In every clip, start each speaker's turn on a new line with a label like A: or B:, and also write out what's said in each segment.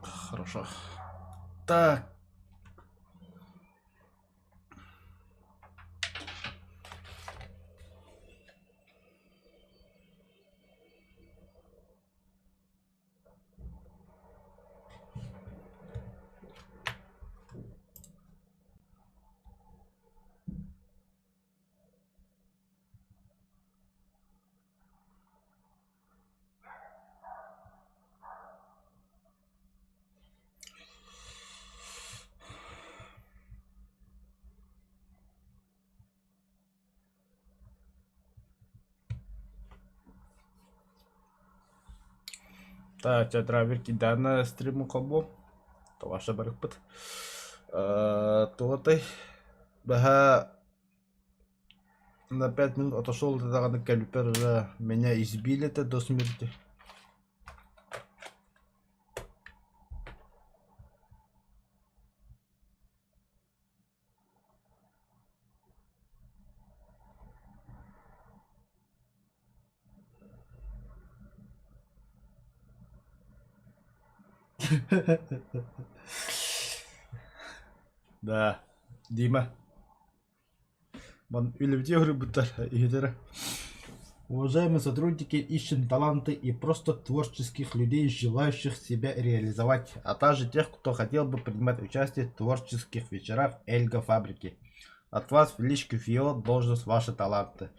A: Хорошо. Так. Так, драйвер кидана стриму холбу. Тоҕо барыппыт. Туотай баһа На 5 минут отошел даҕаны кэлбиппэр уже меня избили это до смерти. Да, Дима. Уважаемые сотрудники, ищем таланты и просто творческих людей, желающих себя реализовать, а также тех, кто хотел бы принимать участие в творческих вечерах Эльга Фабрики. От вас в личку ФИО должность ваши таланты.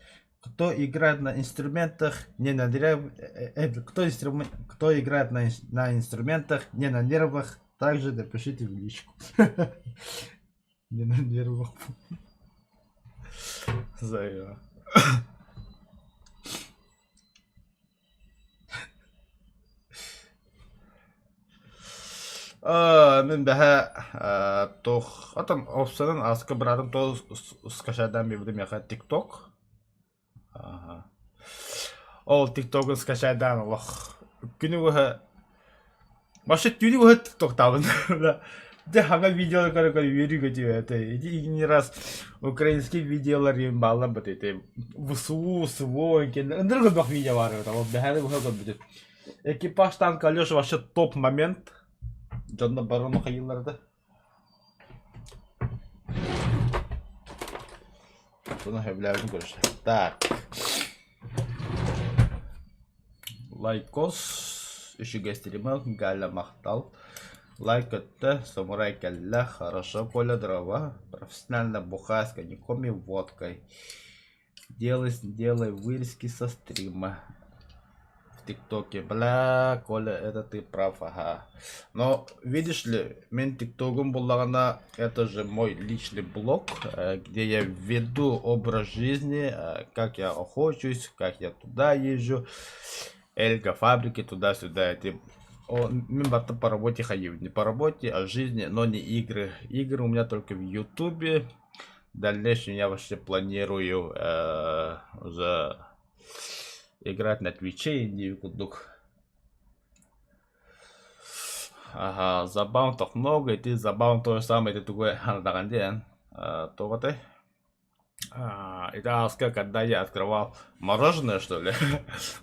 A: Кто играет на инструментах, не на дерев... Э, э, кто, инструм... кто играет на, на инструментах, не на нервах, также напишите в личку. Не на нервах. Зая. Мин бэһэ туох отон опсанан аска быраатым то скачайдаан биэрбитим миэхэ тикток Ол тиктогун скачайдаан олох күнү быһа Вообще түүнү быһа тиктоктаабын Дьэ хаҥа видеолар көрө-көрө үөрүү көтүү этэ. Ити не раз украинский видеолар им бааллар быт ити ВСУ, СВО кэннэ ындыр көрбөх видео баар эбит. Ол бэһээри быһа көрбүтүм. Экипаж танка Алеша вообще топ момент. Дьонно барону хайыыллар да. Соны сөбүлээбитин көрүстэ. Так. Лайкос үчүгэй стрима Галя махтал. Лайк өттө, самурай кэллэ, хорошо, Коля, дрова. Профессионально бухай с коньяком и водкой. Делай, делай вырезки со стрима в ТикТоке. Бля, Коля, это ты прав, ага. Но, видишь ли, мин ТикТогум буллаҕына, это же мой личный блог, э, где я веду образ жизни, э, как я охочусь, как я туда езжу, Эльга фабрики туда-сюда. Эти мин барыта по работе ходил. Не по работе, а жизни, но не игры. Игры у меня только в Ютубе. В дальнейшем я вообще планирую э, уже играть на Твиче и курдук. Ага, забавно так много, и ты забавно то же самое, ты такой, ханадаҕан диэн. Туох этэй? Это ааска, когда я открывал мороженое, что ли,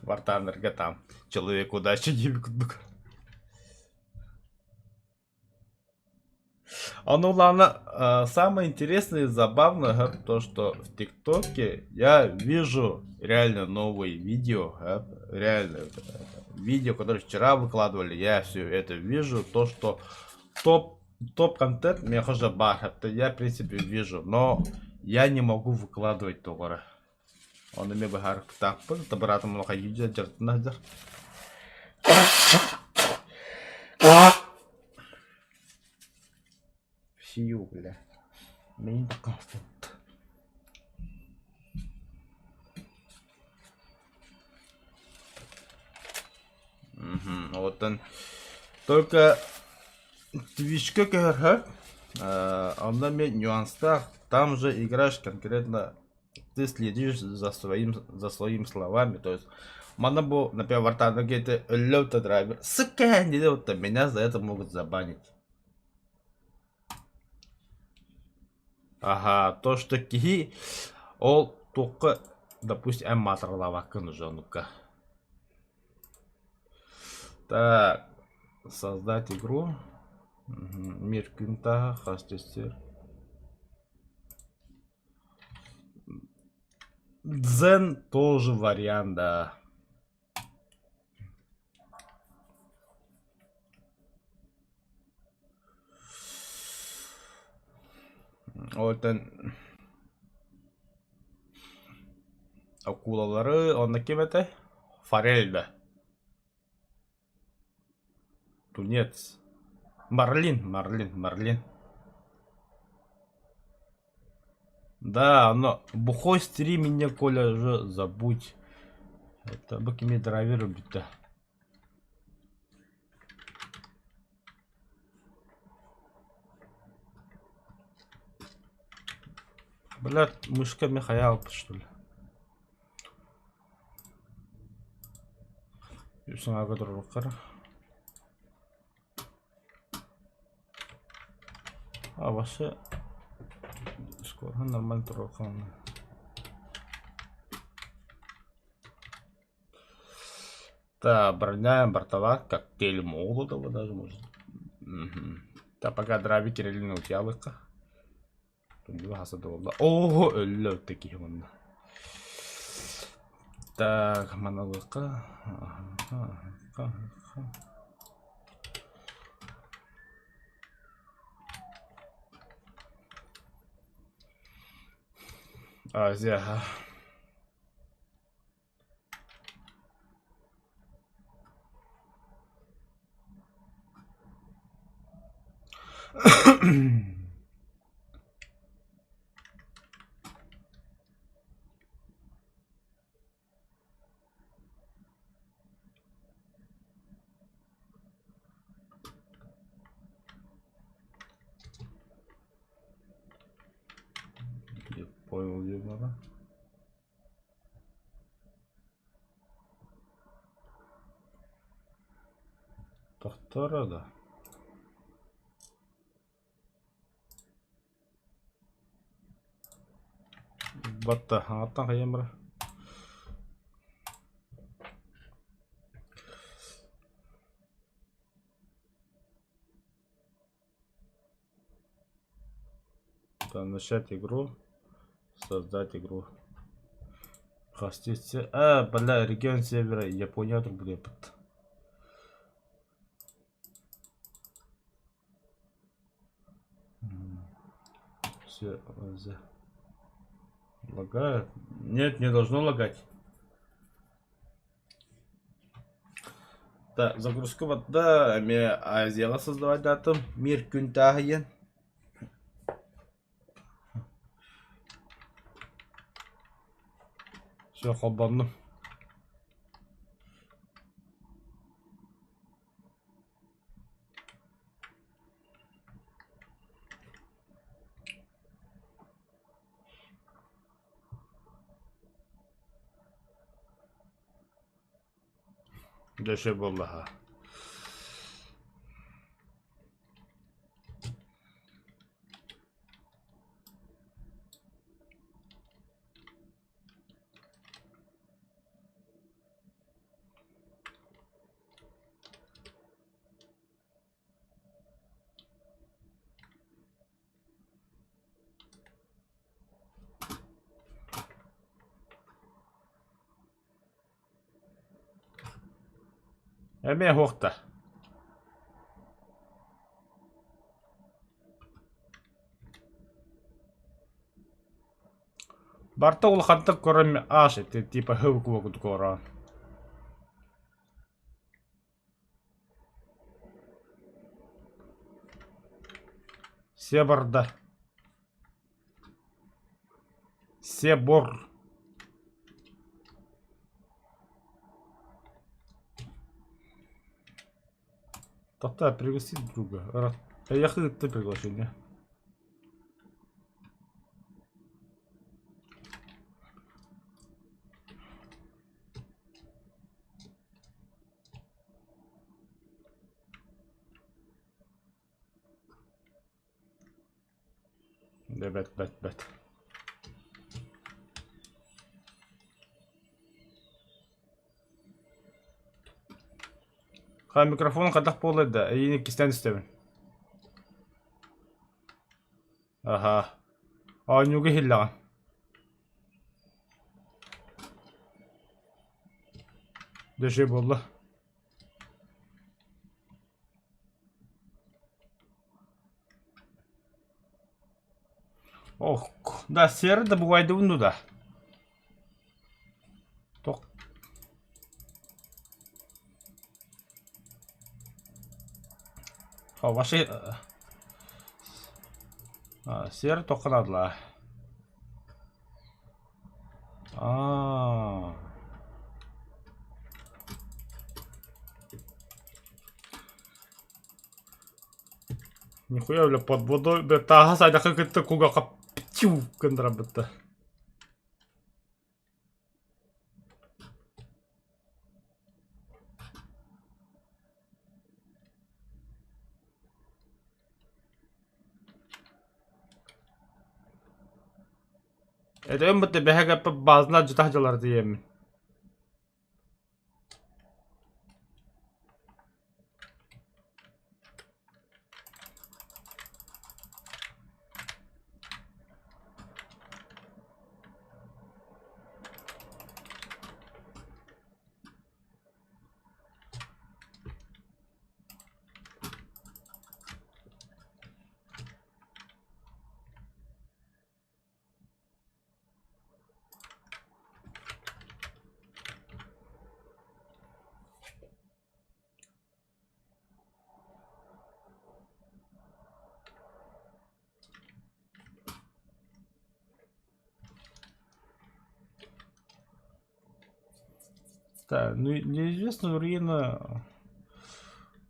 A: Вартанерга там, человек удачи диэбит курдук. А ну ладно, самое интересное и забавное, то, что в ТикТоке я вижу реально новые видео, реально видео, которые вчера выкладывали, я все это вижу, то, что топ топ-контент миэхэ уже баар, это я, в принципе, вижу, но я не могу выкладывать тоҕо Ону эмиэ быһаарыктаахпын, быраатым улахан видео дьарыктана сылдьар. Сию, бля. Мин такаастат. Оттон только Твичка көһөрһөр, онно эмиэ нюанстаах, там же играешь конкретно ты следишь за своим за своими словами, то есть манна бу, например, Вартана где-то өллөв драйвер, сука, не вот меня за это могут забанить. Ага, то, что киһи ол туохха, допустим, эн маатыралаабаккын уже оннукка. Так. Создать игру. Мир күн тааһа, хас сир. Дзен тоже вариант, да. Оттон акулалары онно ким этэй? Форель да? Тунец. Марлин, Марлин, Марлин. Да, но бухой стрим меня, Коля, уже забудь. Это бу кими драйвер бүттэ. Блядь, мышка Михаил, что ли? Үс туруоххара. А вообще скоро нормально туруохха Так, броня, бортова, коктейль Молотова даже может. Угу. Так, пока драйви кирилин утялыкка. Оо, өллө такие манна. Так, маналыкка. Азия. Не понял, где надо. Тохтор да. Батта, хаҥаттан хайыам бара. Начать игру. Создать игру. Хостица. А, бля, регион севера Япония турбулепыт. Все, лагает. Нет, не должно лагать. Так, загрузка барда, эмиэ Азияҕа создавайдаатым. Мир күн тааһыйан. Все, холбоннум. Дьэ буоллаҕа. Эмиэ суохта. Барыта улахантык көрөн аас ити типа хыл курдук олорон. Себорда. Себор. Тоқтаа, пригласить друга. Эйиэхэ ыытта приглашение. Дьэ бэт бэт бэт. Ха микрофон хайдах буолла да, эйиини иккистээн истэбин. Аха. Оонньууга иһиллэҕин. Дьэ буолла. Ох, да, серый да бывает да. Тох. О, ваши... Серый только надо. А. Нихуя, бля, под водой, бля, тааһа сайдахы кытта кугаха птю гыннарабытта. Этим бытты бэһэгэппэ баазына дьытах дьалар диэммин. Да, ну неизвестно Урина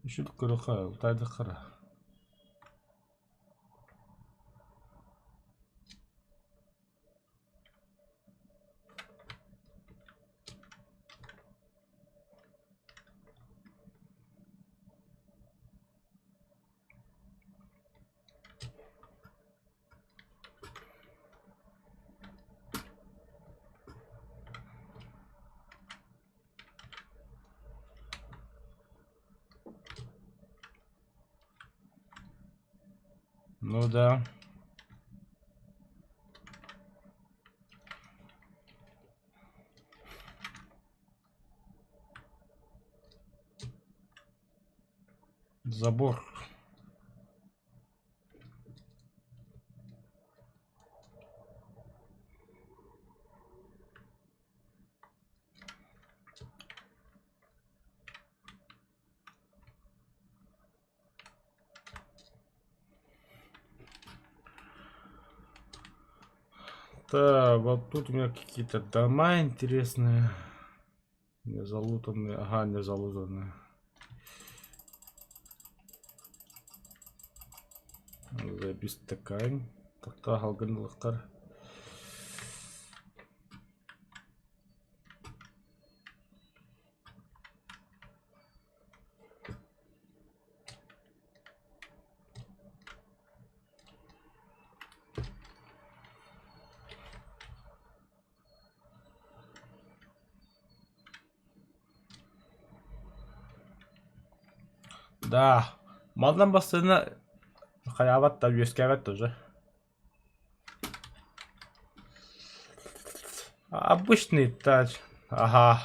A: еще такой тайдахара. Ну да. Забор. Так, вот тут у меня какие-то дома интересные. Не залутанные. Ага, не залутанные. Заебись такая. Тохтоо халгын Да, манан бастыына хайаабат да үөскээбэт тоже. Обычный тач. Ага.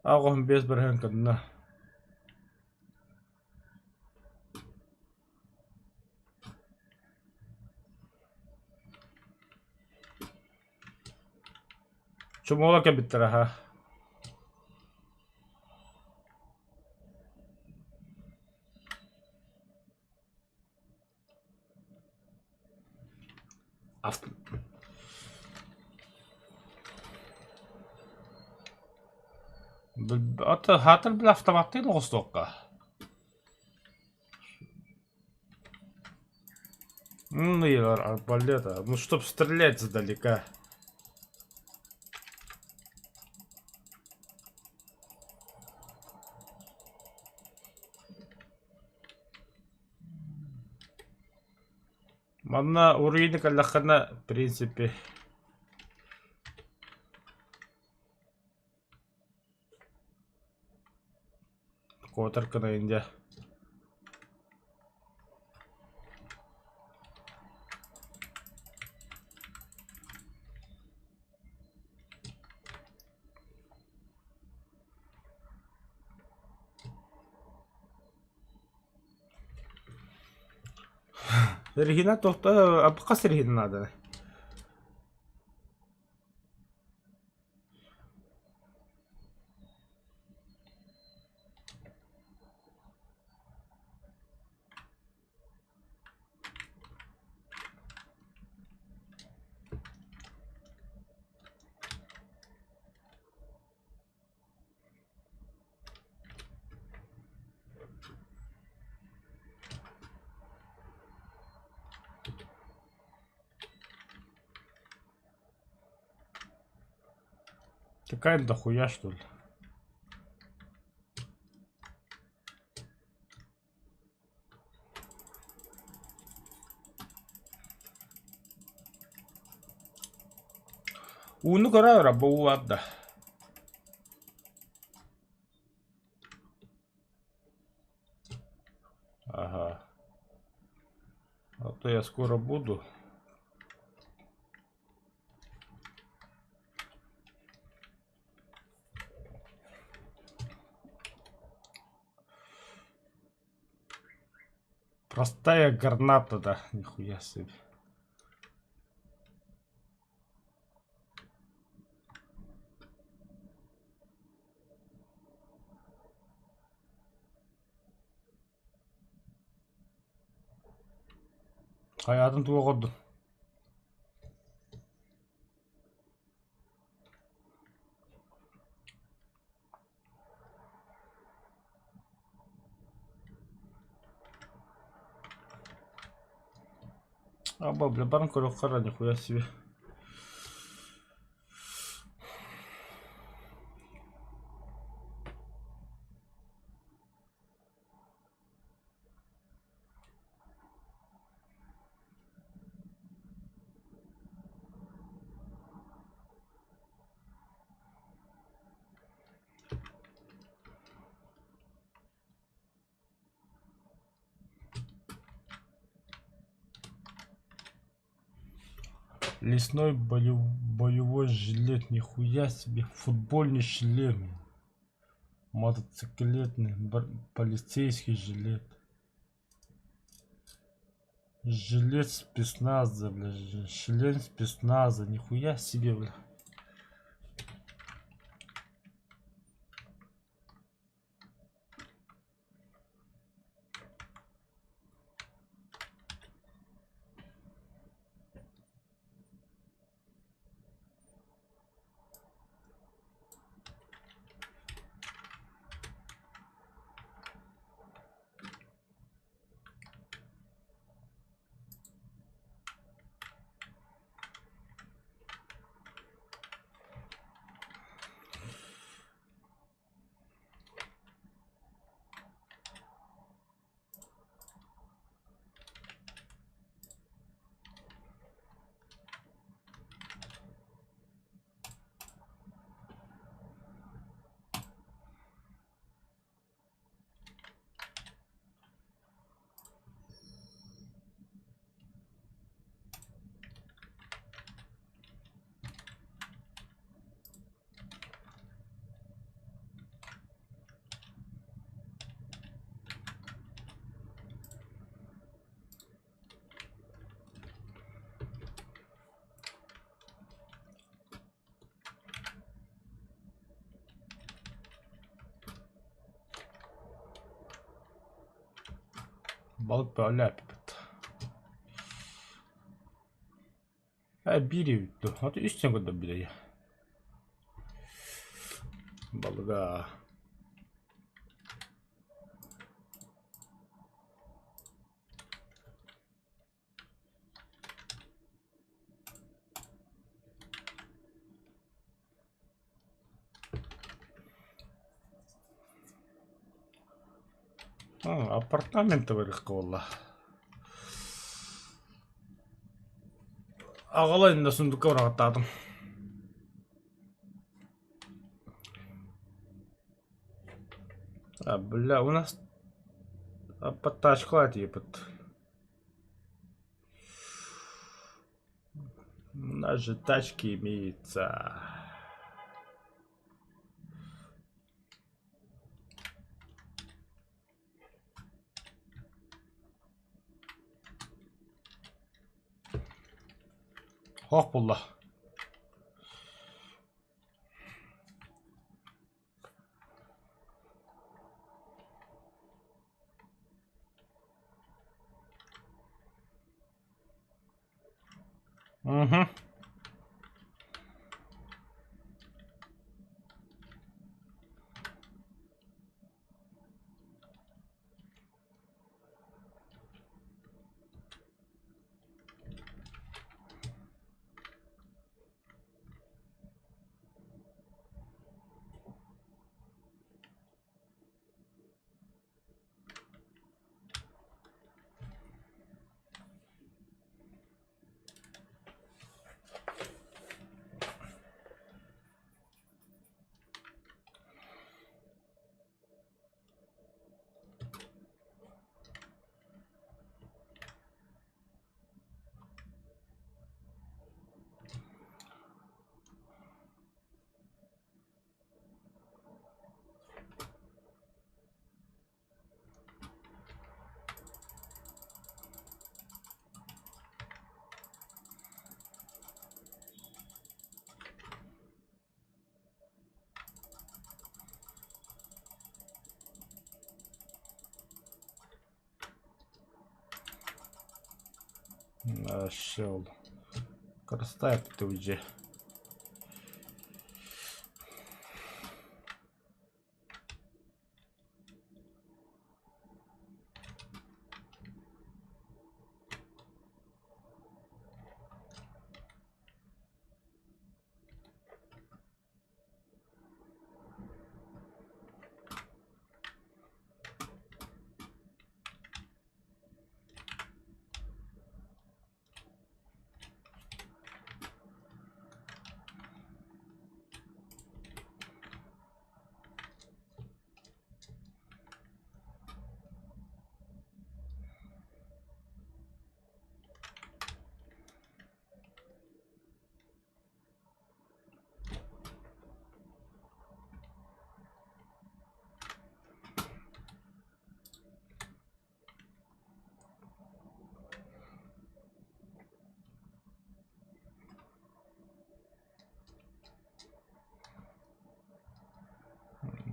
A: 85 бырыһыан кынна. Чумола кэлбиттэр аһа. Хаатар бile автоматтыы оҕустуохха. Ну и арбалета. Ну, чтоб стрелять издалека. Манна уруйны кэллэххинэ, в принципе. Куотар гынайын дьэ. Регина тохто хас Регина наада? Такая дохуя что ли? Ууну көрө бу уу да. Ага. А то я скоро буду. Простая граната, да, нихуя себе. Хайаатын туох ордун? Аба, бля, баран көрүөххэ нихуя себе. Лесной боевой жилет, нихуя себе, футбольный шлем, мотоциклетный, полицейский жилет. Жилет спецназа, бля, шлем спецназа, нихуя себе, бля. Балык бөҕөлөөппүт. Ээ биир эбит дуо, аты үс сэн көрдөрбүтэ Балыга Апартаменты барыахха буолла. Аҕалайын да сундукка быраҕаттаатым. А, бля, у нас тачкалар тиийбит. У нас же тачки имеются. Хоох булла. Угу. Нашел. Красавцы уже.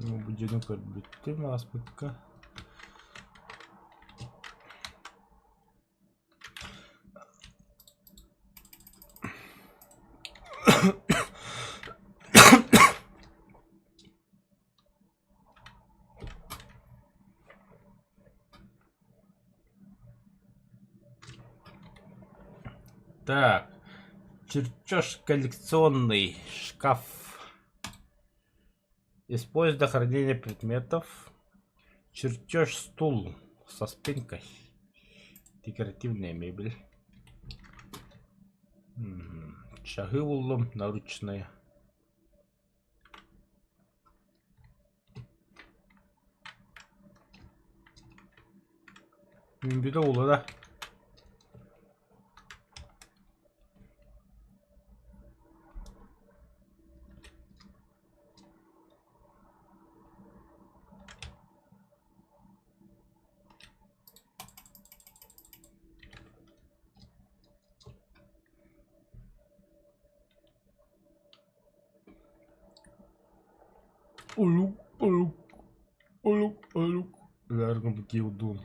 A: Бу дьону көрбүттүм ааспыкка. Так, чертеж коллекционный шкаф. Используй для хранения предметов. Чертеж стул со спинкой. Декоративная мебель. Чаһы буллум наручные. Мин буолла да. Улук, улук, улук, улук. Ларгом килдун.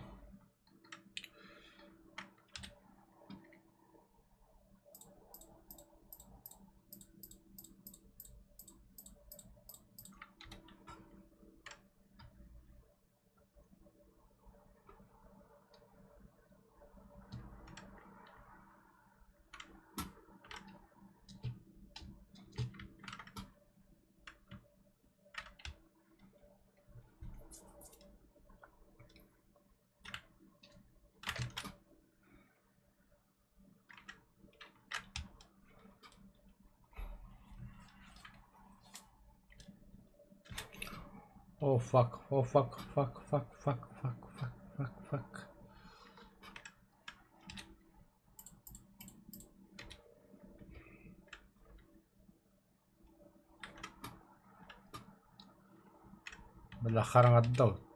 A: Oh fuck, oh fuck, fuck, fuck, fuck, fuck, fuck, fuck, fuck. Бля, хараҥарда вот.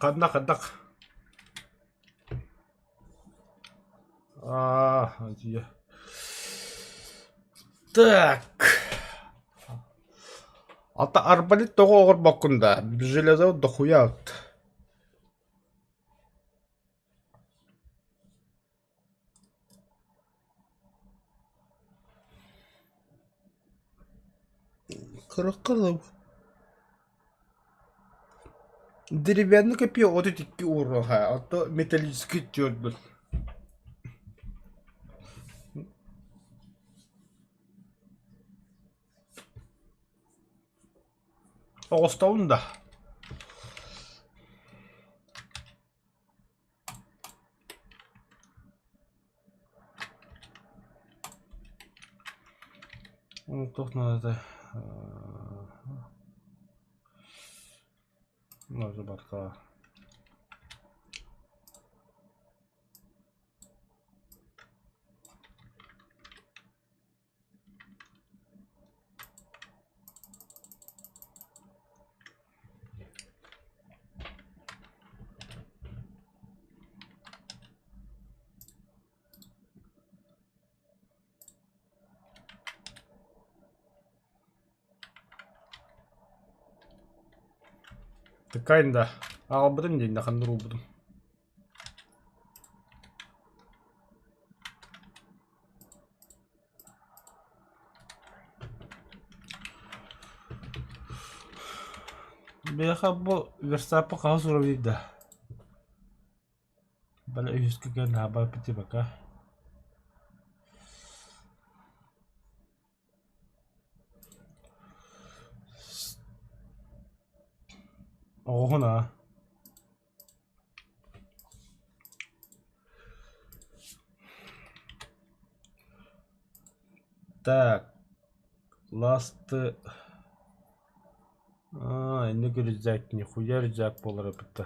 A: Ханна хайдах Аа, Так. Ата арбалет тоҕо оҥорбоккун да? Железо дохуя от. Кыракка Деревянный копье 32 уровня, а то металлический твердый. Оҕостобун да. Туох наада барта. Тыкайын да аҕалбытым диэн да ханна уурбутум. Биһиэхэ бу верстаппа хаһыс уровень да? Бэл үһүскэ кэлэн хаабарбыт пока. Оҕуһун аа. Так, ласты Аа, инник рюкзак, нихуя рюкзак буолар эбит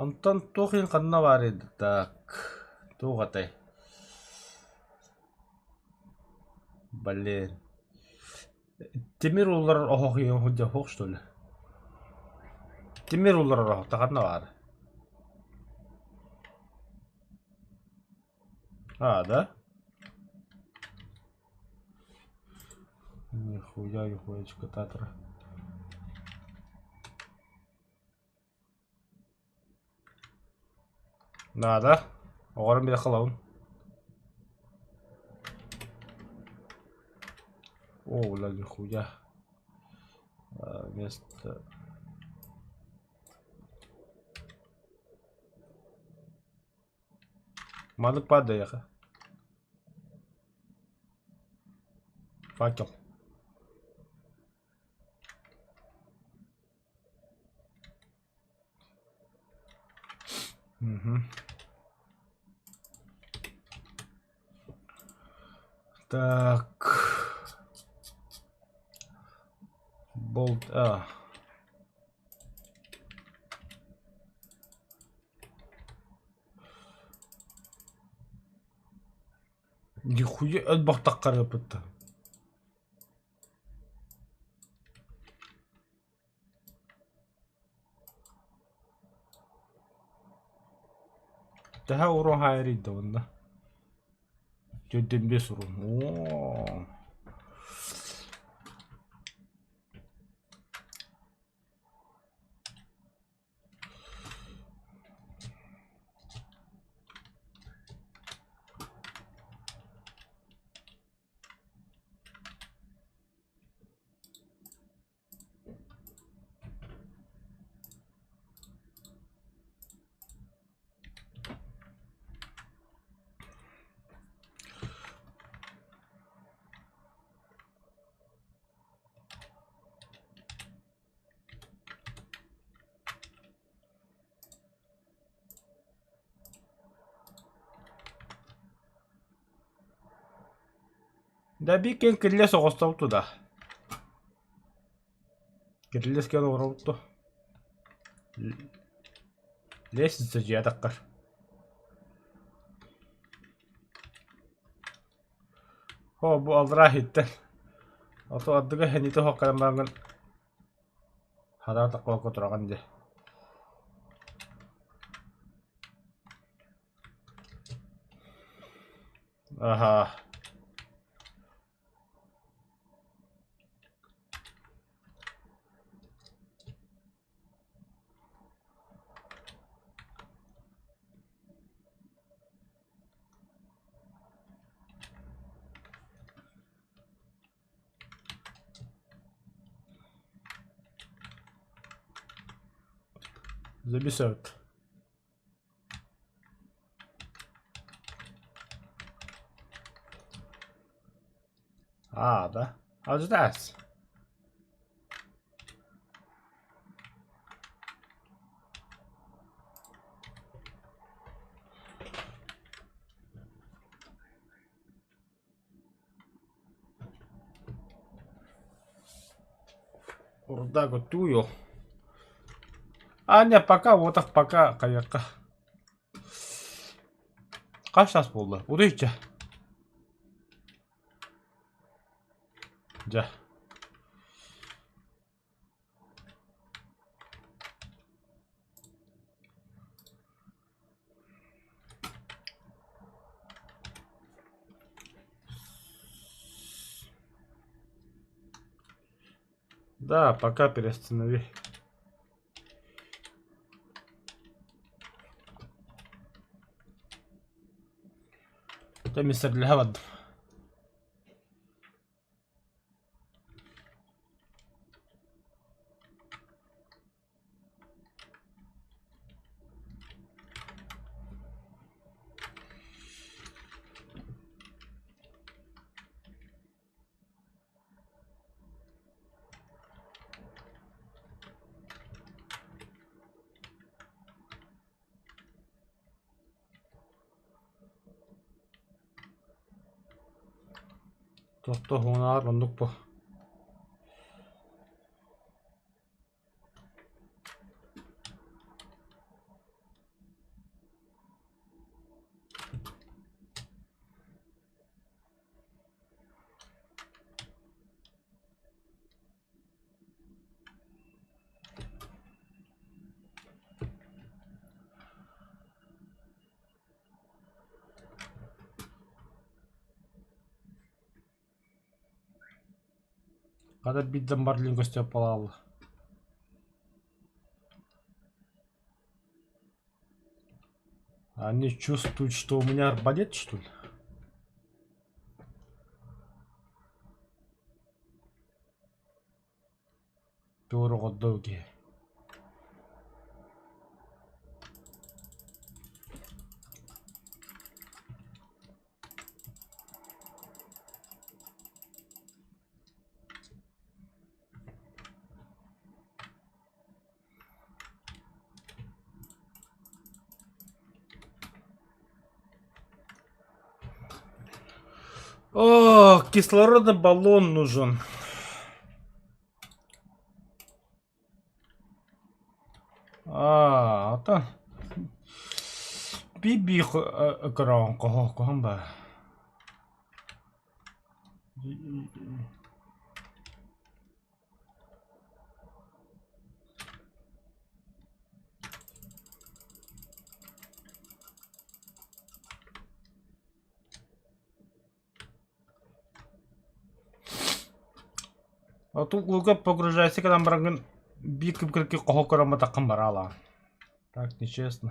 A: Онтон туох иһин ханна баарый так, туох этэй? Блин. Тимир улларар оһох иһин сылдьа что ли? Тимир улларар оһох ханна баар? А, да? Нихуя, нихуя, чыкытаатара. Надо. Оҕорун билэ халабын. О, бля, нихуя. Вместо... Маннык падайаха. Факел. Угу. Так. Болт. А. Нихуя өлбөхтөххө ыппыттар. Төһө уруу хаайарый да уонна? Төрдүн биэс уруу. Оо. Да биир кирилиэс оҕостобут да. Кирилиэс кэлэн олоробут дуо? Лестница дьиэ атаххар. Оо, бу аллараа иһиттэн. Ото ардыга хэниитэ суох кэлэн бараҥҥын хадаа таххалакка тураҕын дии. Аха. Забесят. А, да? How's that? Урдаго туйо. А, не, пока, вот так пока, хайыахха. Хас саас буолла? Утуйча. Дьэ. Да, пока переостанови. Дьэ, миссэрлэһэ бардым. Тохтоһуунаар оннук бу. Хата биирдэ марлин көстүө палаалла. Они чувствуют, что у меня арбалет, что ли? Туора О, кислородный баллон нужен. Аа, оттон биир-биир көрөҕүн хоһоон баар. Оту ууга погружайся гынан бараҥҥын биир кып-кыракый хоһу көрөн батаххын бараалаа. Так нечестно.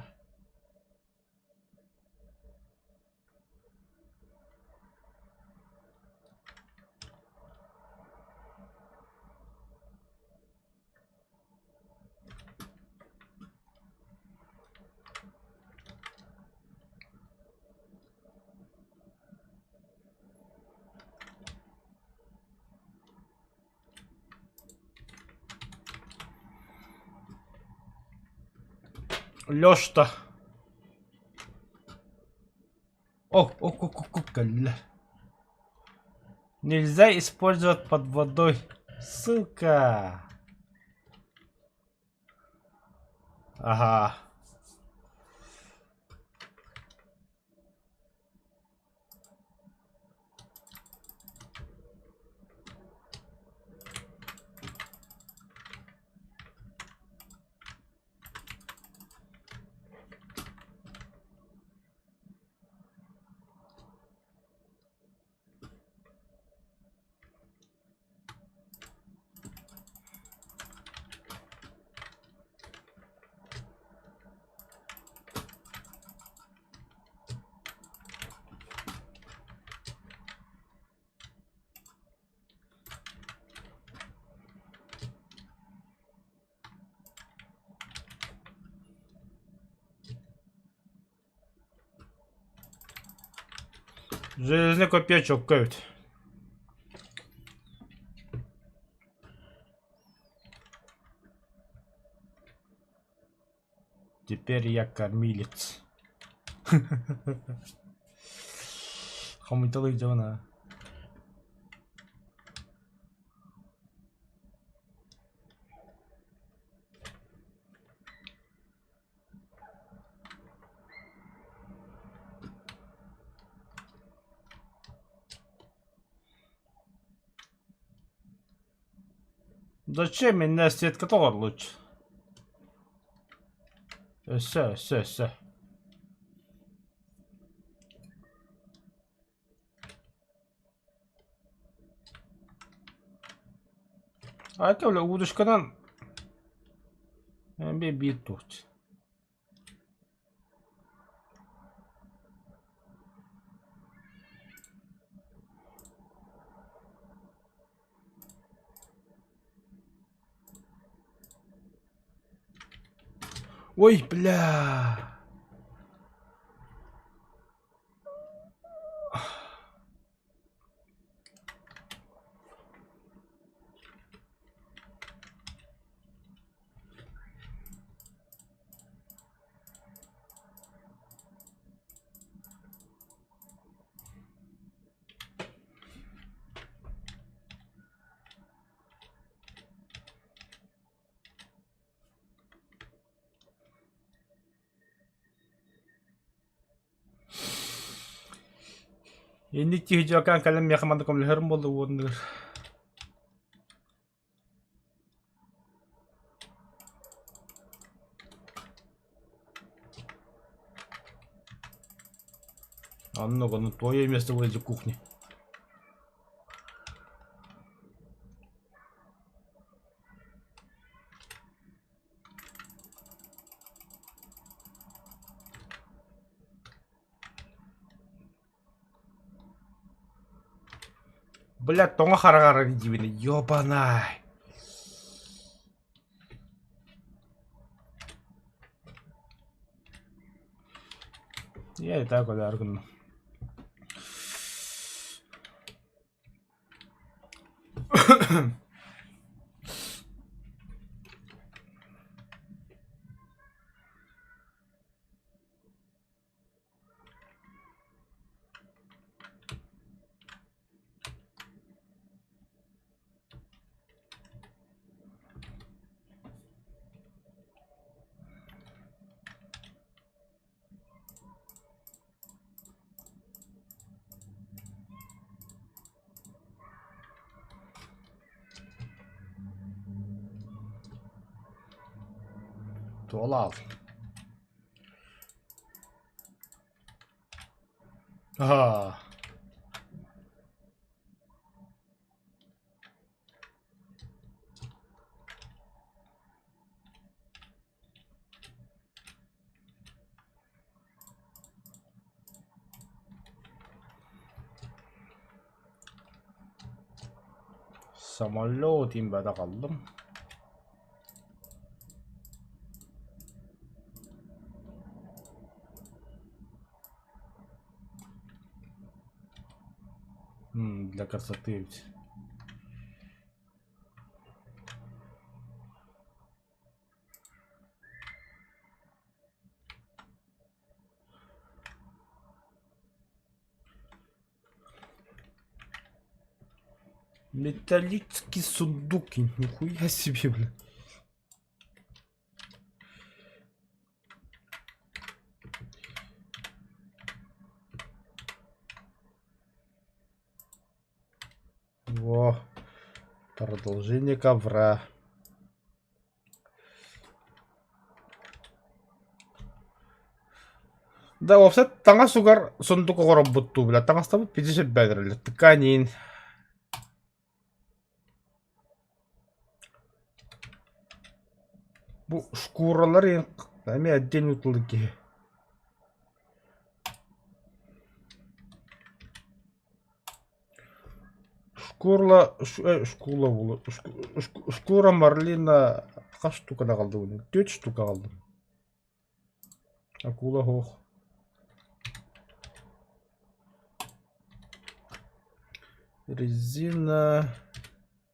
A: Лёшта. О, о, о, о, кэллэ. Нельзя использовать под водой. Сука. Ага. Железный копье чокко эбит. Теперь я кормилец. Хомуйталыы дьон Зачем иннэ сетка тоҕор лучше? Өссө, өссө, өссө. А это бля удочканан эмиэ биир туох. Ой, бля. Инник киһи дьуокаан кэлэн миэхэ манна көмөлөһөрүм буолла уонныгар. Оннук, ону твое место возле кухни. Бля, тоҥо хараҕар диибин, ёбанай. Я и так удар гынным. Туолаал. Аа. Самолет имбэдэ хааллым. Для красоты ведь. Металлический сундук, нихуя себе, бля. Во, продолжение ковра. Да, офсет таҥас угар сундук оҥоробут дуу, бля, таҥастабыт пиди сөббэдэрэллэр, тканин. Бу шкуралар эмиэ отдельно тылы киһи. Шкурла, шкула буолуо, шкура марлина хас штуканы аҕаллыбын? Түөрт штука аҕаллым. Акула суох. Резина,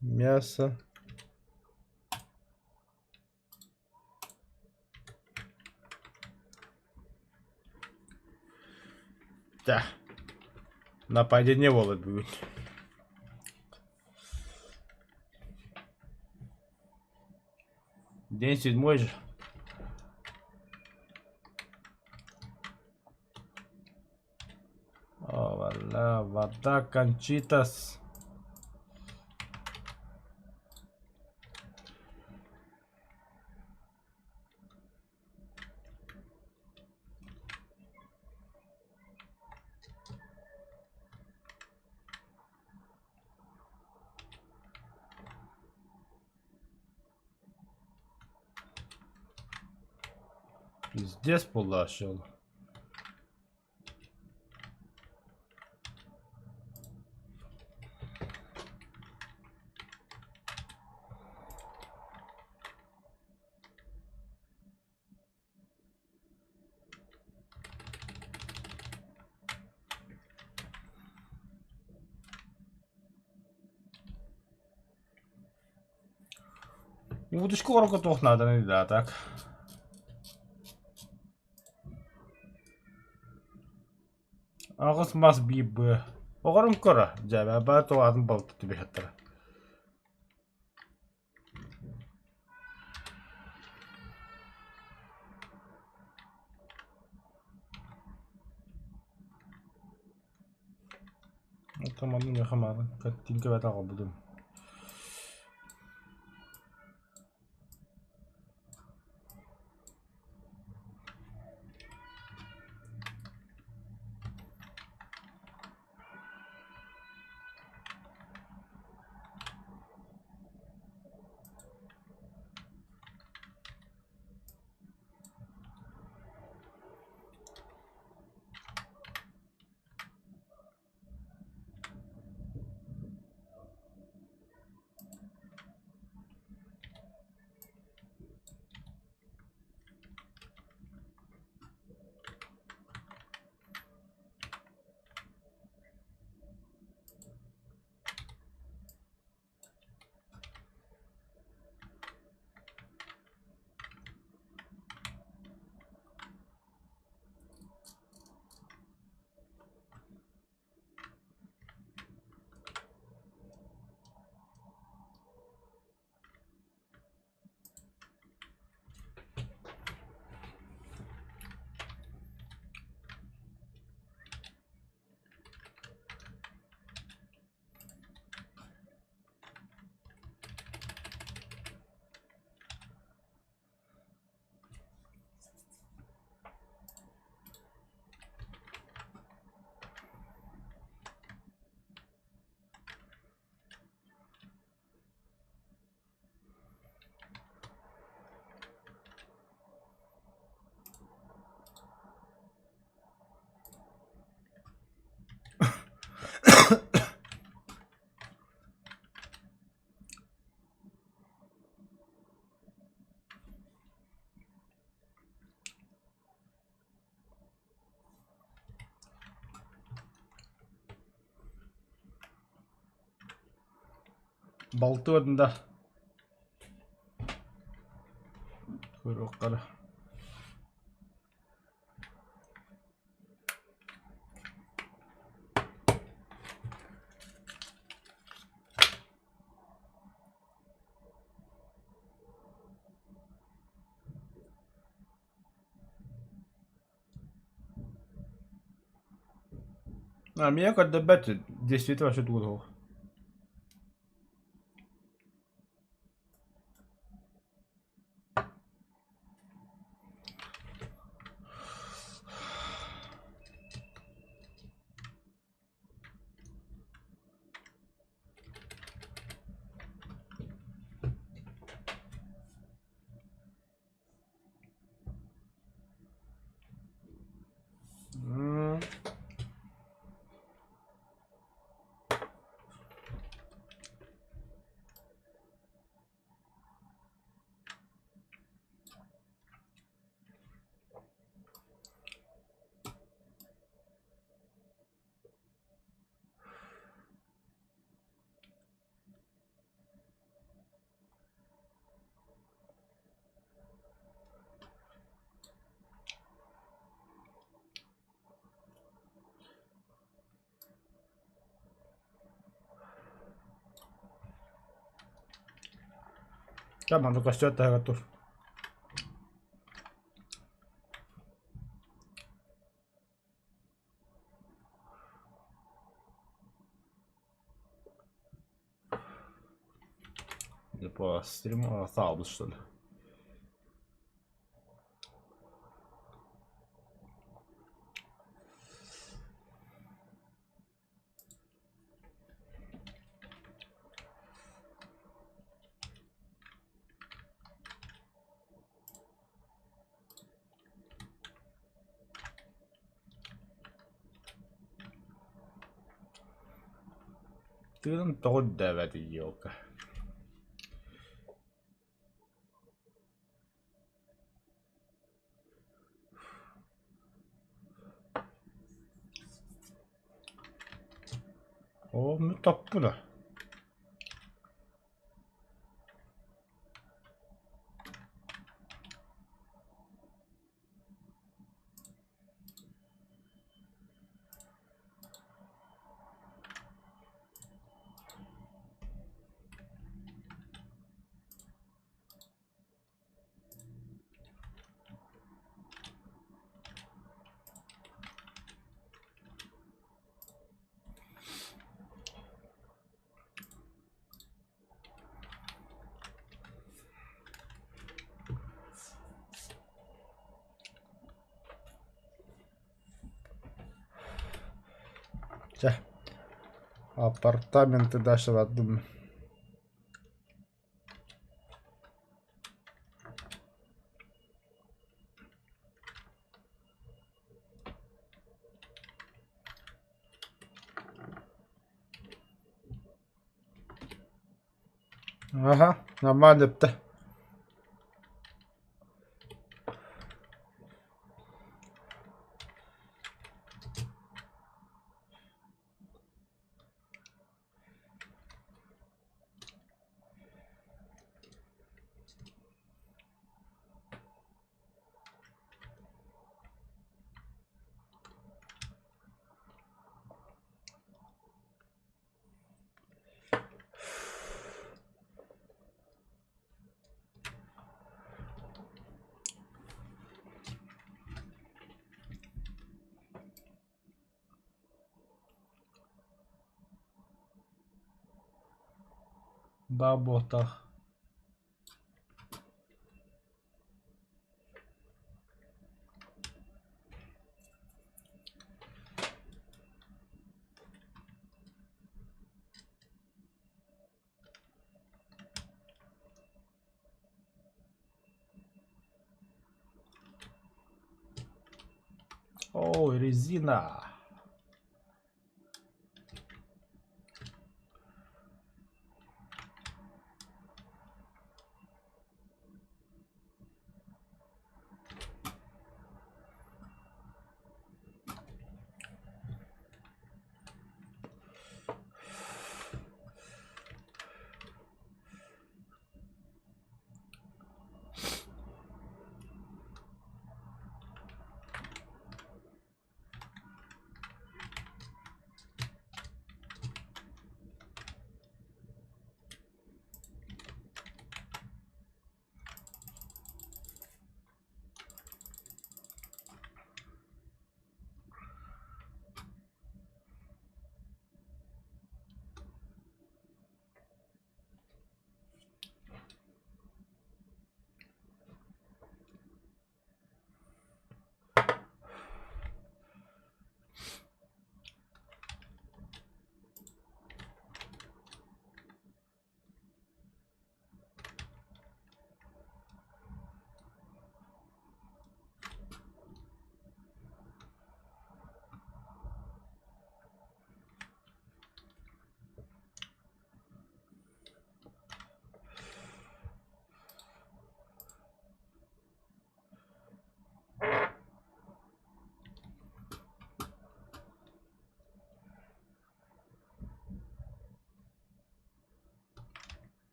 A: мясо. Да. Нападение буолар бүгүн. День седьмой же. О, вода кончитас. Пиздец полашил. Удочку туох нааданы да так. Аҕыс мас биир быа. Оҕорун көрө, дьээбэ баа туоҕатын балта түбэһэттэрэ. Оттон манна миэхэ мааны картинка бэт аҕалбытым. Балтыан да Көрүөххэ А меня көрдөрбөт действительно вообще тугу Чэ, манна көстүөт таһыгар тур. По стриму хаалбыт что ли? Тыын тоҕо үрдээбэт елка. Оо, топпуна. Чэ, апартаменты дальше бардым. Аха, нормально эптэ. Баа буотах. О, резина.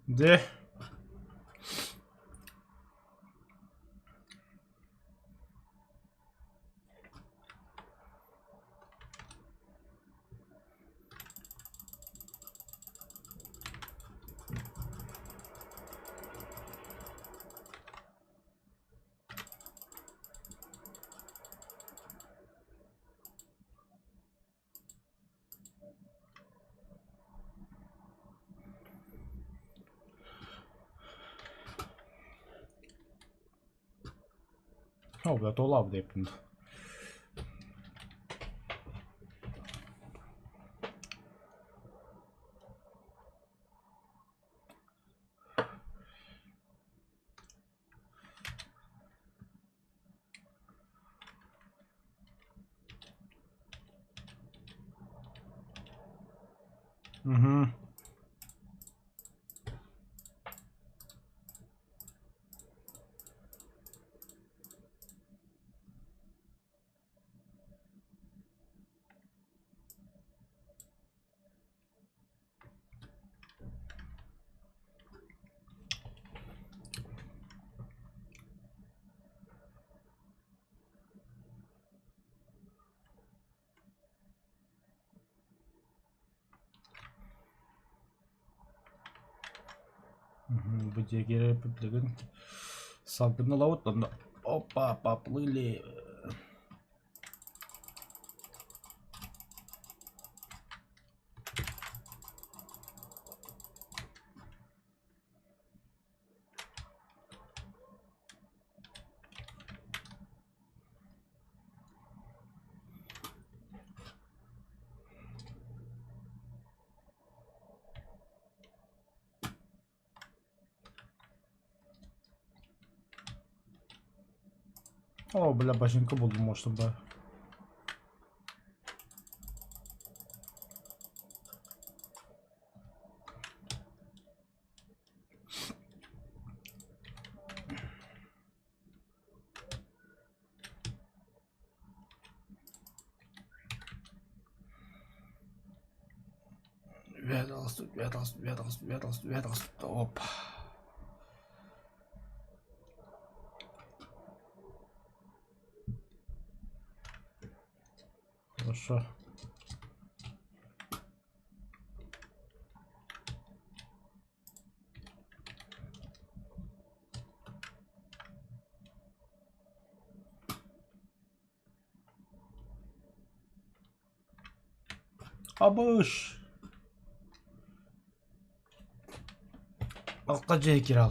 A: Дьэ О, бля, то диэппин. Угу. Бу диэки билигин салгын ылабыт онно опа поплыли. О, бля, башенка булдум, может, да. Оп. Хорошо. Абыш! Алта дьиэ киирэ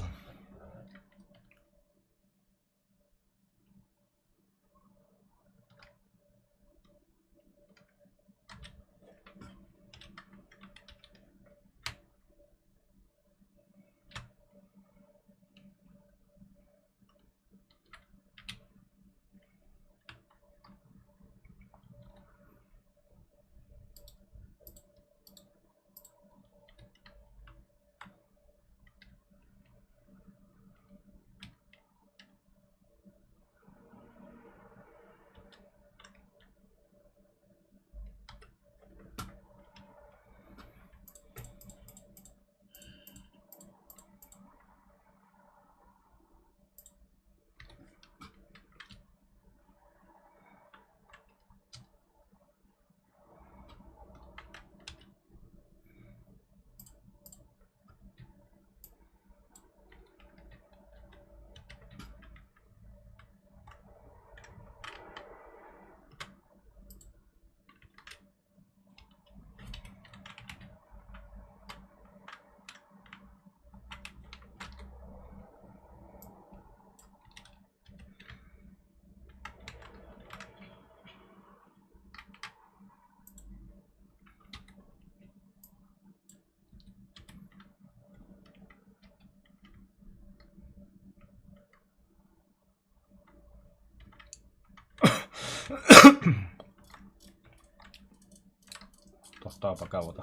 A: Тохтоо пока вот.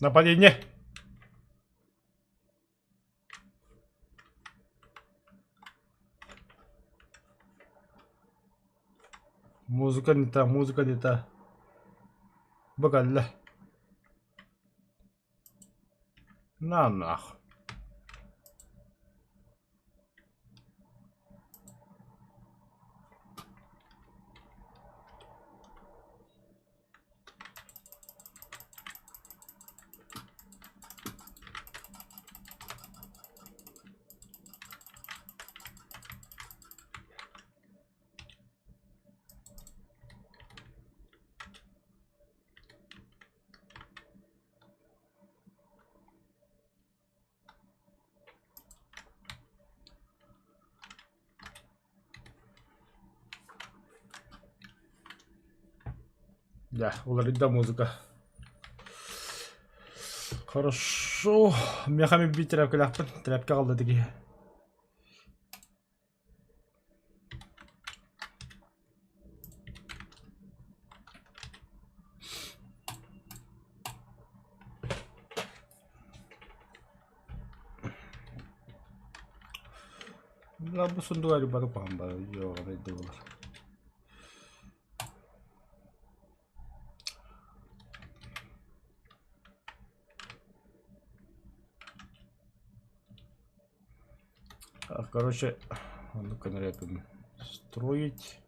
A: Нападение! Музыка не та, музыка не та. Бу кэллэ. На нах. Да, уларыйда музыка. Хорошо. Миэхэ биир тряпкалаахпын. Тряпка аҕалла киһи. Бу сундугар бары куһаҕан баар буолар. Короче, ну-ка строить.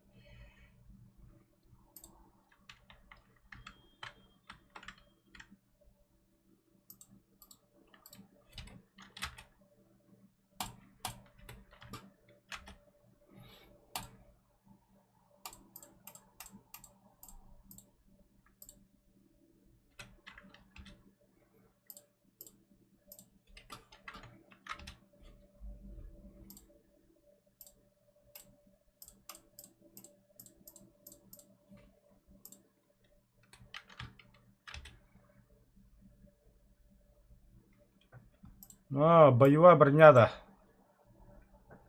A: А, боевая броня, да.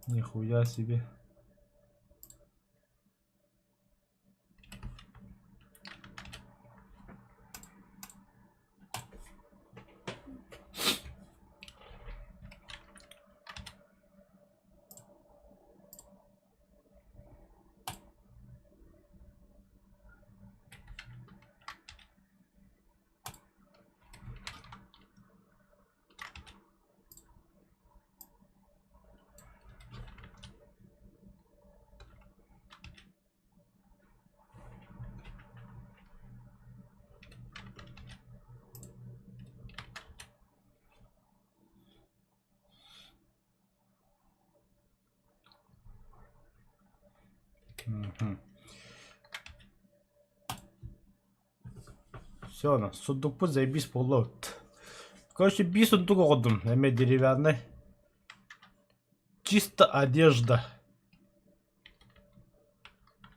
A: Нихуя себе. Все, сундукпут заебись буолла. Короче, биир сундук оҕордум, эмиэ деревянный. Чисто одежда.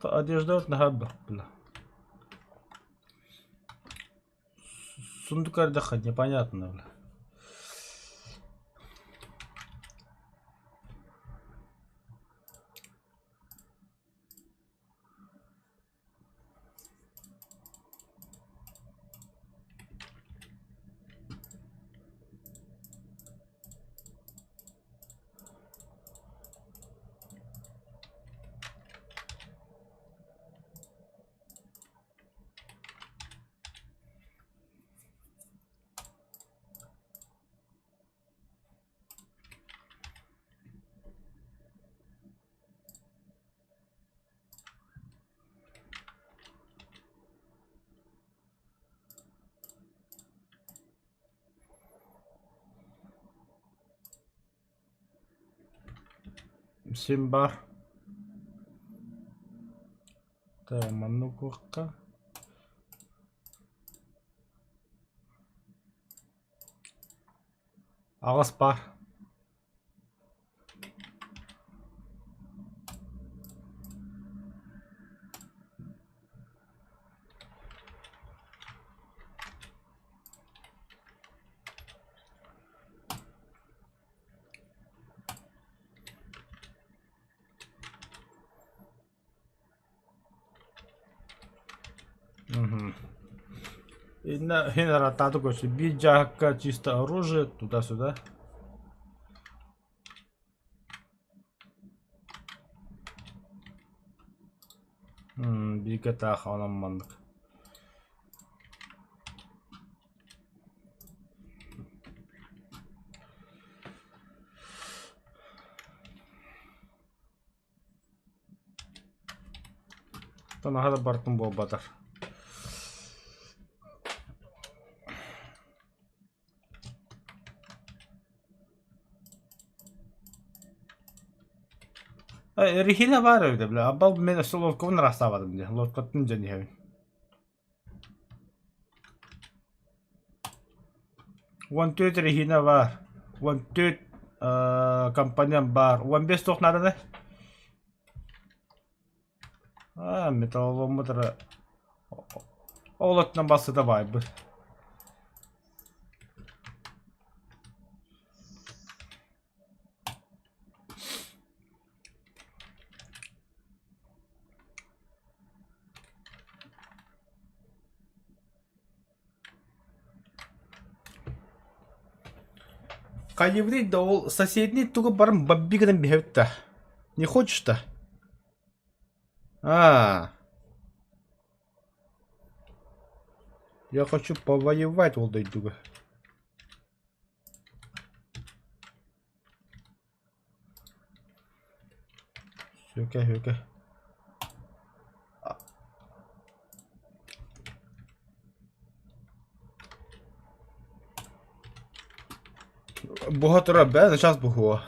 A: Одежда вот наһаа бля. Сундук эрдэххэ непонятно бля. Син баар. Так, маннык уохха. Аҕыс баар. Мгм. Инна хин аратааты көрсө биир дьааһыкка чисто оружие туда-сюда. Бииргэ таах онон маннык. Танаһа да бартын буолбатар. Рехина баар эбитэ бля, абал мен өссө лодкабын ыраастаабатым дии, лодкаттан дьэн иһэбин. 14 рехина баар, 14 компонент баар, 15 туох нааданы? Аа, металлоломмут эрэ ол өттүнэн бассыта баайбыт. Хайыыбытый да ол соседний тугу баран бабби гынан биһэбит да. Не хочешь да? А. Я хочу повоевать ол дойдуга. Сүөкэ, сүөкэ. Буһа турар бээ, сейчас буһуо.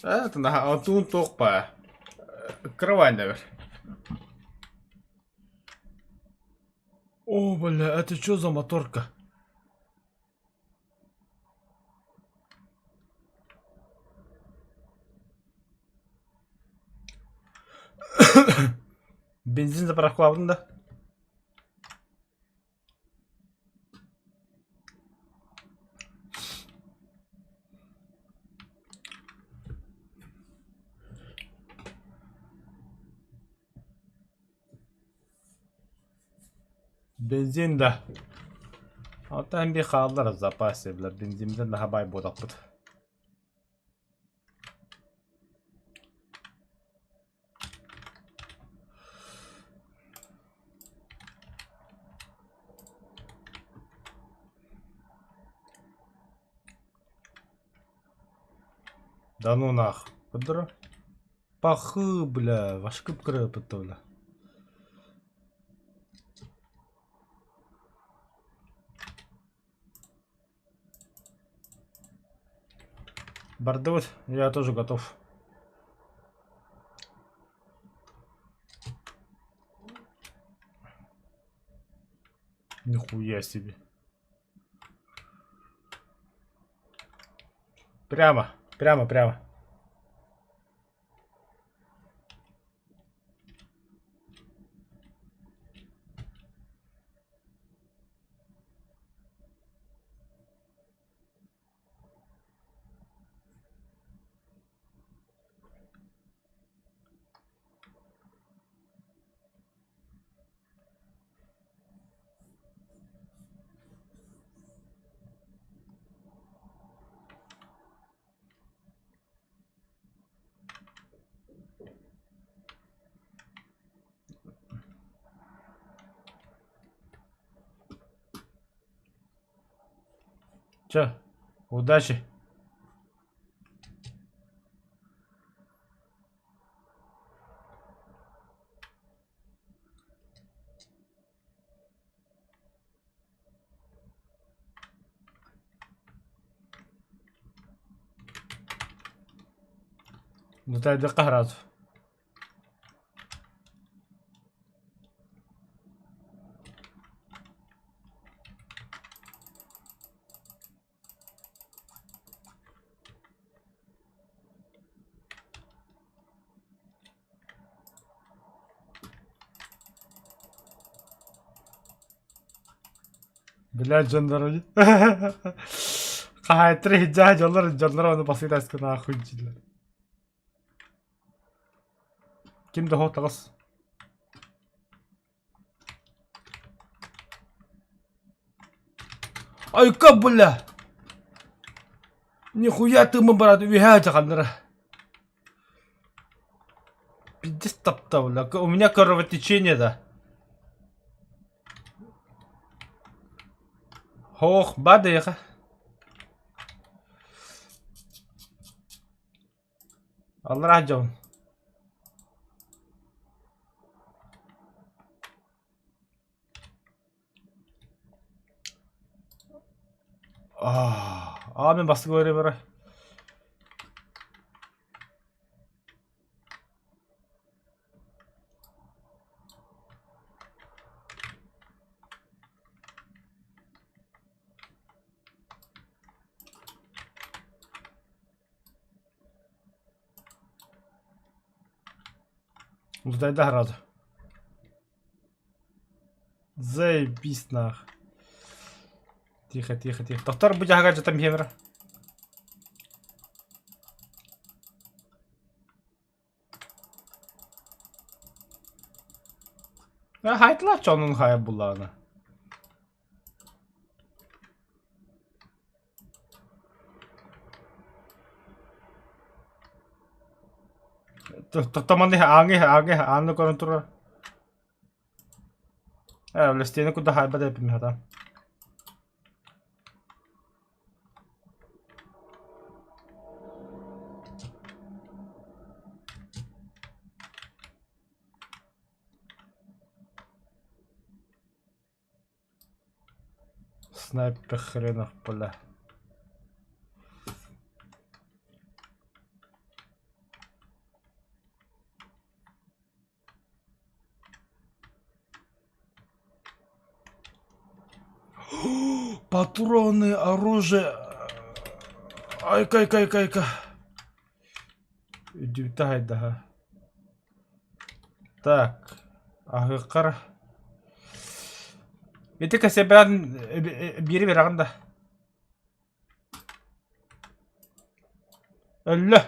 A: Это наһаа туох баа кровать наверное. О, бля, это что за моторка? Бензин заправкалаабытым да? Бензин да. Оттон би хааллар запасе бля бензинбитин наһаа баай буолаппыт. Да ну нах. Кыдыра. Пахы, бля, вашкып кырыпытта, бля. Бардыбыт, я тоже готов. Нихуя себе. Прямо, прямо, прямо. Чэ, удачи! Нутайдыахха сразу. Блядь, дьоннор хаһаайыттар иһдьээ дьоннор дьоннор ону басыйдаскын нахуй дииллэр. Ким да суох таҕыс. Айка, бля! Нихуя ты мы, брат, үөһээ дьаҕаннара. Пиздец таптал, бля. У меня кровотечение, да. Ох, бадыха. Аллараа дьон. Аа, мин бастакы барыам эрэ. Дай сразу. Заебись нах. Тихо, тихо, тихо. Доктор бу дьаһага дьатам хемера. Хайтла чонун хая буллаана. Тохтомон иһэ ааҥҥа иһэ ааҥҥа иһэ ааны көрөн турар. Ээ, Лэстиэни курдук хаайбат эбиппин хата. Снайпер хренов, бля. Патроны, оружие. Айка-айка-айка-айка. Үдүбүтэ хайдаха. Так, аһыаххар. Ити кэсэбээн биири биэрэҕин да. Өллө.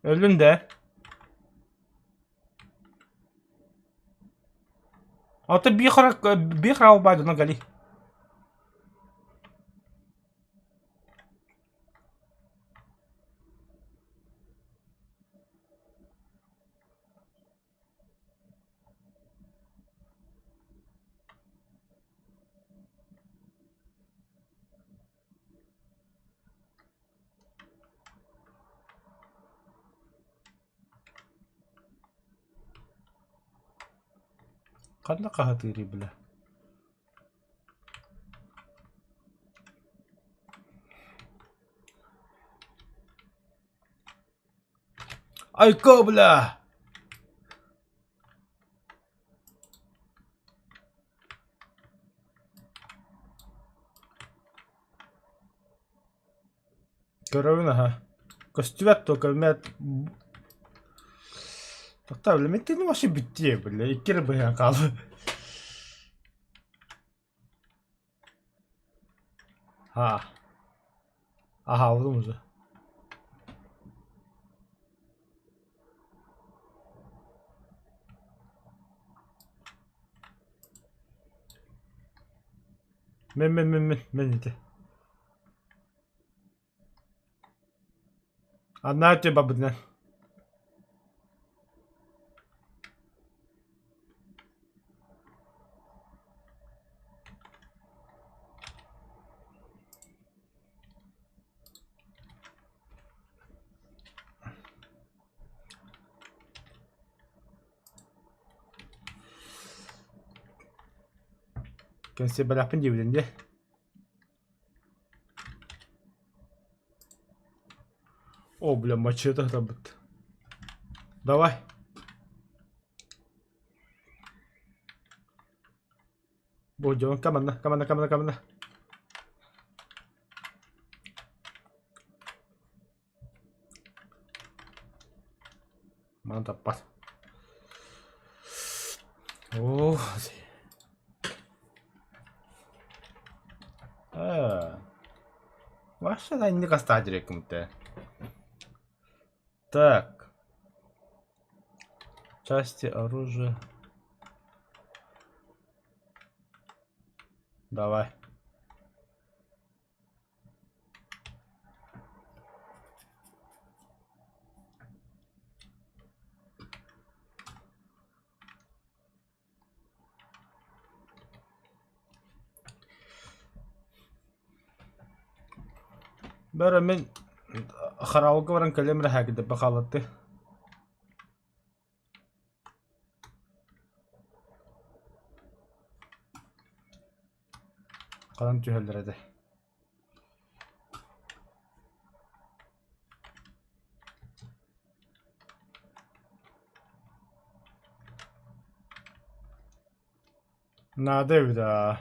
A: Өллүн да. Ата биир хара биир хара баай дьоно гали. Ханна хаһытыырый бля? Айка, бля! Көрөбүн аһа. Көстүбэт дуо көрүмэт. Тоқтаа, бля, мен вообще бүттүө, бля, икки эрэ быһан хаалла. Ha. Aha, vurdum уже. Мен, мен, мен, мен, мен ити. Аннаа өттө барбытынан. Кэнсиэрбэлээхпин диэбитин дии. О, бля, мачете хатарбыт. Давай. Бу дьон команда, команда, команда, команда. Манан таппат. Оо, Аа. Вообще да инник астаах диреккимитэ. Так. Части оружия. Давай. Бары мин хараалга баран кэлиэм эрэ һээкидэрбэ хааллаттыы. Ханан түһэллэр этэ. Наада эбит аа.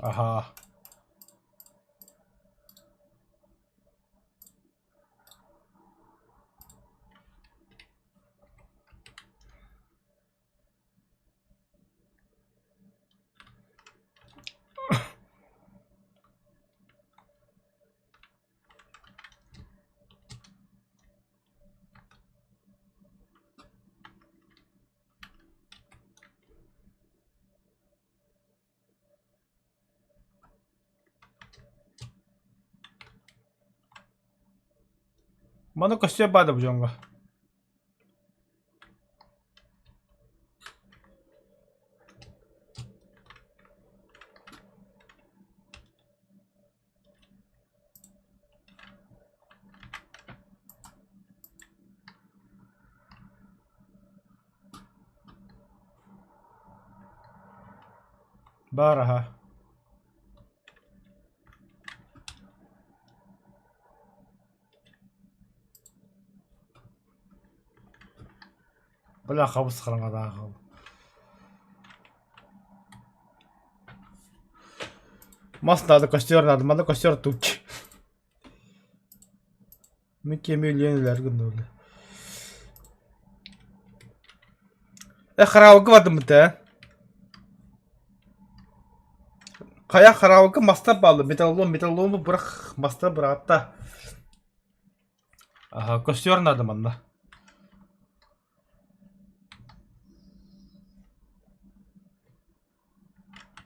A: Аһаа. Маны көстүө баада бу дьоҥҥо. Баар аһа. Бля хабыс хараҥадаах ол. Мас надо, костер надо, манна костер тут. Мин кеми үлүөн үлэр гыннула. Э хараалга бардым да. Хайа хараалга мастар бааллар. Металлолом, металлолому бырах, мастар быраатта. Ага, костер надо манна.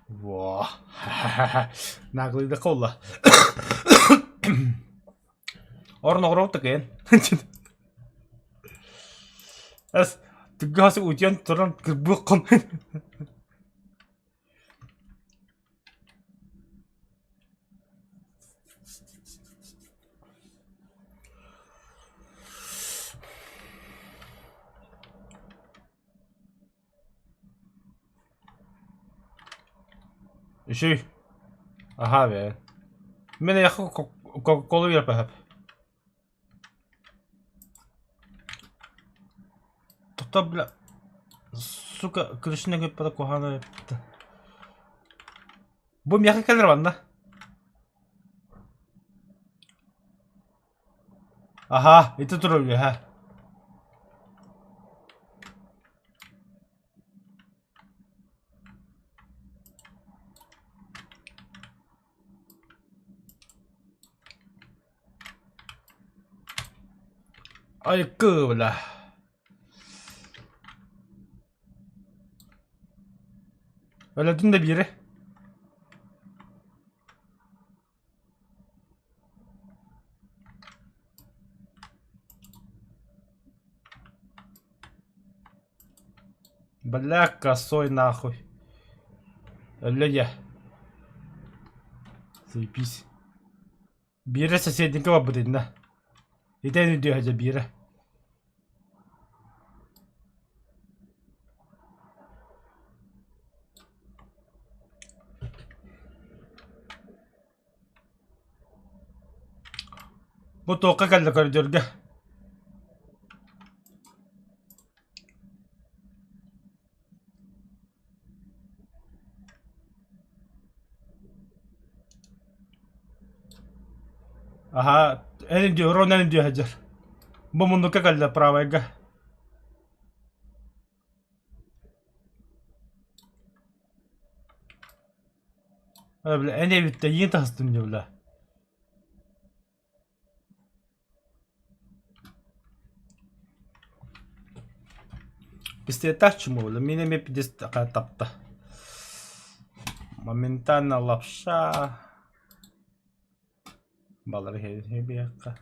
A: Во. Наглыйдахха буолла. Орон такайын. Эс түггасы утуйан туран кырбыаххын. Үчүгэй. Аһаа бээ. Мин эйиэхэ кока-кола биэрпэһэп. Тоттоо бля сука крышаны көппөтө куһаҕан эбит. Бу миэхэ кэлэр манна. Аһаа, ити турар үөһэ. Айкы, бля. Өлөтүн да биэрэ. Бля, косой нахуй. Өллө дьэ. Заебись. Биирэ соседникка барбыт иннэ. Итэн үдүөһэ дьэ биирэ. Бу туохха кэллэ көрдөргө? Аһа, эн диэ, Рон эн диэ сылдьар. Бу муннукка кэллэ правайга. Э, бля, эн эбиттэ, иин таһыстым дии, бля. Пистолеттаах чума буолла, мин эмиэ тапта. Моментально лапша. Балары иһиэххэ.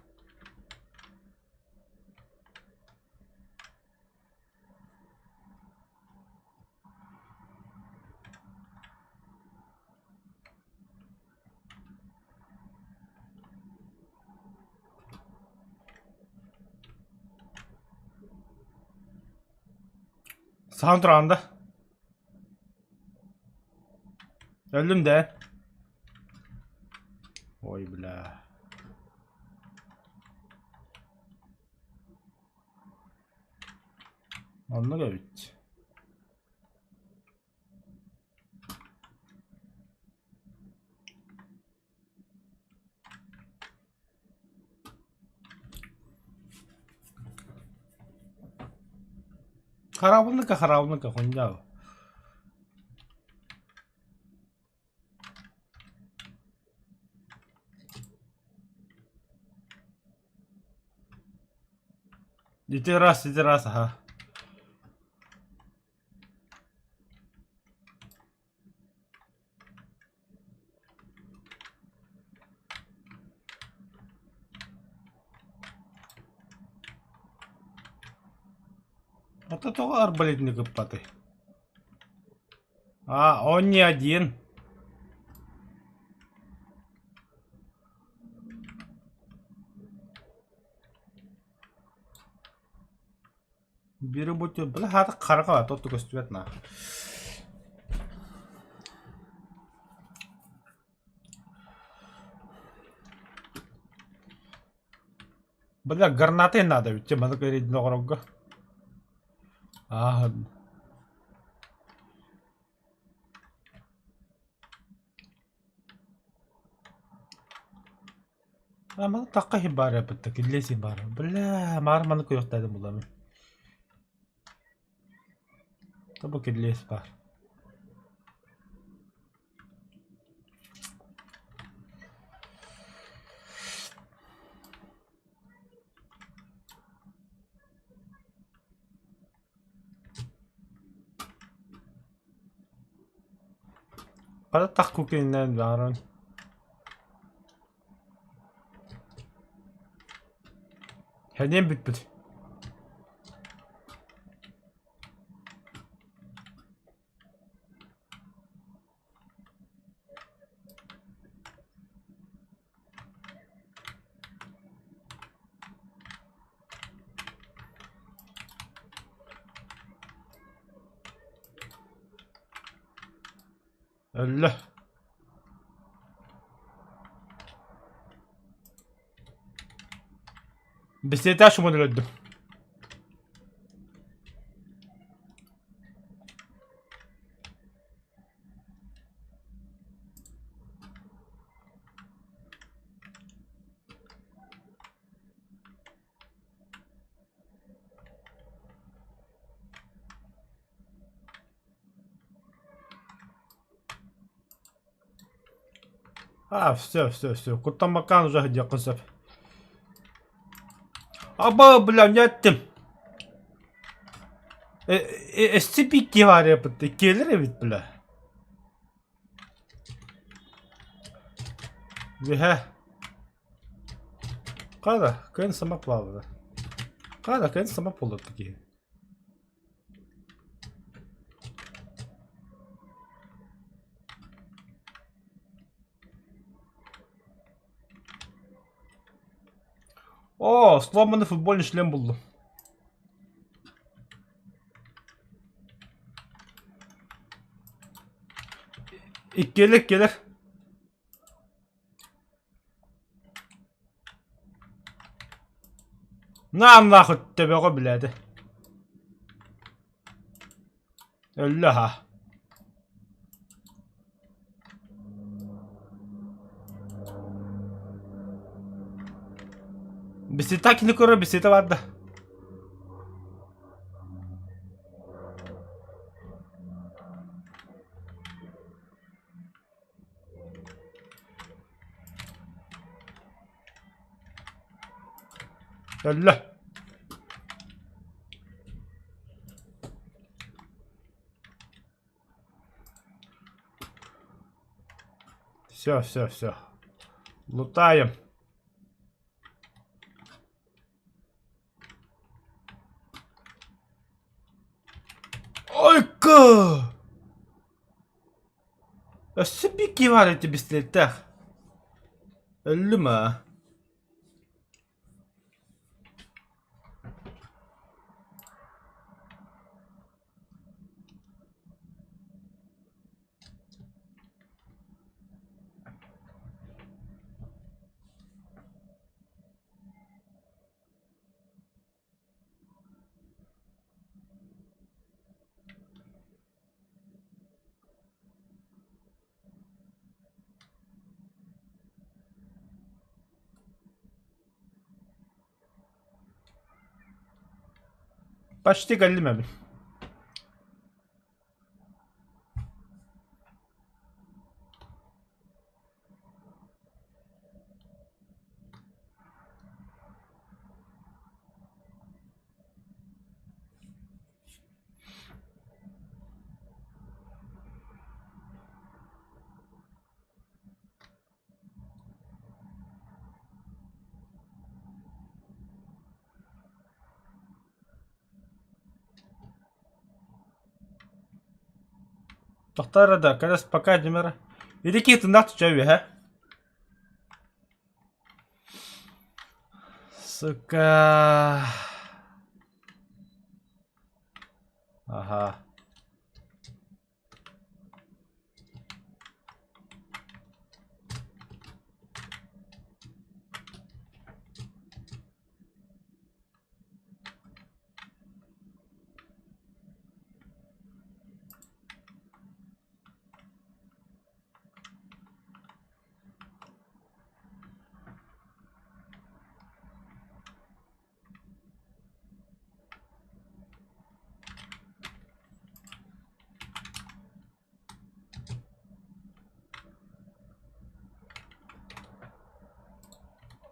A: Саһан тураҕын да? Өллүм дээ. Ой, бля. Оннук эбит. Хараабылныка, хараабылныка, хунньаал. Ити раз, ити раз, аха. Ата тоҕо арбалетник ыппатый? А, он не один. Бири бу бля хаата хараха тот көстүбэт на. Бля, гранаты надо ведь, маны көрейдин оҕорорго. Аа. А маны тахха иһин баар эппитте, киллиэсин баар. Бля, маар маны куйахтаадым буламын. Тобо киллиэс баар. Хата тах кукиннэн бааран. Хэниэн бүппүт. Өллө. Бэстилиэттээх чумун өлөрдүм. А, все, все, все. Куттаммаккаан уже диэххин сөп. Аба, бля, не эттим. SCP баар иккиэлэр эбит, бля. Үһэ. Хара, кыайан сама плавала. Хара, кыайан сама буолла киһи. О, сломанный футбольный шлем буллум. Иккиэлэр иккиэлэр. На нахуй төбөҕө билээти. Өллө аһа. Бисита кини көрөр бисита барда. Өллө. Все, все, все. Лутаем. Ойка! Өссө биир баар этэ бистэлэттээх. Өллүм аа. Почти кэллим эбит. Тохтоо эрэ да, кэлэс пока дим эрэ. Ити киһи тыннаах түчэ үөһэ. Сука. Ага.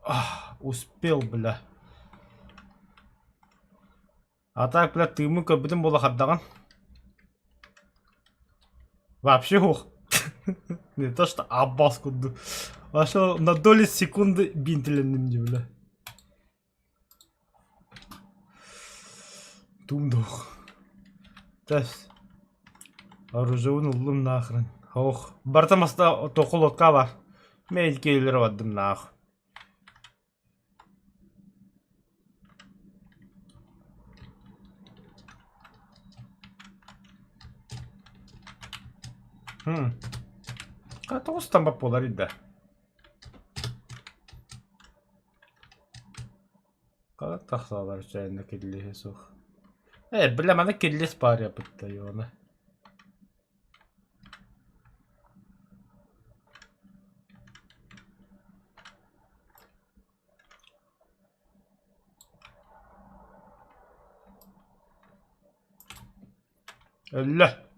A: Ах, успел, бля. А так, бля, тыыммын көрбүтүм буола хардаҕын. Вообще ух. Не то что Аббас курдук. Вообще на доли секунды бинтилэнним дии, бля. Туум дуох. Тэс. Оружиебын ыллым нахрен. Ох, барыта маста токулукка бар. Мен иккиэлэри бардым наах. Хм. Тоҕус тамбап буолар да. Хара тахсалар чайна киллиһэ суох. Э, бля, маны киллис баар япытта ёна. Өллө.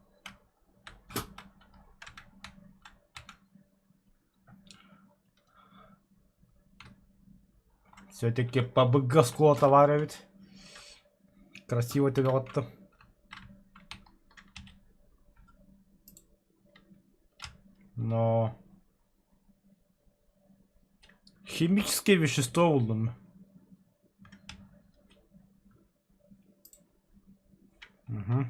A: Все-таки ПБГ оскуолата баар эбит. Красиво төбөҕүттэн. Но химическое вещество буллум. Угу.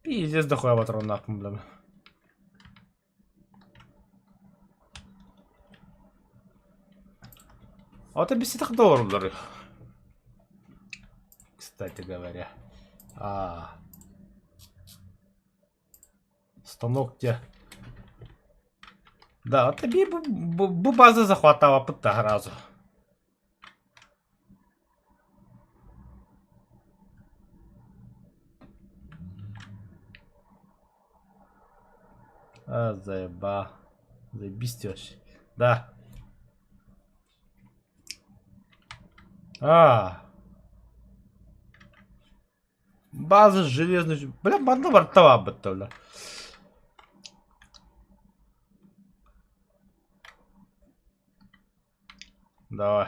A: Пиздец дохуя патроннаахпын билэбин. А это беситэх доллары. Кстати говоря. А. Станок где? Да, это бу база захватала сразу. А, заеба. Заебись вообще. Да. А. База железный. Бля, манна барта баабыт бля. Давай.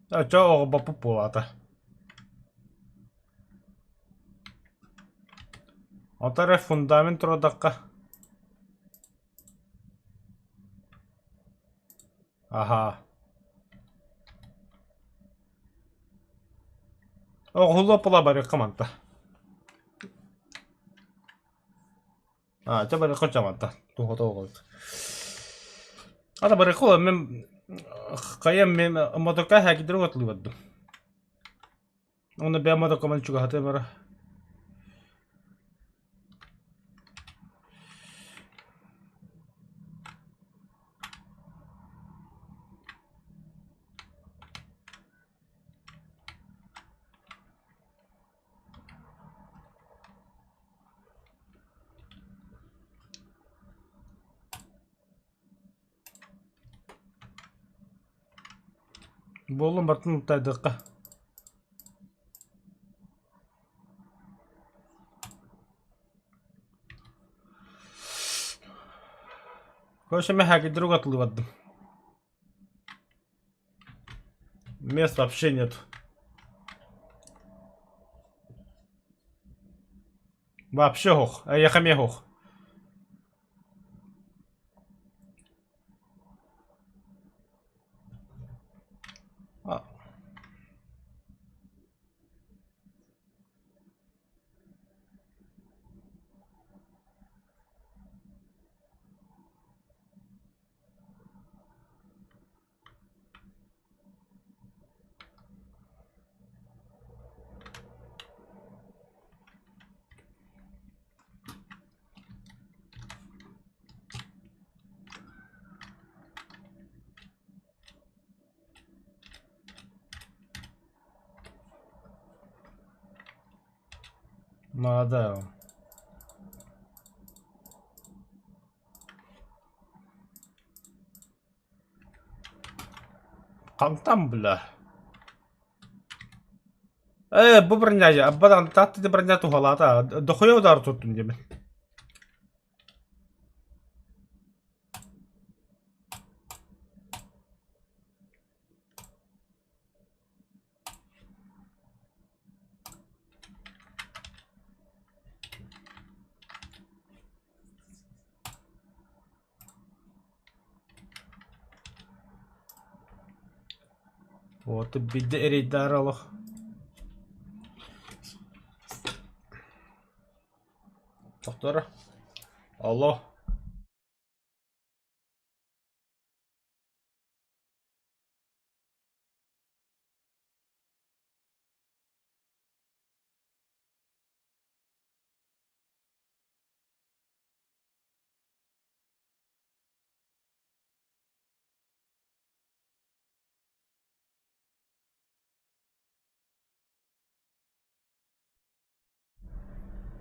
A: Оччо оҕолбоппут буолаата. Ото эрэ фундамент туруордахха Аһаа. Оҕуһулуо була барыахха манта. Аа, чэ барыахха чэ манта. Туһата оҕолут. Ата барыахха була мен хайа мен мотока хакидер отлыбардым. Уонна бэйэм мотокоман чугаһатыам эрэ. Буоллун барытын тайдыахха. Короче, мен хакердерге атылып бардым. Мест вообще нет. Вообще ох. Эйиэхэ эмиэ ох. А. Наада. Хантан бля? Ээ, бу броня, аббадан таатты броня туһалаата. Дохуя удар туттум диэмин. Вот биирдэ эрэйдээр олох. Тохтор. Алло.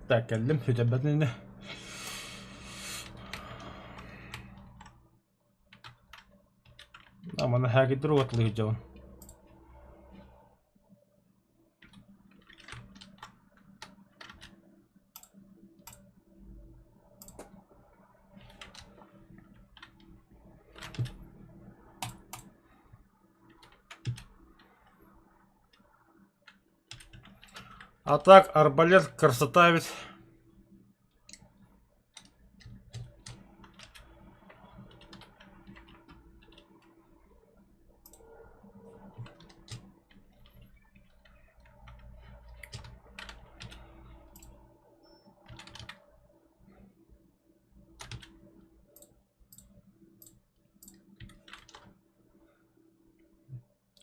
A: Так, кэллим, сүтэрбэтин ини. Амана хаагидыр уотлыы дьон. А так арбалет красота ведь.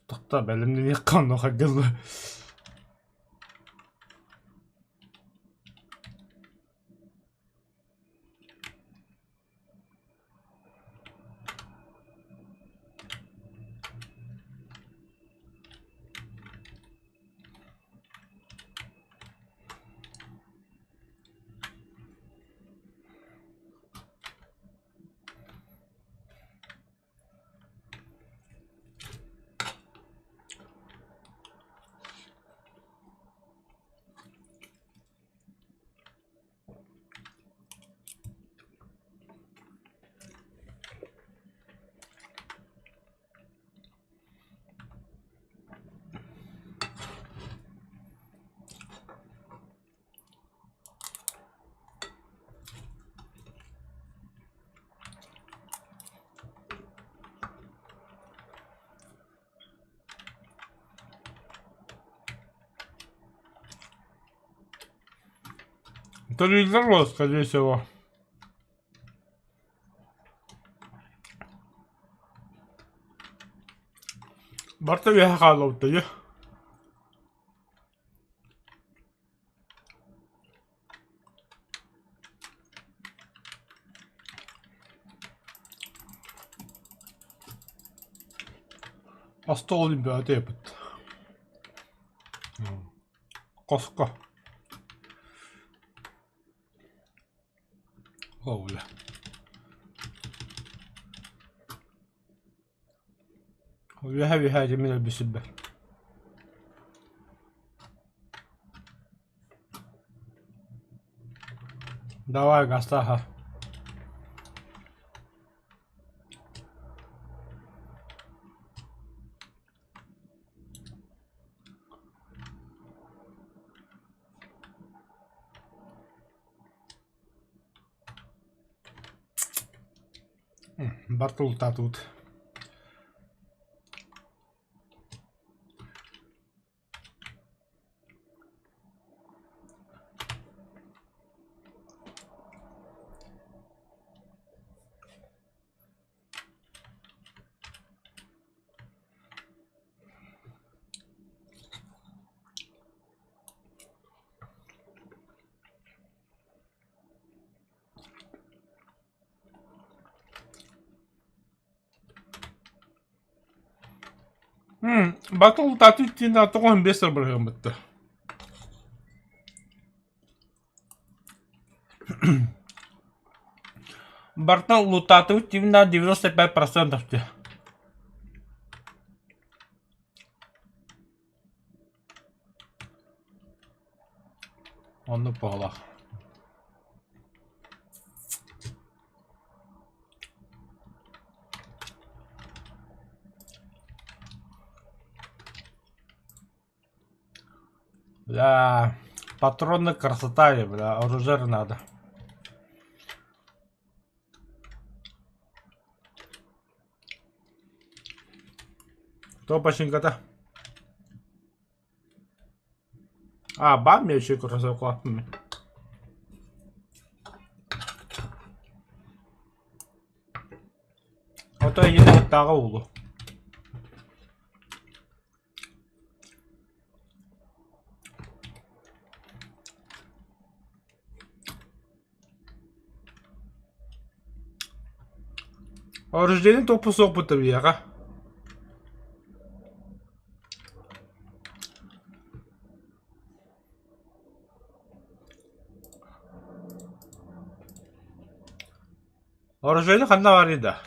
A: Тохтоо бэлэмнэниэххэ онуоха дылы.
B: Төлүүллэр буолуо, скорее всего. Барыта үөһэ хааллыбыт дии. Остуол бөҕөтө эбит. Хоско. Оля. Үөһэ-үөһэ дьэ мин өлбүт сирбэр. Давай, гастаха. Бартулутаатыбыт. Батыл татыт диэн тоҕо биэс бырыһыаммытта. Бартан лутаатыбыт на 95% дии. Оннук баҕалаах. Бля, патроны красота, бля, оружие надо. Кто починката? А, бам, я еще красавку. Ото эйигин уулу. Оружиены топпу суохпут биһиэхэ. Оружиены ханна баарый да?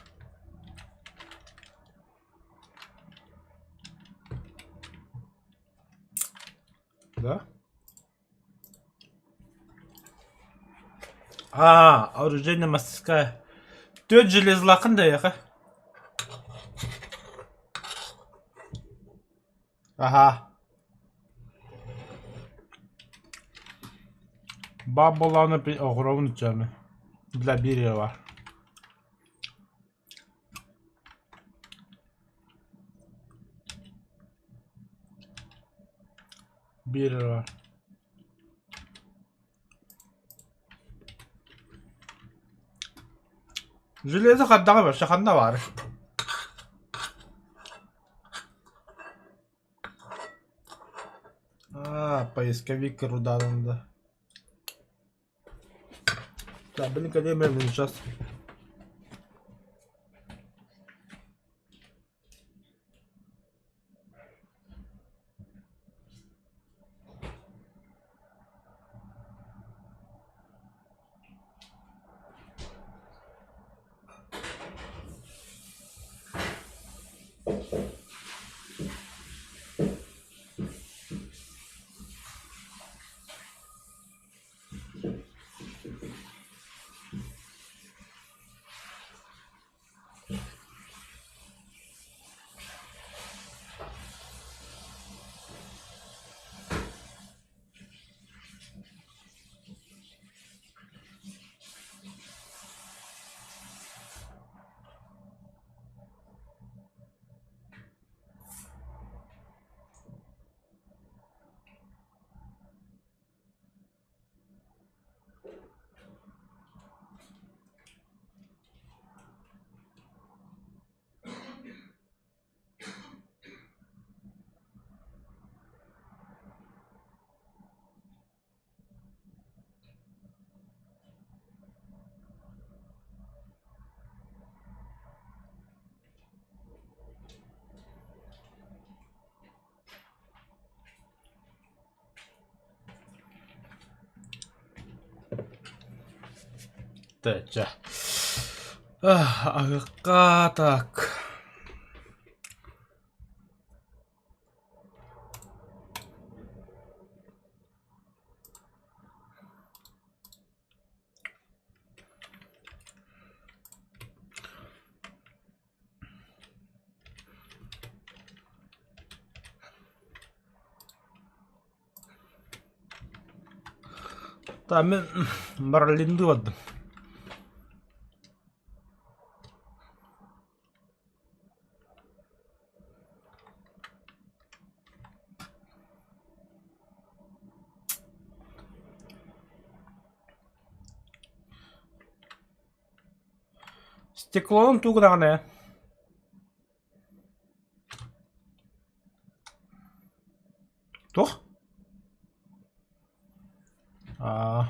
B: Да? А, оружейная мастерская. Түөрт железлааххын да эйиэхэ? Аһаа. Баар буоллаҕына оҕуруобун ыччааны. Для биэриэ баар. Биир эрэ баар. Железо хардаҕа вообще ханна баар? А, поисковик руданан да. Да, блин, когда сейчас. Чэ. Аһыахха так. Та мин Марлинды бардым. Стеклон тугу даҕаны Туох? Аа.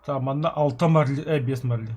B: Так, манна алта марли, биэс марли.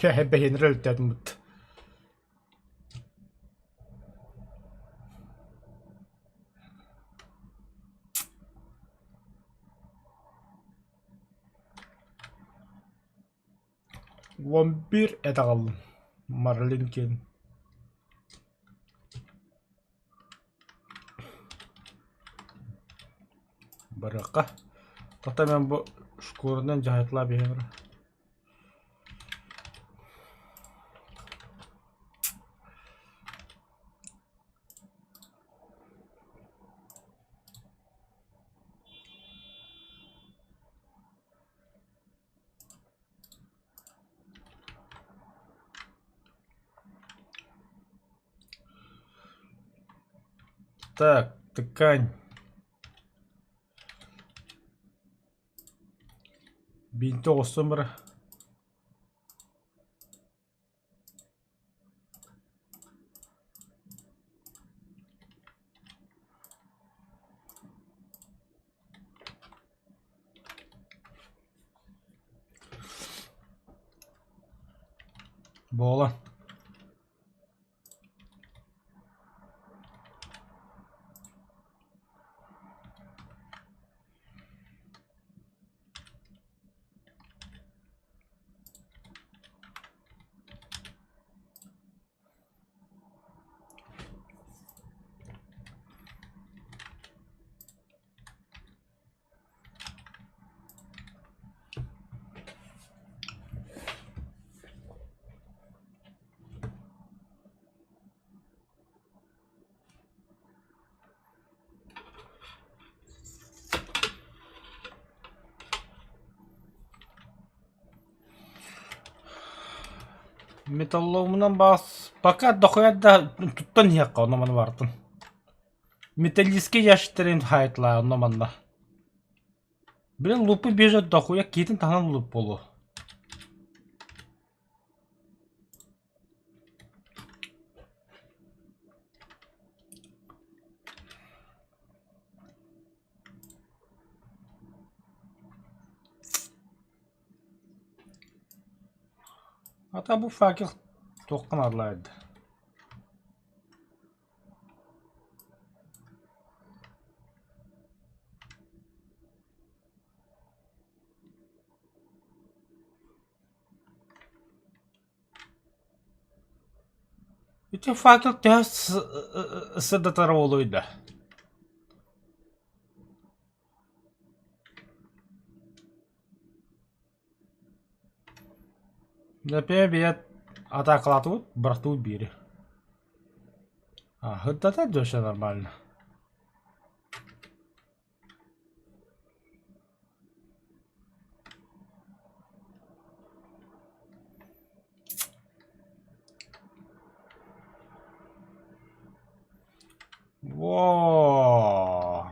B: Бэһиэннэрэ өлтөөтүммүт. 11 эт аҕаллым Марлин диэн Барыахха. Хата мен бу шкуранан дьаһайталаан биһиэн эрэ. Так, ткань. Биинтэ оҕустум бара. Буолан. Металлоломунан баас пока дохуя да туттан иһиэххэ онно маны барытын. Металлический ящиктарын хаайтылаа онно манна. Блин, лупы бежат дохуя киитин таһынан луп буолуо. Ата бу факел туохха наадалаах Ити факел төһө сырдатара буолуой да? Например, атаакалаатыбыт, бырахтыбыт биири. А, да все нормально. Во!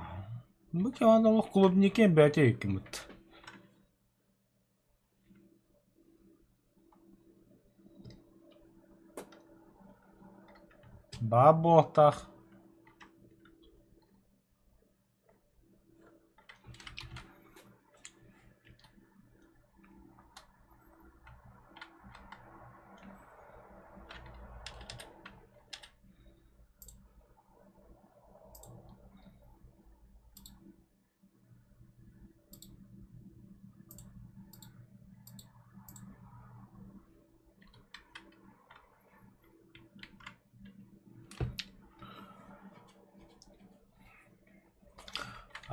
B: Бу киһи олох клубнике бэйэтэ иккиммит. Баар буолуохтаах.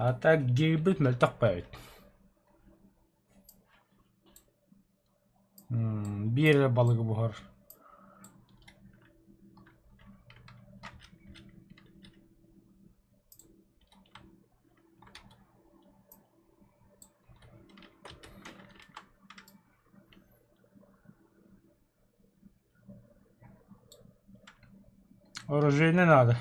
B: А так гиирбит мөлтөх бэйэбит. Биир эрэ балыгы буһар. Оружейный надо.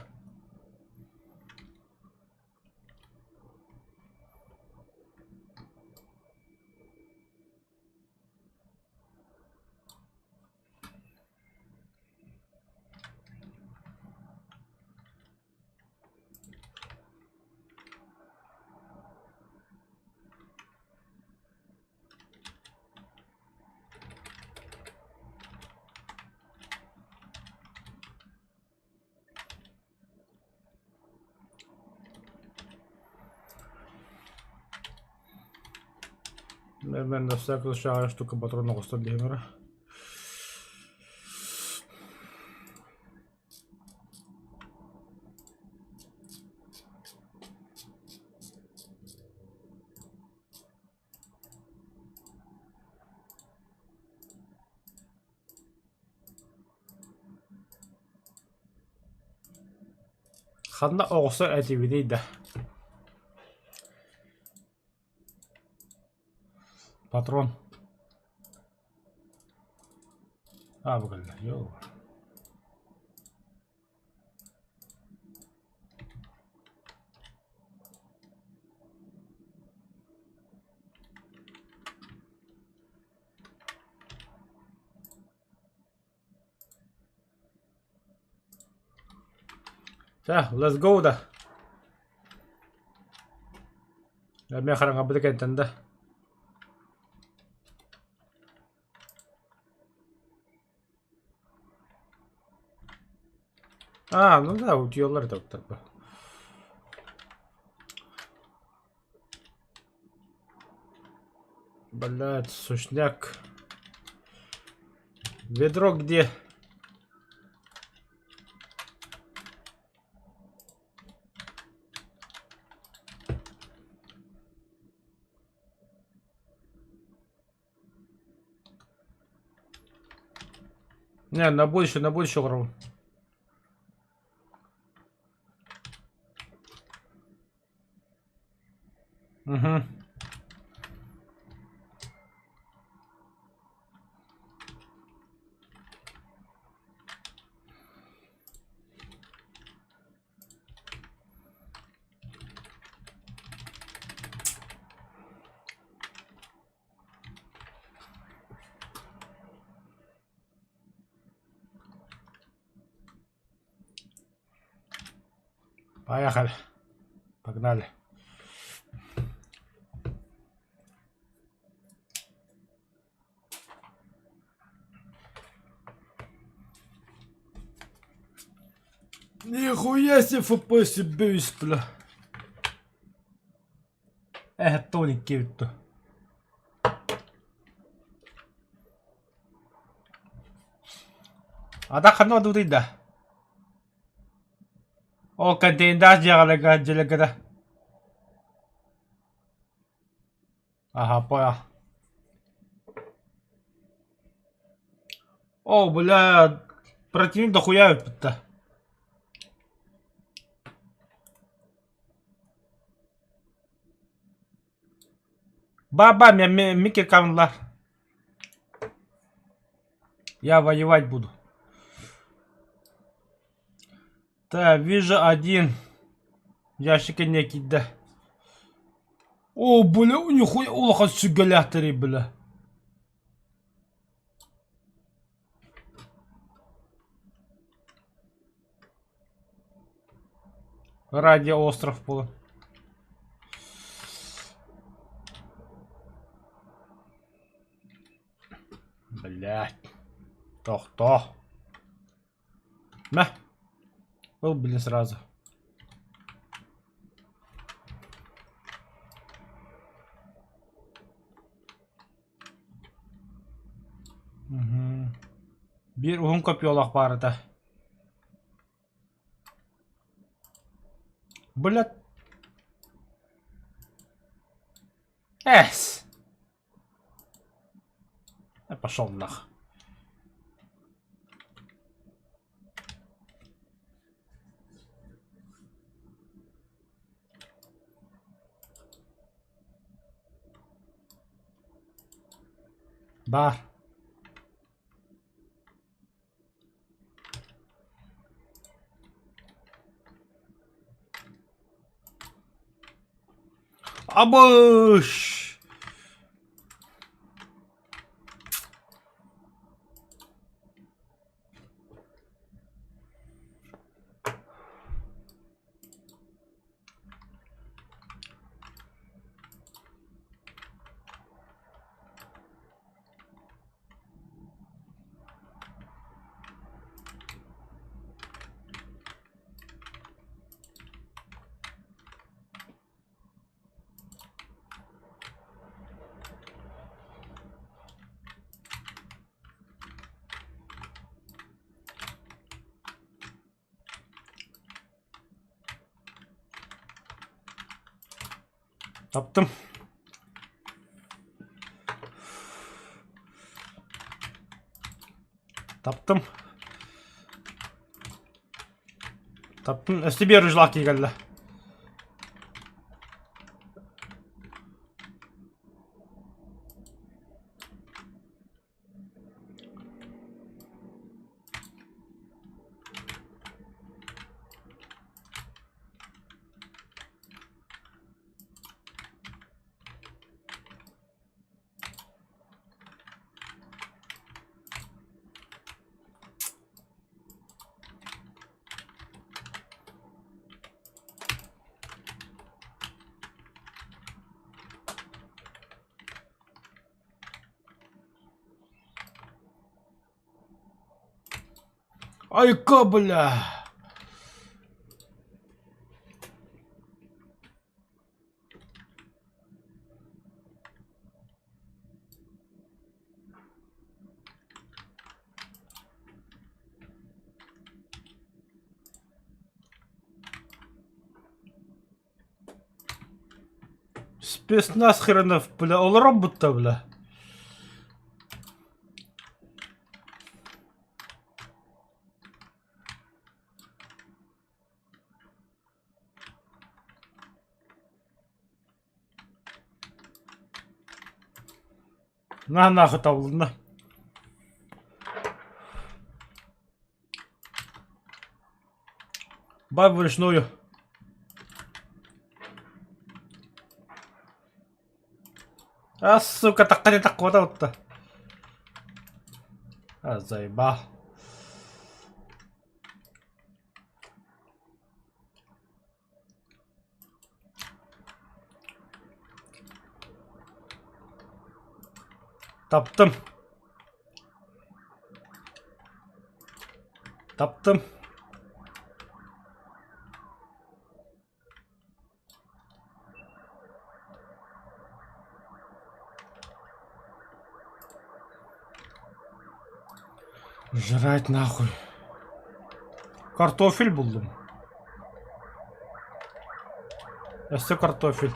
B: Мен на всякий случай штука патронов оставлю. Ханна оҕусар этибиний да? Патрон. Аа бу кэллэ. Йоо. Чэ, let's go да. Эмиэ хараҥарбыта кэнтэн да. А, ну да, утуйаллар этэ оттарба. Блядь, сушняк. Ведро где? Не, на больше оҥоробун. Угу. Поехали. Погнали. Нихуя себе FPS бейс, бля. Э, тоник киирбит дуо? А ханна барбытый да? Ол контейндаах дьиэҕэ дьиэлэргэ Ага, понял. О, бля, противник дохуя эбит да. Ба-ба, Микки Камлар. Я воевать буду. Так, вижу один. Ящика некий, да. О, бля, нихуя улахан сүгэлээхтэрий, бля. Радио остров буолан. Блядь. Тохтоо. Мэ. Ыл, блин, сразу. Биир уһун копьелаах баар этэ. Блядь. Эс! Пошел нах. Баар. Абыш! Таптым. Таптым. Таптым. Өстө биэр ужлаах киһи кэллэ. Айка, бля! Спецназ хренов, бля, олорон бутта, бля. На нахуй табылынна. Бай вручную. А, сука, такка не таккота отта. А, заебал. Таптым. Таптым. Жрать нахуй. Картофель буллум. Өссө картофель.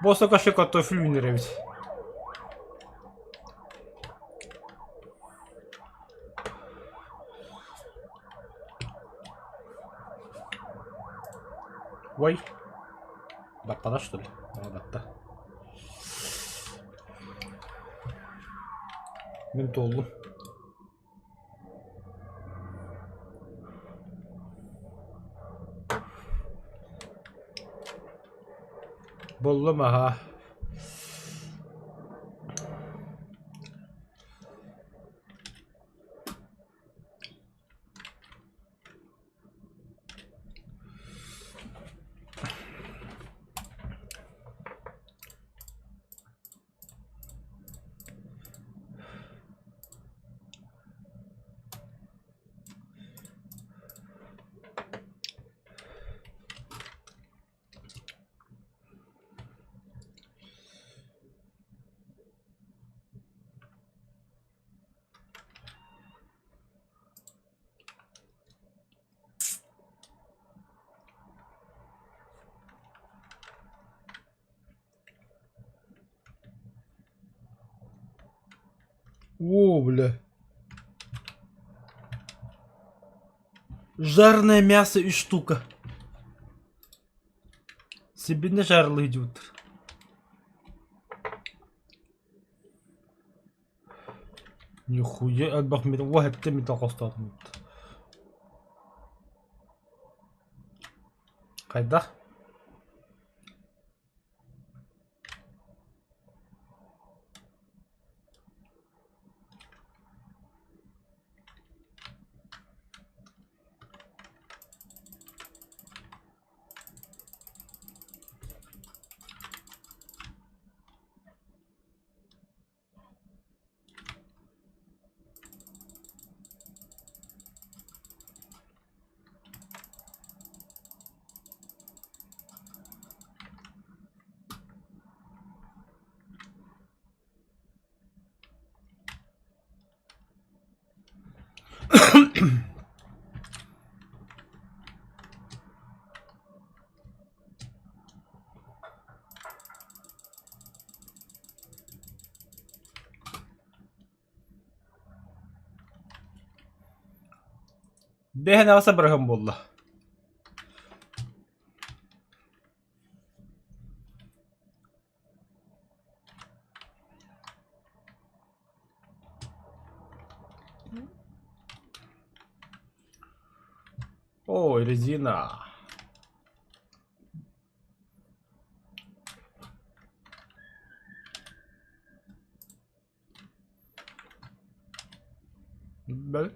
B: Босо каше картофель үүнэр эбит. Ой. Баппада что ли? Батта. Мин туоллум. Буллум аһа. О, бля. Жареное мясо и штука. Себе не жарили идут. Нихуя элбэх уоһэттэ металл хостоотум. Хайдах? Бэһэн аҕыса быраһым буолла. Ой, резина. Бэл.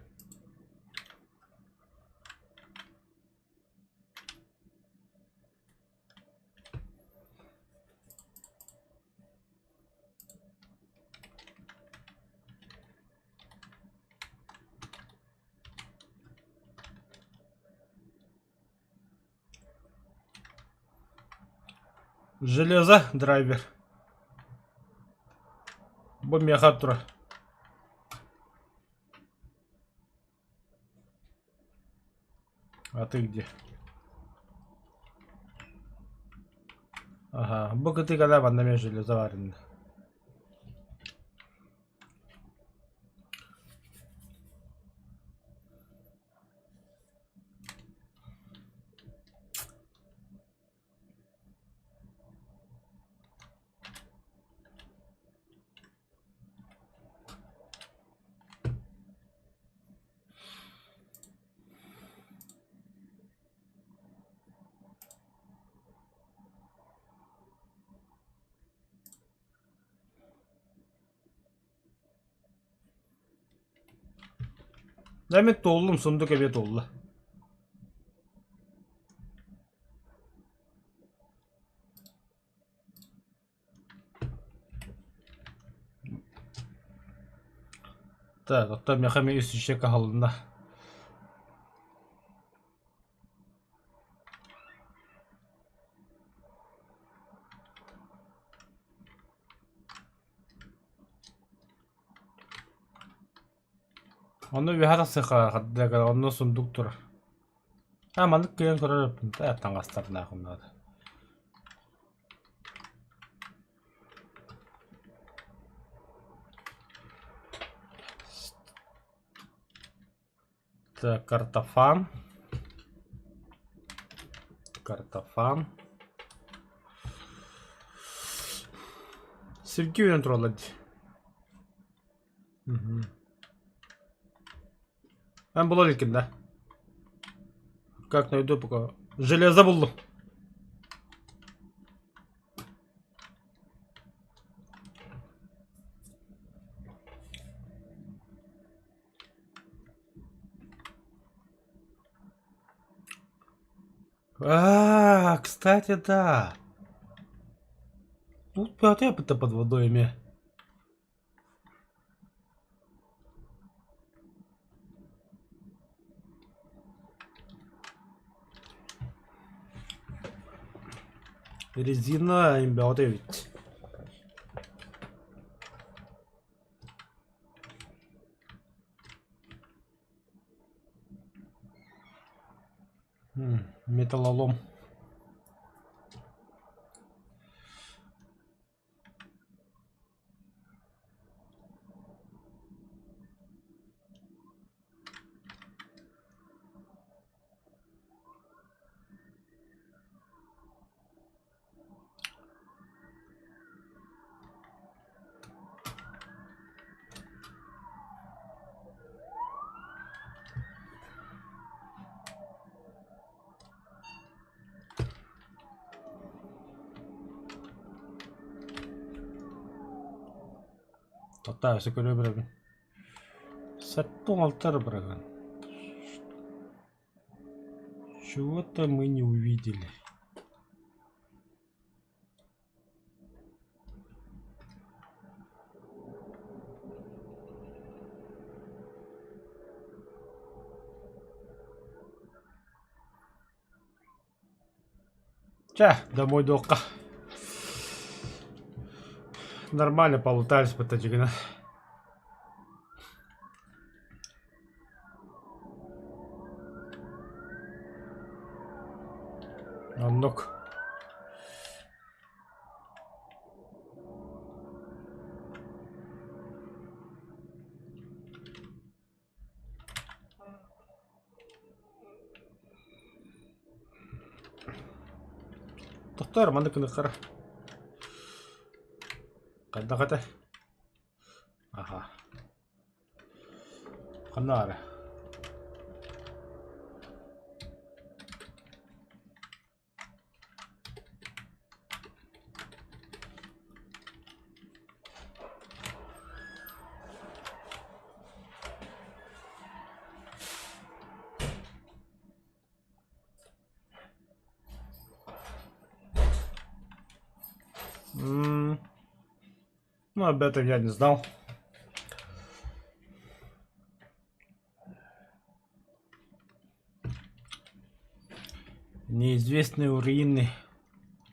B: Железо драйвер. Бу миэхэ турар. А ты где? Ага, бу кытыгала манна эмиэ железо баар иннэ. Дьэ мин туоллум, сундук эбиэ туолла. Так, оттон миэхэ эмиэ үс иччэ каһылынна. Онно үөһэ тахсыахха хардыга онно сундук турар. А маннык кыайан көрөр эбиппин да таҥастардаах наада. Так, картофан. Картофан. Сирги үүнэн тураллар дии. Угу. Эн була иликкин да? Как найду пока? Железо буллум. А, кстати, да. Тут это под водой ме. Резина имбеҕэ эбит. Металлолом. Тота өссө көрө бэрэбин. Сэттэ эрэ быраган. Чего-то мы не увидели. Чэ, домой дуохха. Нормально полутались по Таджигина. Оннук. Тохтоор, маннык гыныаххара. Хайдах этэ? Аха. Ханна баара? Ну, об этом я не знал. Неизвестные руины.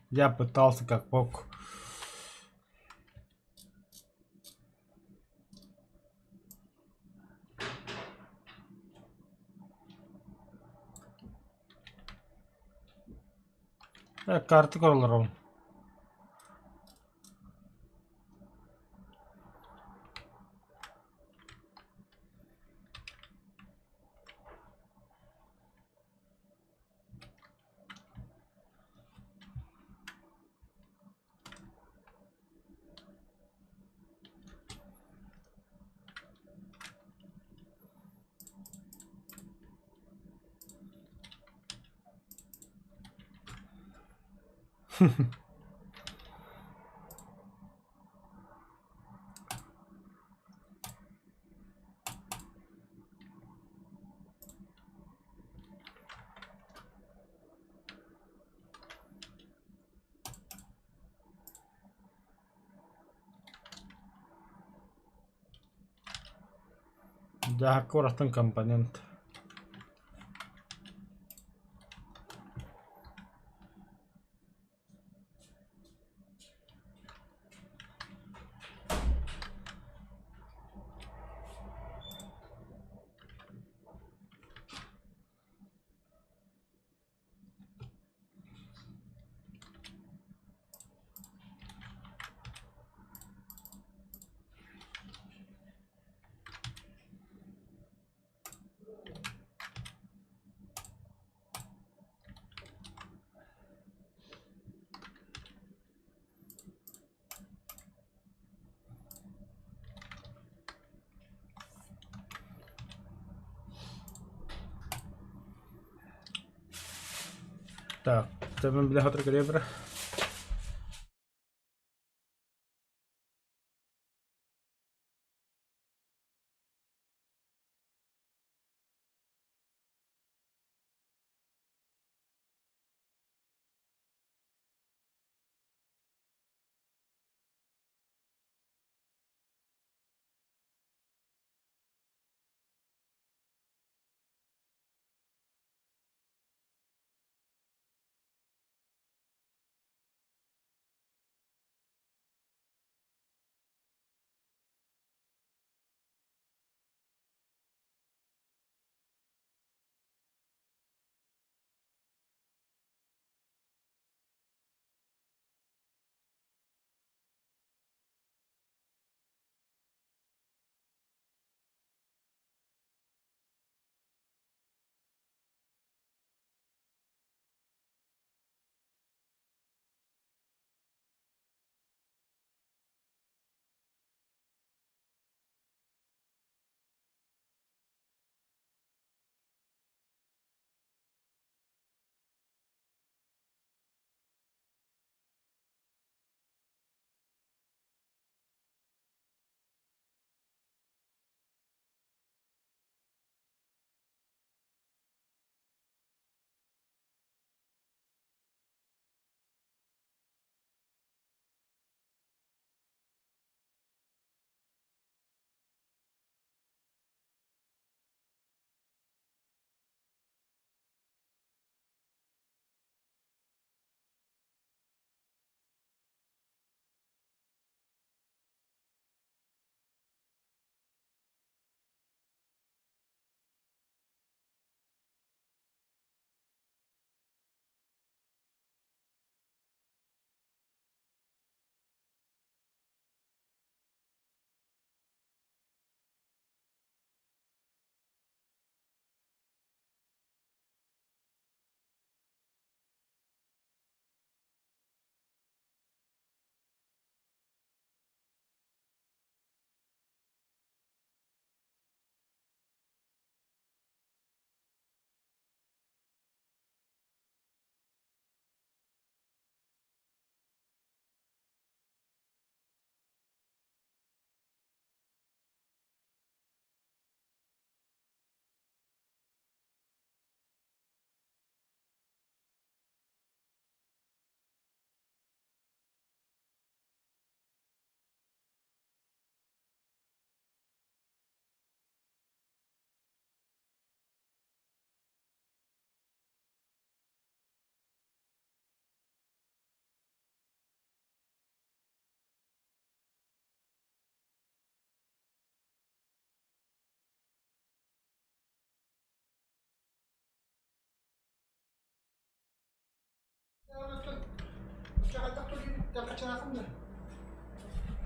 B: Я пытался как мог. Карта көрөлөрүм. Дьаһакка уратын компонент. Так, мен билэ хотор көрүө бара.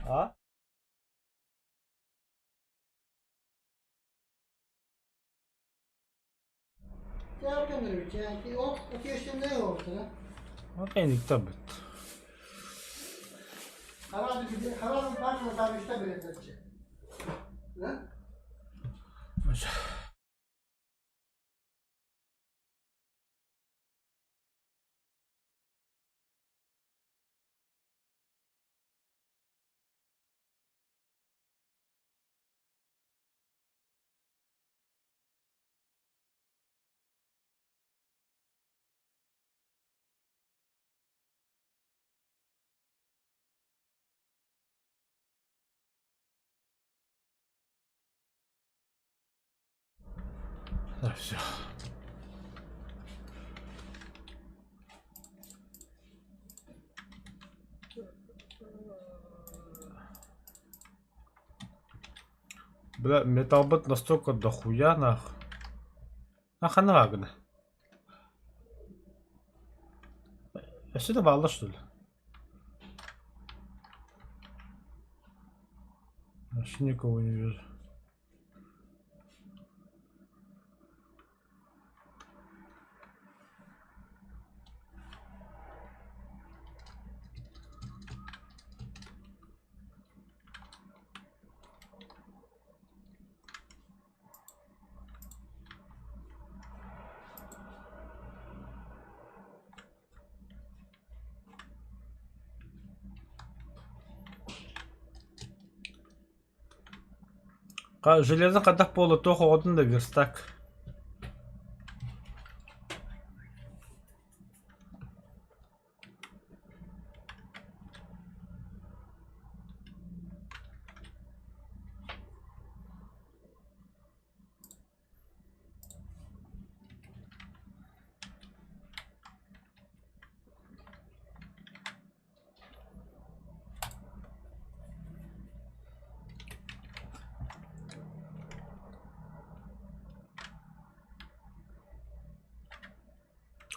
B: А? Эникте бит. Да, все. Бля, металлбыт настолько дохуя нах. Нахана гына. Өссө да бааллар что ли? Вообще никого не вижу. Железо хайдах буола туох оҕотун да верстак.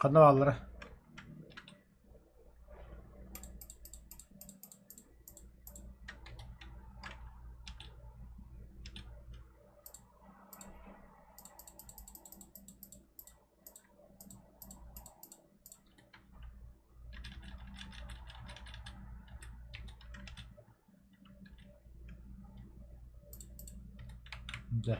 B: Ханна бааллара? Дьэ.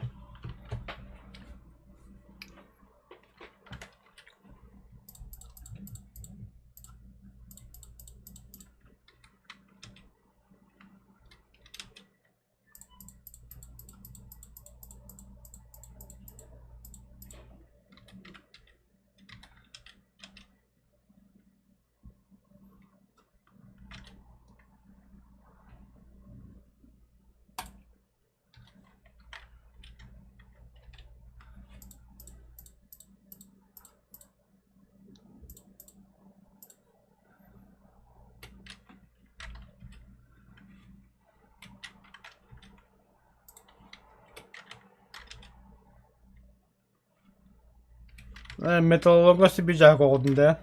B: Металлолорго сибидьаак оҕотун да.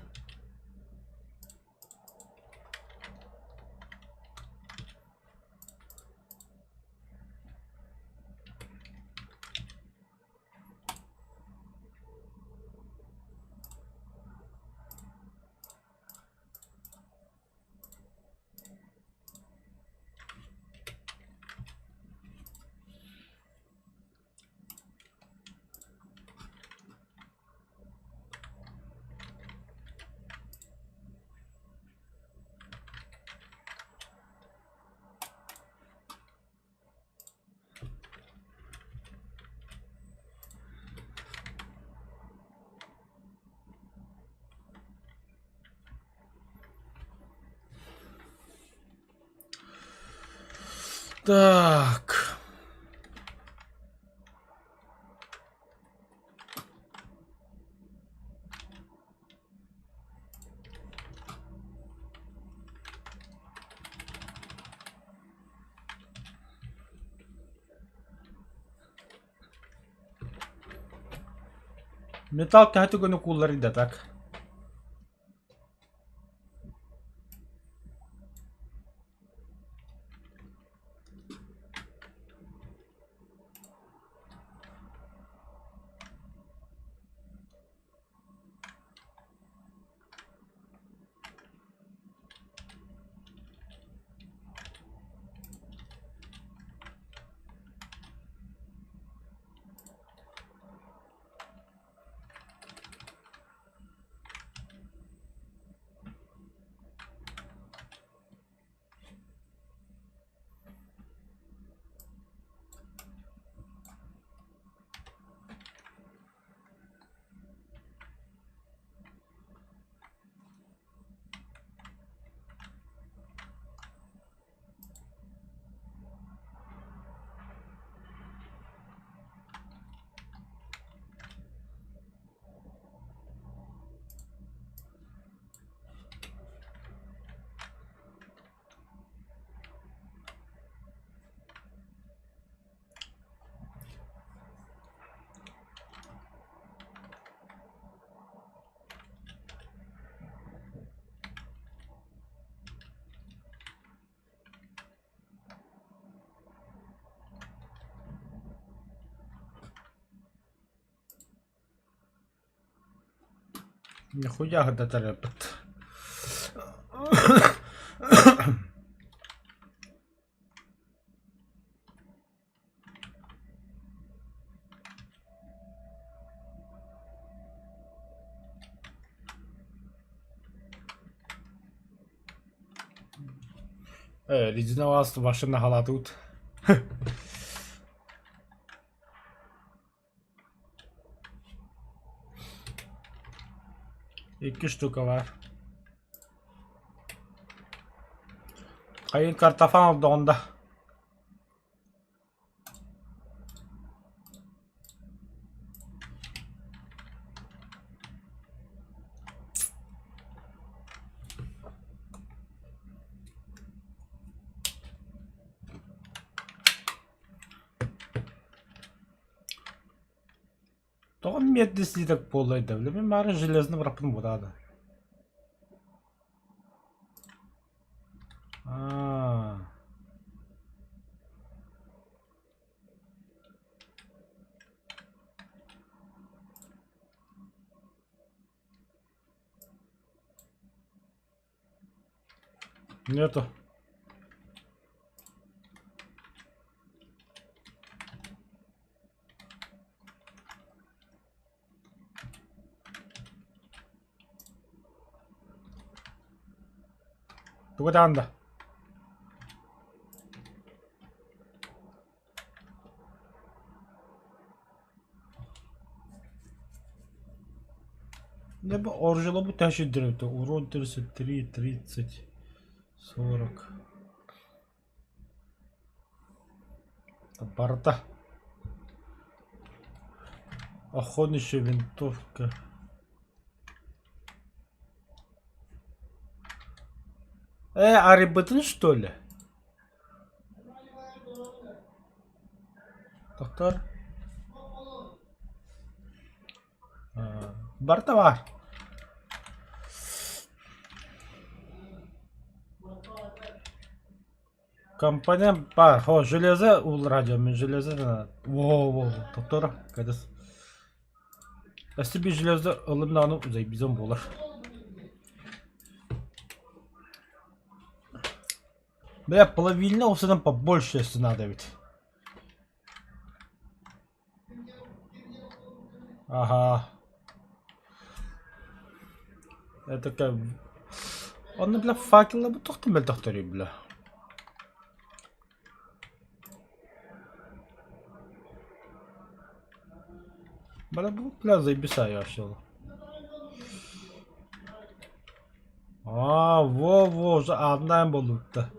B: Так. Металл төһө түгэни куулларый да так. Нихуя гдатарепт. Резиновас машина халатут. Икки штука баар. Хайын картофан олдоҕун да. Тоҕо медный слиток буоллай да, бля, мин железный бырахпытым буолаа да. Аа. Нету. Тугу даҕаны да? Дьэ бу оружиеларбыт төһө сирдэрэ Урон 33, 30, 40. Барыта. Охотничья винтовка. Э, арыйбытын что ли? Доктор? Барыта баар. Компонент баар. Хо, железо ууллара мин железо Во, во, доктор, кадыс. Өссө bir железо ылым даҕаны заебизон буолар. Бля, половина осыдан побольше если надо ведь. Ага. Это как... Онно, бля, факела бу тохтон мөлтөхтөрүй, бля. Бля, бу, бля, заебиса я вообще. А, во-во, уже одна болупта.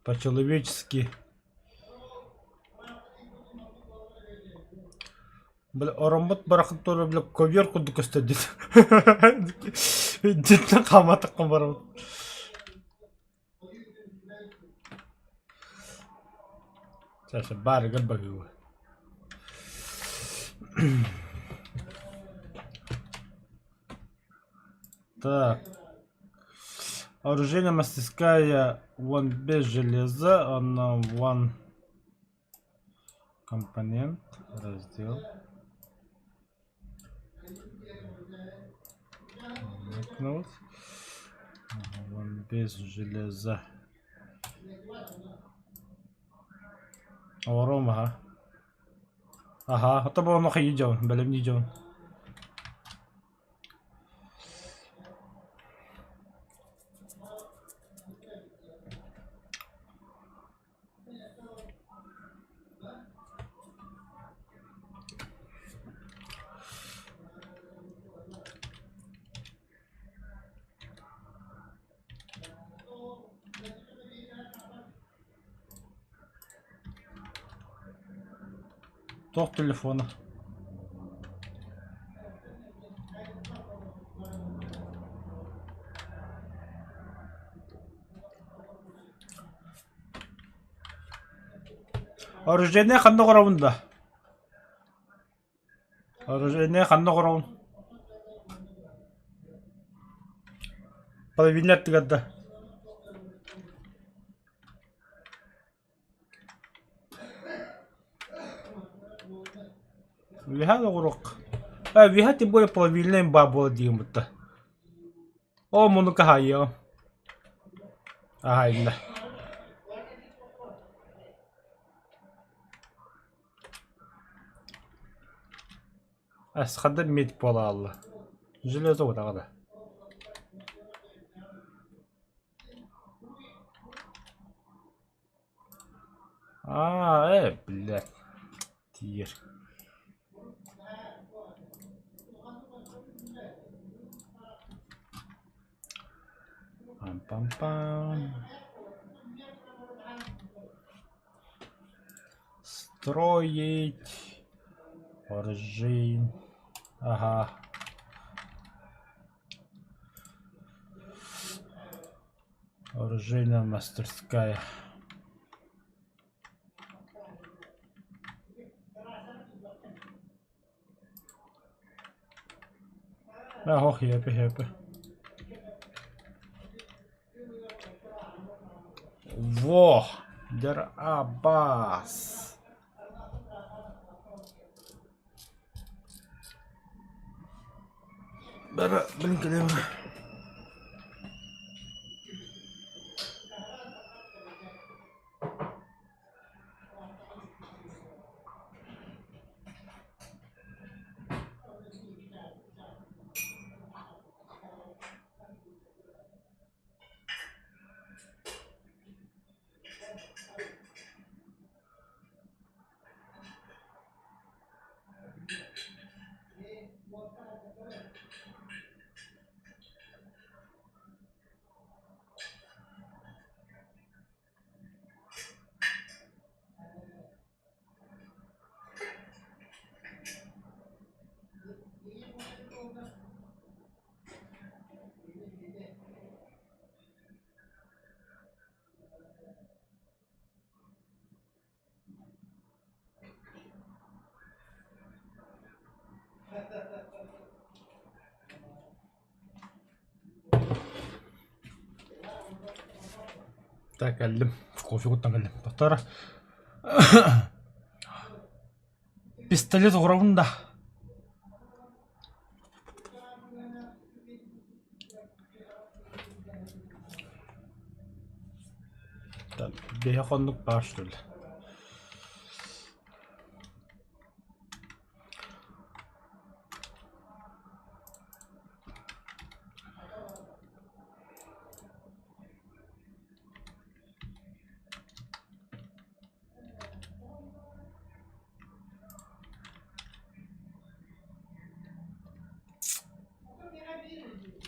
B: По-человечески. Бля, ороммут барахын туора, бля, ковер курдук көстөр дии. Дьиттэн хааматахха барабыт. Саша, баарыгар баһыыба. Так. Оружейная мастерская вон без железа, она вон компонент, раздел. Вот. Вон без железа. Оҥоруом аһа. Аһа, ото буолан хайыы дьон, бэлэмнии дьон. Туох телефона? Оружейнай ханна оҥоробун да? Оружейнай ханна оҥоробун? Половина аттыгар да? Үөһээ оҕуруок. Э, үөһээ тем более половиннай баа буола диэн бутта. Оо, муну хаһаайыаҕым. Хаһаайынна. Асхада медь буола хаалла. Железо уотаҕа да. Аа, э, блядь. Тиийэр. Пам-пам-пам. Строить оружие. Ага. Оружейная мастерская. Ох, хеппи хеппи. Во! Дер Аббас. Бара, блин, кэлиэм. Так кэллим, кофе куттан кэллим. Доктор, пистолет угуробун да. Биһиэхэ оннук баар что ли?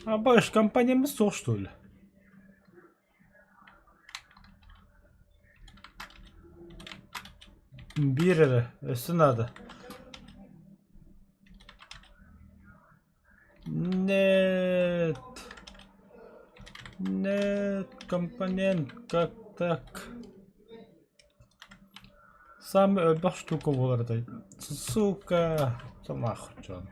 B: А компаниямыз суох что ли? Биир эрэ, өссө наада. Нет. Нет, компонент, как так? Самый элбэх штука буолар этэй. Сука! Нахуй дьон.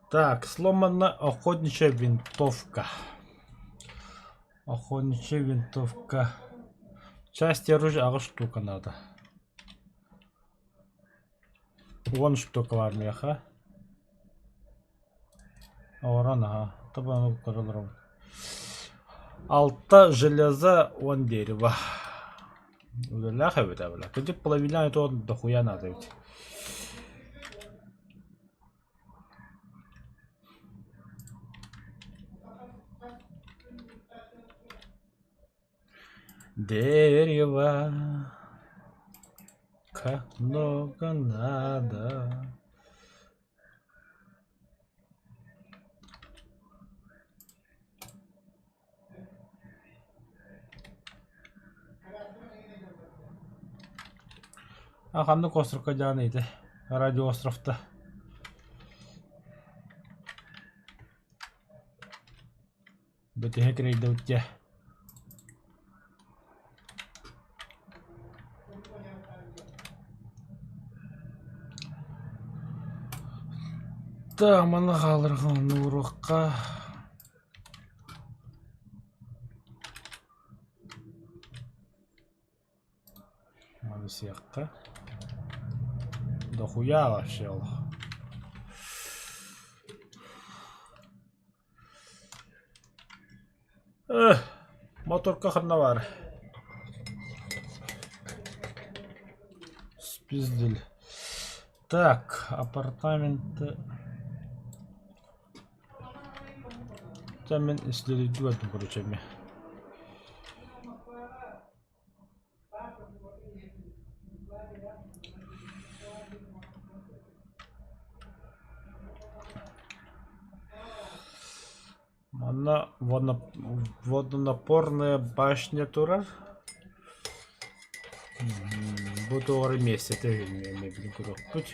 B: Так, сломана охотничья винтовка. Охотничья винтовка. Части оружия аҕыс штука надо. Уон штука баар миэхэ. Оҥорон аһа. Тобону көрө олоробун. Алта железо, уон дерево. Үлэлээх эбит ээ бля. Кырдьык половина то дохуя надо ведь. Дерево, как много надо. А ханнык островка дьаан ити радиоостровта Бэтиһэ кирэйдэбит дьэ. Так, манна хаалырҕа онно уруохха. Кэбисиэххэ. Дохуя вообще олох. Эх, моторка ханна баар? Спиздили. Так, апартаменты. Дьэ мин исследуйдуу короче эмиэ. Манна водонапорная башня турар. Бу туох миэстэтэ эмиэ билин көрүөхпүт.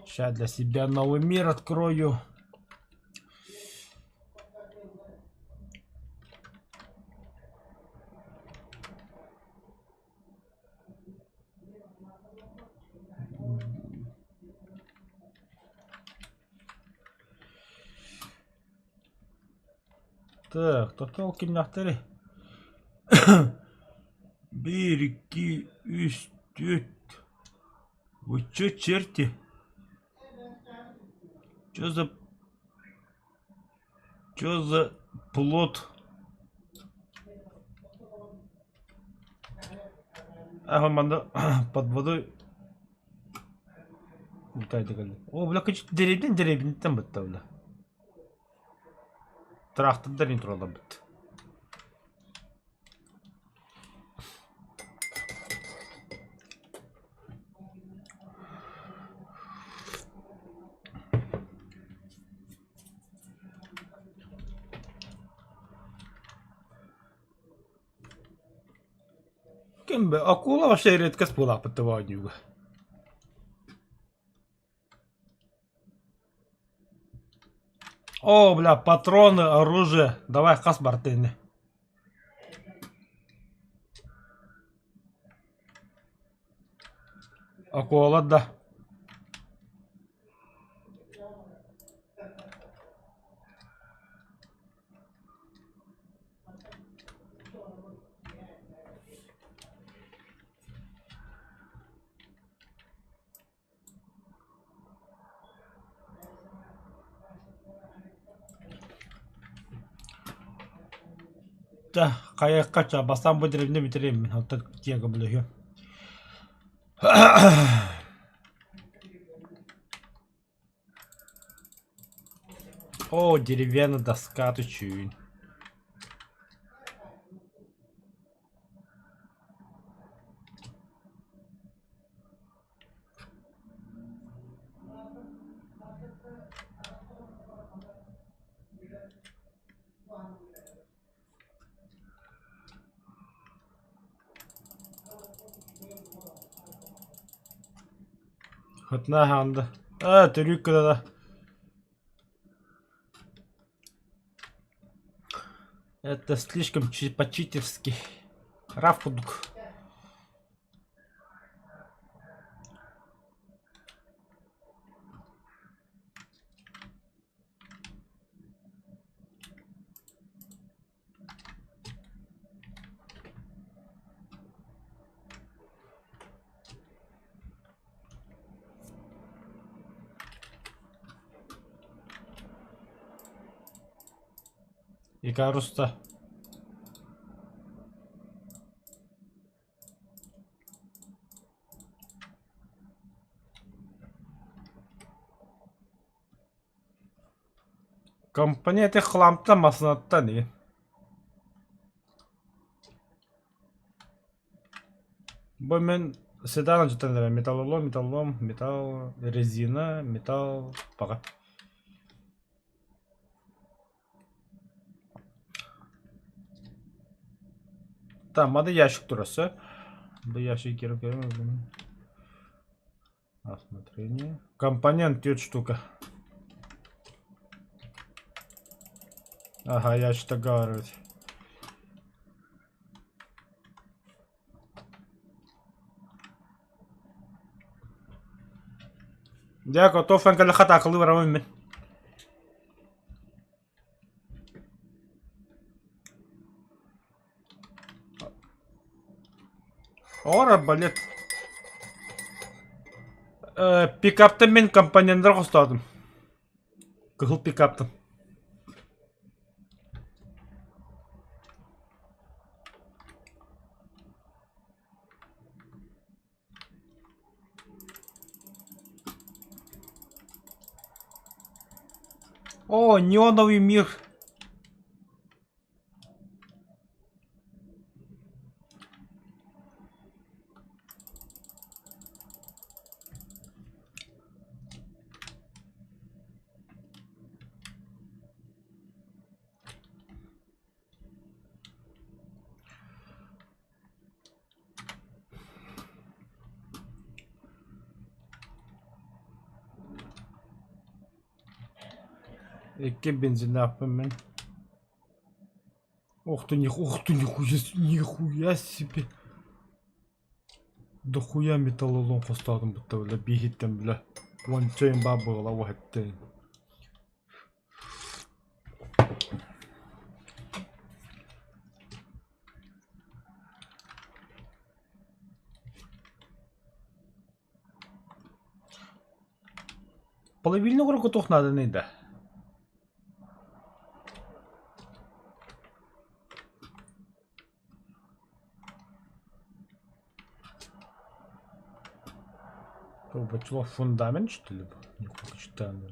B: Сейчас для себя новый мир открою. Так, тохтоо кимнээхтэрий? Биир, икки, үс, түөрт. Вы чё, черти? Чё за... Чё за плод? Ага, манна под водой О, бля, дэриэбинэ дэриэбинэттэн бытта, бля. Тыраахтырдар интроларбыт. Ким бэ, акула вообще редкость буолаахпыт оонньууга. О, бля, патроны, оружие. Давай хас барта ини. Акула да. Да, хайыахха ча, бастаан бу деревня бүтэриэм мин, оттон тиэгэ булуһуом. О, деревянная доска ты чүүн. Хотна хаанда. Аа, төрүүк кыдада. Это слишком по-читерски. Раф курдук. Икаруста. Компания ити хламтан массыынаттан ии. Бу мин седан дьиттэн эрэ металлолом, металлолом, металл, резина, металл, пока. Там мады ящик турар сөп. Бу ящик киирэн көрүм. Осмотрение. Компонент 5 штука. Ага, я что говорю. Дьэ, готов кэлэхэ таакылыы барабын мин. Ор арбалет. Пикаптан мин компоненнары хостоотум. Кыһыл пикаптан. О, неоновый мир. Икки бензиннаахпын мин. Ох ты, них, ух ты, нихуя, нихуя себе. Дохуя металлолом хостоотум бутта бля бииһиттэн бля. Уонча имба буола уһаттын. Половинный уроку туох нааданый да? Фундамент, что ли? Нихуя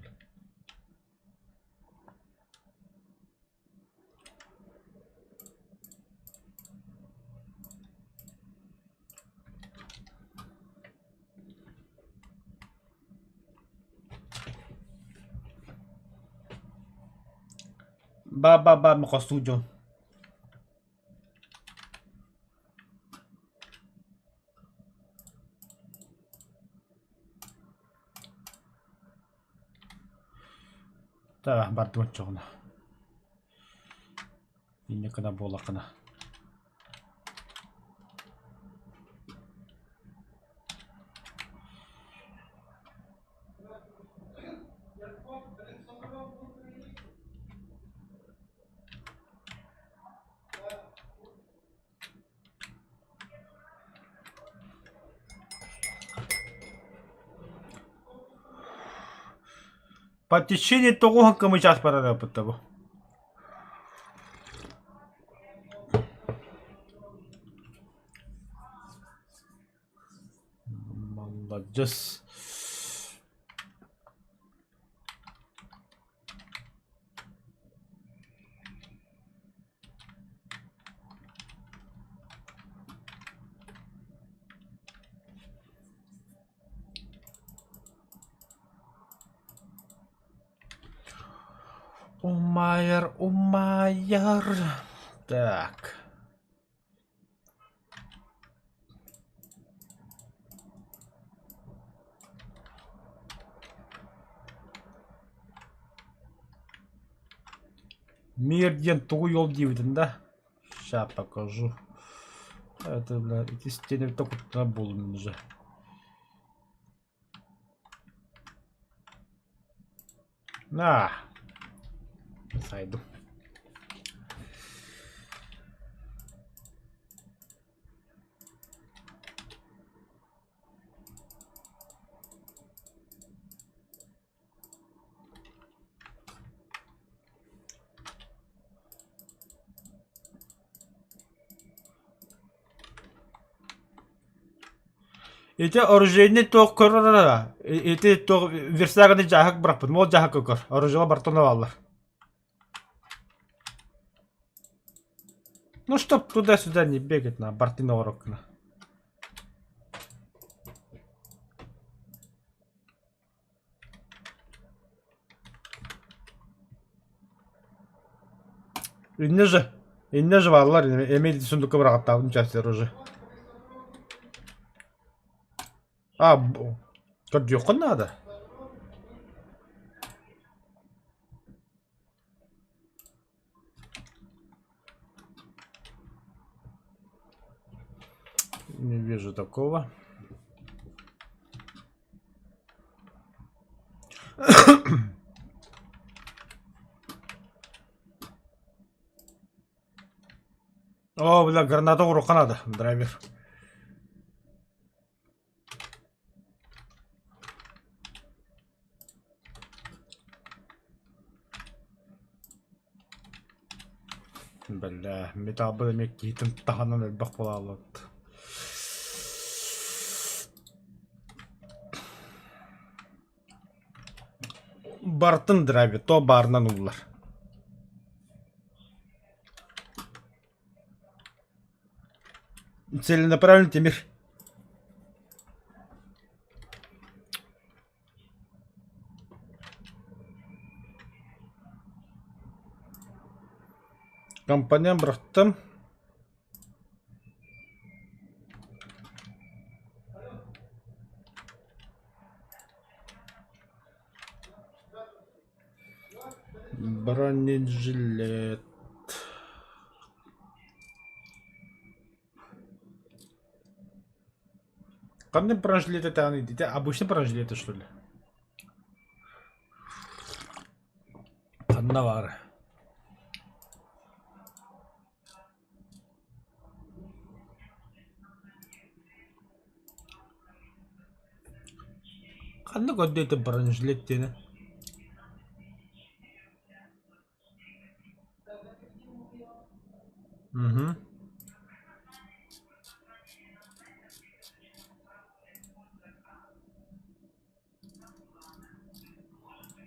B: Ба-ба-ба, хостуу дьон. Так, бардым оччоҕуна. Инньэ гына буоллаххына. По течение тоҕуһун кымычаас барара бу. Маладьыас. Умайар, умайар. Так. Мир диэн тугуй ол диэбитин да? Ща покажу. Это, бля, эти стены только буоллун уже. На! Сайдым. Ити оружейнай туох көрөр ити туох верстаганы дьааһык бырахпыт, ол дьааһыкка көр, оружие бартон бааллар. Ну чтоб туда-сюда не бегать на бартын оҕороккуна. Иннэ же, иннэ же бааллар, эмиэ сундукка быраҕаттаабытым частер уже. А, көрдүөххүн наада. Не вижу такого. О, бля, граната уруохха наада, драйвер. Бля, металлбыт эмиэ киһитин таһынан элбэх буолааллыбыт. Барытын драйве, то баарынан ууллар. Целенаправленно тимир. Компонент бырахтым. Бронежилет. Ханнык бронежилет этэҕиний дии? Обычный бронежилеты что ли? Ханна баар? Ханна көрдөөтө бронежилет диэни? Угу.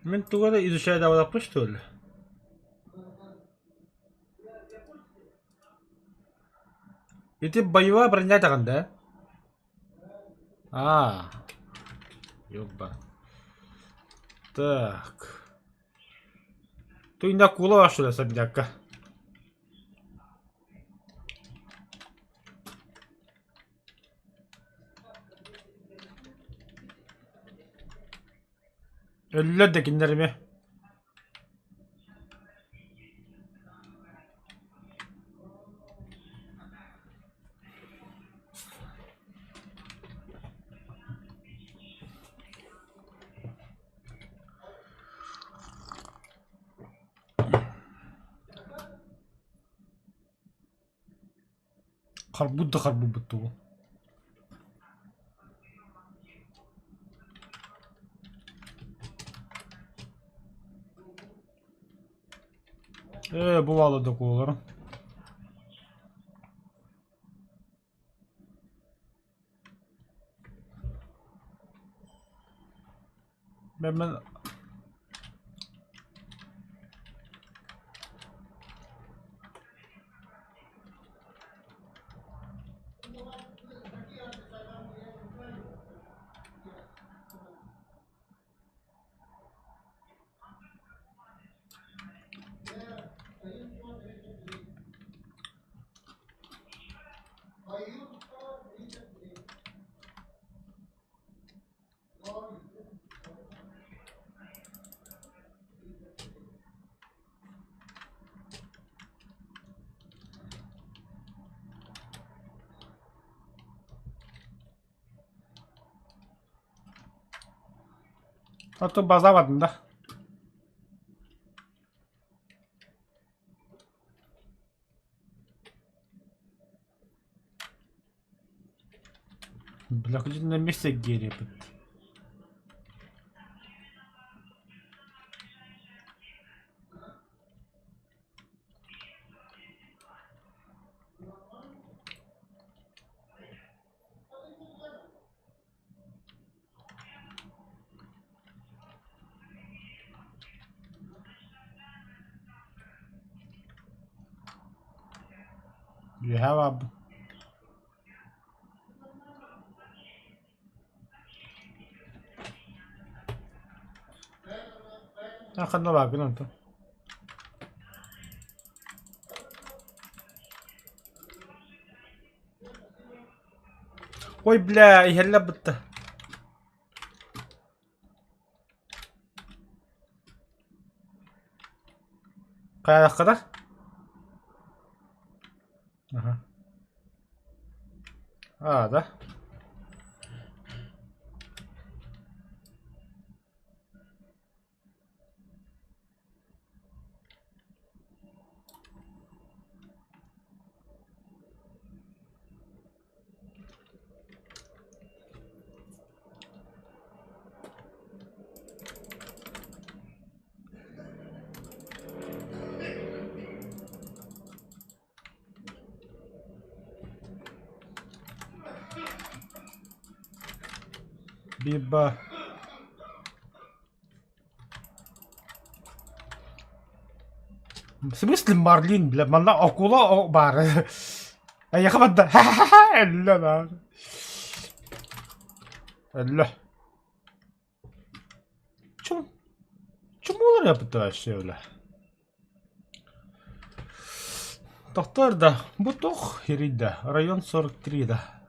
B: Мин тугу эрэ изучайдаабатахпын что ли? Ити боевая броня даҕаны да? А, ёба. Так. Ты на кула что ли особняка? Өллөр да кинилэр эмиэ. Харбыт да харбыппыт тугу. Ээ, бу да куоларым. Мен А то база да? Бля, хоть на месте герри. You have a Ханна бааргын онтон. Ой, бля, иһэллэр бытта. Хайалаххыта? Аха. А, да? Биба. В смысле Марлин, бля, манна акула баар. Эйиэхэ барда. Өллө баар. Өллө. Чум. Чумулар yaptı вообще, бля. Тохтор да, бу туох хирийдэ, район 43 да.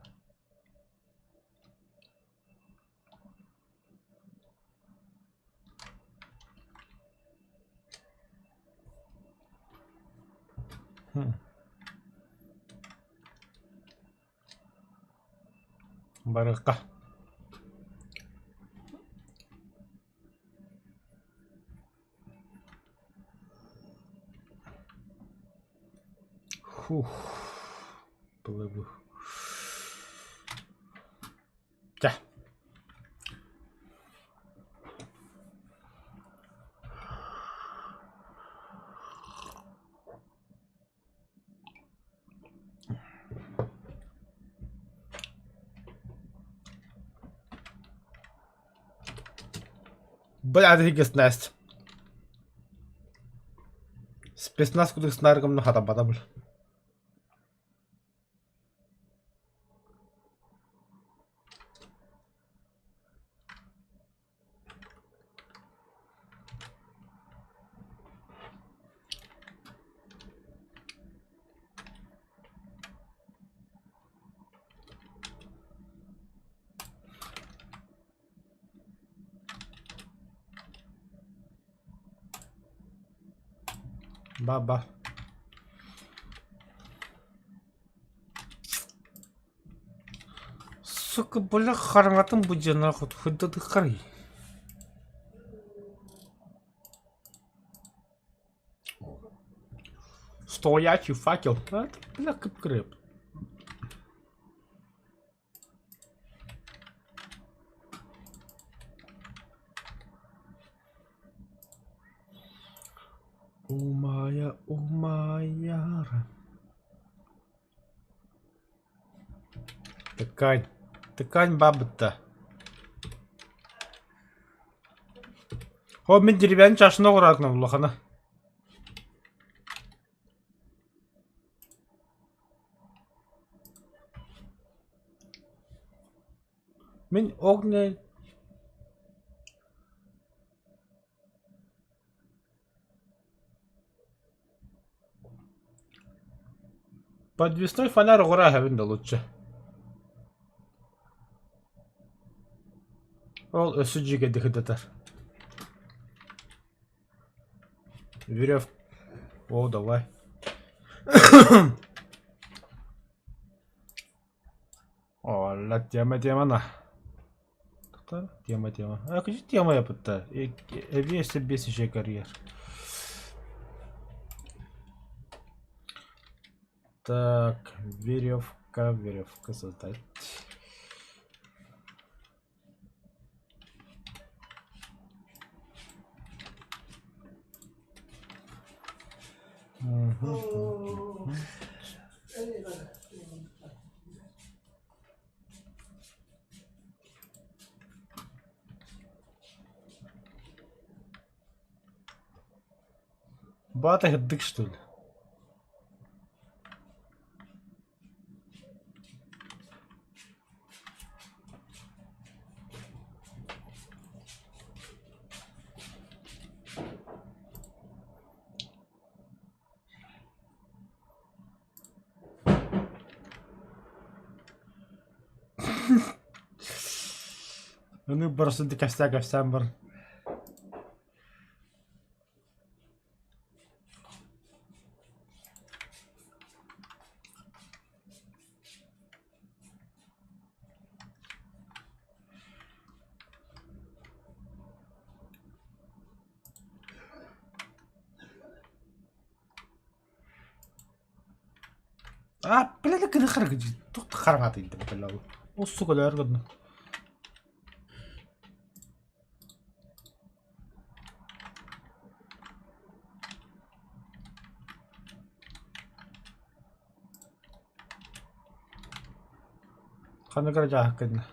B: Барыахха. Фух, плыву. Чэ. Бля, снасть. Спецназ кудук снаргамны хатабата бул. Баба. Сука, бля, хараҥатын бу дьиэ нахуй хырдатыххарый. Стоячий факел. А, это, бля, кып-кырып. Умая, умаяра. Ткань. Ткань бабыта. О, мин деревянный чашны оҕураатынан улахана. Мин огненный Подвесной фонарь оҕура да лучше. Ол өссө дьигэдик ыдатар. Верев. О, давай. О, ла тема тема на. Тема тема. А какая тема я пытта? Эбиэссе бесячий карьер. Так, веревка, веревка создать. Мгм. Бата дык что ли? Аны барсын кэпсээн кэпсээн бар. А, бля, гына туох хараҥата индим бля. Ол сука өлөр Ханнык эрэ дьааһык гынна.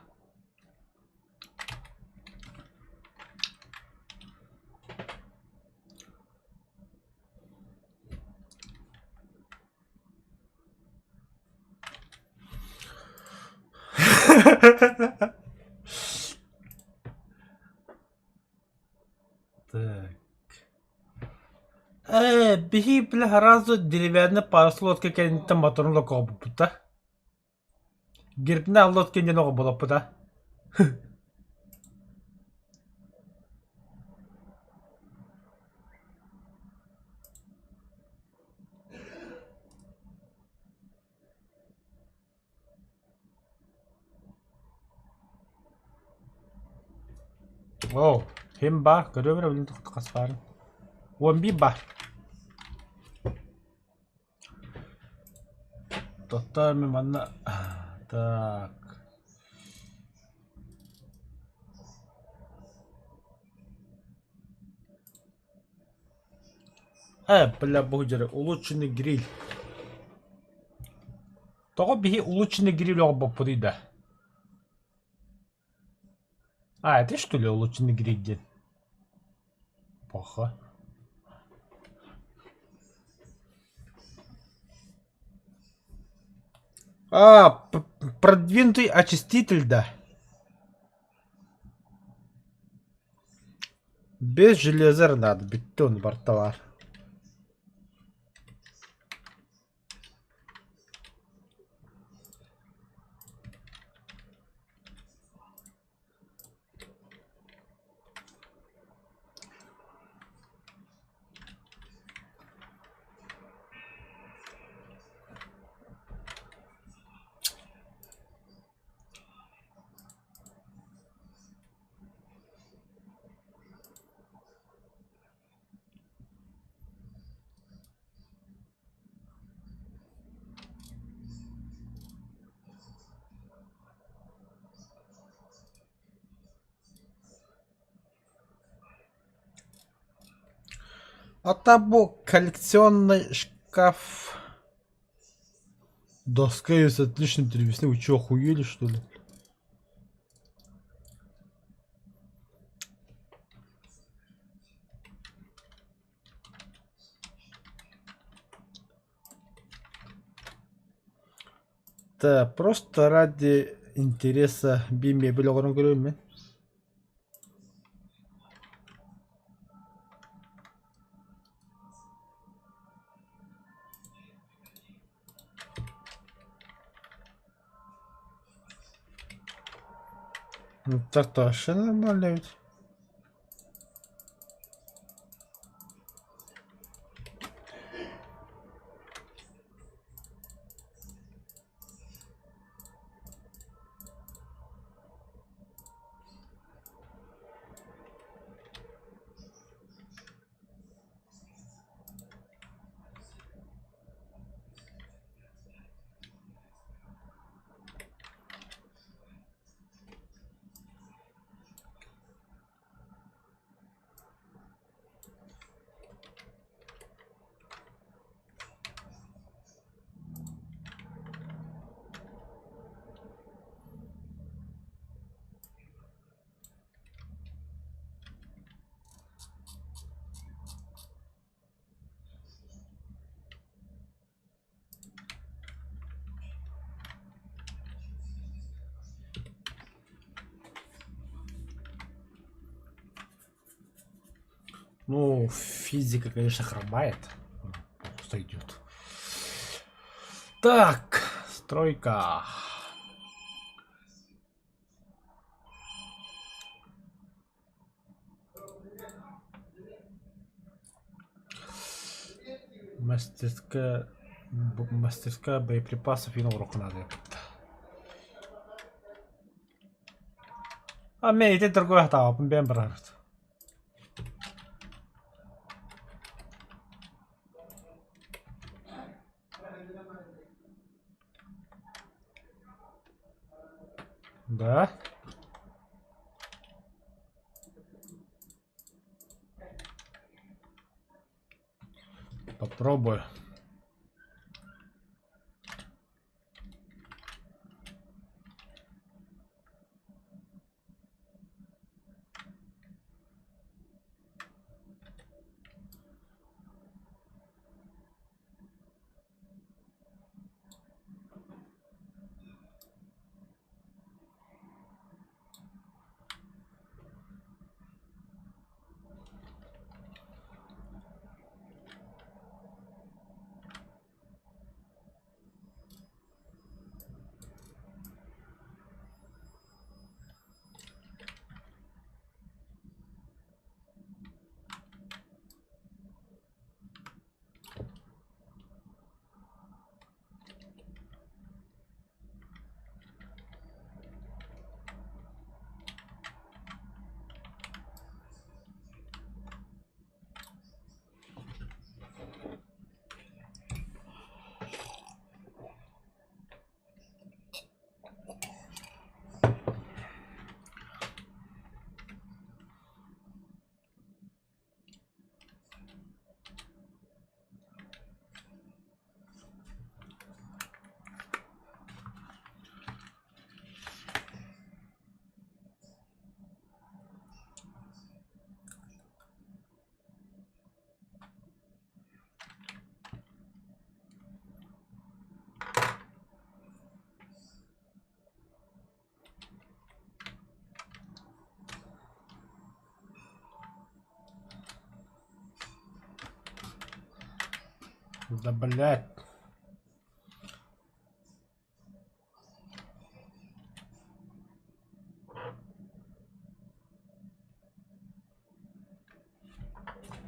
B: Так. Биһи бile сразу деревянный парус лодка кэнниттэн моторун локообуппута. Грибная лодка диэн оҕо буолаппыта. Оо, ким баар? Көрүөм эрэ билин хас баарын. 11 баар. Тоттоо мин манна так. Бля, бу дьэрэ улучшенный гриль. Тоҕо биһи улучшенный гриль оҥорбоппутуй да? А, это что ли улучшенный гриль диэн? Плохо. А, продвинутый очиститель, да. Без железа надо, бүттэ барталар. А табу коллекционный шкаф. Доска с отличным древесиной. Вы чё, охуели, что ли? Да, просто ради интереса би мебель оҥорон көрүөм мин. Ну так-то вообще нормально ведь. Ну, физика, конечно, хромает. Просто идет. Так, стройка. Мастерская, мастерская боеприпасов и надо. А мне ити другой хатаабын бэйэм барарыт. Да? Попробую. Да блядь.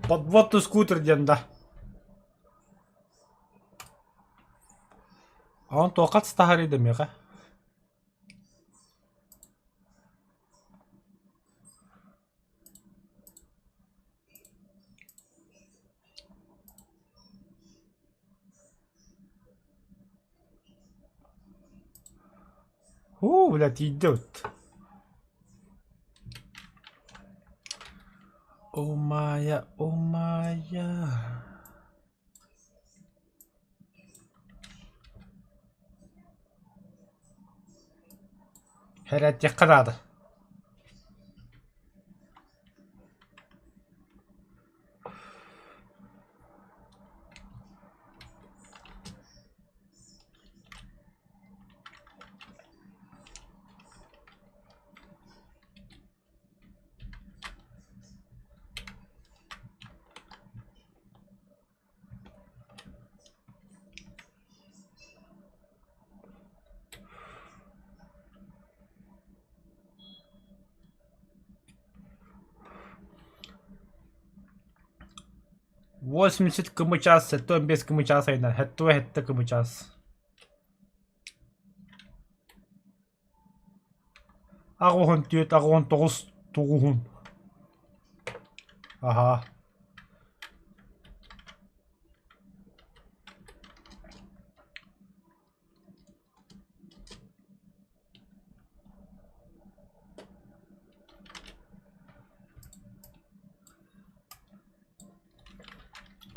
B: Подводный скутер диэн да. Оон туохха тастаһарый да миэхэ? Уу, бля, тиийдэ эбит. О Майя, о Майя. Хэрэтиэххэ наада. 80 км 75 км айна, 77 км. 84, 89 тугуһун. Аһаа.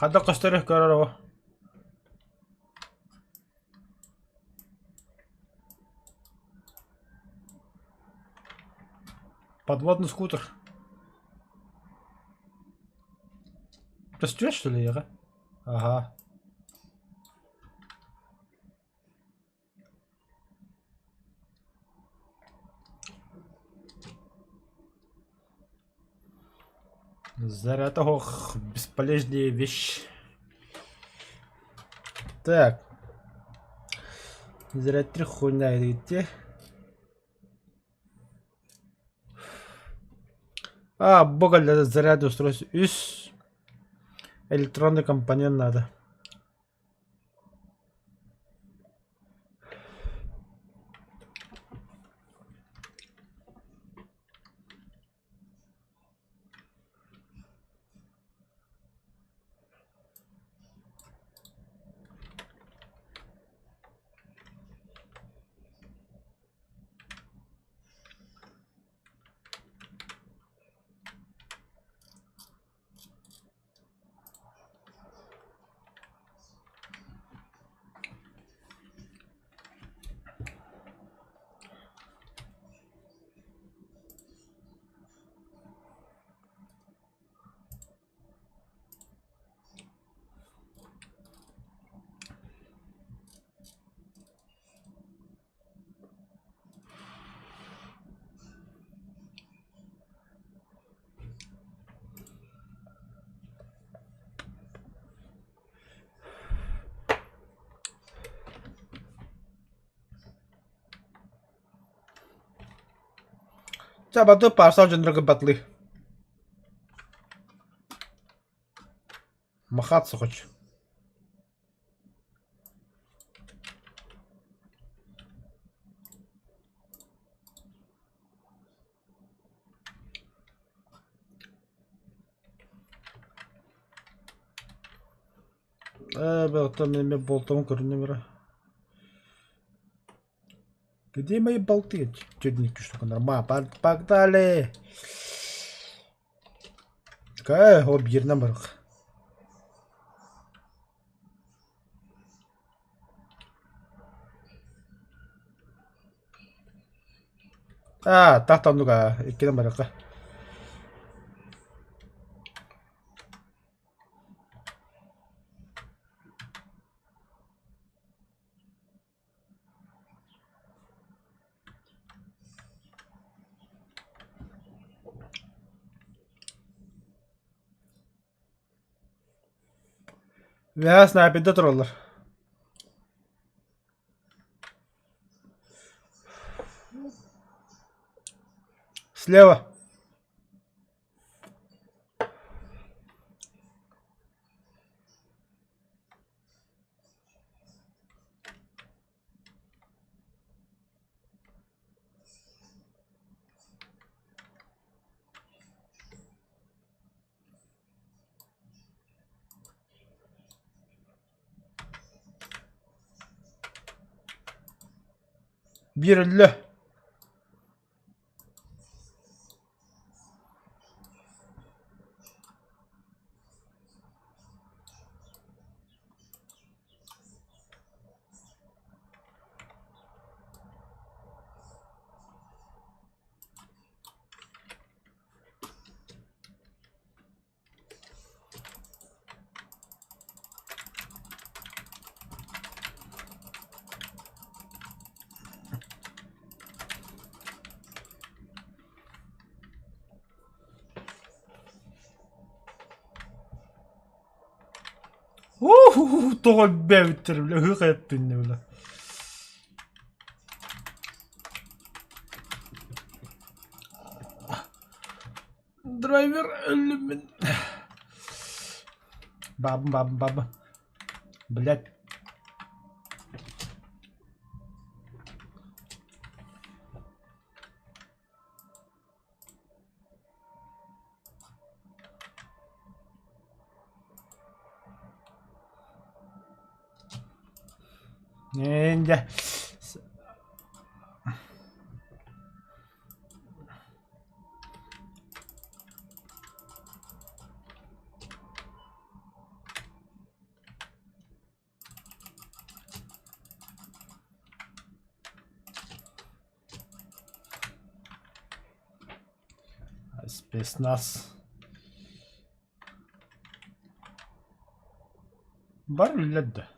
B: Хайдах көстөрүй көрөр оҕо. Подводный скутер. Көстүө что ли эйиэхэ? Аһаа. Заряд ох, бесполезная вещь. Так. Заряд три хуйня идти. А, бога для заряда устройств. Үс электронный компонент надо. Чэ, баты парса дьоннорго батлы. Махаться хочу. Ээ, оттон эмиэ болтоҕун көрүннүм эрэ. Где мои болты? Чудненькие штука, нормально. Погнали! Какая объерна барах. Аа, таах оннук аа, иккинэн барыахха. Үөһэ снайперда тураллар. Слева. Биир өллө. Тоҕо элбээбиттэр бile ыһыах эттиннэ бile. Драйвер өллүм мин. Баб баб баб. Блять. Дьэ. Спецназ. Бар үллэр да.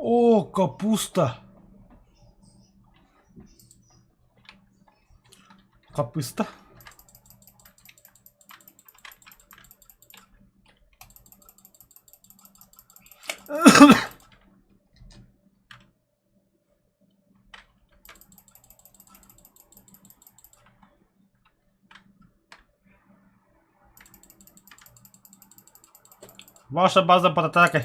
B: О, капуста! Капуста. Ваша база под атакой.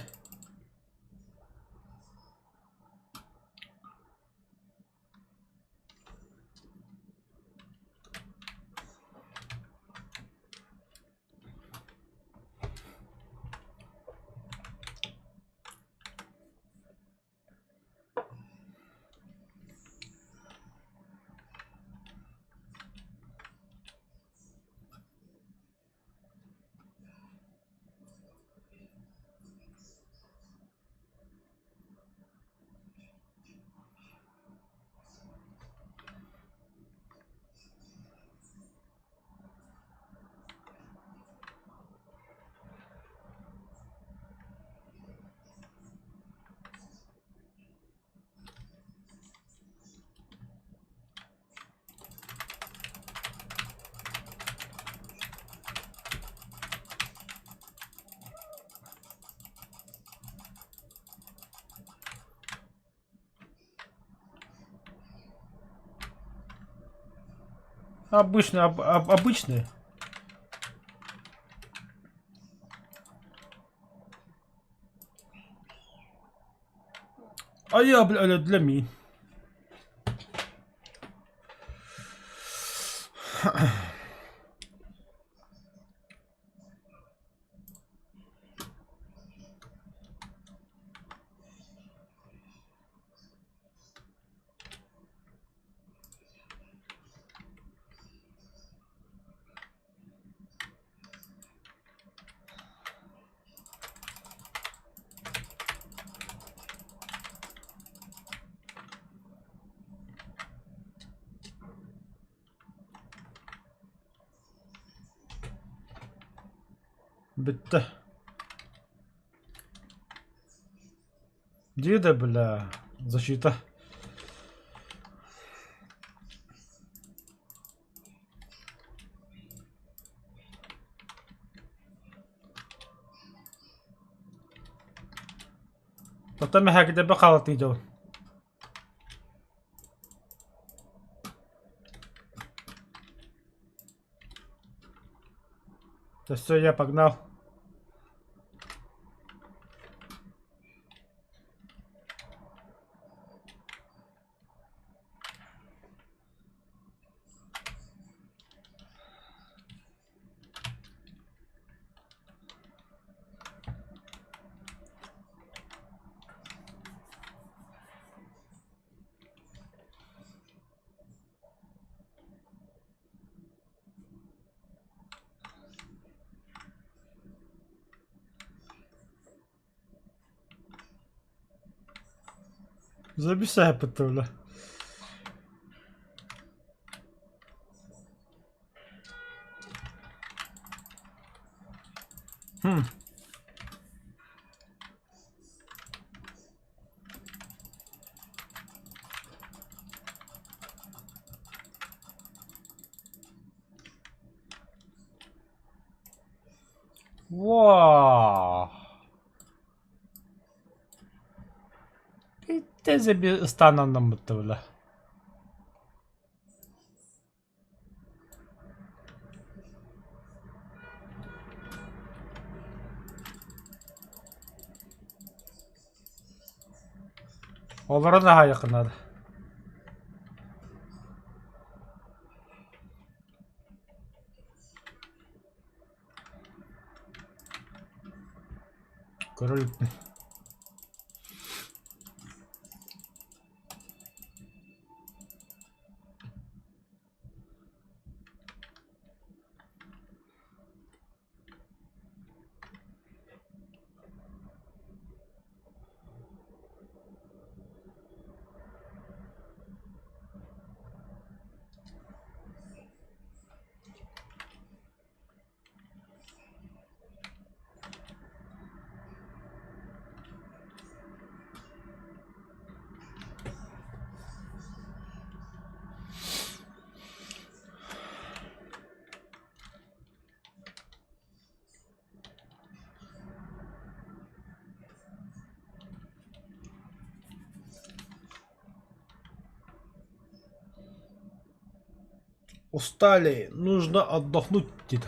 B: Обычно, об, об, обычные. А я, бля, для ми. Бүттэ. Дии да бля, защита. Оттон мэһээкидэрбэ хаалатыы дьон. Всё, я погнал. Забисай бля. Хм. Вау! Тэзе bir ıstanandan bile. Олоро наһаа якыннар. Көрө иликпин. Устали, нужно отдохнуть где-то.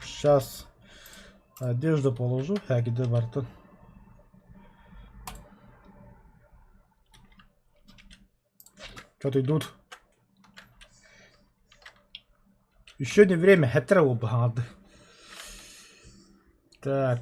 B: Сейчас одежду положу, где бартын. Что-то идут. Еще не время, хэтэрэ буолбаһаҥарды. Так.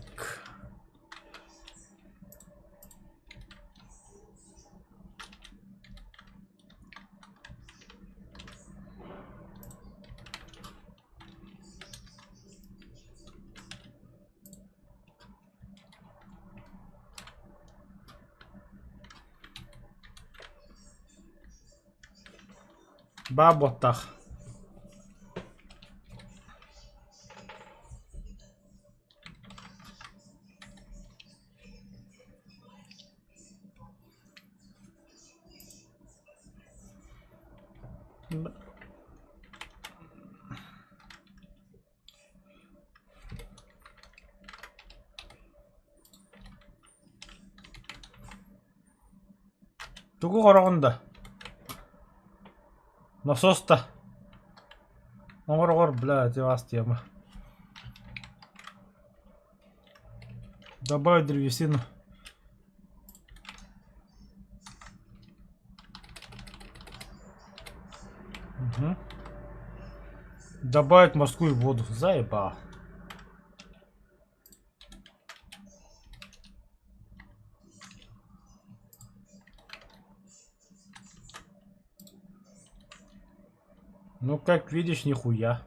B: Баа буоттаах. Тугу хороҕун да? Насос да? Оҥороҕор, бля, вас тема. Добавить древесину. Угу. Добавить морскую воду. Заеба. Ну, как видишь, нихуя.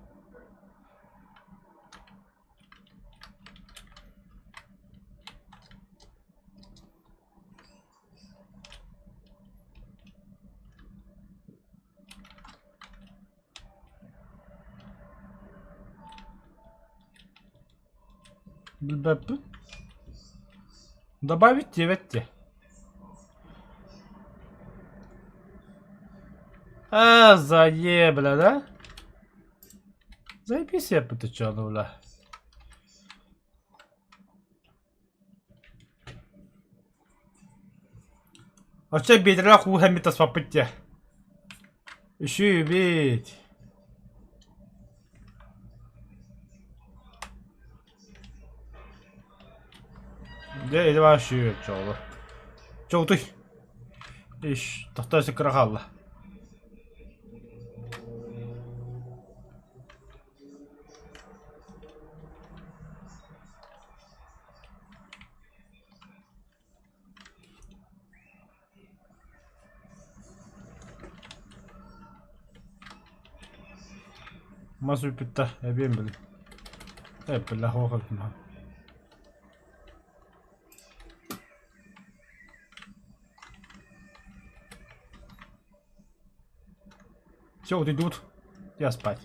B: Билбэппин. Добавить диэбэт дии. А, заебля, да? Заебись я потычану, бля. Оччо биэдэрэ уу хэммит таспаппыт дии. Үчүгүйбит. Дьэ, ити баар үчүгэй чоолу. Чоутуй. Иш, тохтоо кыра хаалла. Мас үппүттэ, эбиэм били. Эппиллэ хоох эбитин Все, вот идут. Я спать.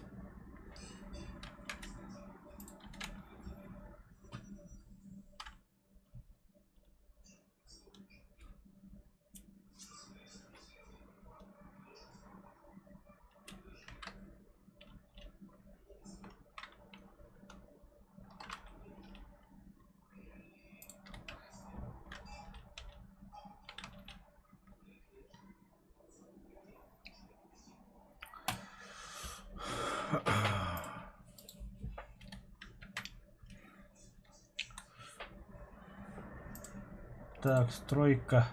B: Так, стройка.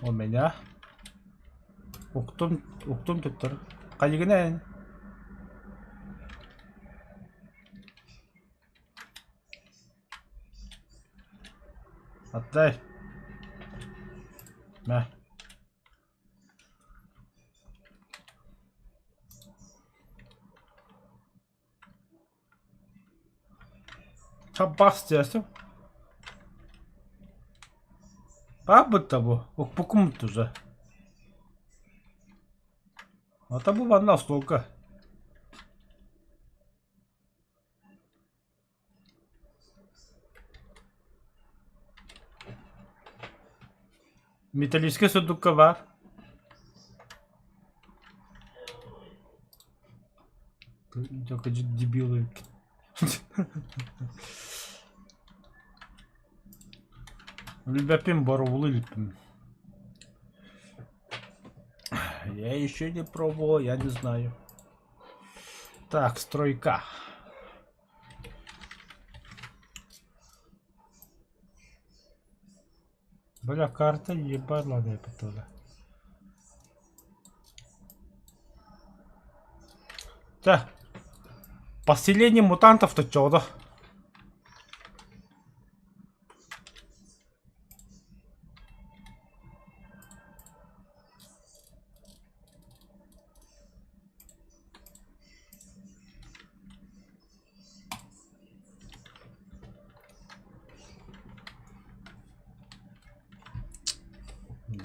B: У меня. Уктум, уктум туттар. Хайыгына Отдай. На. Бас диэсэ. Баабыт да бу, укпукум уже. Ата бу манна остуолга. Металлическай сундукка баар. Только дебилы. Билбэппин боруобулуу иликпин. Я еще не пробовал, я не знаю. Так, стройка. Бля, карта ебала эпитола. Чэ, поселение мутантов чоҕдо.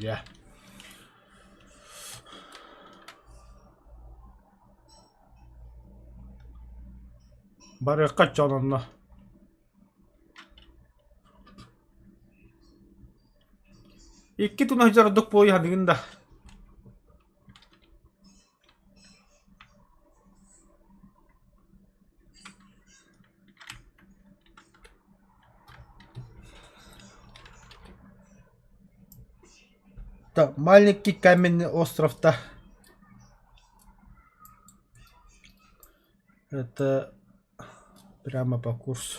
B: Дьэ. Барыахха дьон онно. Икки туна сылдьар буойуһаныгын да. Маленький каменный остров-то. Это прямо по курсу.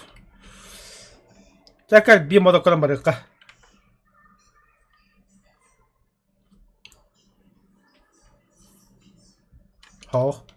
B: Чэ, биир мотокканан барыахха.好.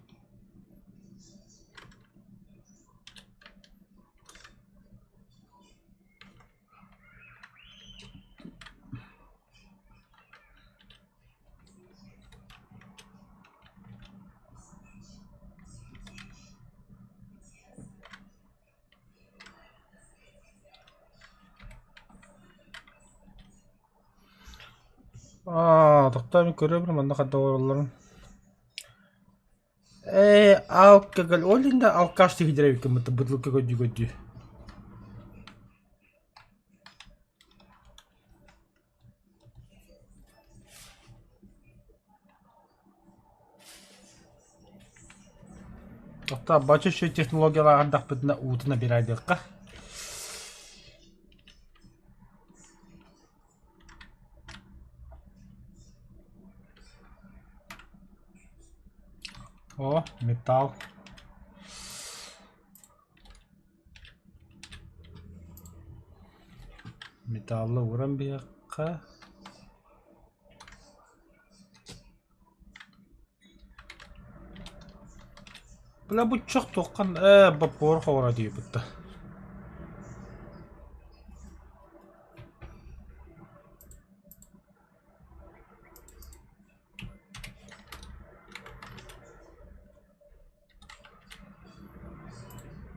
B: Аа, тохтоон көрөбүн манна хайдах олороллорун. Ээ, алкоголь, ол иһин да алкаш киһи эбиккин бытылка көрдүү-көрдүү. Оттон бачча үчүгэй технологиялаах ардахпытына уутун набирайдыахха. О, металл. Металлы ууран биһиэххэ. Бля буччах туоххан ээ боппуор хоҕура тиийбитта.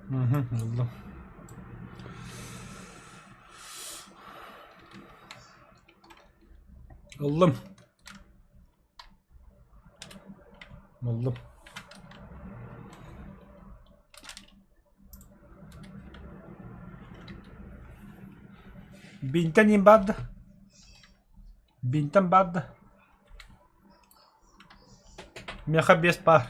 B: Мгм, ыллым. Ыллым. Ыллым. Бинтэн иин баар да? Бинтэн баар да? Миэхэ биэс баар.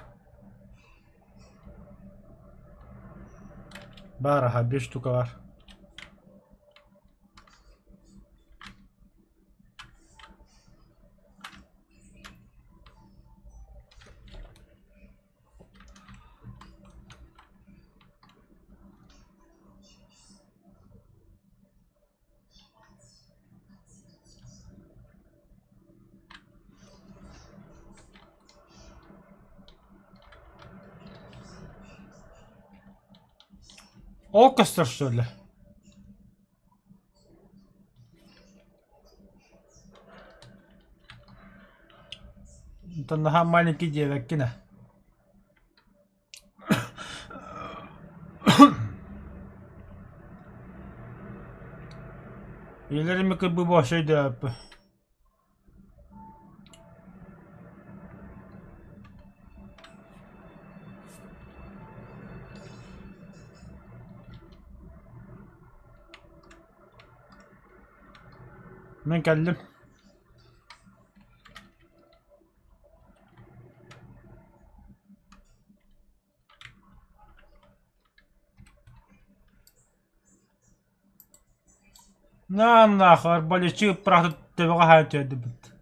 B: Баар аһа, биэс штука баар. Ол көстөр что ли? Онтон наһаа маленький диэбэккин ээ. Ийэлэрим кырбыы буолсай да Мин кэллим. На нахуй, арбалетчик ыппырахты төбөҕө хаайан түһэрдибит.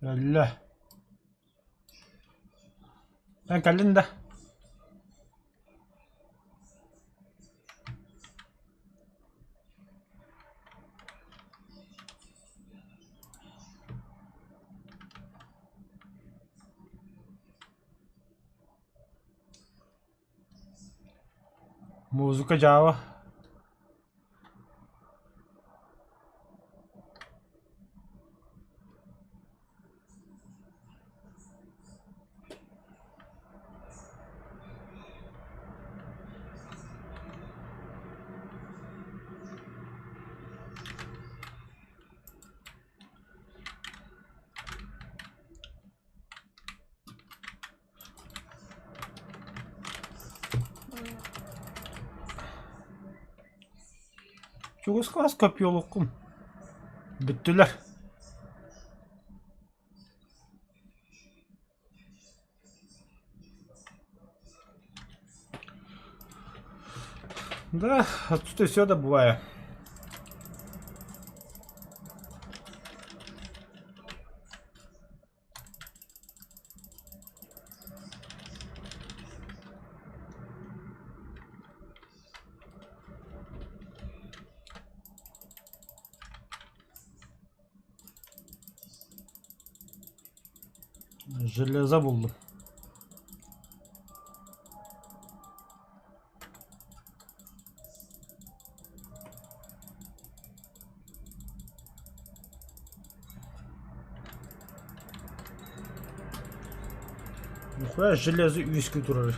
B: Өллө. Эн кэллин да? Музыка дьаабы. Чугас хас копьелуккун бүттүлэр. Да, отсюда все добываю. Железо буллум. Нихуя железо үөскүү турар.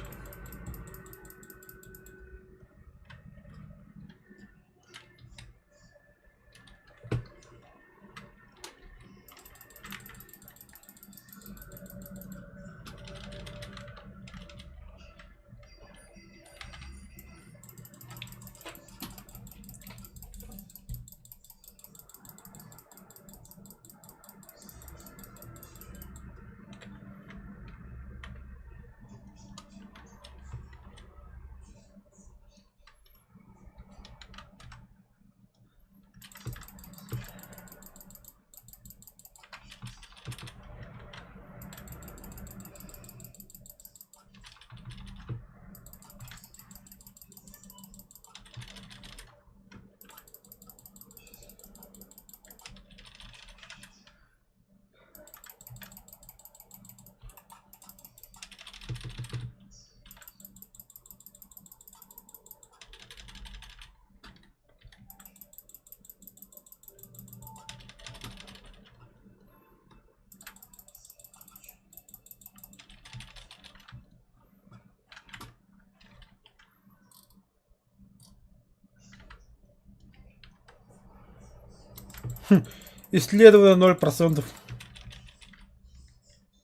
B: Исследовано 0%.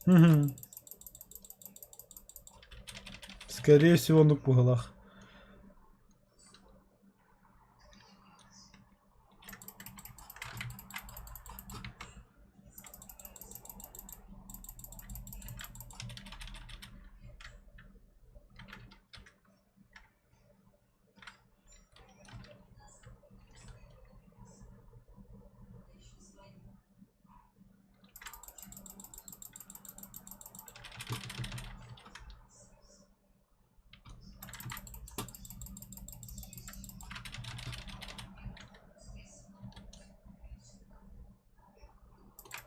B: Мгм. Скорее всего, на пугалах.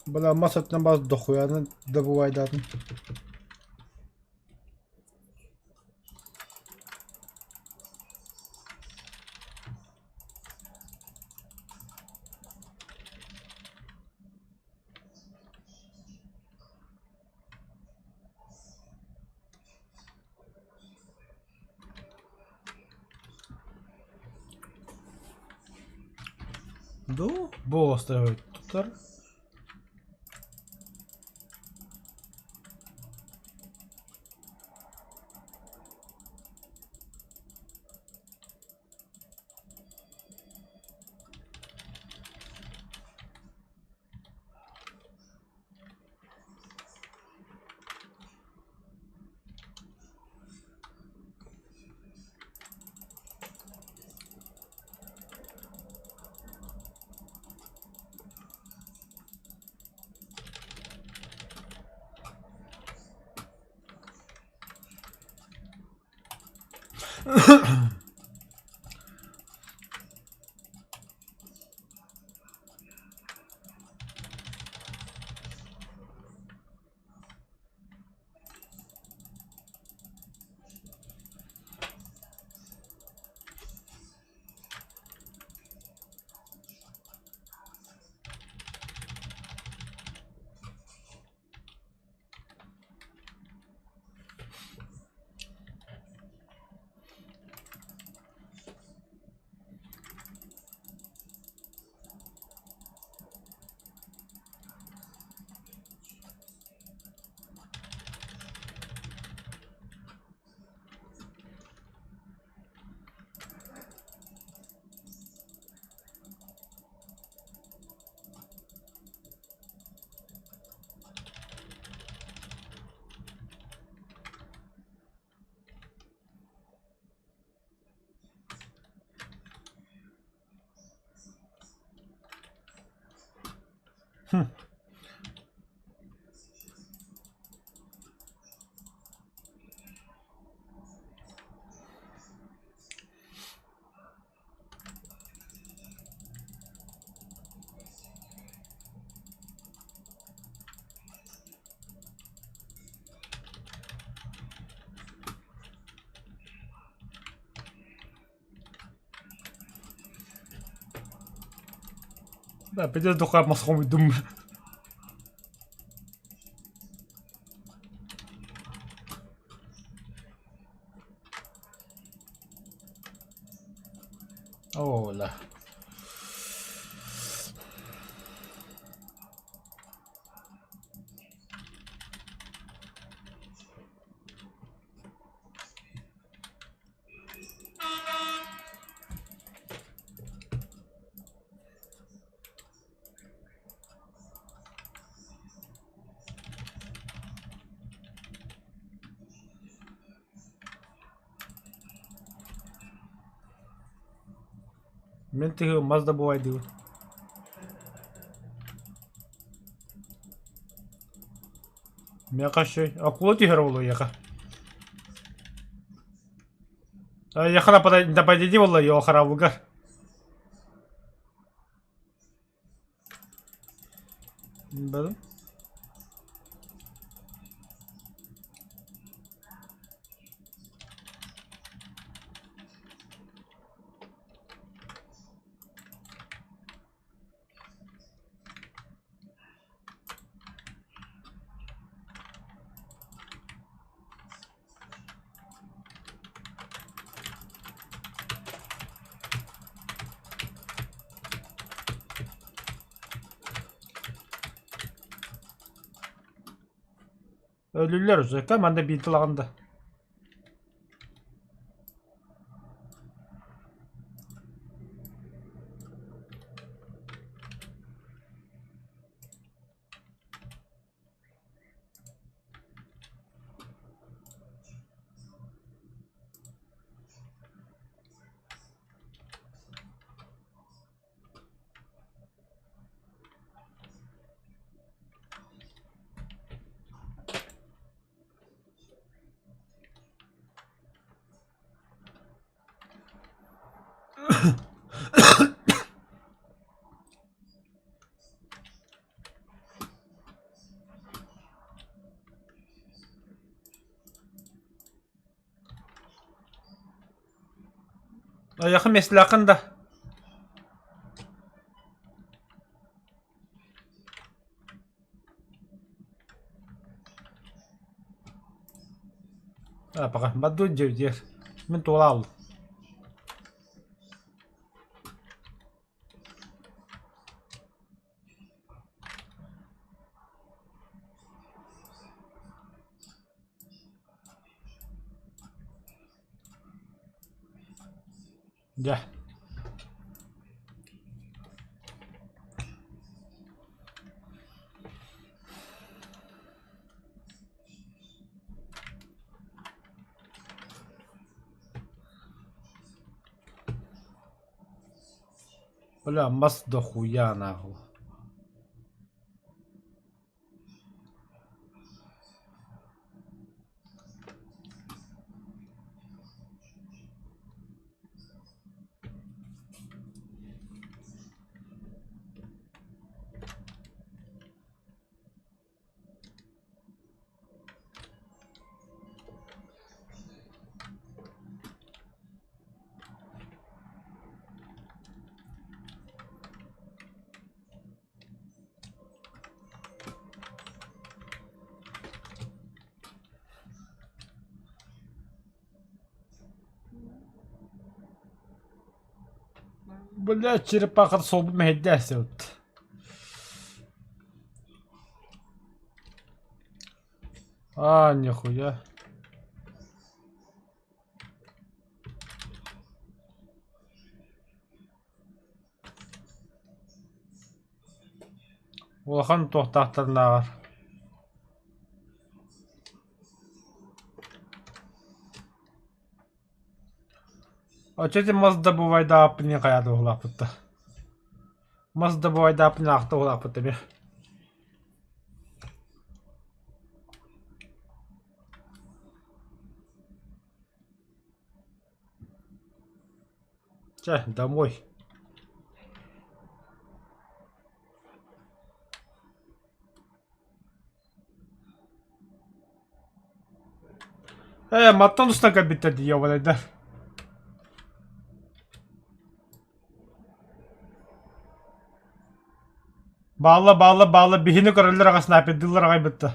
B: Бля, мас өттүнэн баас дохуяны добывайдаатын. Ду, бу островы тутар. Да, пиздец дохуя мас хомуйдум. Оо, ла. Мин тыһы мас да буолайдыбын. Миэхэ шүй, акула түһэр ол эйиэхэ. Эйиэхэ нападение буолла йоо хараабыгар. Бары. Өлүллэр узека манна биир тылаҕын да. Айахым эслэххин да. А, пока. Бадду дьиэ. Мин туолаал. Дьэ. Бля, мас дохуя нахуй. Бля, черепаха суолбут мэһэйдээх сылт. А, нихуя. Улахан туохтаахтарынааҕар Оччо ити мас да бувайдааппын диэн хайаата уһулаахпыт да. Мас да бувайдааппын аахта уһулаахпыт эмиэ. Чэ, домой. Ээ, мантан устан кэлбиттэр дии ёбанайдар. Баалла, баалла, баалла, биһини көрөллөр аҕа снайпердыыллар аҕай бытта.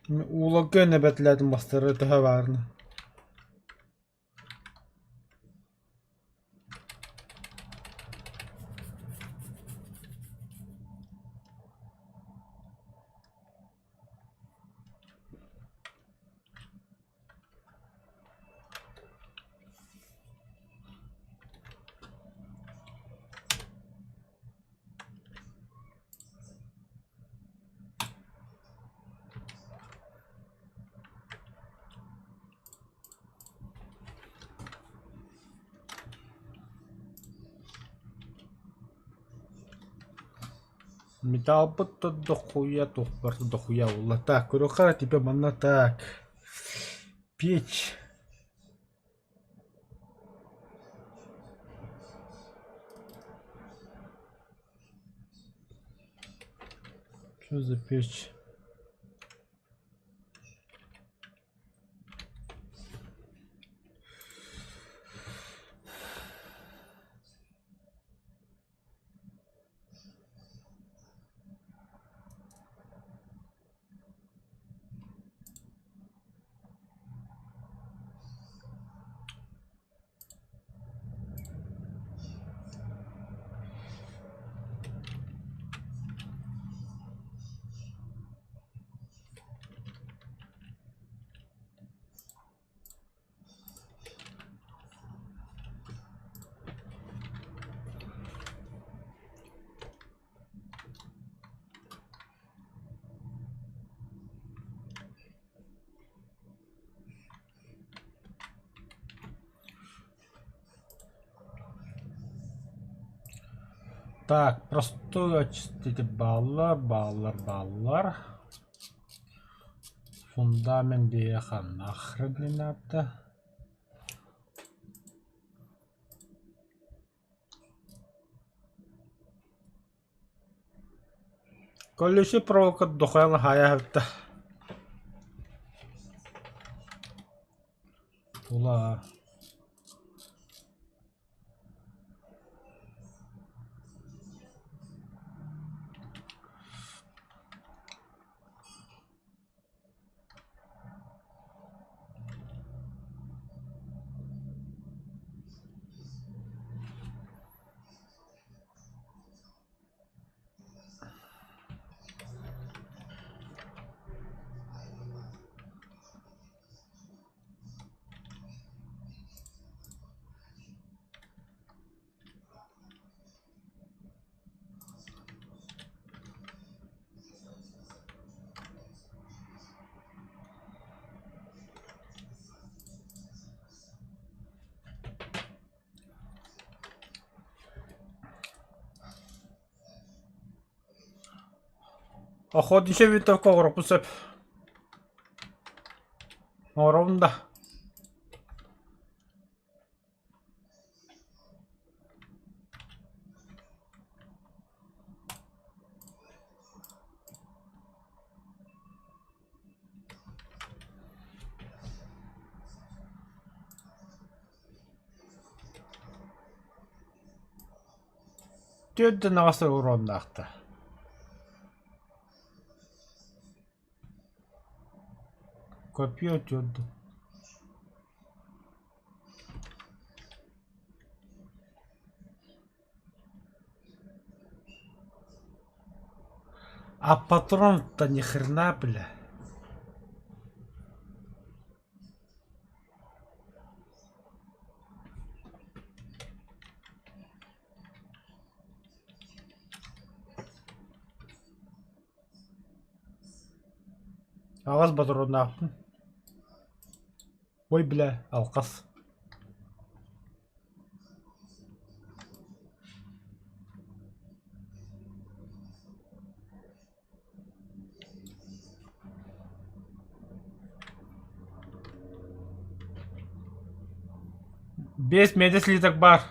B: Ууларга нэбэтлээтим бастары төһө баарына. Металлбыт да дохуя, туох барыта дохуя буолла. Так, көрүөххэ типа манна так. Печь. Что за печь? Так, простой очиститель бааллар, бааллар, бааллар. Фундамент биһиэхэ нахрен не надо. Колючий проволока дохуя хаайа Тула. Охотничья винтовка оҥоруохпун сөп. Оҥоробун да. Түөрт аҕыс уруоннаахтар. Копье түөрт. А патрон-то ни хрена, бля. Аҕыс ботуруоннаахпын. Ой, бля, алҕас. Биэс меди слиток баар.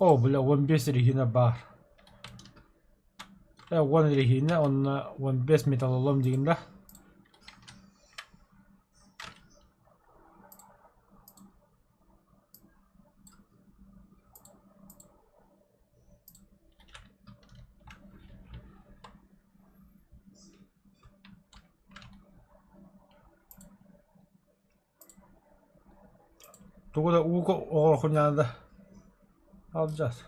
B: Оо, бля, 15 регина баар. 10 регина, онно 15 металлолом диигин да? Тугу да ууга оҕороххун наада алдьас.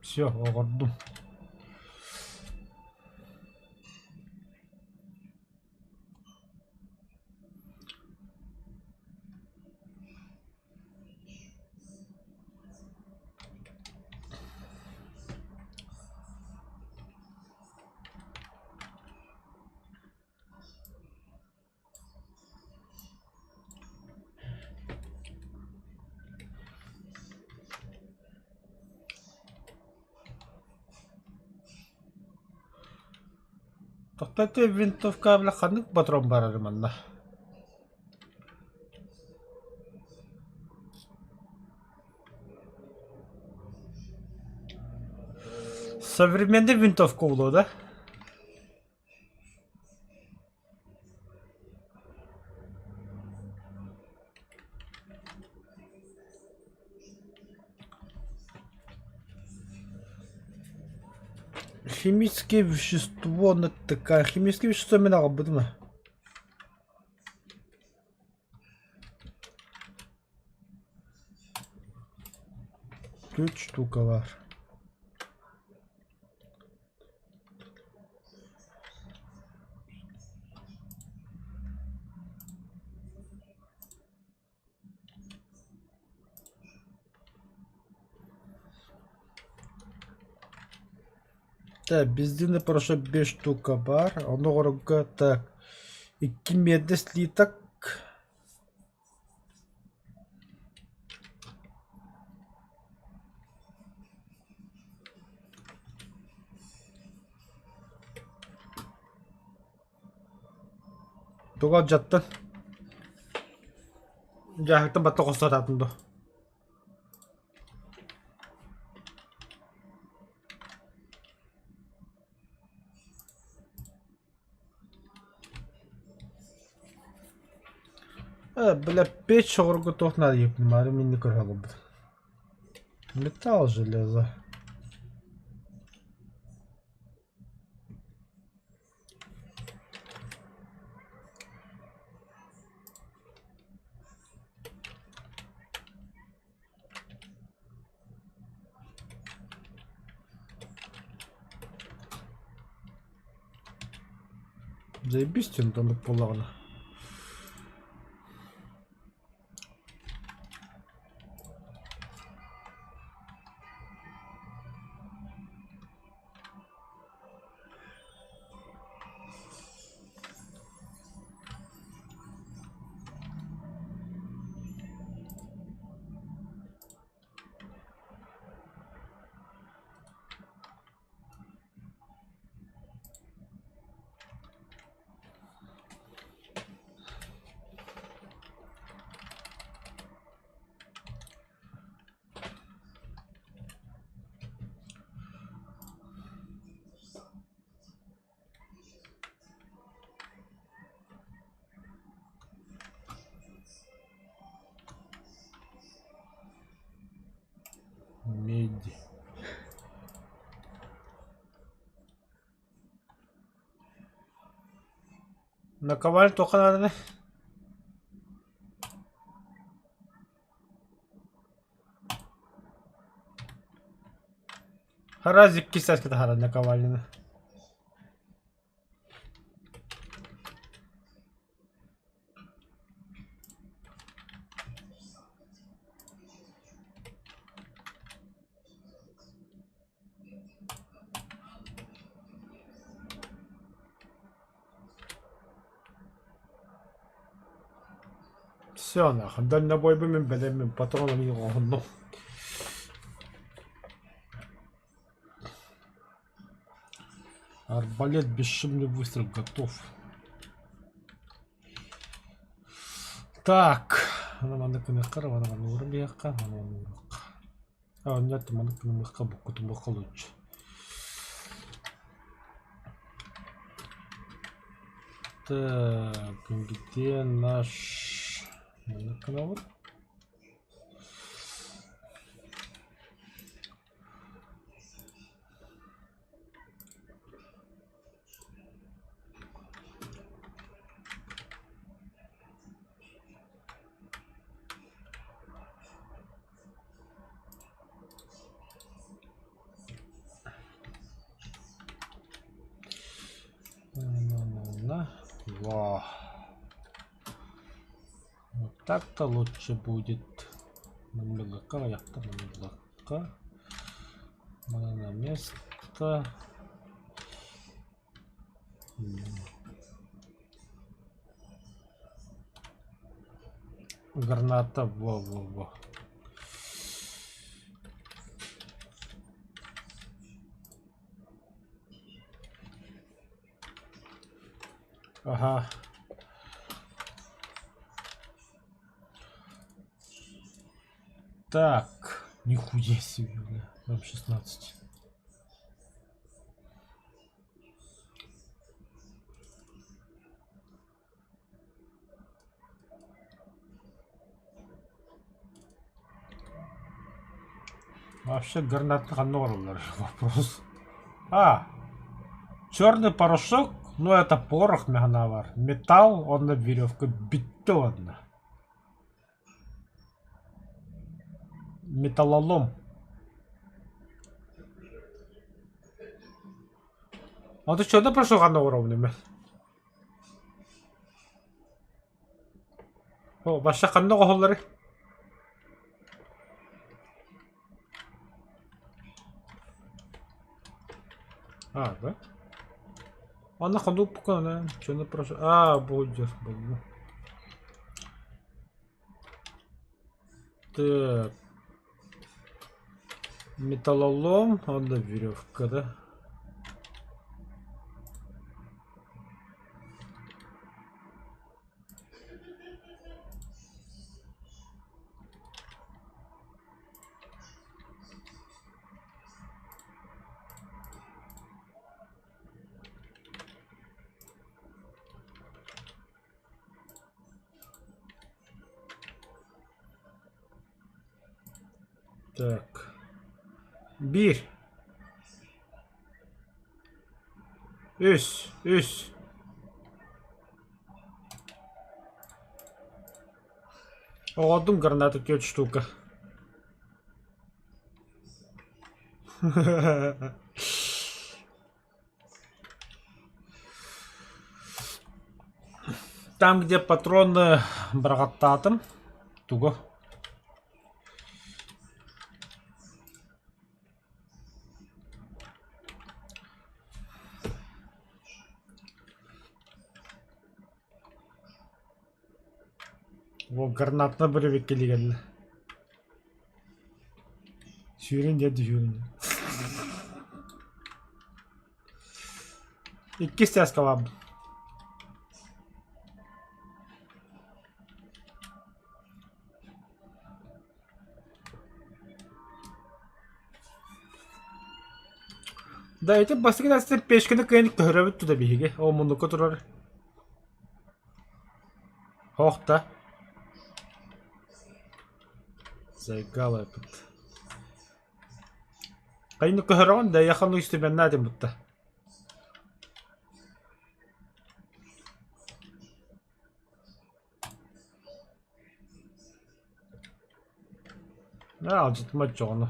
B: Все, оҕордум. Тохтоту винтовка бile ханнык патрон барар манна? Современный винтовка буолуо да? Химическое вещество такая. Химическое вещество мин аҕалбытым ээ. Түөрт штука баар. Так, бензины порошок биэс штука баар, ону оҥорорго так икки медный слиток Тугу алдьаттын? Дьааһыктан баттах хостотаатын дуо? Э, бля, печь оҕорго туох наадыйыппын маары минни көрө олорбут. Металл железо. Заебись оннук буоллаҕына. Наковальня туохха нааданы? Разве кисаска таһаарар наковальняны? Все нахуй, дальнобойбун мин бэлэммин, патроным оҥоһуннум. Арбалет бесшумный выстрел готов. Так, манна гыныахха эрэ, манна ууран биһиэххэ, манна ууруохха. А, нет, маннык гынымыахха, буккутумуохха лучше. Так, где наш... Маннык гынабыт. На-на-на. Во. Вот так-то лучше будет. Мылыка, яхта мылыка. На место. Граната, во-во-во. Ага. Так, нихуя себе, бля, М16. Вообще гранаты ханна вопрос. А, черный порошок, ну это порох мягнавар. Металл, он на веревка, бетонно. Металлолом. А ты что, прошел ханна уровнями? О, баша ханна оһоллары? А, да? Аны ходу пукана, что прошу. А, будет, был. Так. Металлолом, одна веревка, да? Так. Биир. Үс. Үс. Оҕордум граната түөрт штука. Там, где патроны быраҕаттаатым. Тугу? Ол гранатына бөрөбүккэ кэллэ. Сүүрэн дьэ түһүөн. Иккис чааска Да, ити бастакы этээстэр пешканы кыайан көһөрөбүт тута биһиги. Ол муннукка турар. Ох да. Заигала этот. Хайны көһөрөҕүн да яхану истибэннаа диэн бутта. Алдьатыма оччоҕуна.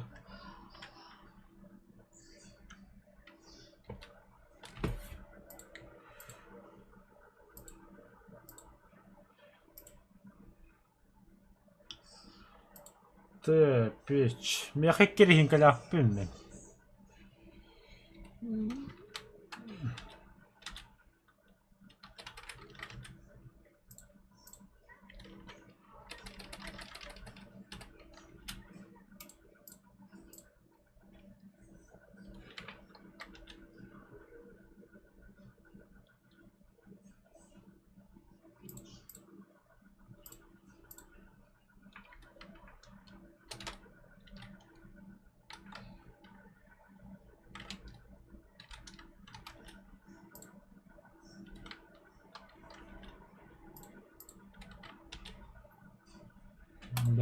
B: Тэ, печь. Миэхэ икки мин.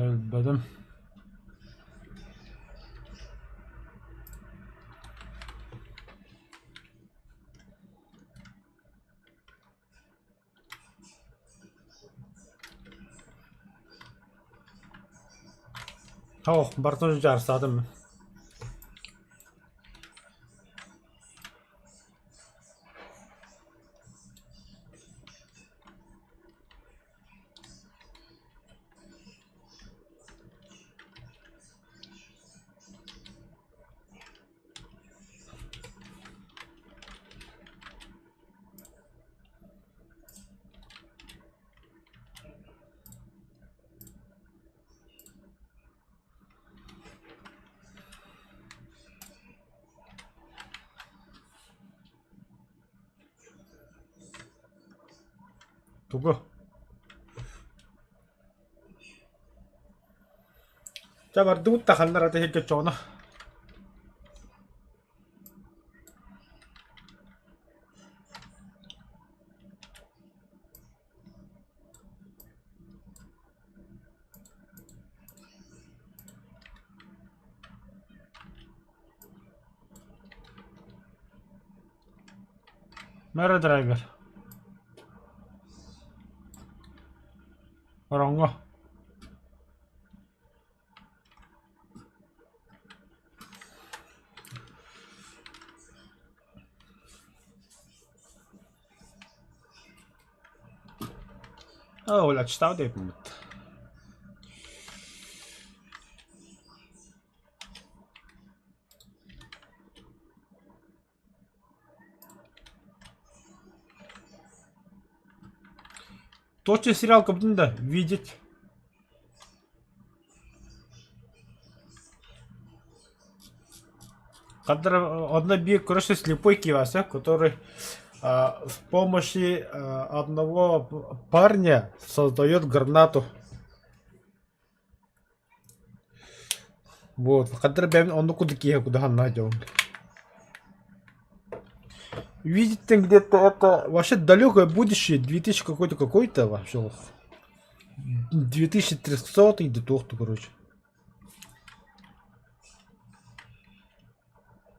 B: Өлбөтүм. Ох, барытын дьаарыстаатым. Тугу? Чэ бардыбыт да ханна эрэ тэһиргэ чооно. Мэра драйвер. Ороҥҥо. Оо, отстал диэппит. Точно сериал кыбытын да видеть. Одна биир короче слепой кивася, который с помощью одного парня создает гранату. Вот, хаддар бэйэбин оннук курдук киһи кудаһаннаах дьон. Видите, где-то это вообще далекое будущее, 2000 какой-то какой-то вообще. 2300 где-то, короче.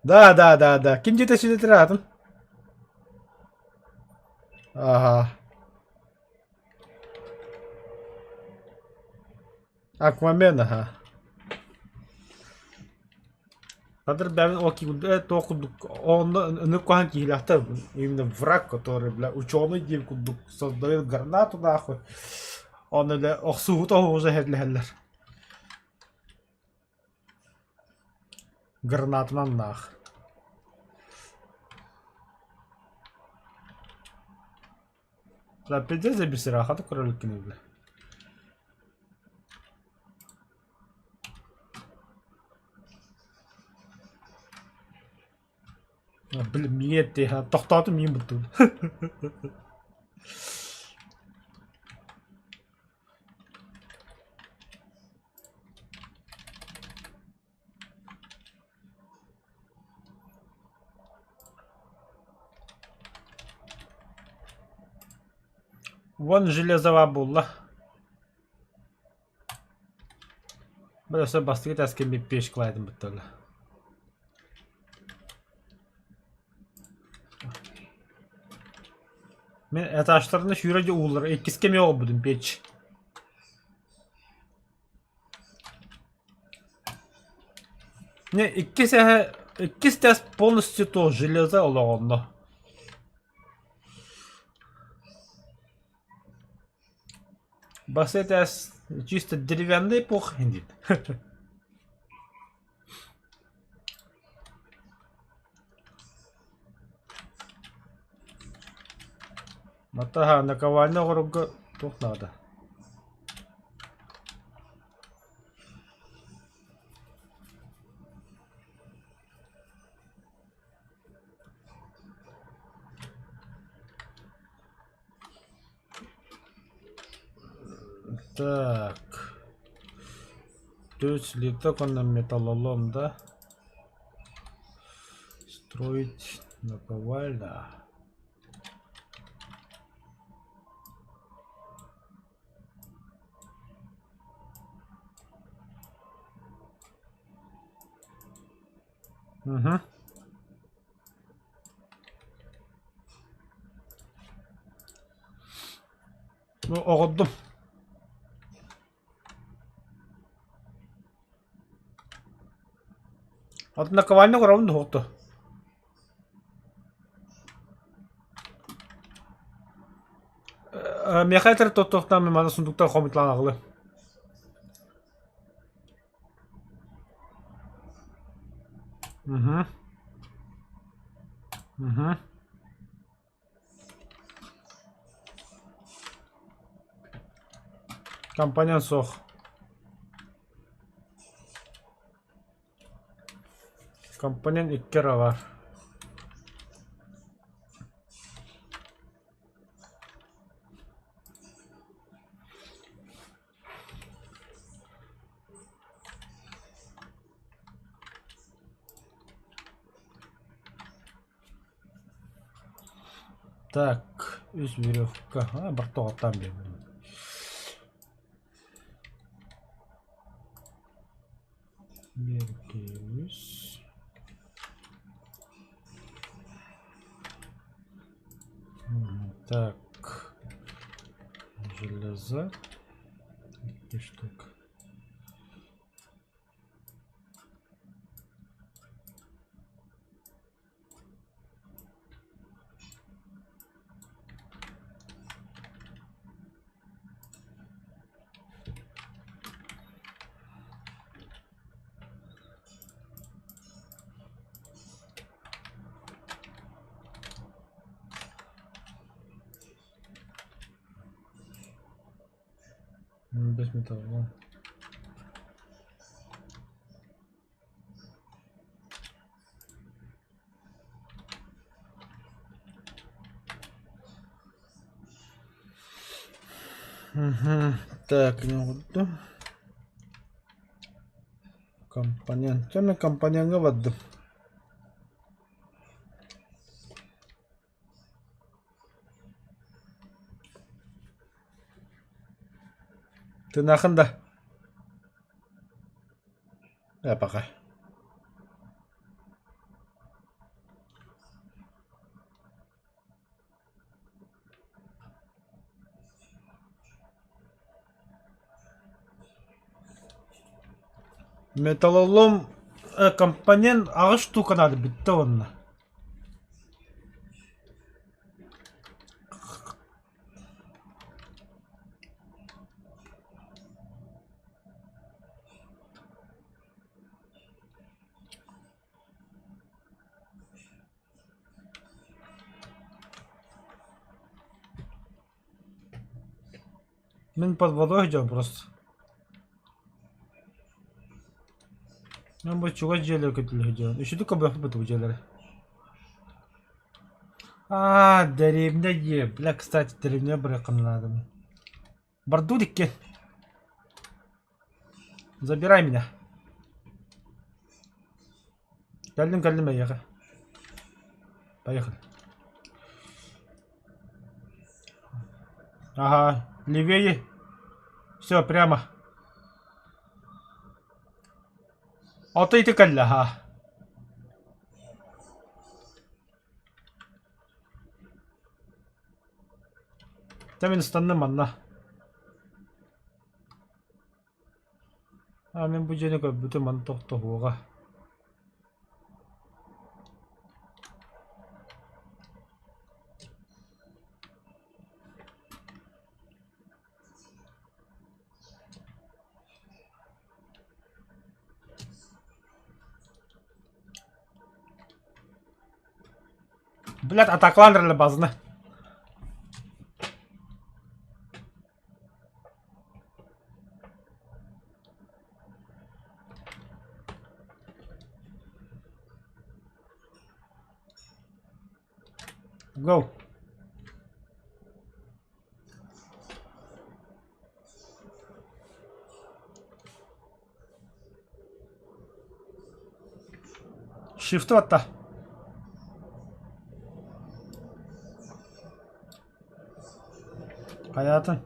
B: Да, да, да, да. Ким диэтэ сүтэтэр аатын? Ага. Аквамен, аха. Кадр бэйэбин ол туох курдук онно ынырык куһаҕан киһилээхтэр именно враг который бля ученый диэн курдук создает гранату нахуй онно бля охсуһуута оһуһа иһэллэр гранатынан наах Пиздец забисираха кроликины бля. Блин, миэт тохтоотум миин буттум. Вон железова буолла. Бу өссө бастакы таска пешкалаатым бутталла. Мин этажтарына сүүрэ ууллар иккис кэми оҕобутум печь. Не, иккис эһэ, иккис тест полностью то железо олоҕонно. Бас этээс чисто деревянный пух диит. Матаха наковальня оҕорорго туох наада? Так. Түөрт слиток уонна металлолом да? Строить наковальня. Угу. Ну, оҕордум. Атын наковальня оҥоробун дуо Миэхэ этэр туохтаах маны сундуктар хомуталаан аҕалыам. Угу. Угу. Компонент суох. Компонент икки эрэ баар. Так, үс веревка. А, бортоҕоттоон биэрдим. Биэрдибис. Так. Железо. Икки штук. Без металла. Мгм. Так, не буду. Компонент. Чэ, мин компонеҥҥа бардым. Тынаахын да? Ээ, пока. Металлолом компонент аҕыс штука надо бүттэ уонна. Мин под водой идем просто. Мен бу чугас дьиэлэр көтүлү дьон. Үчүгэй көбөхпүт бу дьиэлэри. Аа, деревня дьиэ. Бля, кстати, деревня барыаххын наада. Бардуу икки. Забирай меня. Кэллим, кэллим эйиэхэ. Поехали. Ага, левее. Все, прямо. Ото ити кэллэ, аха. Дьэ мин ыстанным манна. А мин бу дьиэни көрбүтүм маны тохтоһуоҕа. Блядь, атакалаан эрэллэр базаны. Go. Shift атта. Хайаатын?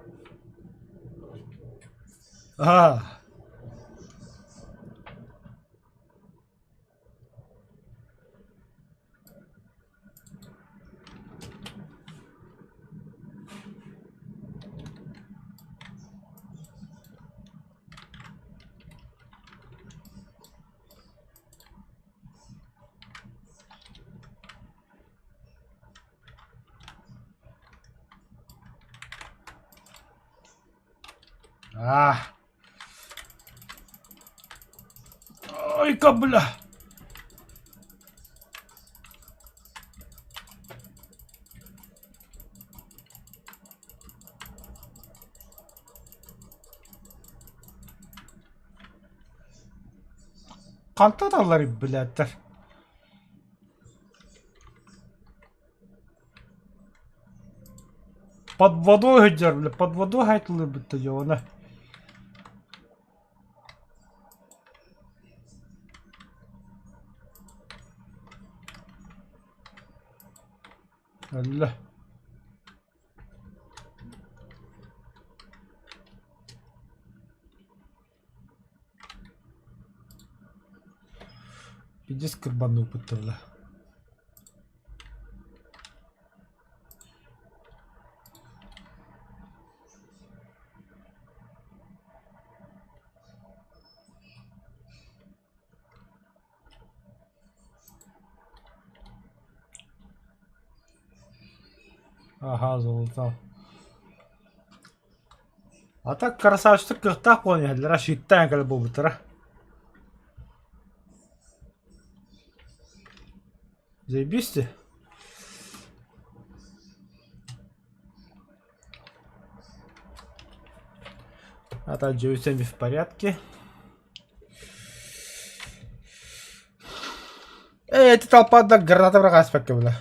B: Аа. Аа. Ой-ка, бля. Хантан аллар билээттэр? Под водой сылдьар, бля, под водой хайтылыырбыт дьуона. Өллө. Пиздец кырбанныыппыт тылла. Ага, золото. А так красавчик кыахтаах буолан иһэллэрэ, щиттээн кэлэ буолбуттара. Заебись ты. А так, всеми в порядке. Эй, эти толпа да граната врага бля.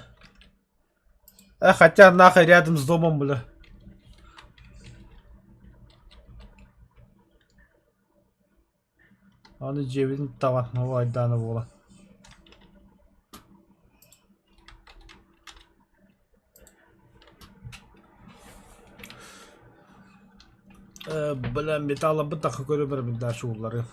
B: А хотя нахуй рядом с домом, бля. Аны дьиэбитин таба айдаана буола. Э, бля, металлабыт тахы көрө барабын да шууллары.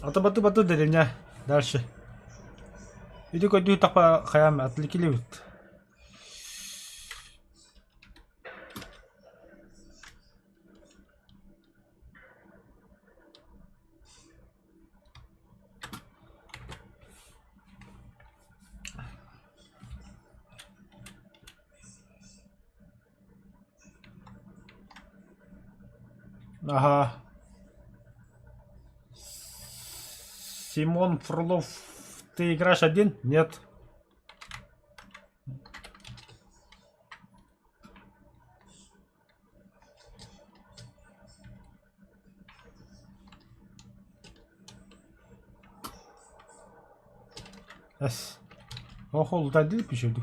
B: А то бату бату деревня. Дальше. Иди көдүү тапа хаям отвлекли. Ага. Симон Фролов, ты играешь один? Нет. Эс. Ох, ол дадил пишет.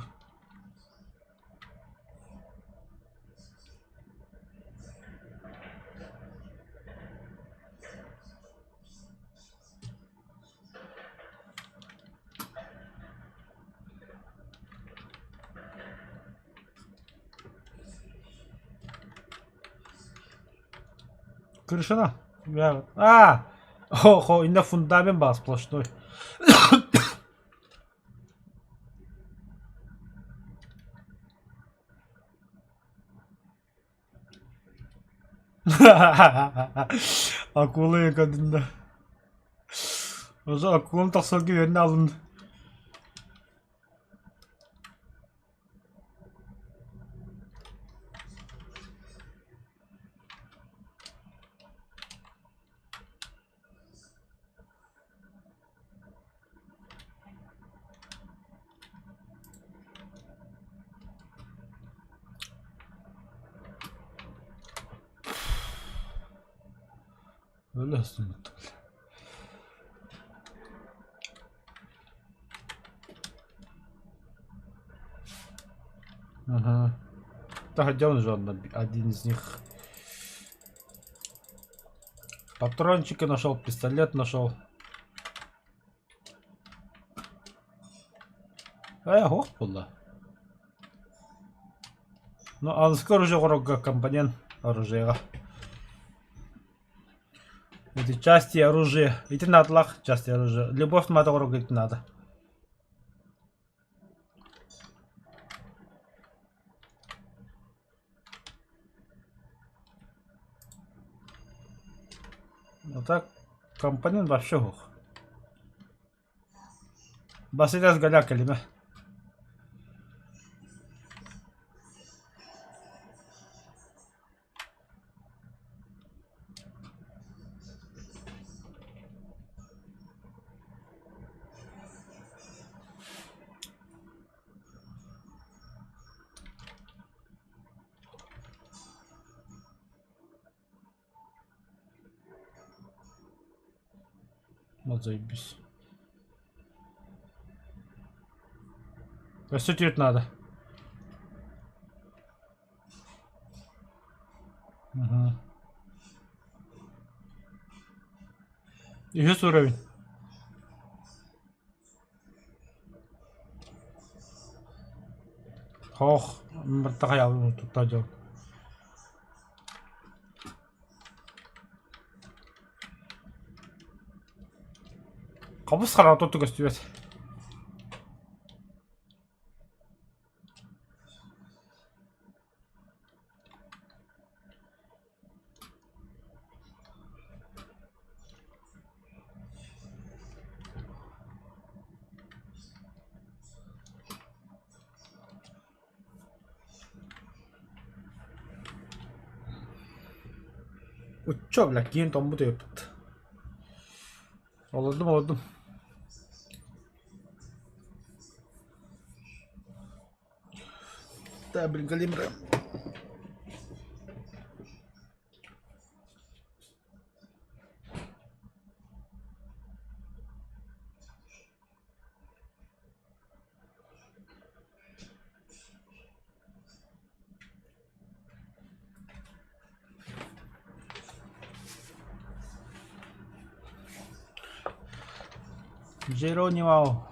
B: Крышана. А! Охо, инна фундамент баар сплошной. Акула көрдүн да. Уже акулам тахсарга үөрэнэ алын. Öyle aslında. Ага. Да, где он же он, один из них. Патрончики нашел, пистолет нашел. Э, ох, буолла. Ну, аныгыскы оружие оҥорорго компонент оружиеҕа. Эти части оружия. Ити наадалаах части оружия. Любовь мата оҥорорго ити наада. А так компонент вообще суох. Басыгас голяк кэлимэ. Вот заебись. Өссө түөрт наада. Угу. Үһүс уровень. Хоох, быртахай тутта дьон. Хабыс хараҕа туту көстүбэт. Учча, бля, киин тоҥмут эбиппит. Олордум, олордум. Да, блин, Галимра. Geronimo.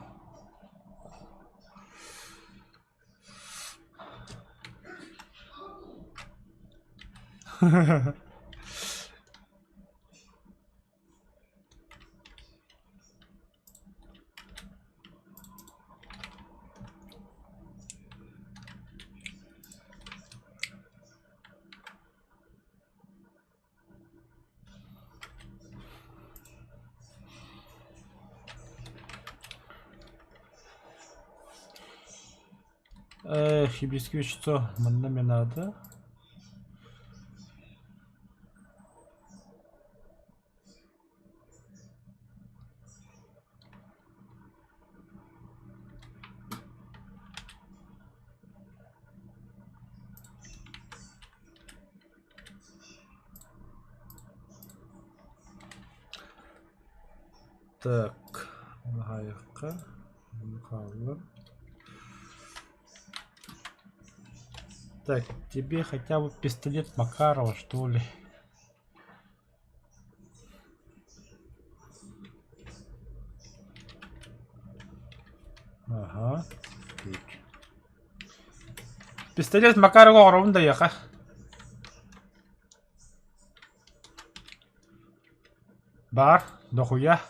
B: Эх, химические вещества, манна мне надо. Так, аһайахха хаалла. Так, тебе хотя бы пистолет Макарова, что ли? Ага. Пистолет Макарова оҥоробун да эйиэхэ. Баар, дохуя.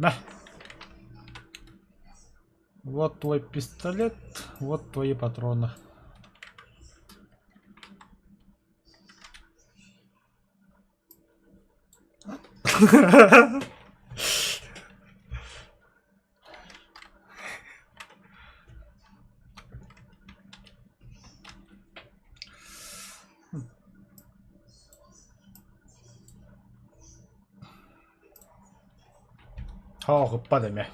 B: На. Вот твой пистолет, вот твои патроны. Хааҕыппат эмэ.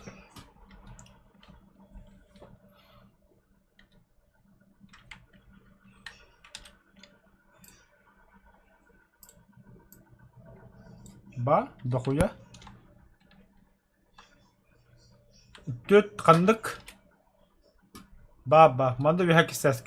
B: Ба, дохуя. Түөрт ханнык? Ба-ба, манна үһэ кисэск.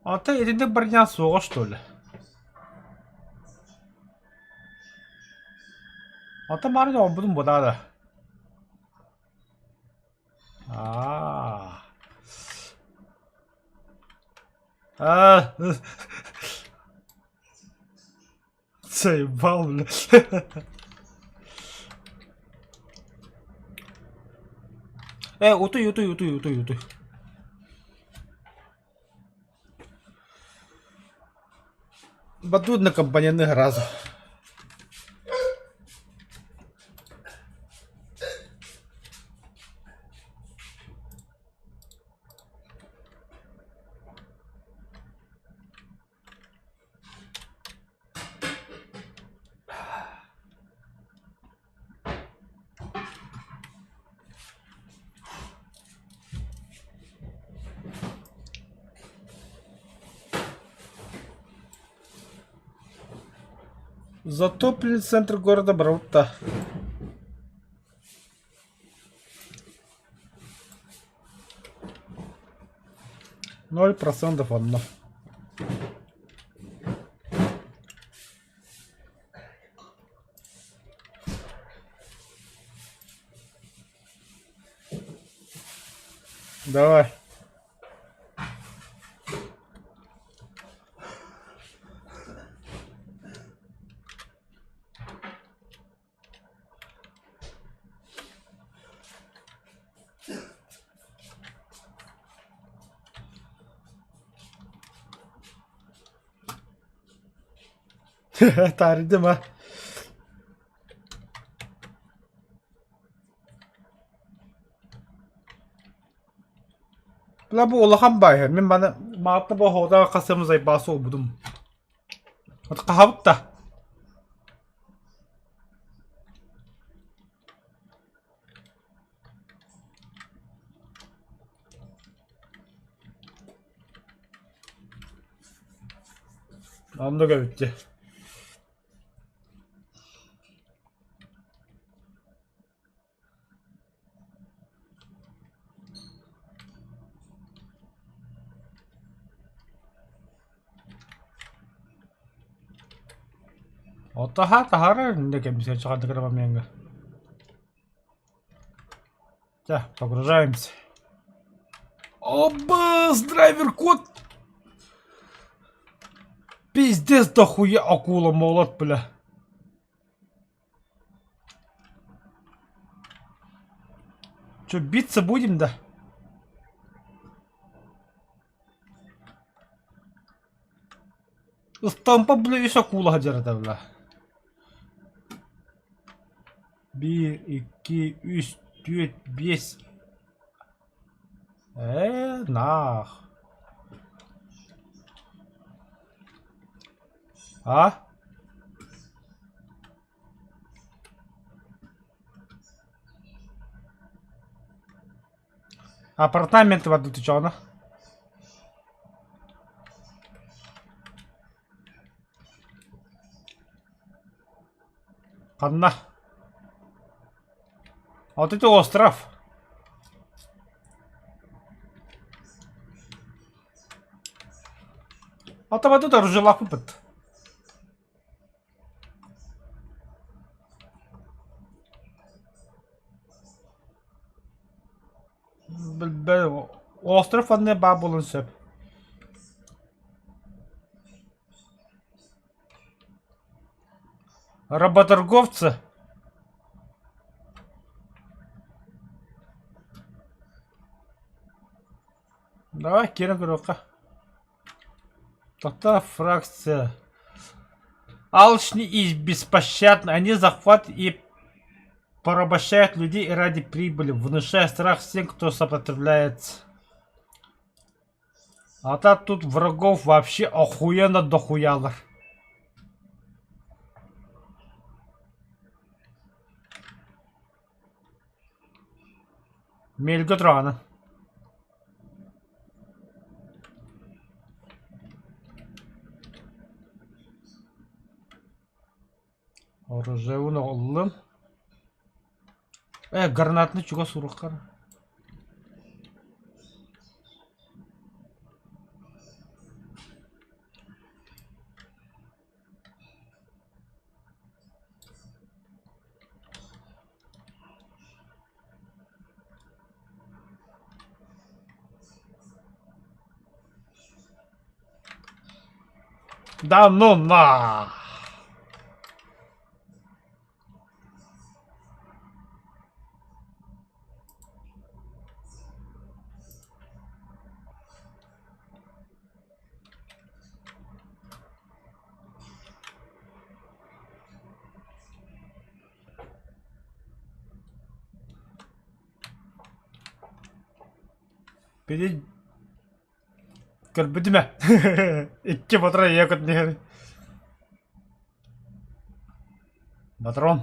B: Ата итинник барьян суоҕа что ли? Ата баарын оҥорбутум буолаа да. Аа. Аа. Заебал, бля. Э, утуй, утуй, утуй, утуй, утуй. Батут на компаньоны разу. Затоплен центр города Браутта. 0% онно. Давай. Таарыйдым а. Бла бу улахан баайа. Мин маны маатта бу хода хасым зайбасы олбудум. Хаһабыт да. Оннук эбит дии. Отаха таһаарар инде кэмсиэ чаҕардыгыра Так, погружаемся. Обас, драйвер код! Пиздец дохуя акула молот, бля. Че, биться будем, да? Ыстампа, бля, үс акула дьарыта, бля. Биир, икки, үс, түөрт, биэс. Ээ, наах. А? Апартаменты барда Ханна? Вот это остров. Ата тут оружие пыт. Остров анныгар баар буолуон сөп. Работорговцы. Давай киирэн көрүөххэ. Тота фракция. Алчны и беспощадны. Они захватывают и порабощают людей ради прибыли, внушая страх всем, кто сопротивляется. А так тут врагов вообще охуенно дохуялар. Мельга тураҕына. Оружиебын ыллым. Э, гранатаны чугас уруохха Да ну на! Били көрбүтүм ээ. Икки патрон ийэ көтүнүһэр. Патрон.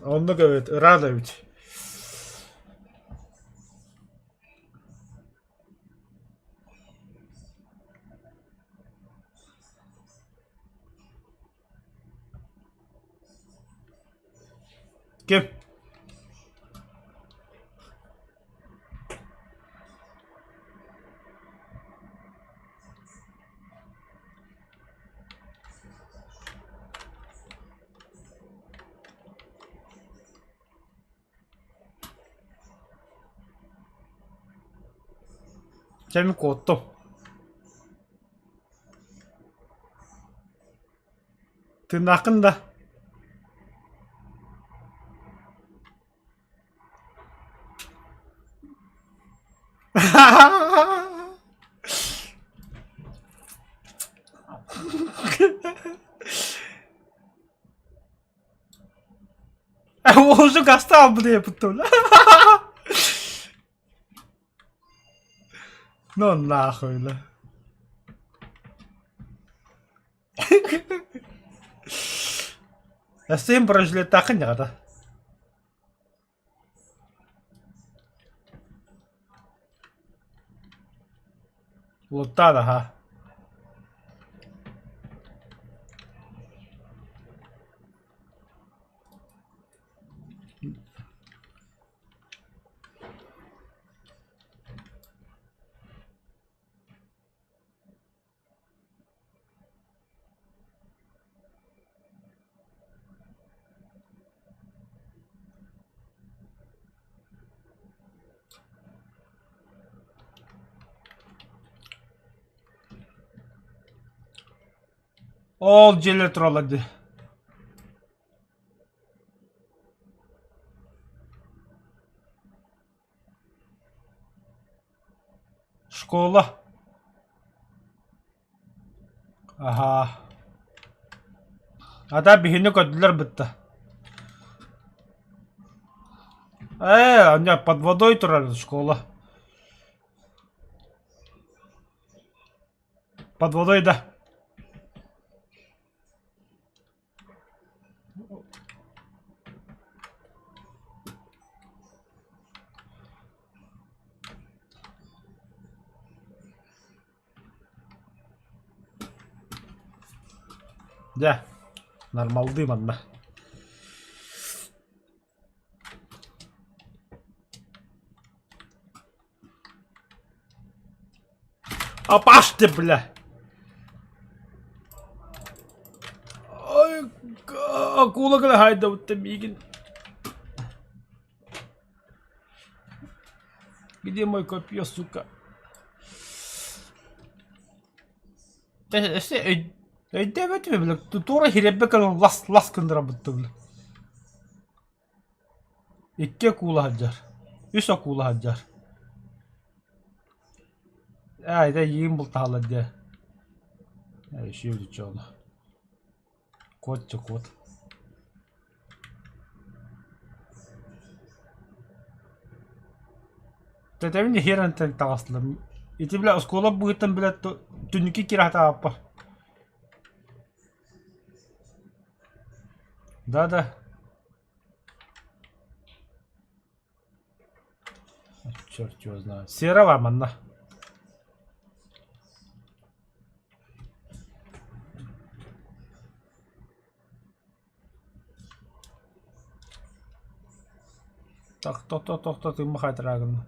B: Оннук эбит, ыраах эбит. Ким? Дьэ мин куоттум. Тыыннааххын да? Уолжук астаал диэбиттим. Ну нахуй да. Эстиин бронежилеттааххын дьаҕата. Луттаан аһа. Ол дьиэлэр тураллар дии. Школа. Аһаа. Ата биһини көрдүлэр бытта. Ээ, онно под водой турар школа. Под водой да. Дьэ, нормалдыы манна. Апаш ты, бля! Ой, акула гына хайдабытта миигин. Где мой копье, сука? Өссө өйдөөбөтүм бile туора хирэббэ кэлэн лас лас гыннарабыт бile. Икки акула сылдьар. Үс акула сылдьар. Аа, это иин бултаһаллар дии. Еще чоно. Кот чэ кот. Тэтэбин иһиэрантан таҕыстылар. Ити бile оскуола быһыттан бile түннүккэ киирэ сатаабаппар. Да-да. Черт его знает. Серова манна. Так, тохто, тохто, тыыммах айтыраагын.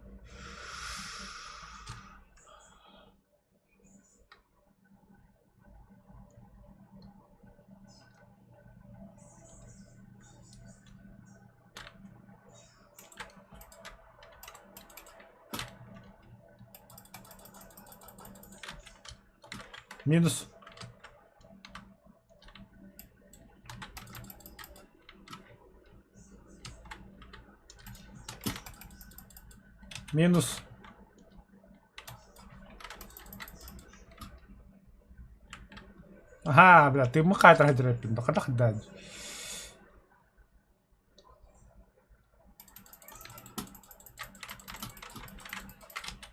B: Минус. Минус. Аһаа, бля, тыыммыт хаайтара сылдьар эбиппин, хайдах да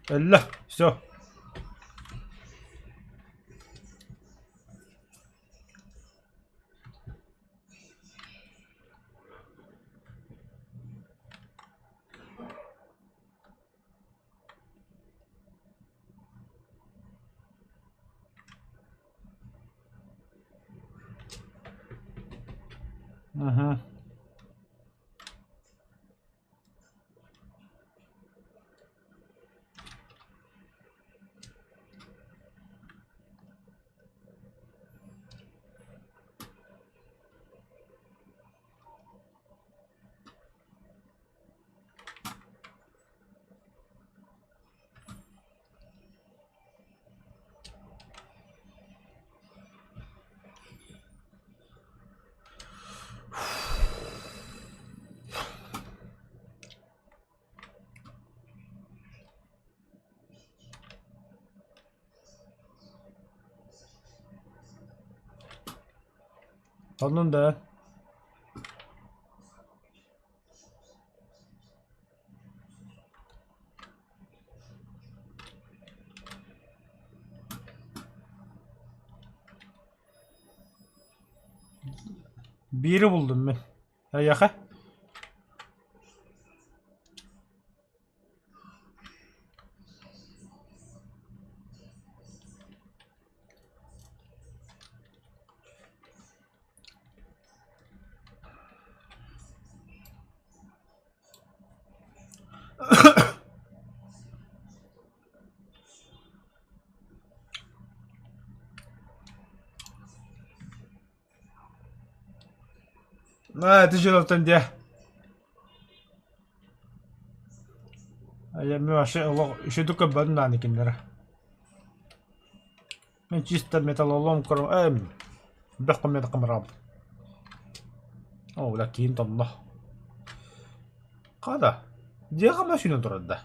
B: Өллө, всё. Мгм. Оннун да. Биири булдум мин. Эйиэхэ? Аа, ты жиротон дии. Айа, мен вообще олох үчүгэй көрбөтүм даҕаны кинилэри. Мин чисто металлолом көрө эм бөх хоммарабын. Оо, бля, киин тонно. Хата, дьиэҕэ машина турар да?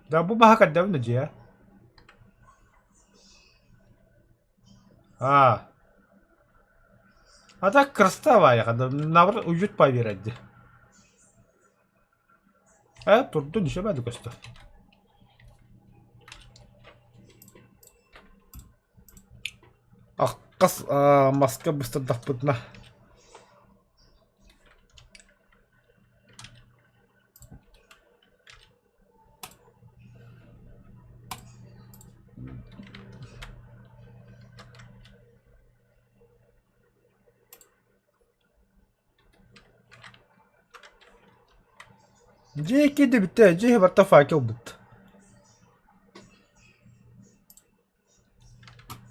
B: Да бу баһа көрдөбүн да дьиэ. Аа. А так красота наоборот уют поверить. Ээ, турдун еще баады көстөр. Аххас маска быстардахпытына
A: Дьиэ киирдэ бүттэ, дьиэ барыта факел бүттэ.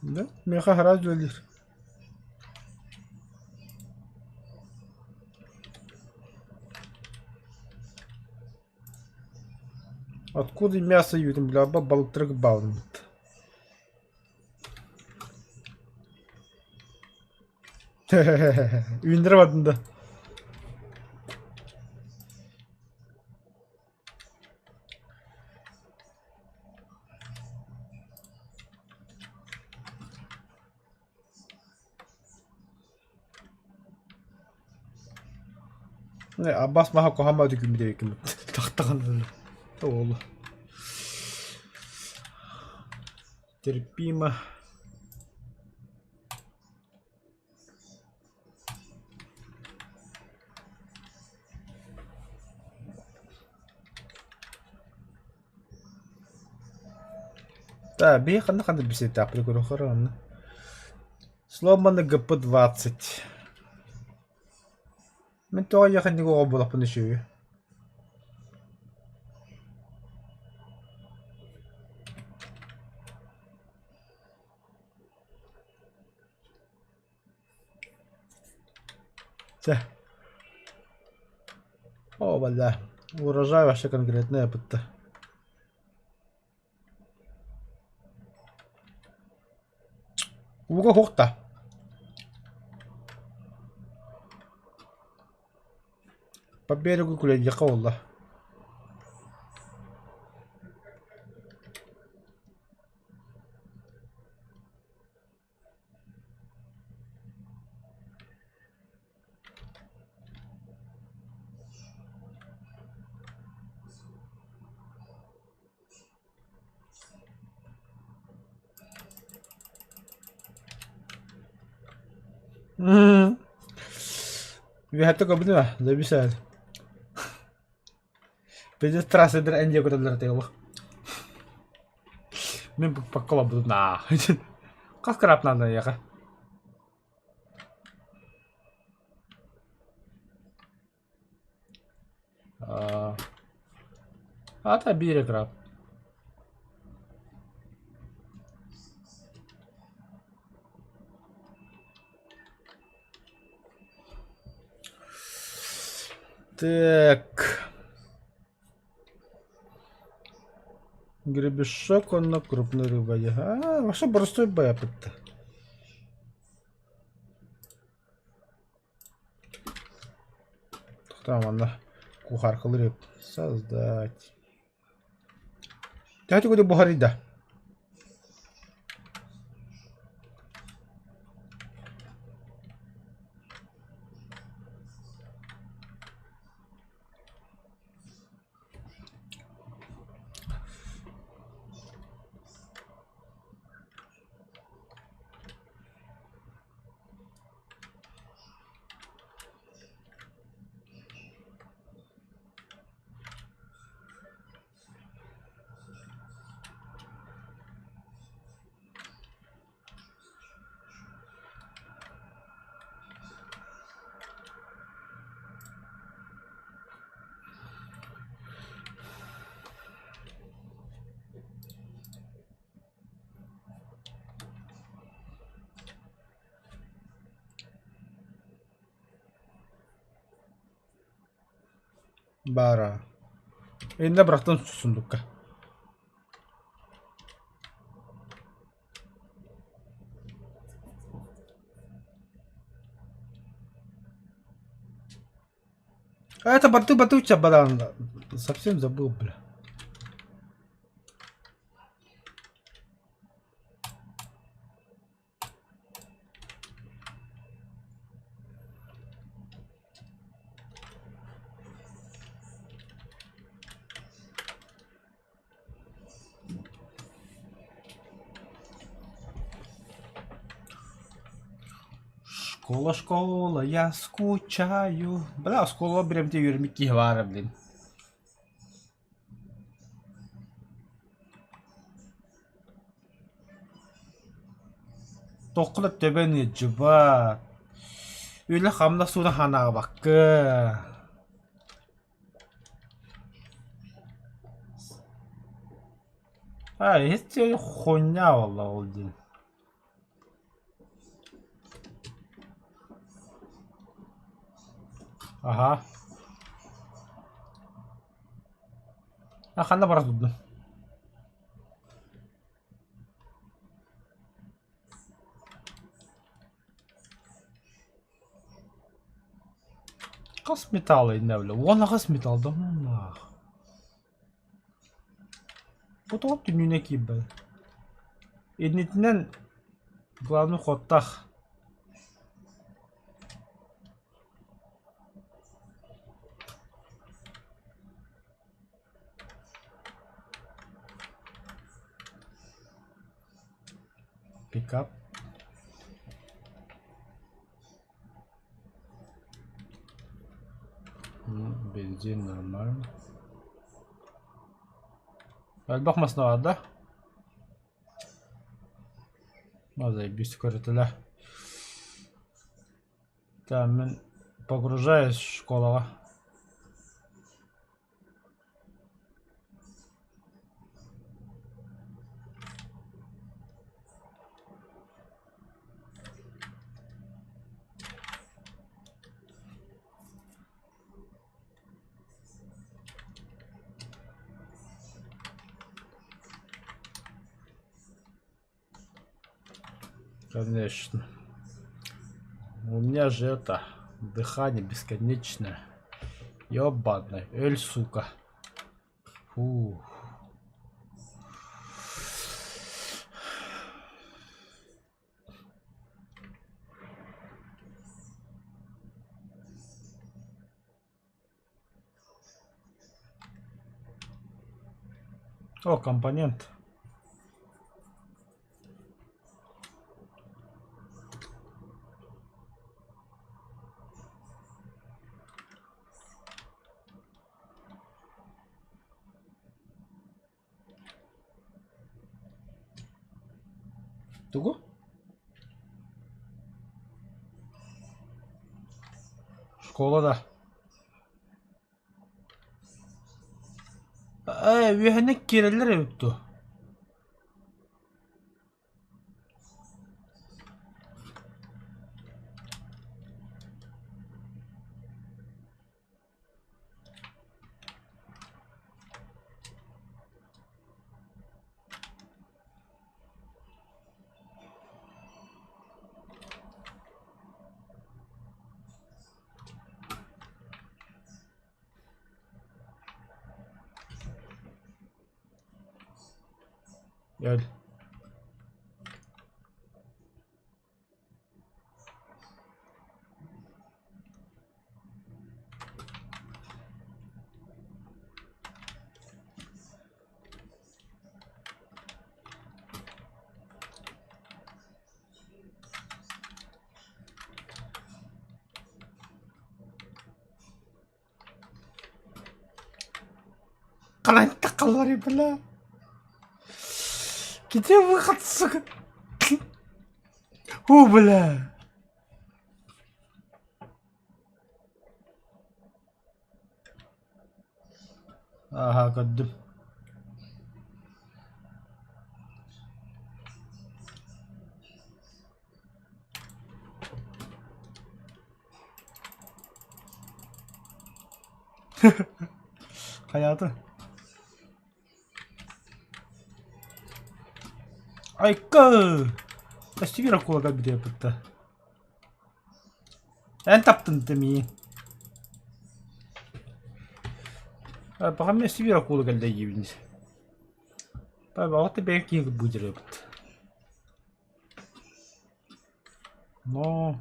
A: Да, миэхэ араас үлэлиир. Откуда мясо юрим, бля, балыктары баалыммыт. Үүннэрэ бардым да. Аббас маһа куһаҕан баҕайытык үүммүт эбиккин тахтаҕын уолу Терпимо. Да, биһи ханна ханна бисиэттээхпит көрүөххэ онно. Сломанный ГП-20. Мин тоҕо ийэхинник оҕо буолахпын үчүгэй. Чэ. О, бля. Урожай вообще конкретный опытта. Ууга суох да? По берегу күлэйдиэххэ буолла. Үөһэттэн көрбүтүм ээ, зависает. Пиздец трассадар эн диэки көтөллөр этэ олох. Мин букпакка олорбутум наа. Хас краб надо эйиэхэ? Аата биир краб. Так. Гребешок уонна крупный рыба. Аа, вообще боростуой байаппыт. Там манна кухаркалыр создать. Төһө курдук буһарыйда? Баара. Иннэ бырахтан сундукка. А это баты батуча баран. Совсем забыл, бля. Школа, школа, я скучаю. Бля, школа прям тебе юрмики баара, блин. Тоххо да төбөн ыалдьыбат. Үлэ-хамнас сууна ханаабакка.
B: А, ити хуйня буолла ол диэн. Аһа. А ханна бара турдун? Хас металл иннэ бile? 18 металл да муннаах. Бу тоҕо түннүнэ киирбэт? Иннитинэн главный хоттах. Пикап. Бензин нормально. Элбэх масна баар да? Заебись көрүтүлэ. Так, мин погружаюсь школаҕа. Конечно. У меня же это дыхание бесконечное. Ёбаный, эль, сука. Фух. О, компонент. Тугу? Школа да. Ээ, үөһэнэн киирэллэр эбит дуо? Gel. Ханан бля? Где выход, сука? О, бля. Аха, көрдүм. Хайаата? Айка! Өстүгэр акулага бүтэ Эн таптын мии. Пока мне себе акула кэллэ диибин. Баҕата бэйэм киһи быдьарыбыт. Но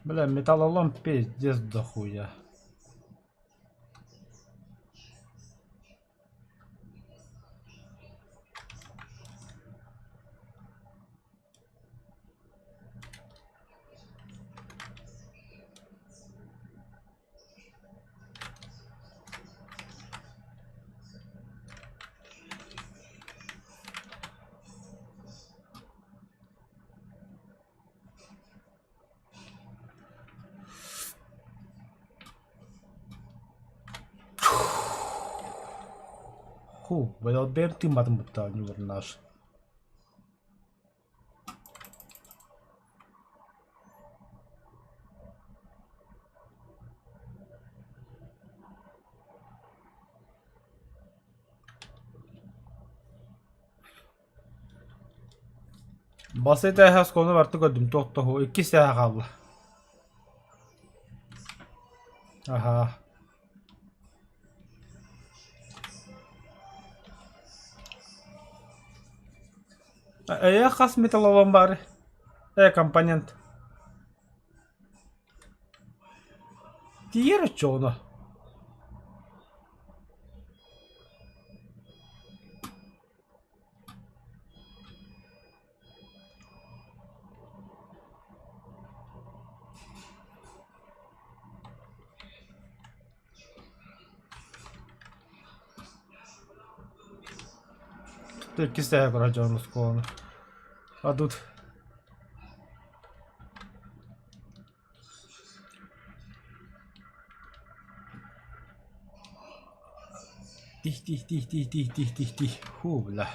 B: Бля, металлолом пиздец дохуя. Ху, бэйэм тыымматым бытта ньуурнаш. Бас этээһэ оскуоланы барыта көрдүм, туох да уһу, иккис этээһэ хаалла. Аһаа. Эйэ хас металлолом баар? Компонент. Тиийэр оччоҕуна. Иккис тэһэ көрө дьон оскуоланы. А тут Тих тих тих тих тих тих тих тих. Фу, бля.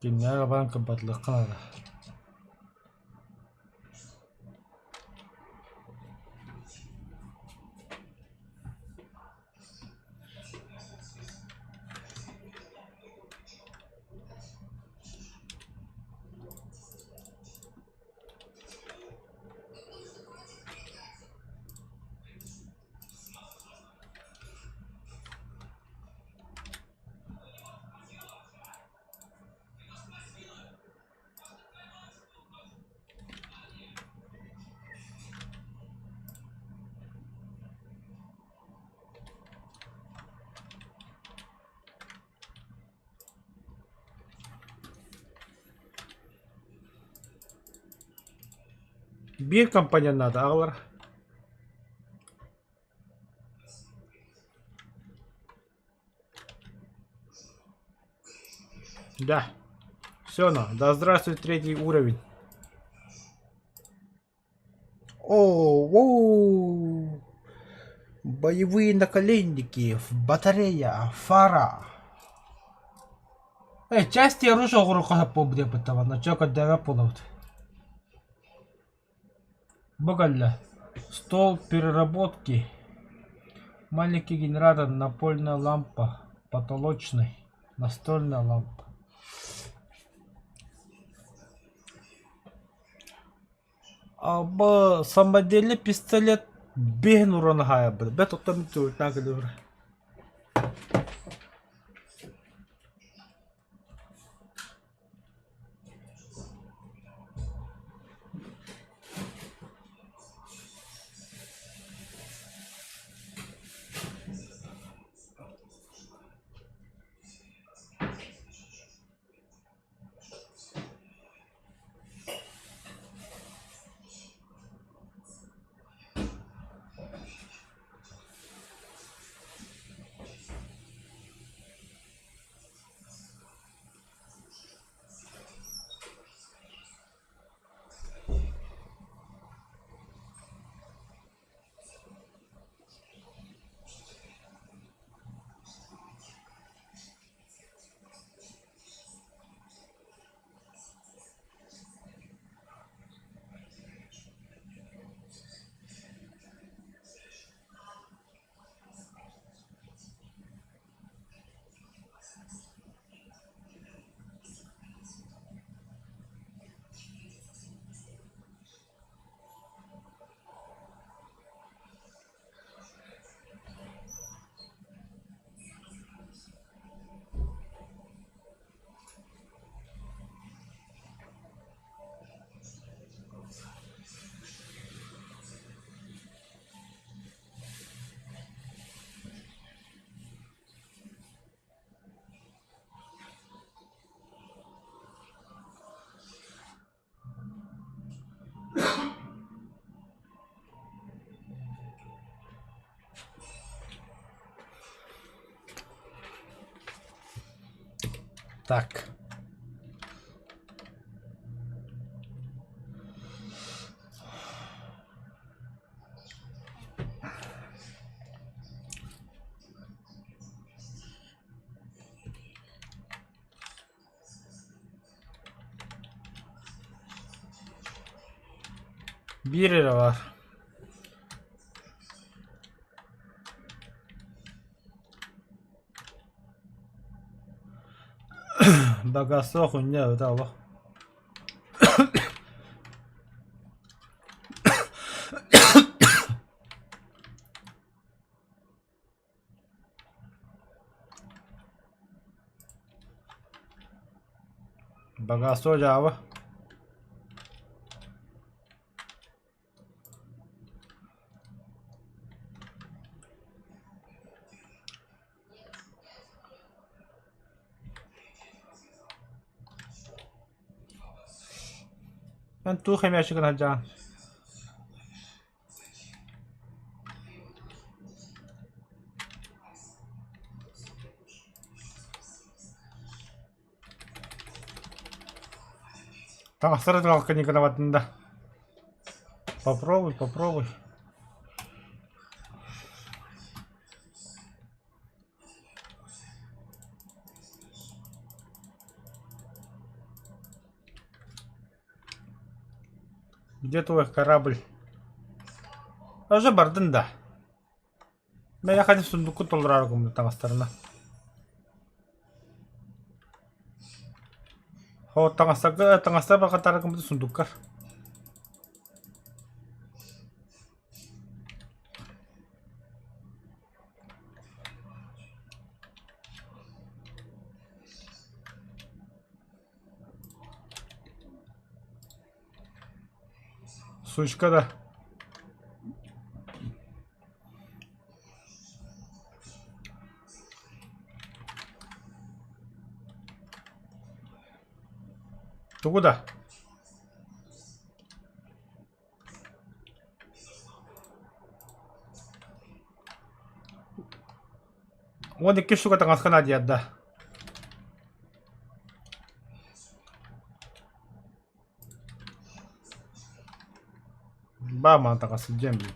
B: Кимнээх абаан кырбатылыахха наада. Биир компонент наада аҕалар. Да. Все, ну, да здравствует третий уровень. О, воу! Боевые наколенники, батарея, фара. Части оружия оҕуруохха сөп буолбут диэбиттэр чё көрдөөбөт буолабыт. Бу кэллэ. Стол переработки. Маленький генератор, напольная лампа, потолочный, настольная лампа. Аба самодельный пистолет бэһин уран аһаайарбыт. Бэт оттон түөртаан кэлибир. Так. Биир эрэ баар. Богатство хуйня эбит олох. Богатство дьаабы. Эн туох эмээччигин сылдьаҕын? Таҥастары талахха Николаеватын да. Попробуй, попробуй. Где твой корабль? Уже бардын да. Мэйэ ханьы сундукку толороору гыммыт таҥастарына. Оо таҥастарга таҥастар барҕатаары гыммыт сундуккар. Сучка да. Тугу да? 12 штука таҥаска наадыйарда. Баа маан таҥас сылдьыам дии.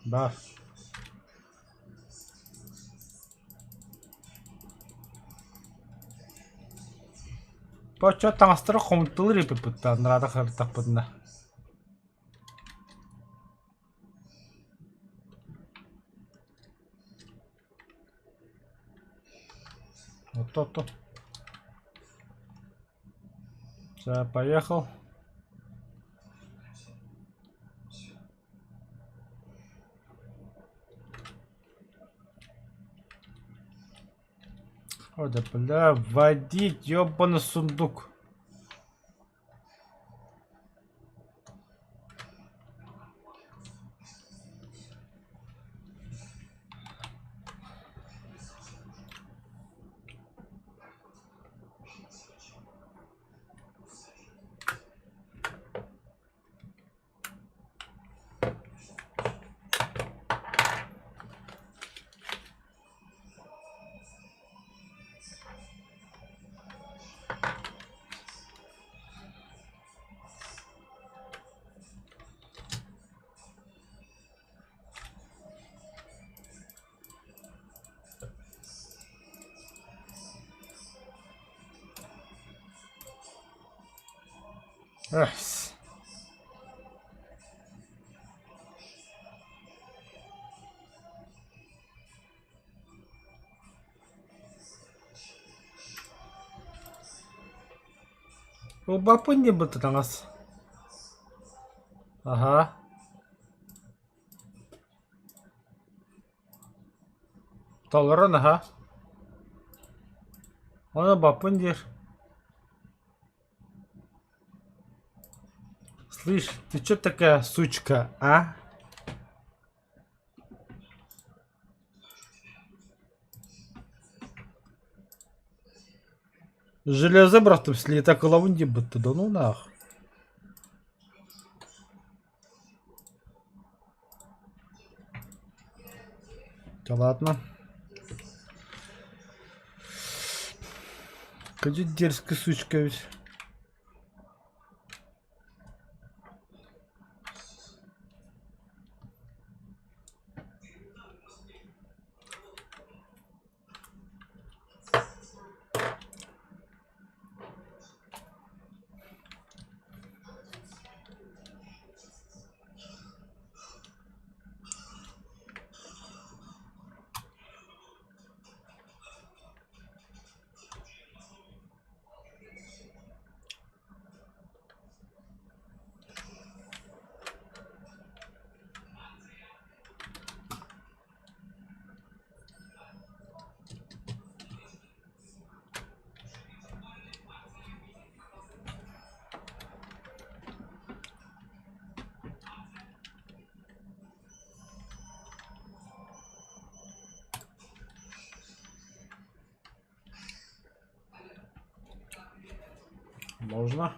B: Баар. Боччо таҥастары хомутулар ыыппыппыт нараата харытахпытына. Отто-отто. Всё, поехал. О, да бля, водить, ёбаный сундук. Раз. Ылбаппын диэн бытта таҥас. Аһаа. Толорон аһа. Ону баппын диир. Слышь, ты чё такая сучка, а? Железо бырахтым слиток ылабын диэбит да ну нах. Да ладно. Скажи, дерзкая сучка ведь. Можно.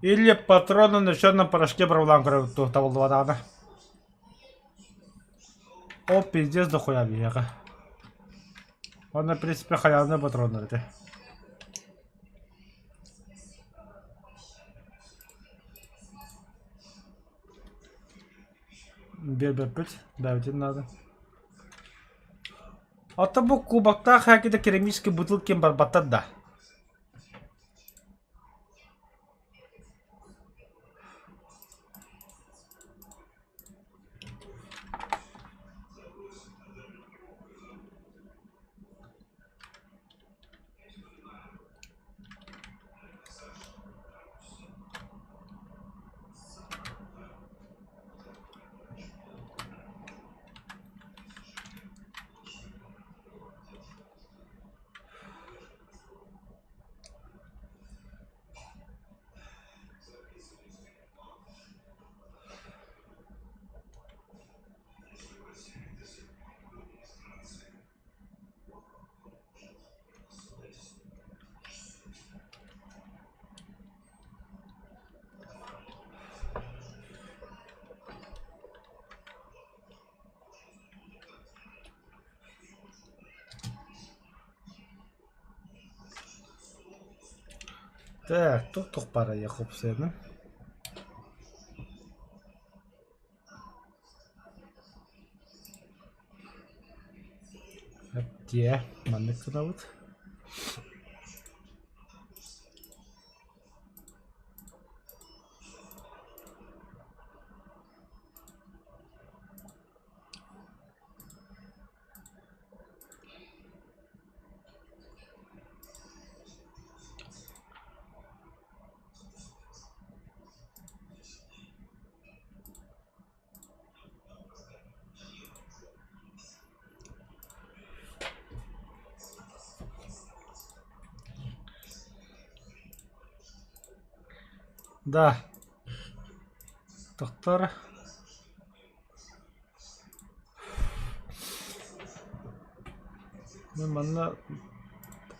B: Или патроны на черном порошке бравлан көрөбүт табыллыбатаҕына. О, пиздец дохуя биһиэхэ. Уонна, в принципе, хайааннай патроннар этэ. Биэрбэппит, бэйэбитин наада. Оттон бу кубоктаах хакида керамический бутылки барбаттар да? Так, туох баарай Якобсена? Дьэ, маннык гынабыт. Да. Доктор. Ну, манна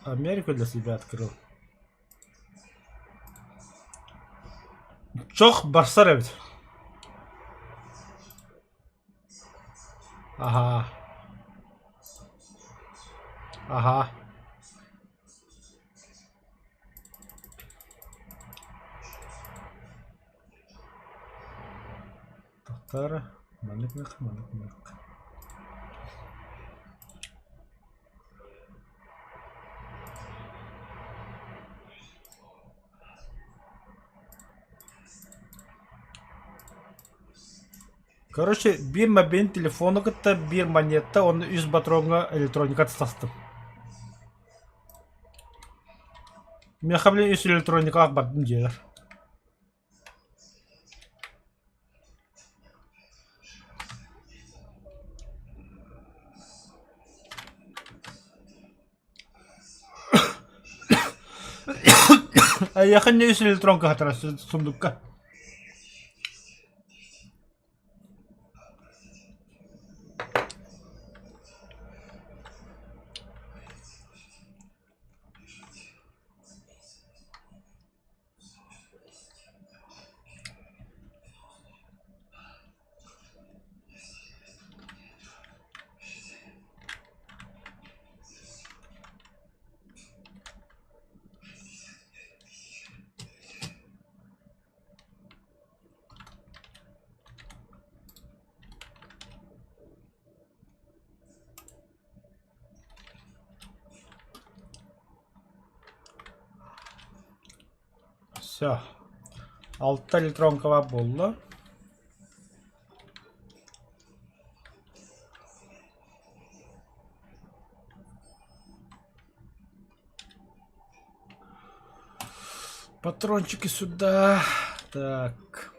B: Америку для себя открыл. Чох барсар эбит. Аһаа. Аһаа. Тара, маннык гыныахха, маннык гыныахха. Короче, биир мобильный телефону кытта биир монета уонна үс патроҥҥа электроника тастым. Миэхэ били үс электроникалаах бардым дьиэлэр. Эйиэхэ инньэ үс электронка хатара сундукка. Все. Алта электронкалаах буолла. Патрончики сюда. Так.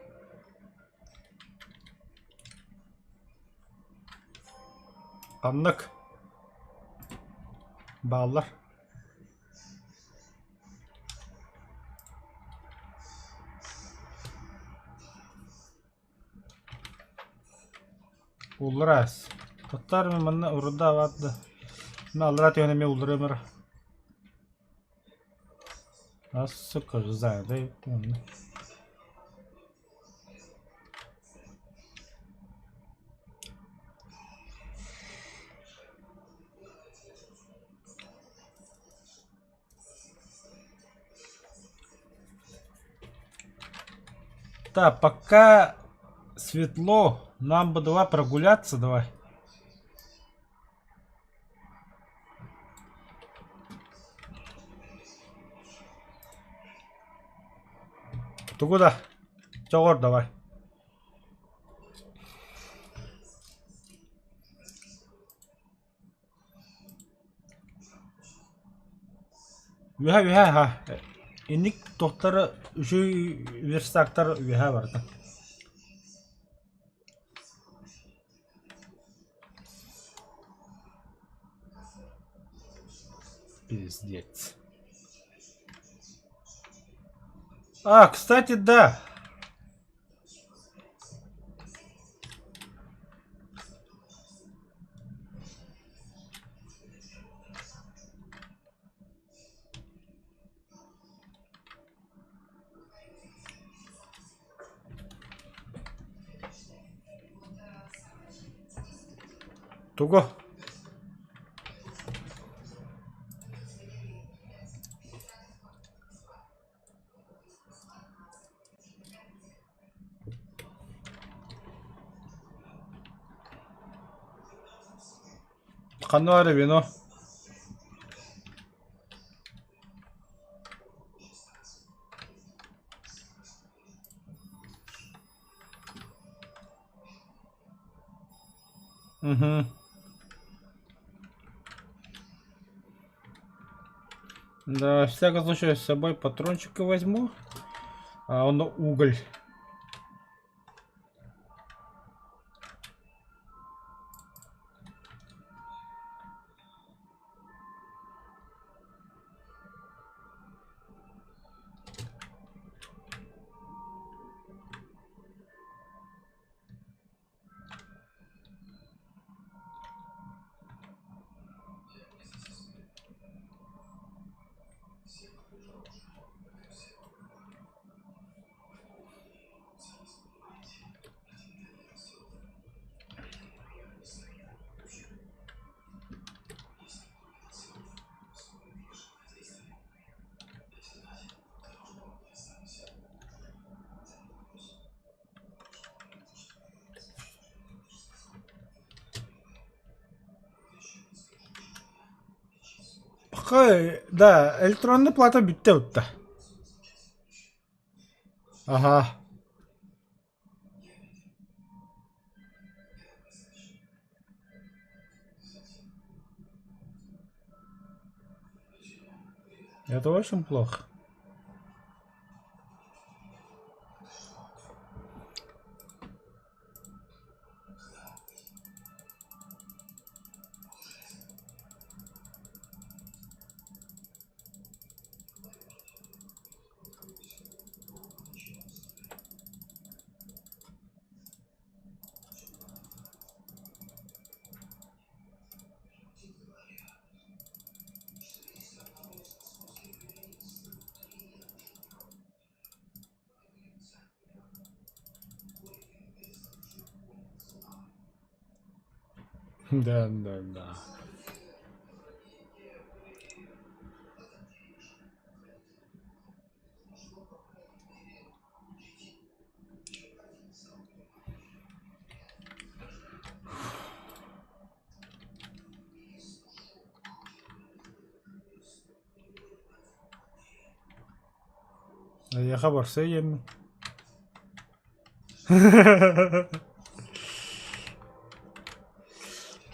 B: Ханнык бааллар. Уллараас. Тоттоор манна урда баар да. Мин аллараа түһэн эмиэ улларыам эрэ. А сука, знаю, да онно. Так, пока светло, нам бы давай прогуляться, давай. Тугу да? Чоҕор давай. Үөһэ үөһэ аһа. Инник туохтары үчүгэй верстактар үөһэ барда. Пиздец. А, кстати, да. Тугу? Ханна баар вино? Угу. Да, всяком случае, с собой патрончика возьму. А он уголь. Хой, да, электронная плата бүттэ утта. Ага. Это очень плохо. Да, да, да. Эйиэхэ барса ийэммин.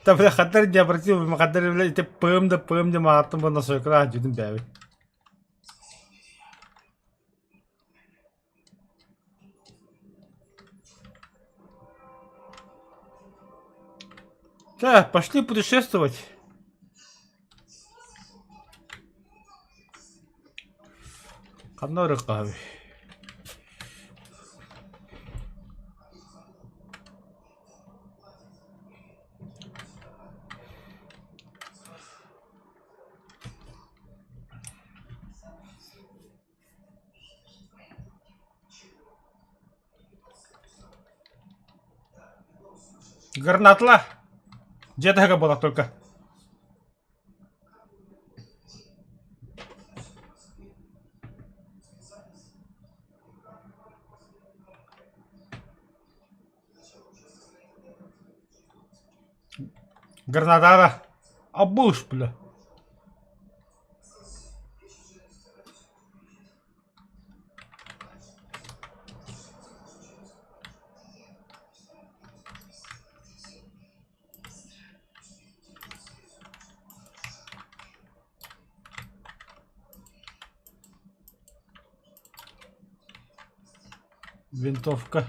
B: Та бля ханна эрэ не обратил ханна эрэ бля ити пым да пым диэн ааттым уонна сойкалаах дьүтүн бээбит. Так, пошли путешествовать. Ханна барыаххаһабый? Гранатла! Дьиэ таһыгар буолар только. Гранатара! Обуш, бля! Винтовка.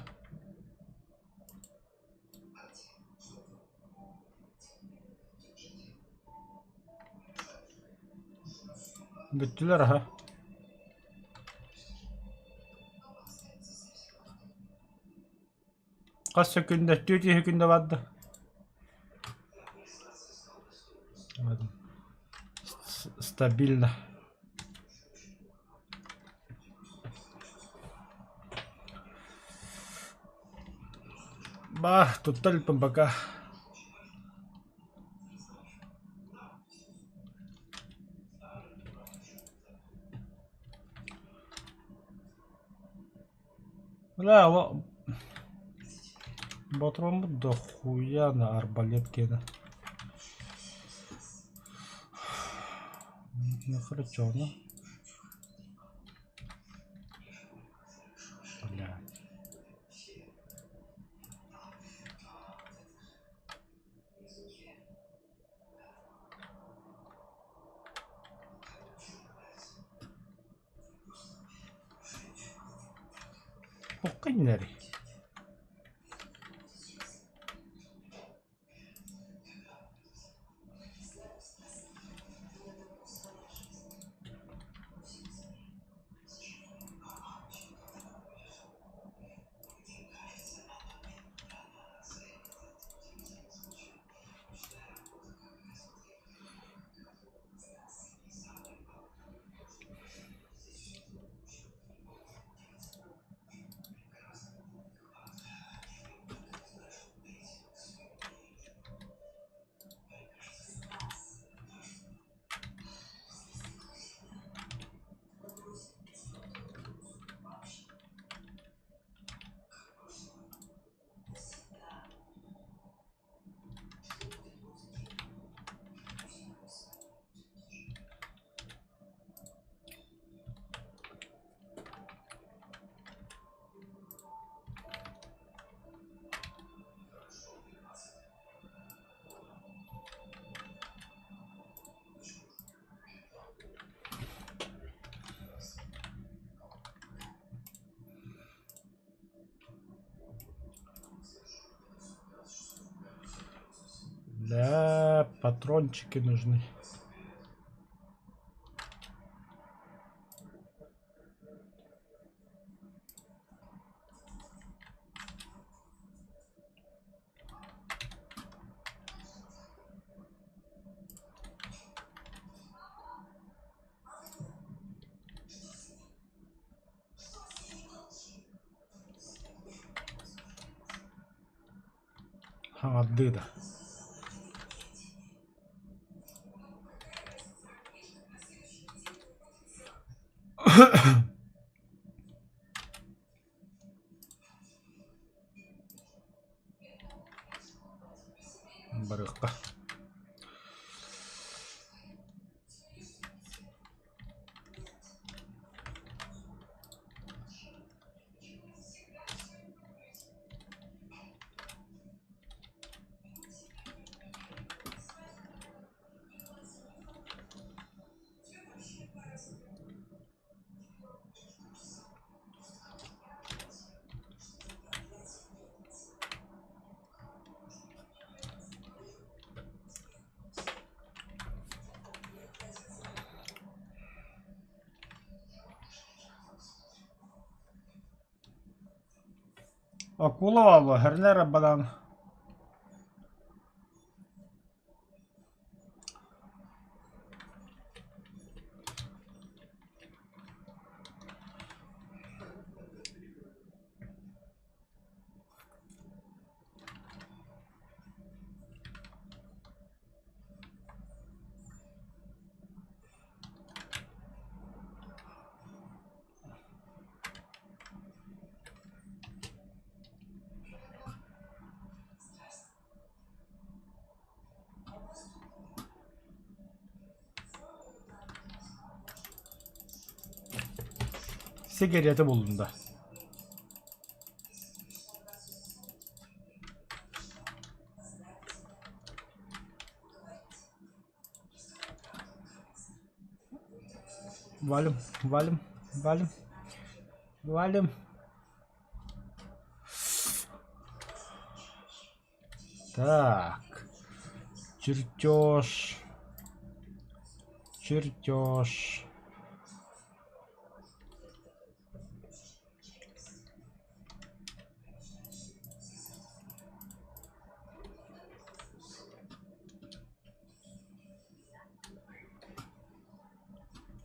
B: Бүттүлэр аһа. Хас сөкүүндэ? Түөрт сөкүүндэ барда. Стабильно. Баа, тутта илпин пока. Бля, ботуруоммут дохуя на арбалет киэнэ. Нахрачёно. Бля. Туохха иҥнэрий? Бля, патрончики нужны. Хаҥардыы да. Барыахха. Акула буолла, хернер банан. Сигарета буллум да. Валим, валим, валим, валим. Так. Чертеж. Чертеж.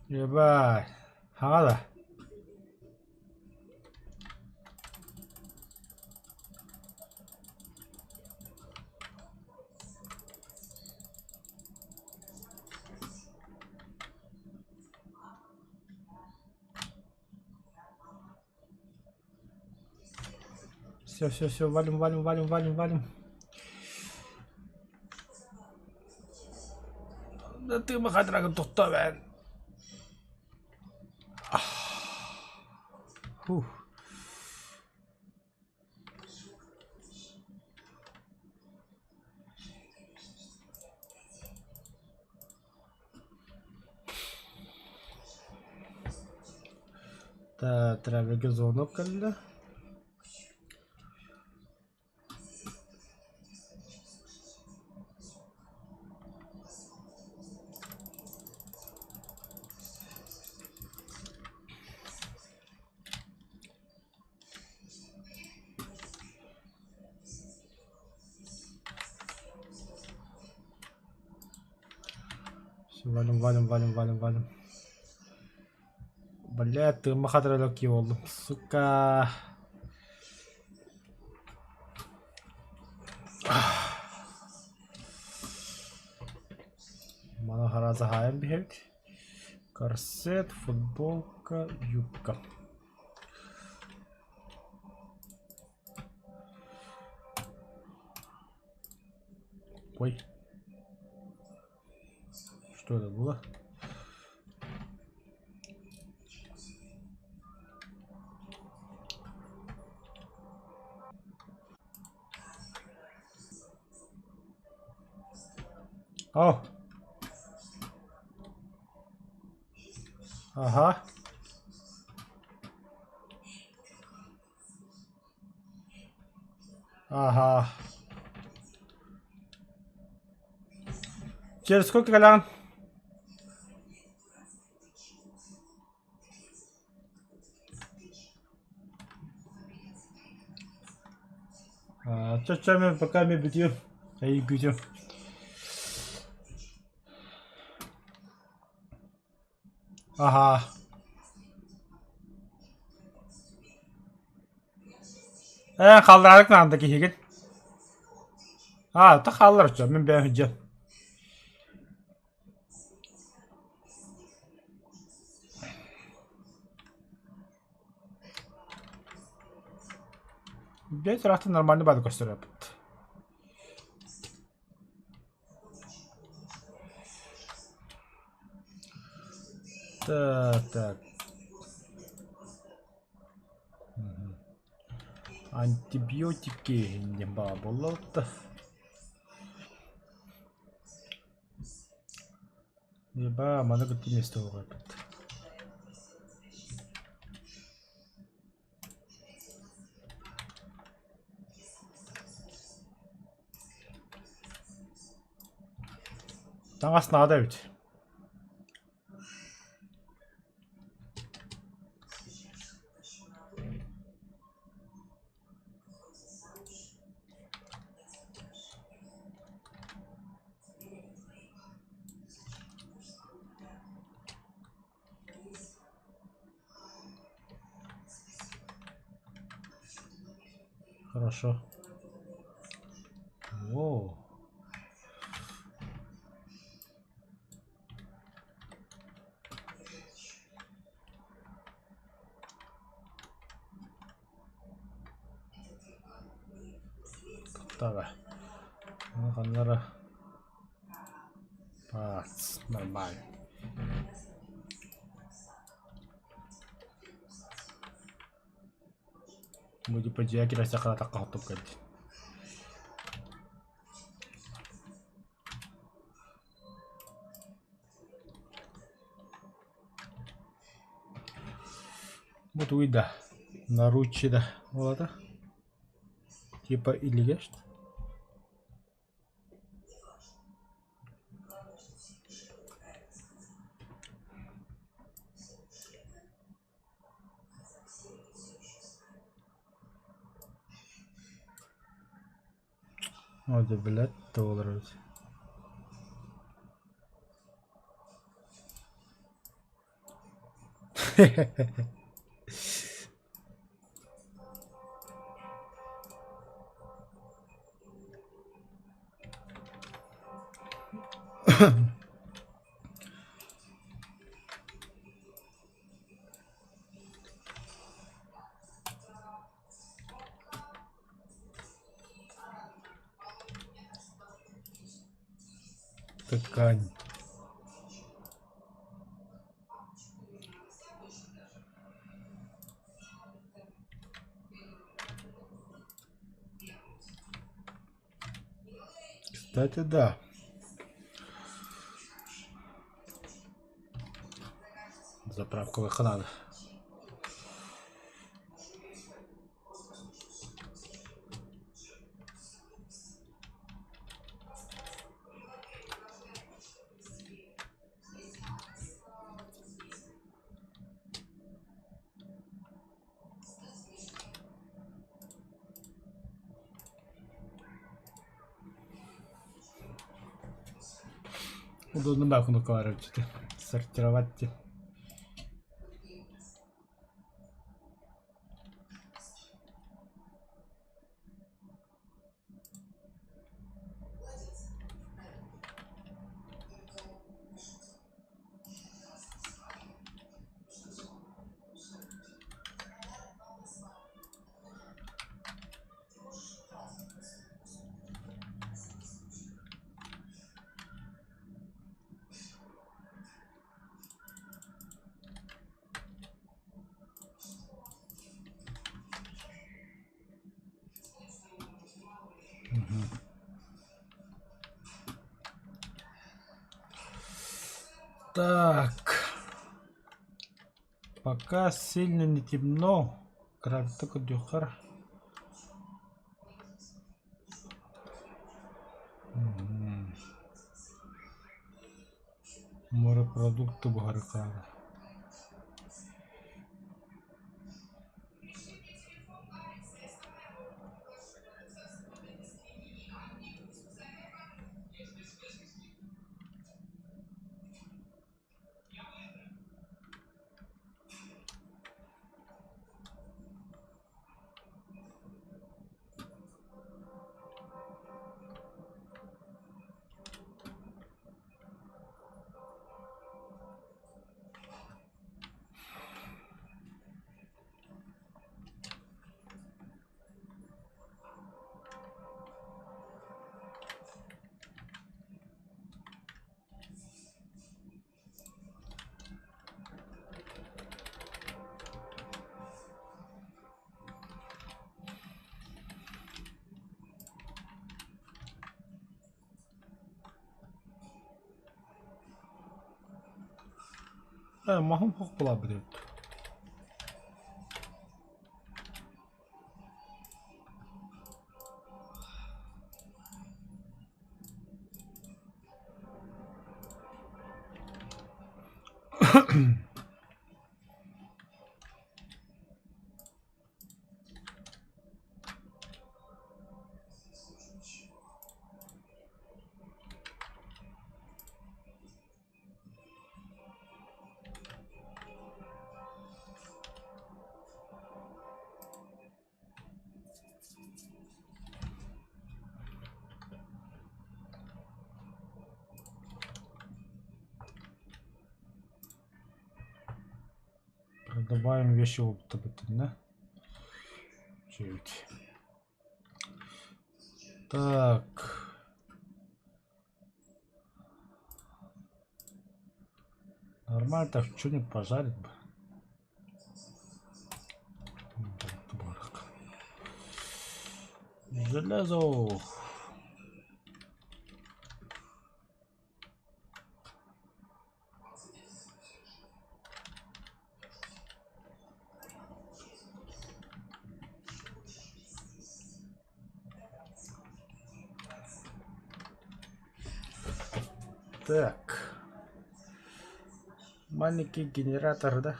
B: Ебать. Хаҥа да. Все, все, все, валим, валим, валим, валим, валим. Да ты махадрагын тохтоо бэн. Фух. Тревеге звонок кэллэ. Все, валим, валим, валим, валим, валим. Бля, тыымма хатыралык буоллум. Сука. Маны хараза хаайан биһэбит. Корсет, футболка, юбка. Ой. Что это было? О! Ага. Ага. Через сколько кэлэҕин? Чэ, мин пока мин бүтүөм. Эйигин күүтүөм. Аһаа. Ээ, хаалларарык наада киһигин. Аа, та хааллар оччо, мин бэйэм сылдьыам. Бэйэ ыраахтан нормально баады көстөр эбит. Так, так. Антибиотики диэн баа буолла. Еба, маны кытта миэстэ буолбут. Таҥас наада эбит. Хорошо. Воу. Тара. Ханнара. Пац, нормально. Бу типа дьиэ кирэсэ харатахха хоттук кэлдин. Бу тугуй да? Наручи да буолата. Типа илигэш. О, да, блядь, долларов. Ткань. Кстати, да. Заправка надо. Удобно баа кнопкалар эбит сортировать Так. Пока сильно не темно. Кратко көрдүөххэ. Морепродукты буһарыахтаах. Маһым суох буолаабыт эбит. Добавим вещи опыта, Чуть. Так. Нормально так, что-нибудь пожарить бы. Железо. Так. Маленький генератор, да?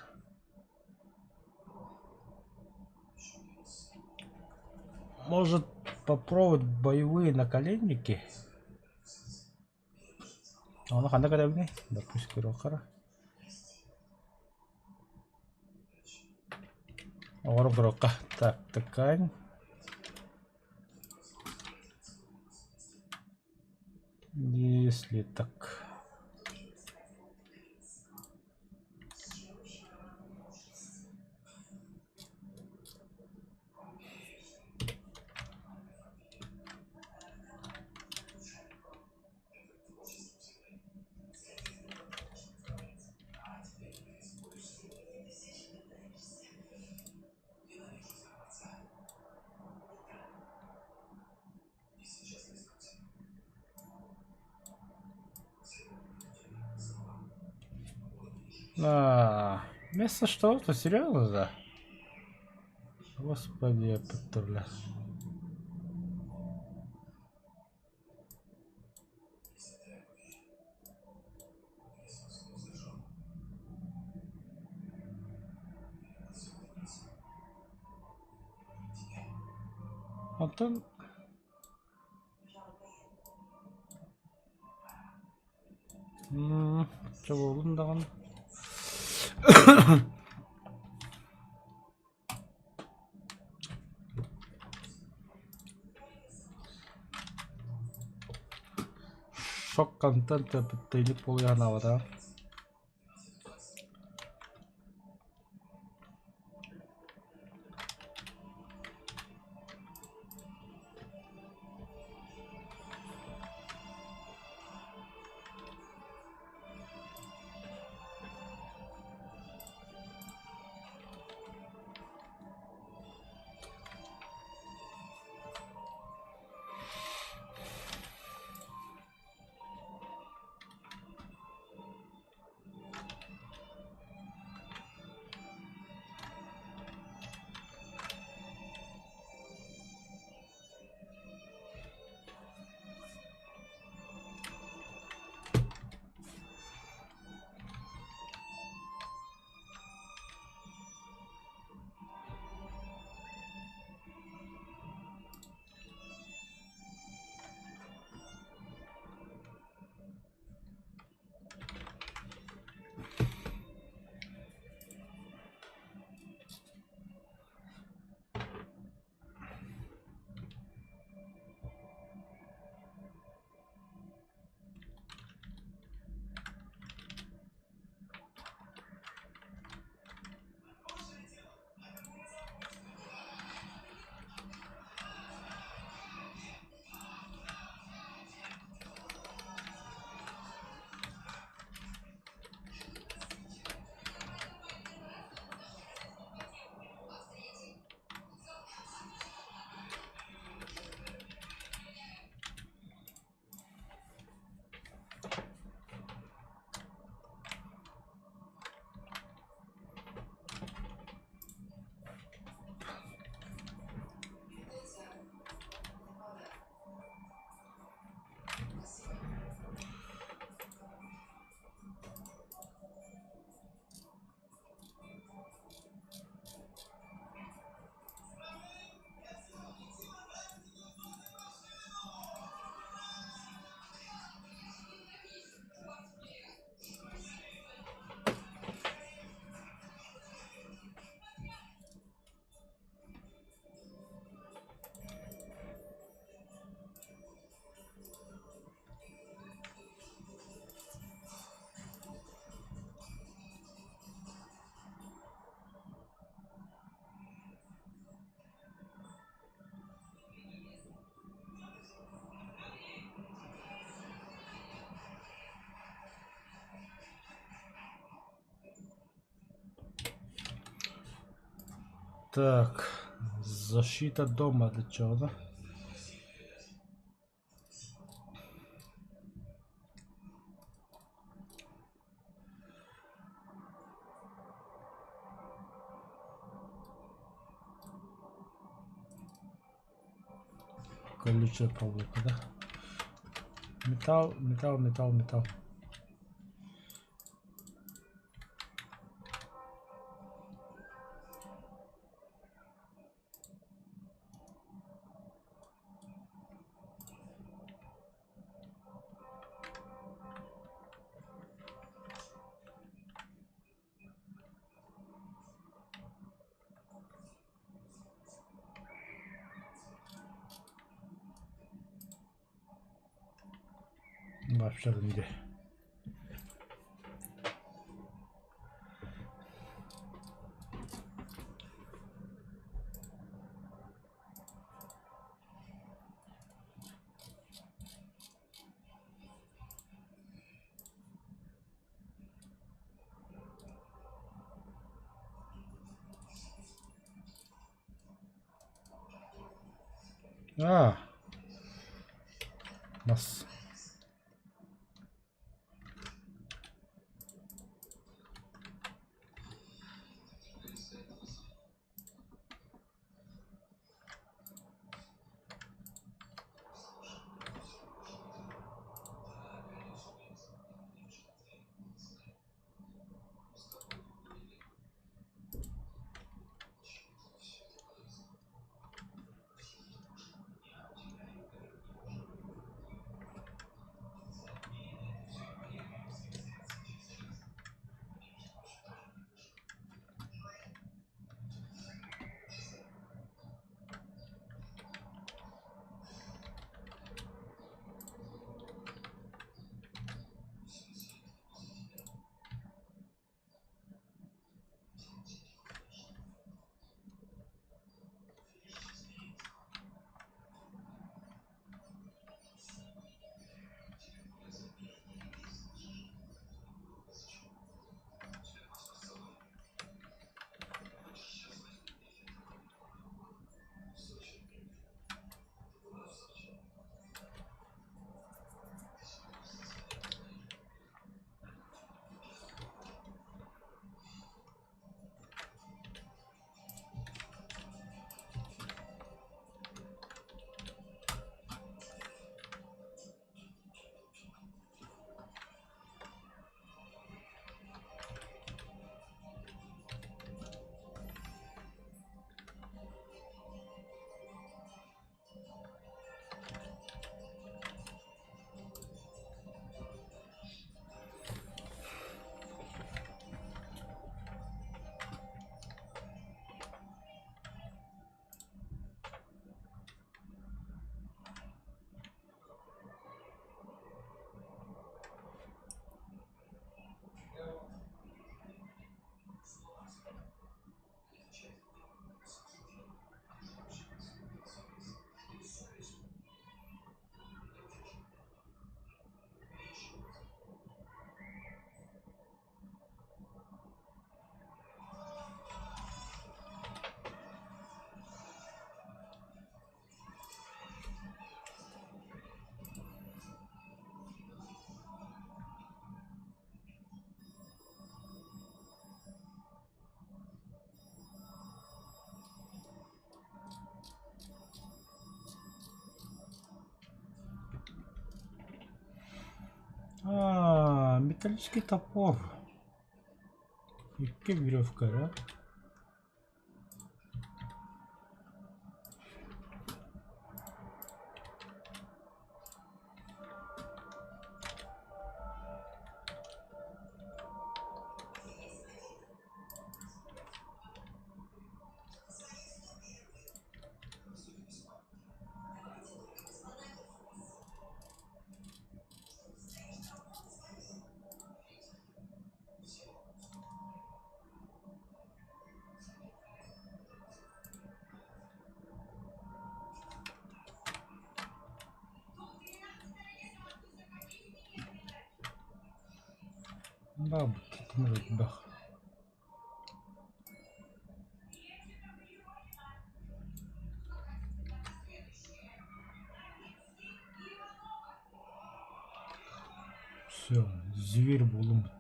B: Может попробовать боевые наколенники? Ону ханна көрөбүнүй? Допустим, көрүөххэ. Оҥорон көрүөххэ. Так, ткань. Если так. А, вместо что-то серьезно, да? Господи, я Онтон чобуолун даҕаны Шок контент тыйнык буолуйанаабата. Так, защита дома для чего, да? Колючая проволока, да? Металл, металл, металл, металл. Başladım de. Аа. Мас. А, металлический топор. Икки веревка, да? Да, бах. Все, зверь буолуммут.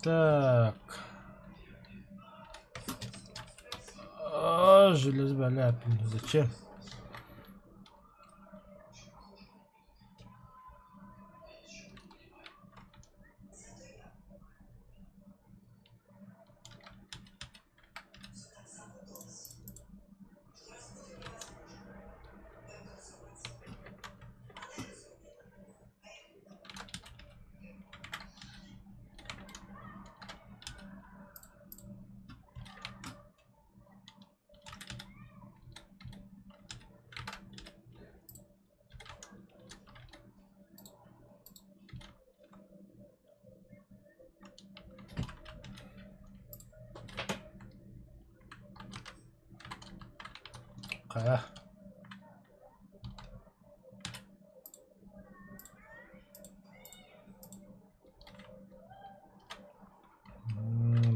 B: Так. А, железо, зачем? Хайа.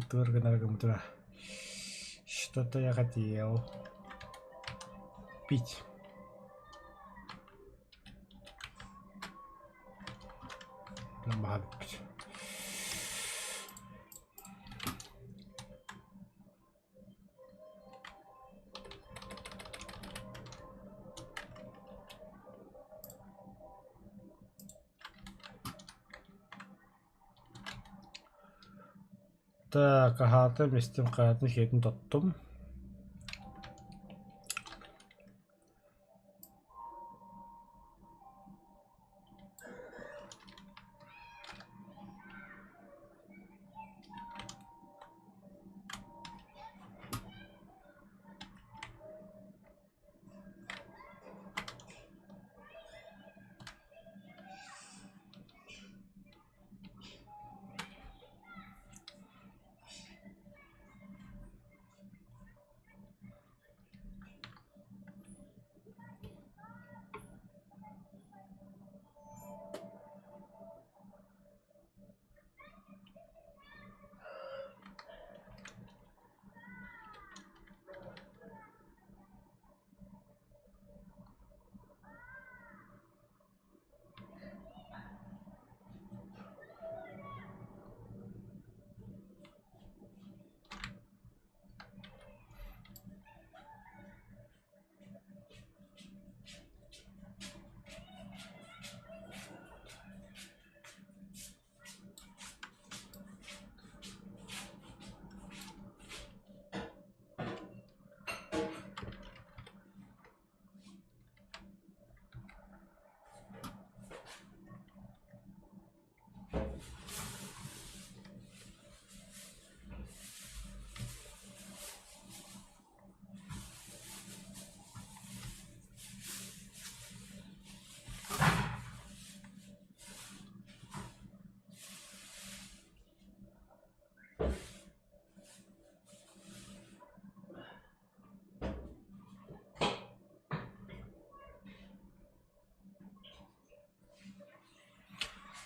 B: Тыыр гынар гыммытыгар что-то я хотел пить. Баһа бүппүт. Так, аһаатым, истим, хаатын, сиэтин тоттум.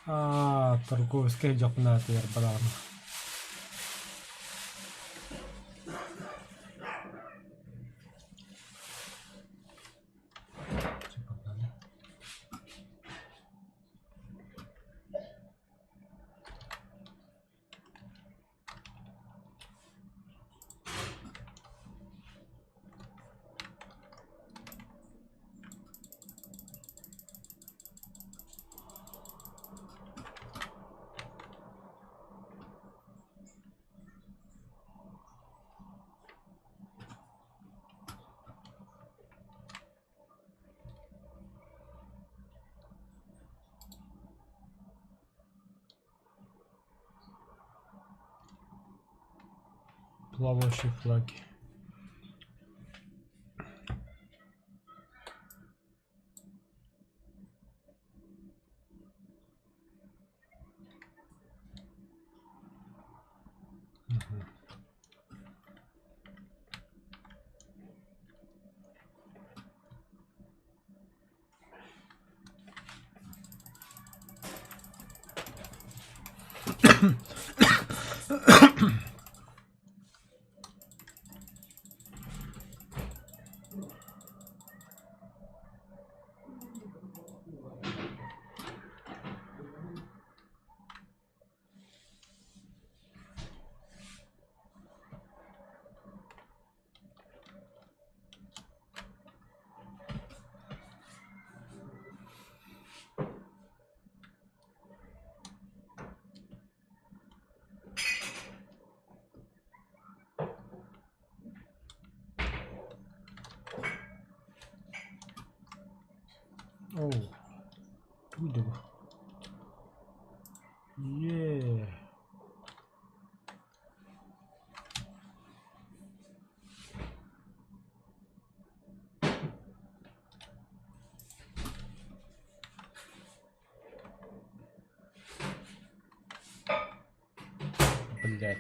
B: Аа, торговскай дьокунаатыгар бараҕын. Плавающие флаги. Мгм. Оо, тугуй да бу? Ийээ. Блять.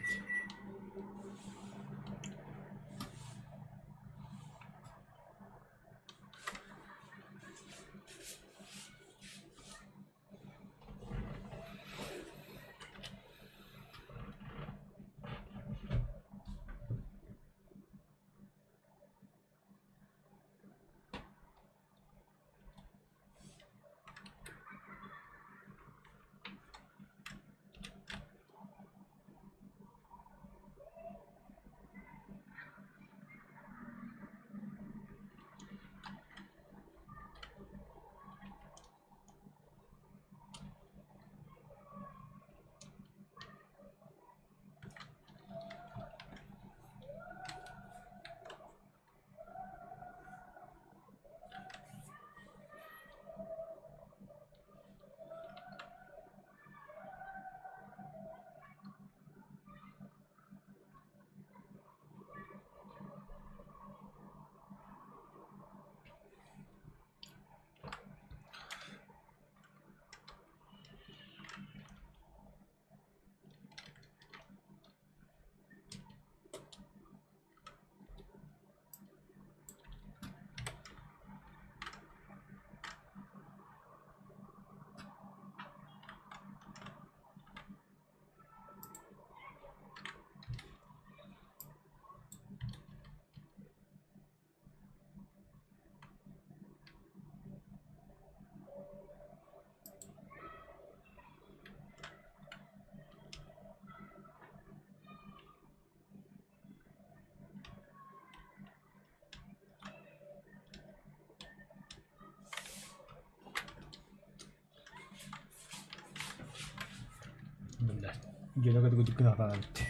B: Блядь. Дьиэлэгэ гына эбит.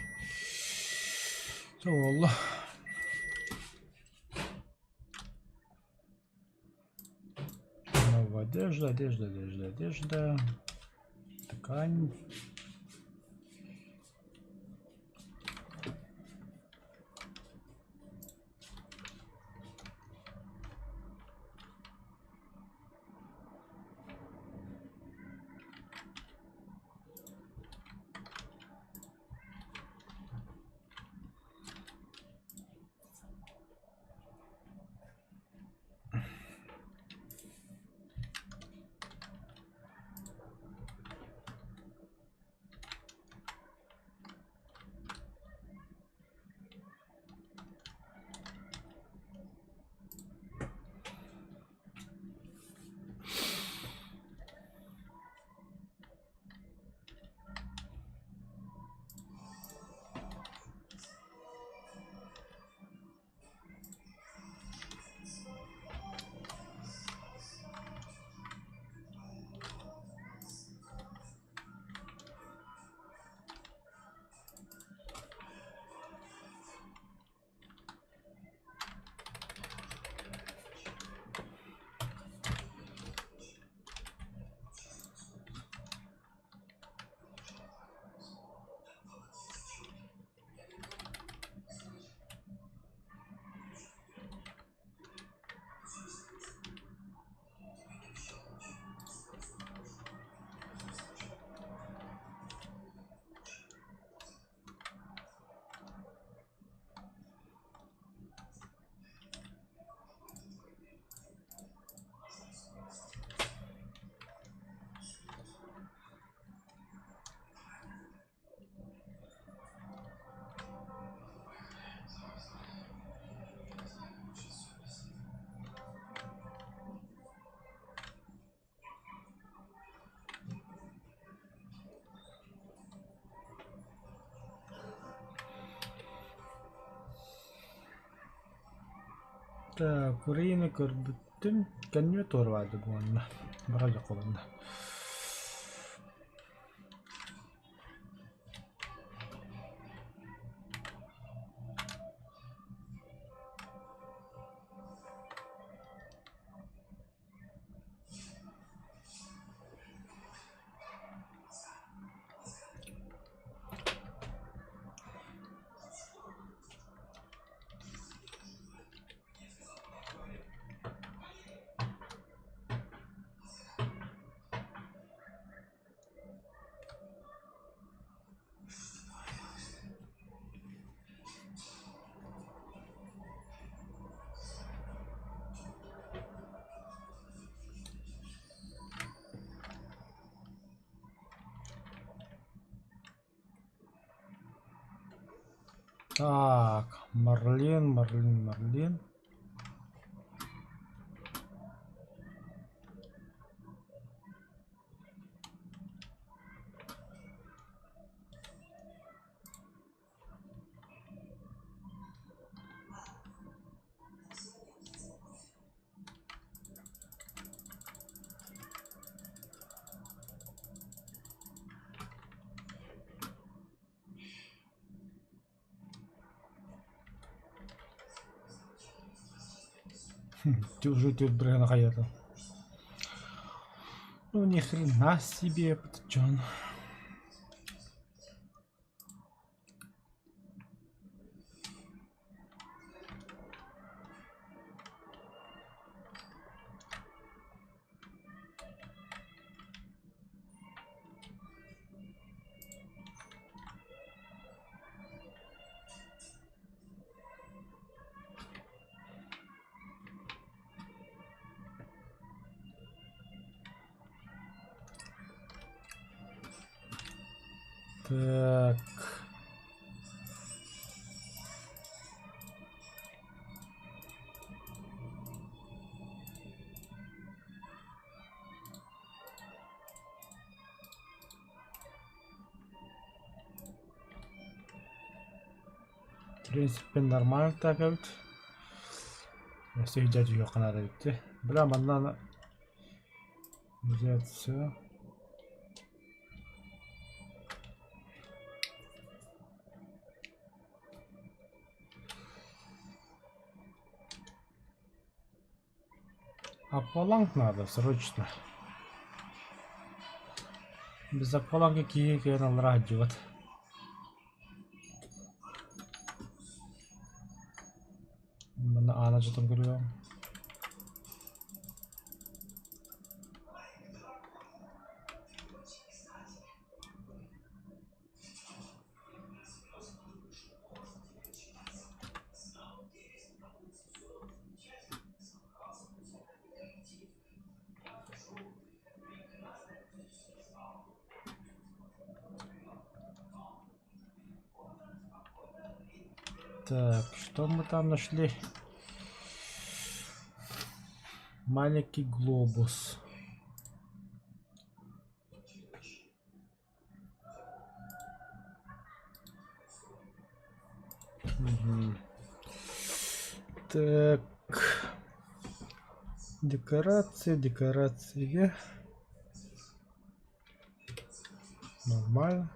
B: Буолла. Новая одежда, одежда, одежда, одежда. Ткань. Так, Украина көрбүтүм, кэннибэ туора баарды уонна бара дьоколонно. Так, Марлен, Марлен, Марлен. Уже тут брена хаята. Ну ни хрена себе, пацан. Так. В принципе, нормально так эбит. Өссө дьэ дьүһүөххэ наада эбит дии. Бля, манна взять все. Акваланг надо срочно. Без акваланга киһи киһи аллара сылдьыбат. Манна аана дьотун көрүөм. Так, что мы там нашли? Маленький глобус. Мгм. Так. Декорация, декорация. Нормально.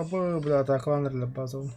B: Бу, бля, атаакалаан эрэллэр базабын.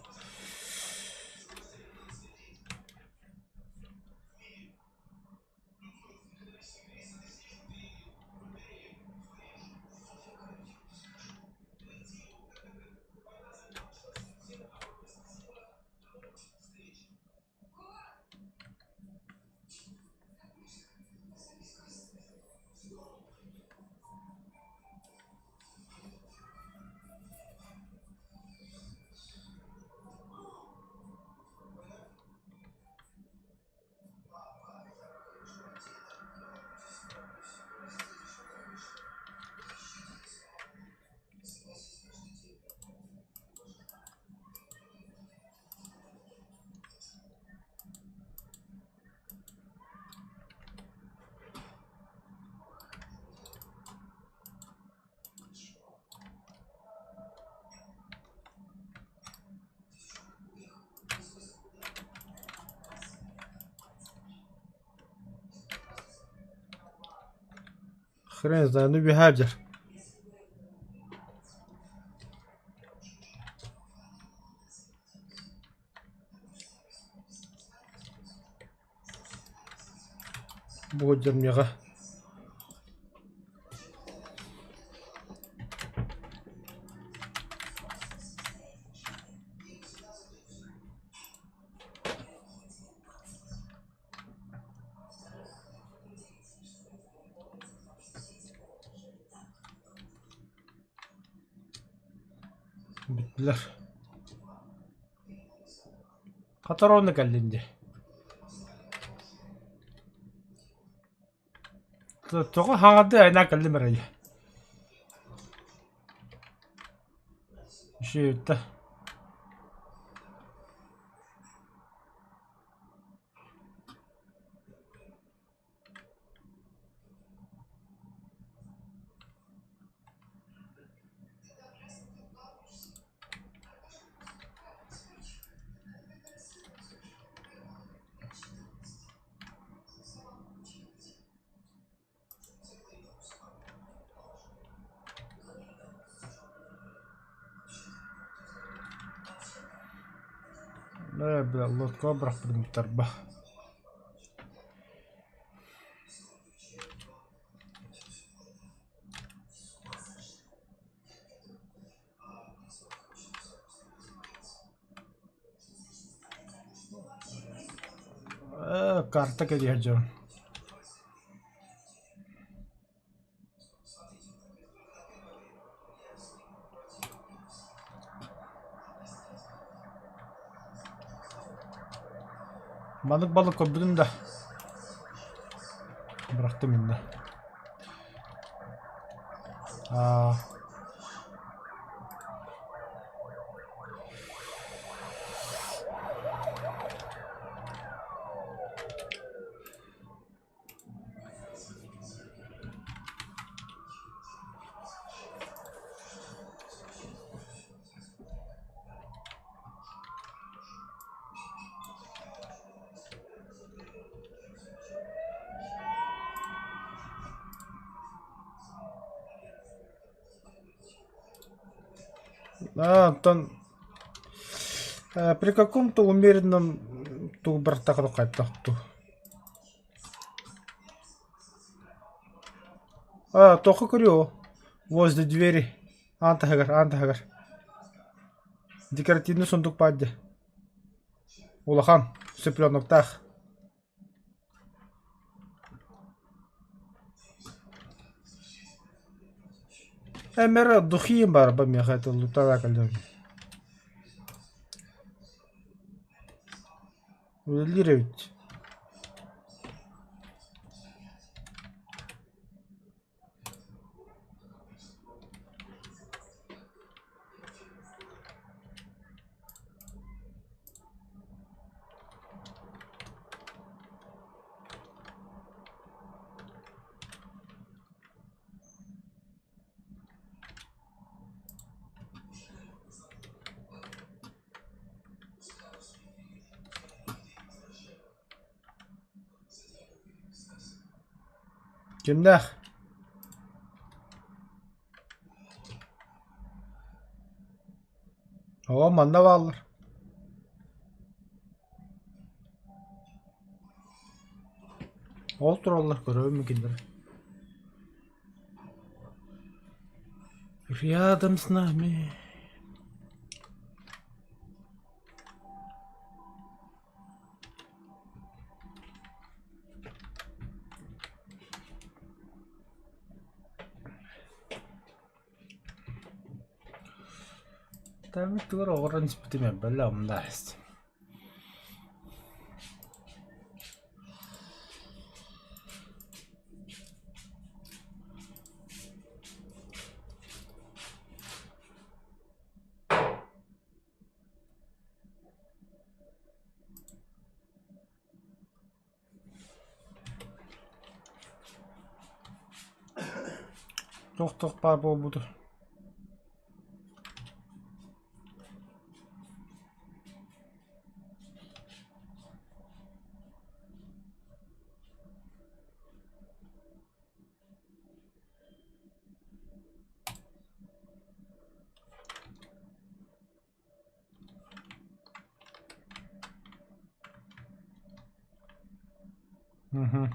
B: Хрен знает, ну үөһээ дьэр. Бу дьэрмиэҕэ Бүттүлэр. Хата ровно кэллин дии. Тоҕо хаҥардыы айнаан кэллим эрэ Үчүгэйтэ. Ээ, бля, лодкаҕа бырахпытым ба. Ээ, карта кэлиэ дьон. Балык балык көрбүтүм да бырахтым иннэ. Аа Аа, оттон при каком-то умеренном тугу бырахтахха хайдах туу. Аа, туохха көрүө возле двери аан таһыгар, аан таһыгар. Декоративный сундук баар дии. Улахан, цыпленоктаах. Эмэр духиим баар ба миэхэ тыллыттара кэллим. Үлэлиир эбит. Кимнээх? Оо, манна бааллар. Ол тураллар көрөбүн кинилэри. Рядом с нами. Таммыттыгар оҕорон испитим элбэллэ умнаас. Туох-туох баар буолбутуй? Угу.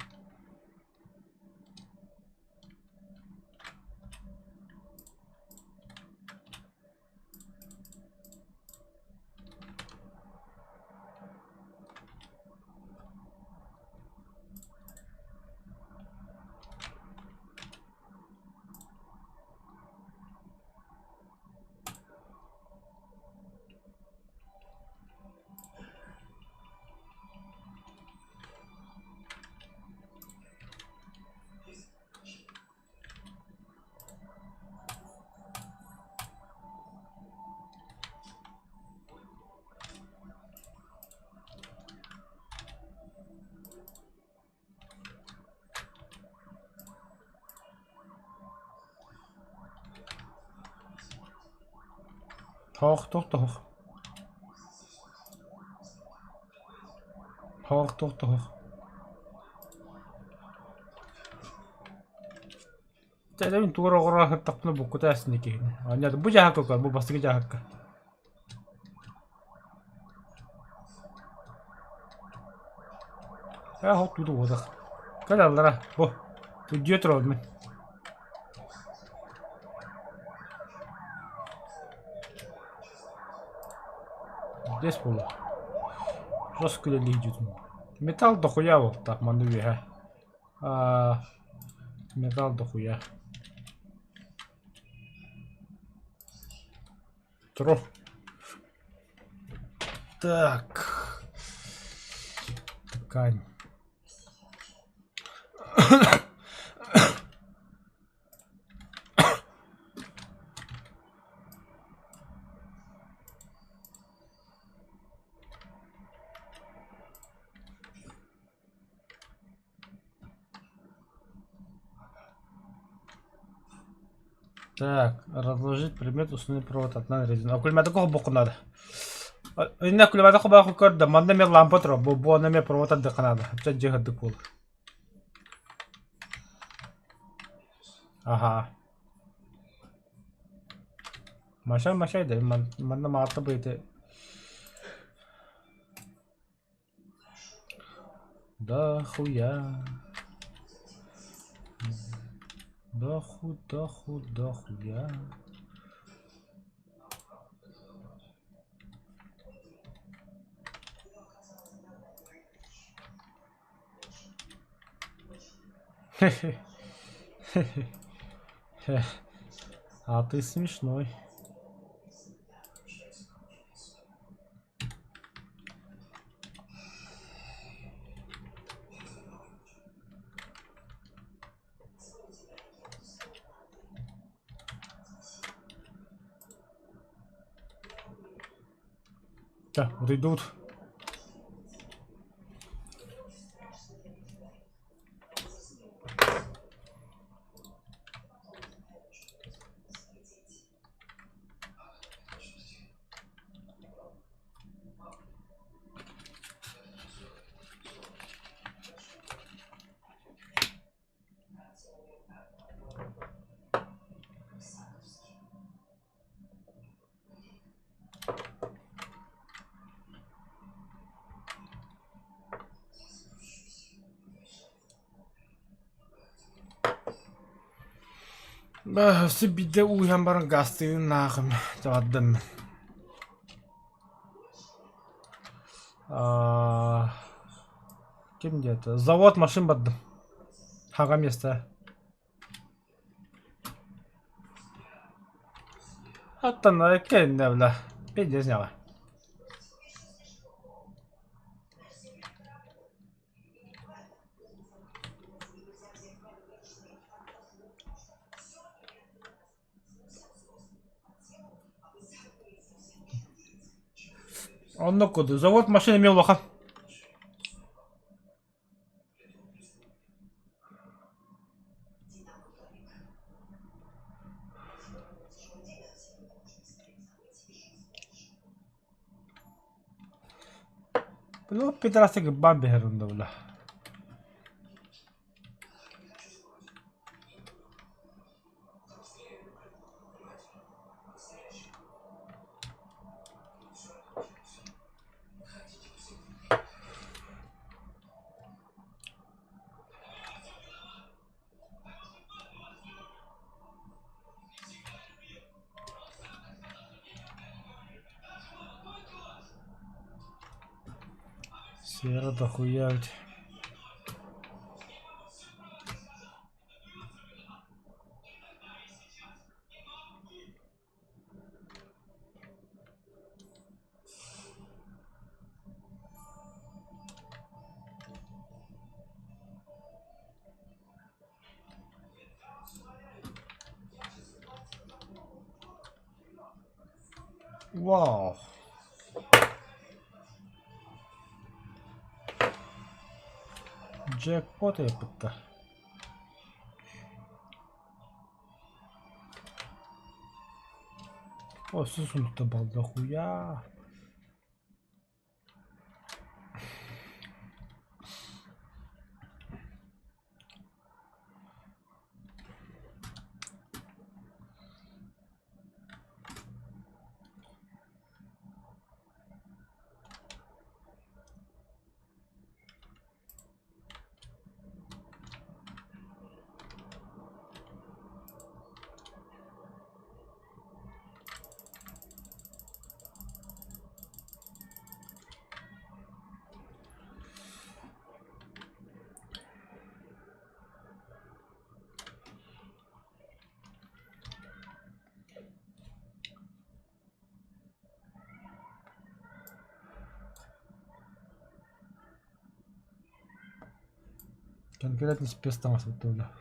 B: Туох туох туох. Туох туох туох. Чэ, тугу оҕоро сыттахпына буккута эсни киһини. Анньа бу дьаһакка көр, бу бастакы дьаһакка. Ээ, хот туту буолах. Кэл аллара, бу. Үрдүө турабын мин. Здесь буолла. Жестко үлэлии Металл дохуя буолтаах манна үөһэ. Аа, металл дохуя. Тро. Так. Ткань. Так, разложить предмет, установить провод одна резина. А кулемета холбуоххун наада. Иннэ кулемета холбооху көр да, манна эмиэ лампа турар. Бу бу онно эмиэ провод ардыахха наада. Чэ дьиэ сырдык буолар. Аха. Маша, Маша, да, манна маата быйты. Да хуя. Да ху, да ху, да хуя. А ты смешной. Так, вот идут. Өссө биирдэ ууһан баран гаастыырын аахым чаҕардым. Ким диэтэ? Завод машин бардым. Хаҕа миэстэ. Оттон кэннэ бля. Пиздец ньаҕа. Оннук курдук. Завод машин эмиэ улахан. Ну, пидорасы гыббаан биһэр онно бля. Сера дохуя эбит. Вау! Джекпот ыйыппыттар. Өссө сундукта балдахуйа. Конкретно спецтаҥас туттуллар.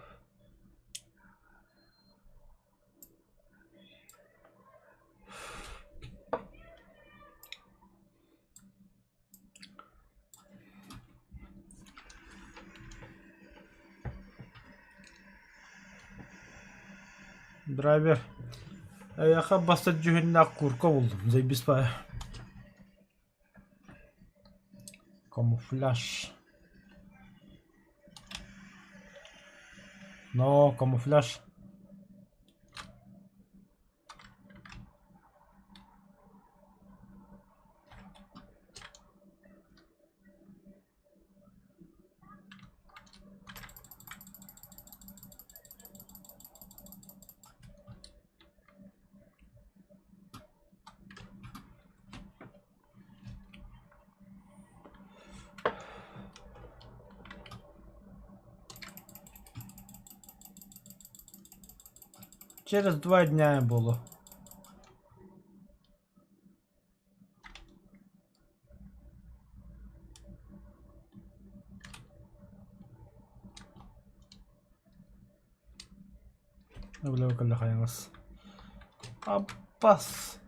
B: Драйвер эйиэхэ бастар дьүһүннээх куурка буллум, заебись баҕайы. Камуфляж. Но камуфляж. Через 2 дня було. Бля, Аппас.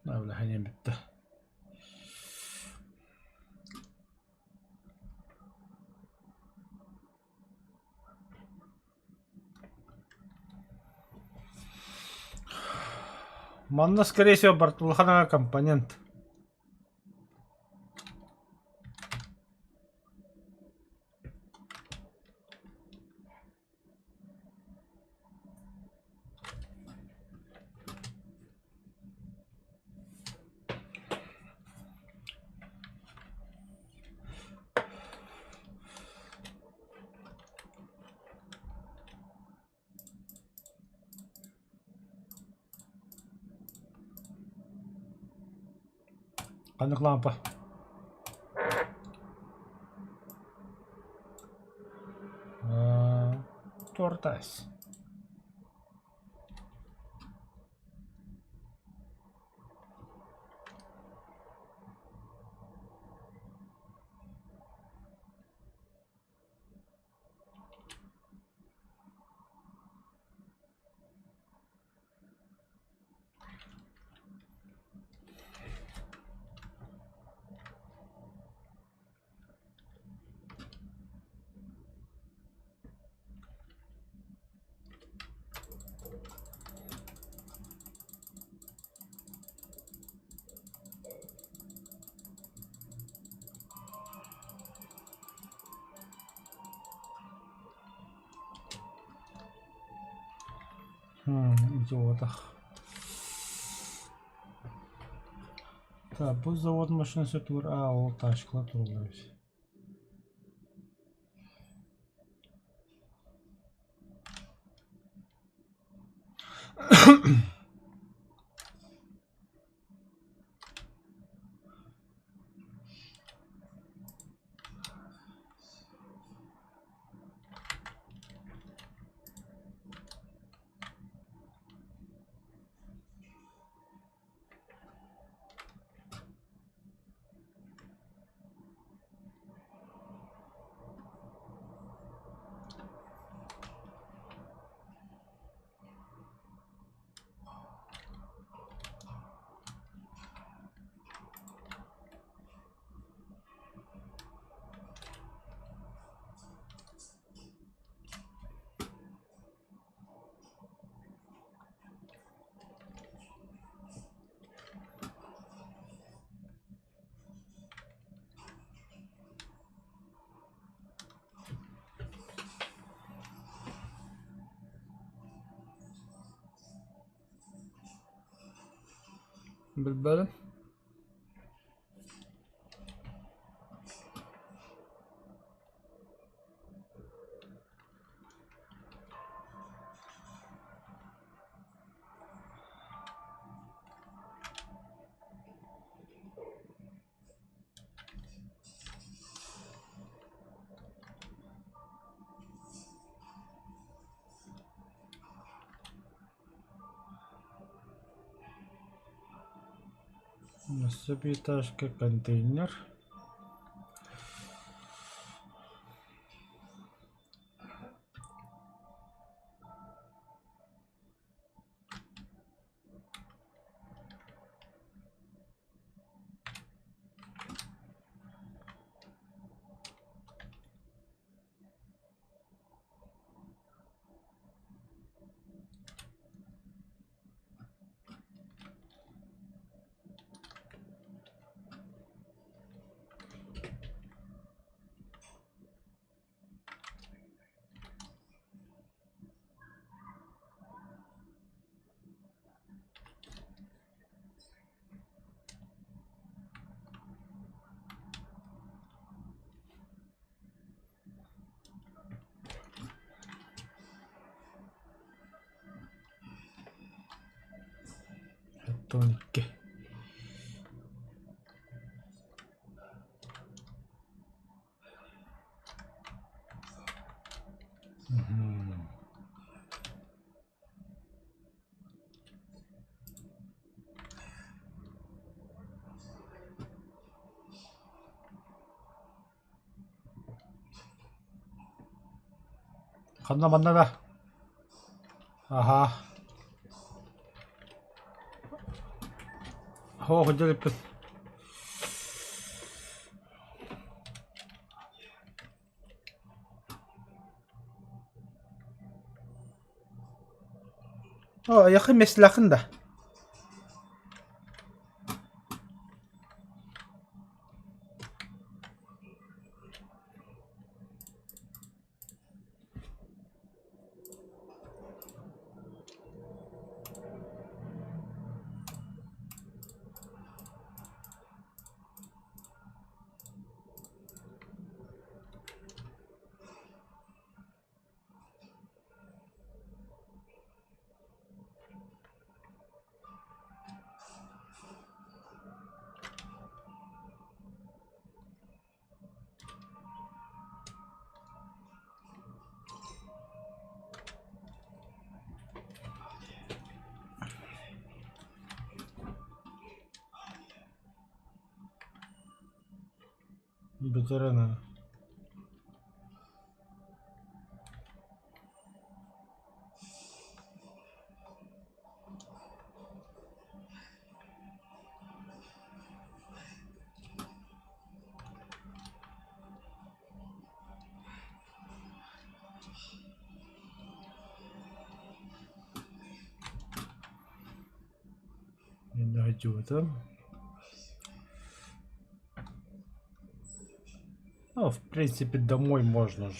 B: Бля, бүттэ. Манна, скорее всего, бартулхана компонент. Ханнык лампа? Тортас. Идиотах. Так, бу завод машина сөтүгэр аа ол тачкалар тураллар эбит. Билбэтим. Өссө этажка контейнер. Тоникке. Ханна манна да? Аһаа. Һоо дьэлиппит. Оо, айахы меслахын да. Бүтэрэн Инна Ну, в принципе, домой можно же.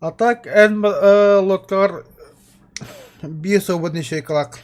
A: А так эн лодкаҕар биир свободный ячейкалаах.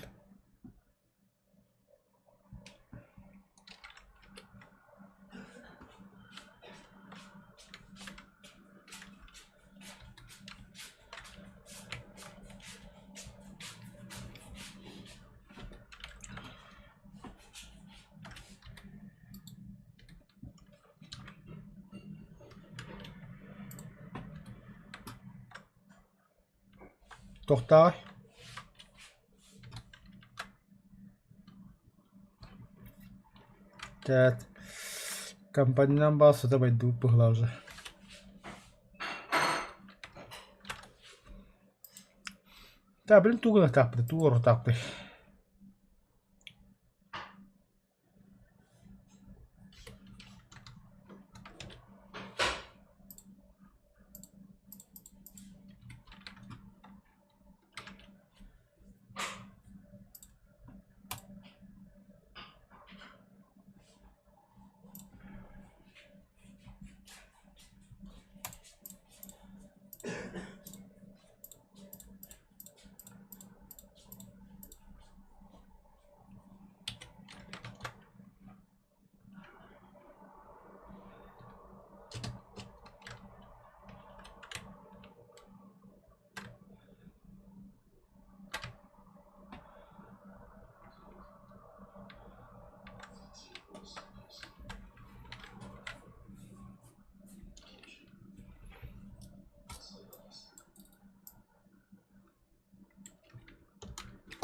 A: Тохтоо. Так. Компаниянан баар сыта байдыбыт быһыылаах уже. Так, блин, тугу гынатаахпытый, тугу оҥоруохтаахпытый?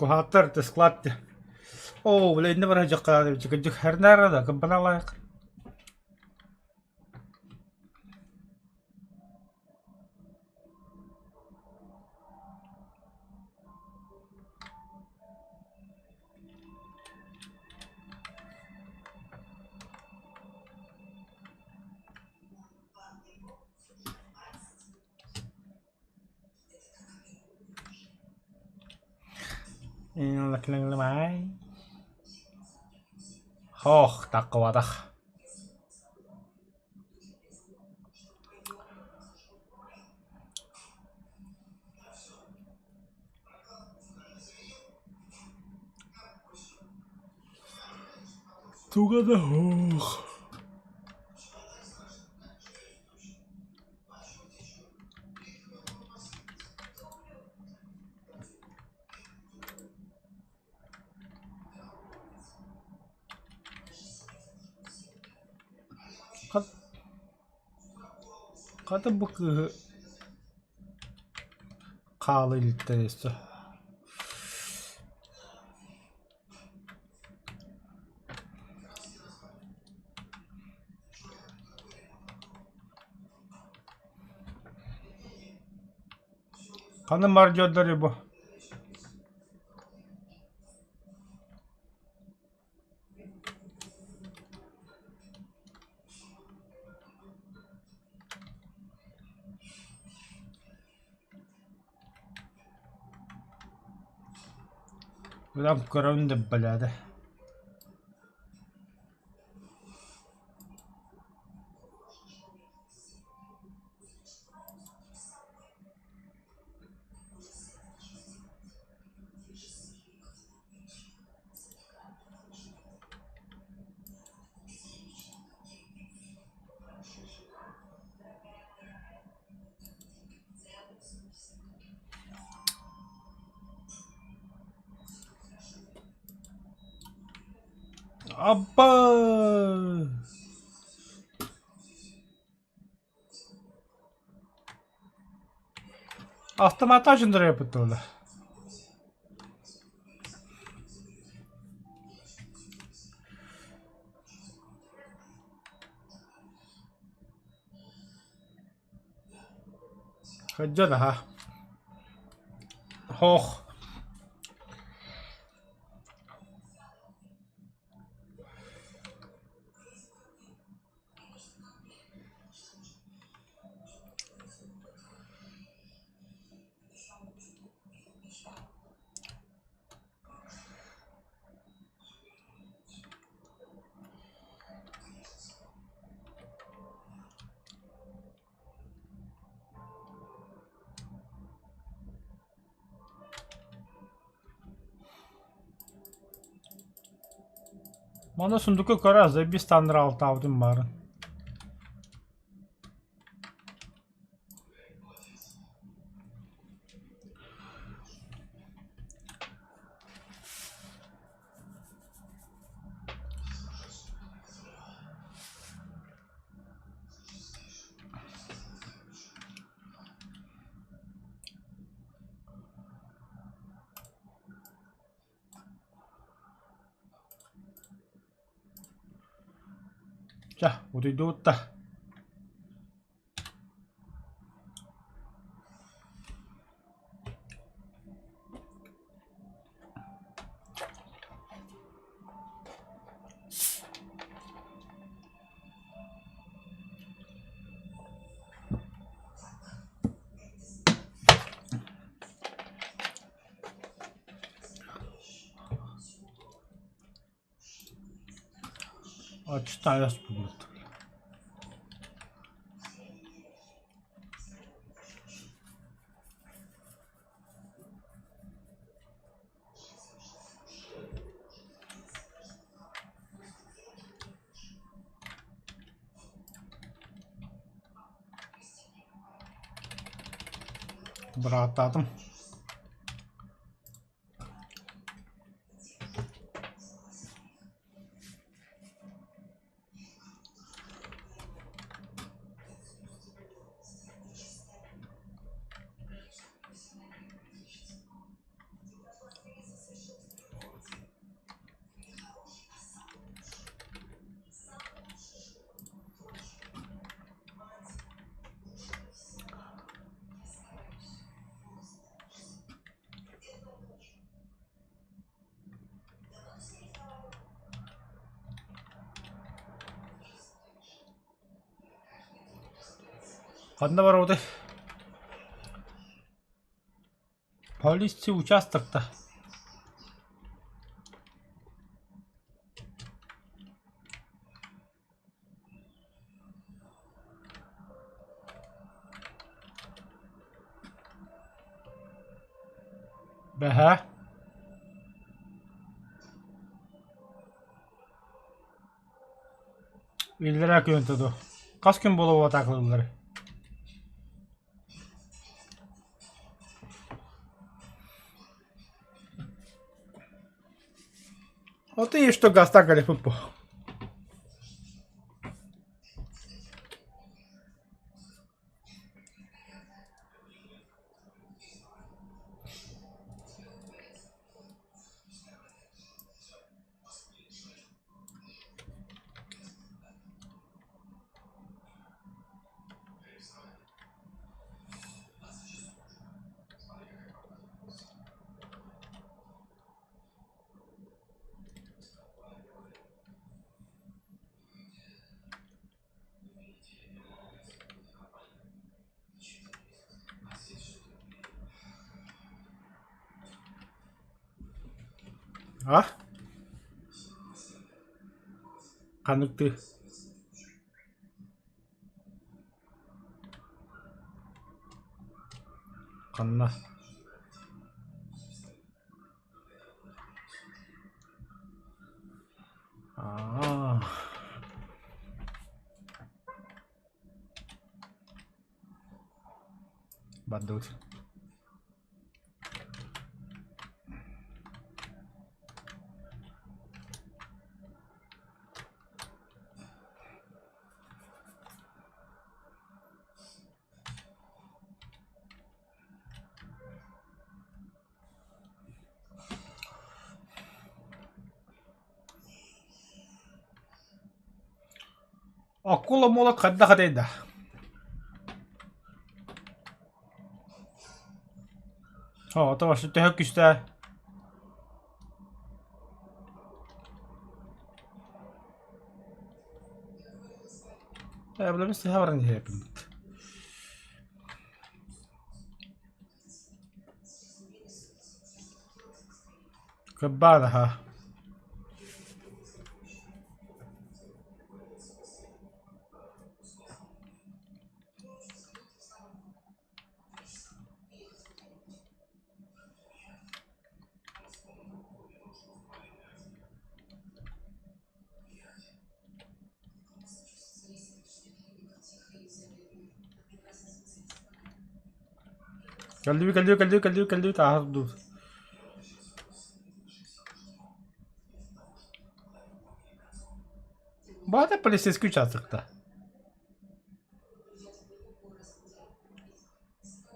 A: Куһааттар склад Оо, бля, иннэ баран дьаххаан дьык да кымпаналаах. Хоох, таххыбатах. Туга да суох. Хата бу кыыһы хаала иликтэр өссө. Ханна мардьордары бу? Ылан көрөн да бэлээтэ. Абба! Автомата жындырып тула. Сылдьан аһа. Һоох.
B: Манна сундукка көрө заебись тааннара алтаабытым баарын. Чэ, утуйдубут да. Отчитаюсь будет. Бырааттаатым. Ханна барабытый? Полиция участокта. Бэһээ. Иллэрээ күн туту. Хас күн буола атаакылыыллар? Вот и что гастакали футбол. А? Ханнык Ханна? Аа. Бардыбыт. Акула молот хайдах этэй да? Оо, то вообще төһө күүстээх Э, били сыһа баран иһэппит. Кырбаан аһа. Кэллибит, кэллибит, кэллибит, кэллибит, кэллибит, ааһар дуу. Баата полицейский участокта.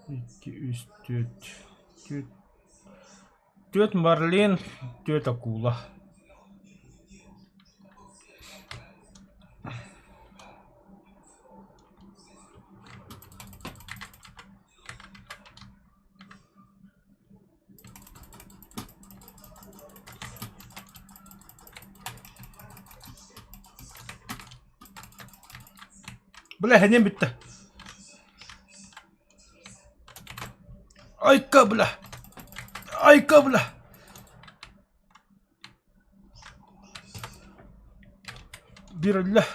B: Икки, үс, түөрт, түөрт, түөрт марлин, түөрт акула. Бля, эһэниэм бүттэ. Айка, бля! Айка, бля! Биир өллө.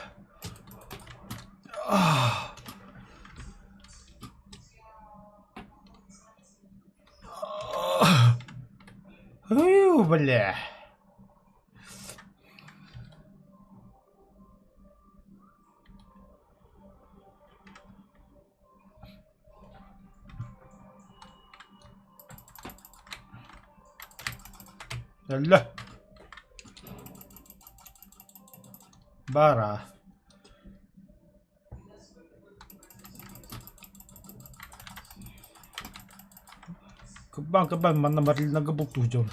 B: Уу, бля. Өллө. Бара. Кыббаан кыббаан манна Марлинага бултуу дьон.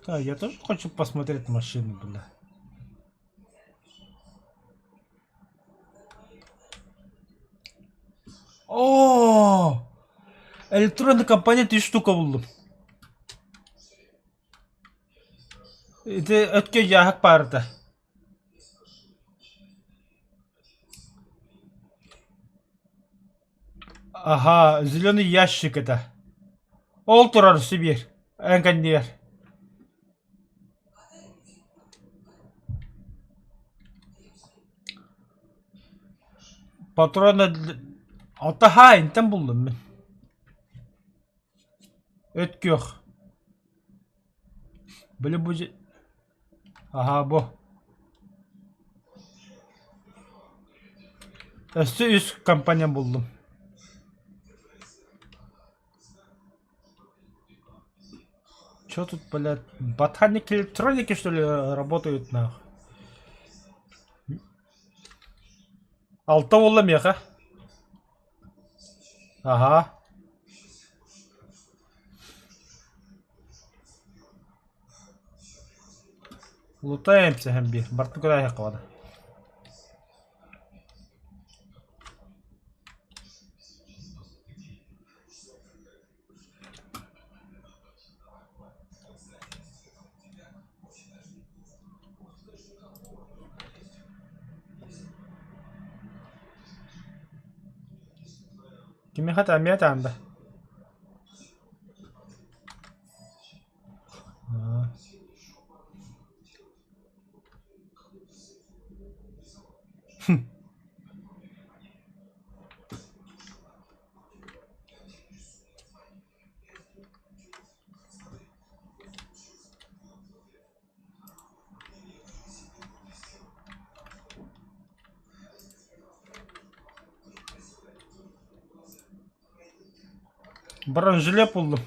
B: Да, я тоже хочу посмотреть машину, бля. О! Электронный компонент үс штука буллум. Ити өткө дьааһык баарда. Аһаа, зеленый ящик это. Ол турар Сибиир, эн кэннигэр. Патрона Алтаһаа интэн буллум мин. Өт күөх. Били бу Аһаа бу. Өссө үс компания буллум. Чё тут, блядь, ботаники электроники, что ли, работают нахуй? Алта буолла миэхэ. Аһаа. Лутаемся биир. Бартын көрө бары. Кимиэхэ эмиэ таанда. Бронежилет буллум.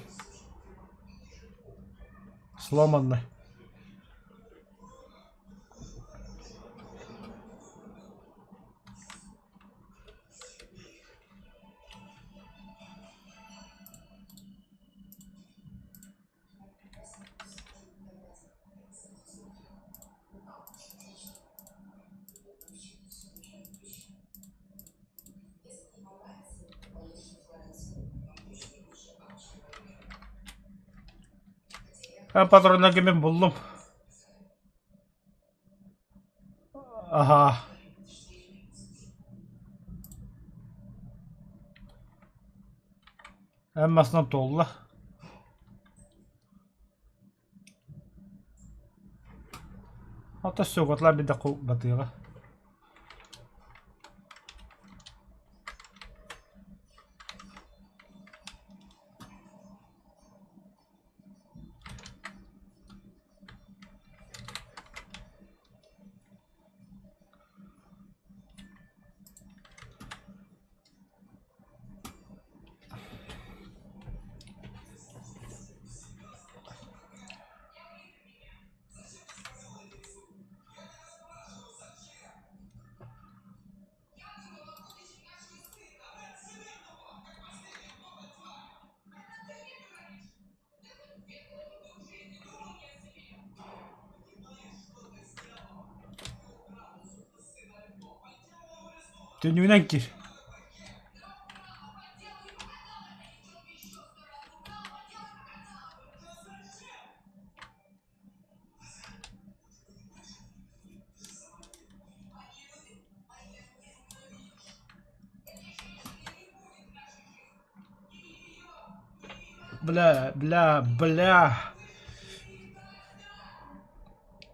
B: Сломанный. Патроннарга мин буллум. Аһаа. Эн масынан туолла. Ата сөҕүтла бидэ батыаҕа. Түннүгүнэн киир. Бля, бля, бля.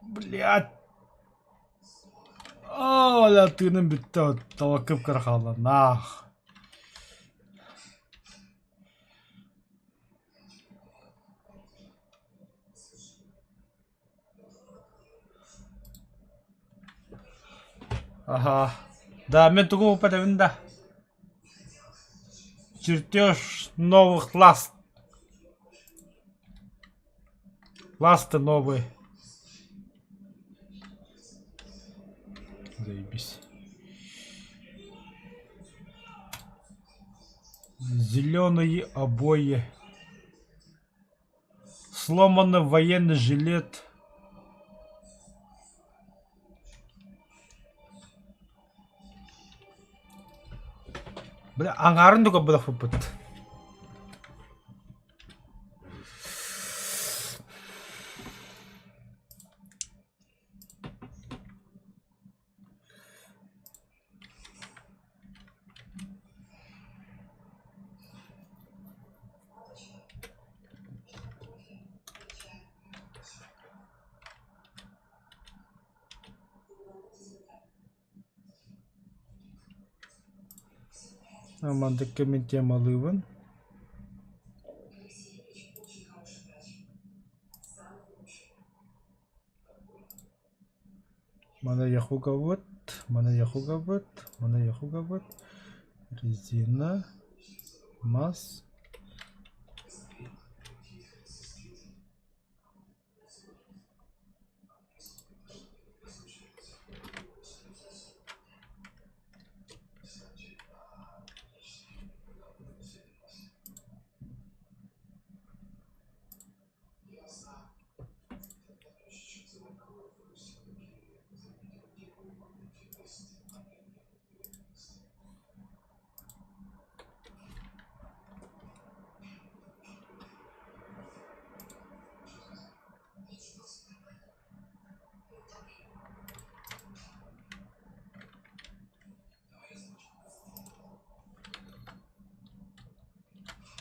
B: Блядь. Оо, бля, тыыным бүттэ, толокуп кыра хаалла, наах. Аха. Да, мин тугу уппатабын да. Чертеж новых ласт. Ласты новые. Заебись. Зеленые обои. Сломанный военный жилет. Бля, аҥаарын да көрбөтөхпүт. Мандыкка мин темалыыбын. Маны яхугабыт, маны яхугабыт, маны яхугабыт. Резина, мас.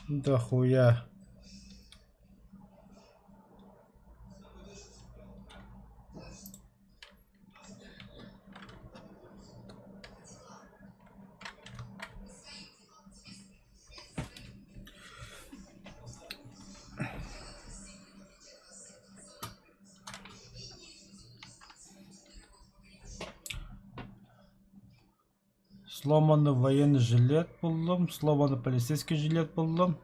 B: Дохуя. Сломанный военный жилет буллум, сломанный полицейский жилет буллум,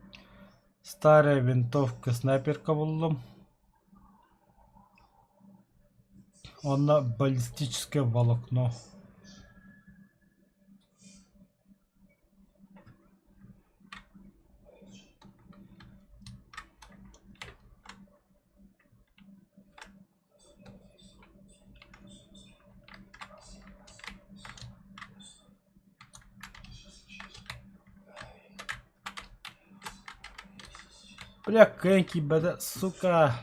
B: старая винтовка снайперка буллум. Онно баллистическое волокно. Бля, кэнки, бля, сука.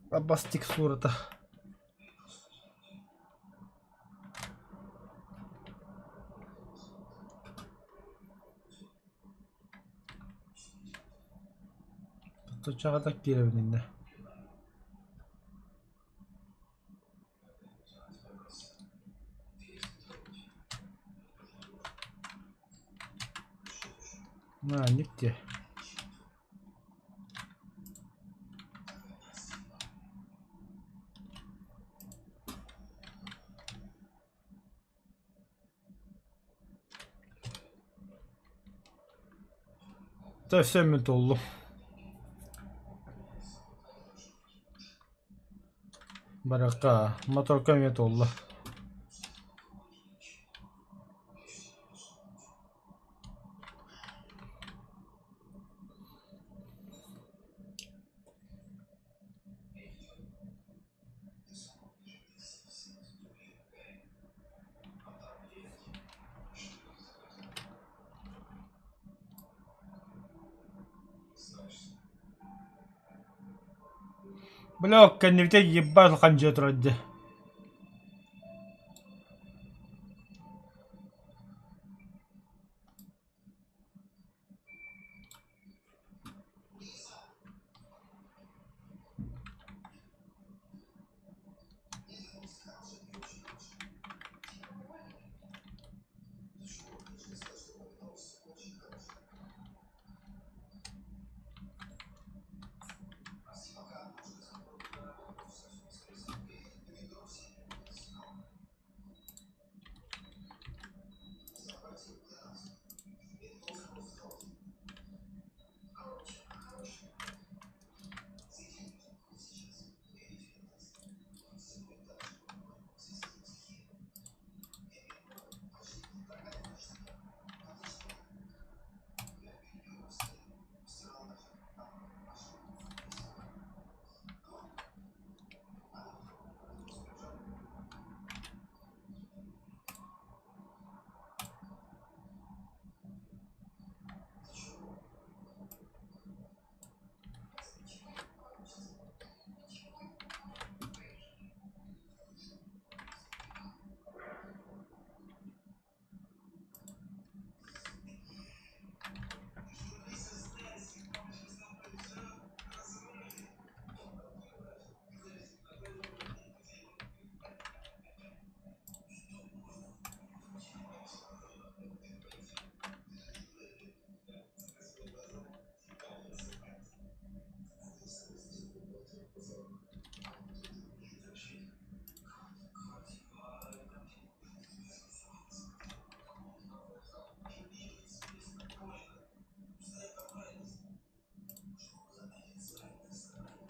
B: Абас текстурата. Тучаҕа киирэбин иннэ. На, нигде. Та все металло. Барака, моторка металло. Бля, кэннибитэ ебать улахан дьиэ турар дии.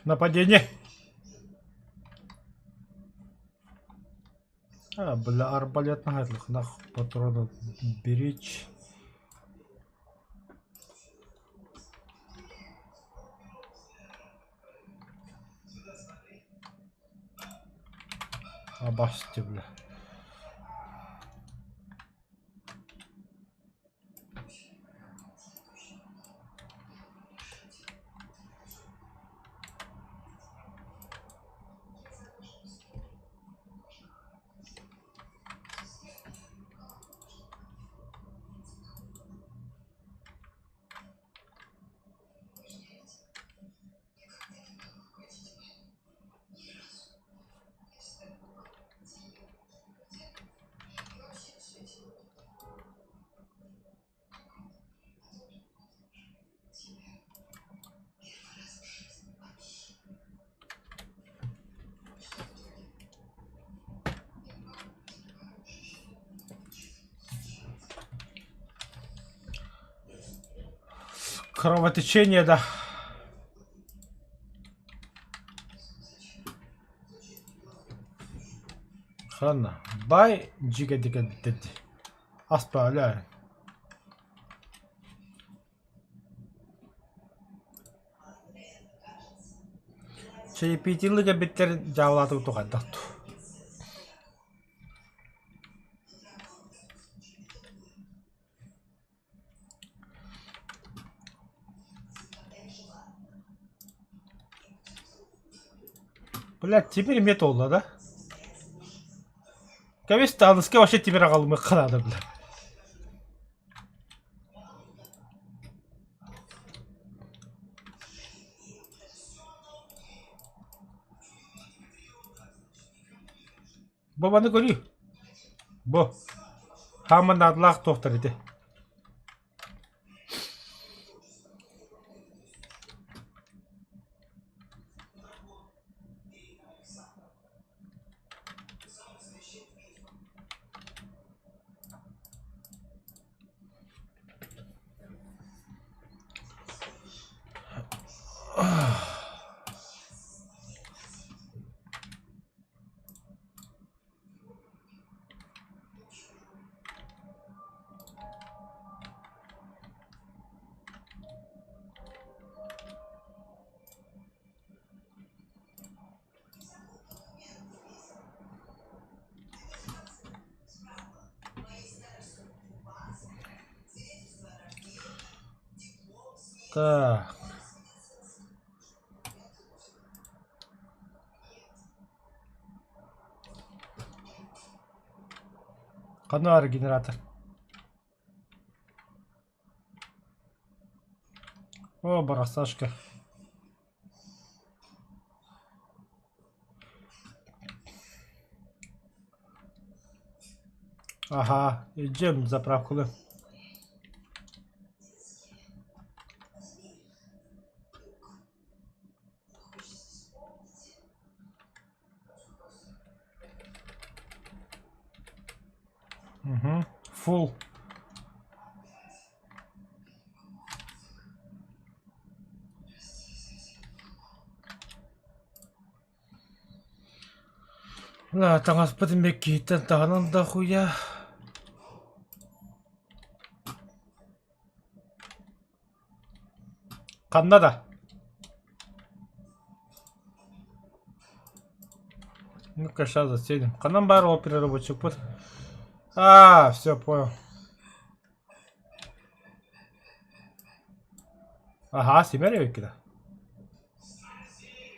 B: Нападение! А, бля, арбалет нах патронов беречь. Абасте, бля. Кровотечение, да. Ханна, бай дьигэ дикэбиттэр дии. Аспа өлөөрүн. Чаепитиелы кэлбиттэр дьаабылаатыбыт хайдах дуу. Блядь, теперь мне толло, да? Кэбис, аныска вообще тимир аҕалымыахха наада, бля. Бу маны көрүү. Бу. Хаама наадалаах туохтар ити. Так. Ханна баар генератор? О, барахсашка. Ага, идем заправку. Угу. Фул. Да, таҥаспытын бэккиһиттэн таһынан да хуя. Ханна да? Ну-ка, сейчас заценим. Ханан баар ол переработчикпыт? А, все, понял. Ага, симэр эбиккин да.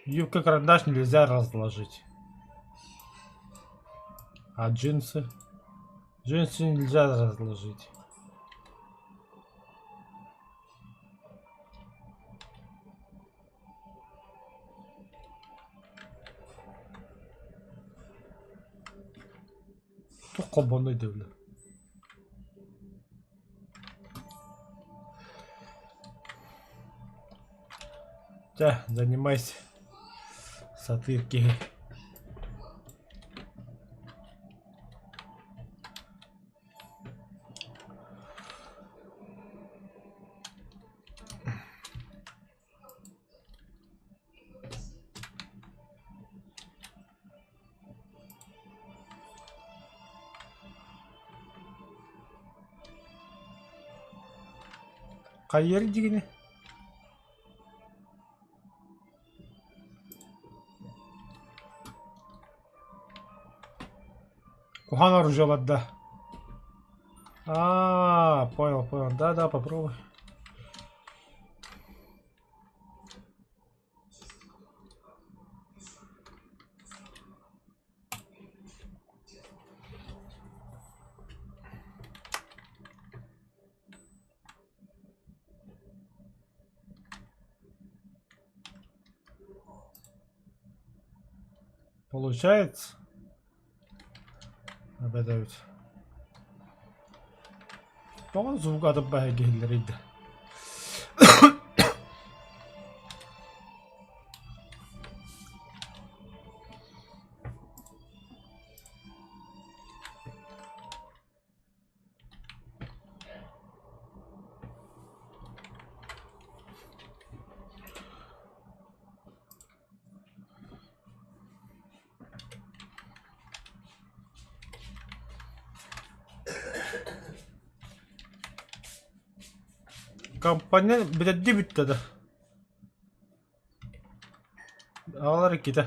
B: Юбка карандаш нельзя разложить. А джинсы? Джинсы нельзя разложить. Туох холбонной диэбилэ. Чэ, занимайся. Сатыыр киһи. Хайыар дигини? Куһаҕан оружиеларда. Аа, понял, понял. Да, да, попробуй. Получается? Эбэтэ Тоҕо звук атырбаһа иһиллэрий да? Компания бүтэрдии бүттэ да. Аҕалар иккитэ.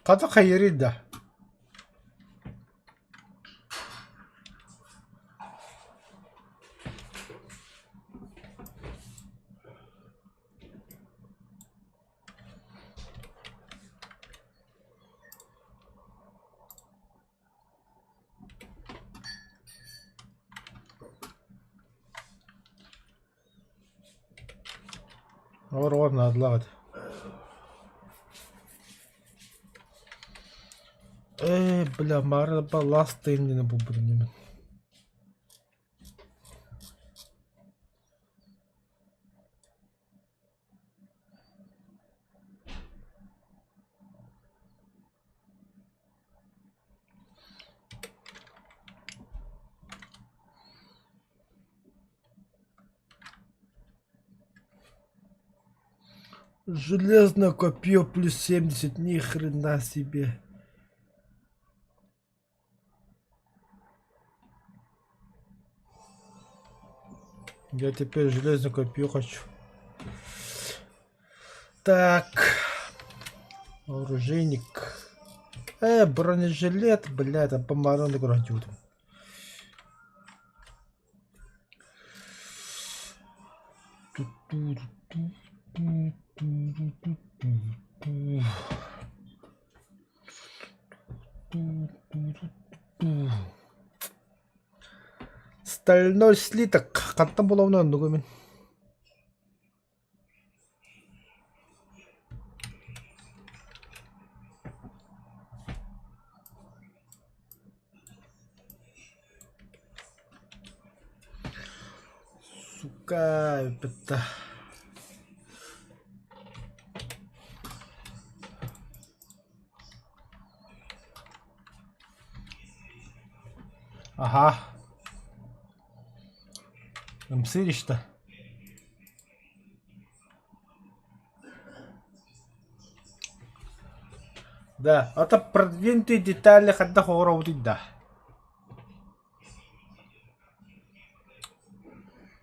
B: Хата хайыырый да? Оҕор-оҕор наадалаах этэ. Ээ, бля, маарыба last иннинэ булбут иннибин. Железное копье плюс 70, ни хрена себе. Я теперь железное копье хочу. Так. Оружейник. Бронежилет, бля, это помарон играть. Стальной слиток хантан булабын оннугу мин Сука, это... Ага. Ымсыырышта. Да, это продвинутые детали хайдах оҥоробутуй да?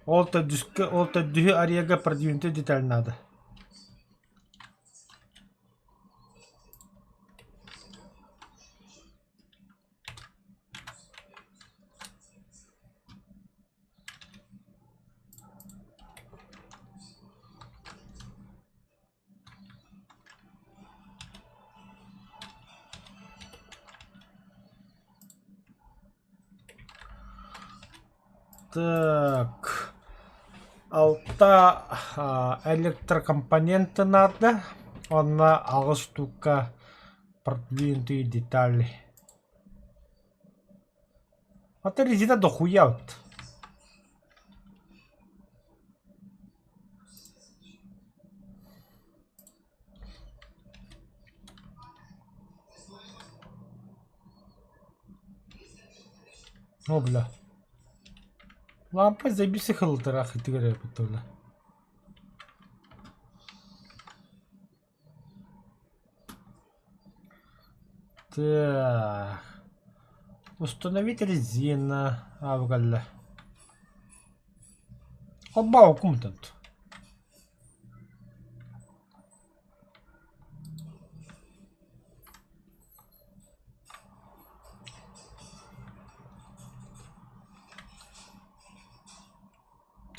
B: Ол төрдүскэ, ол төрдүһү арыйарга продвинутые деталь надо. Так, алта электрокомпоненты надо. Онно аҕыс штука продвинутые детали. А резина дохуя вот. О, бля. Лампа заебись хылтыраах итигэр эбит Так. Установить резина. Аабыкалла. Холбоокум тут.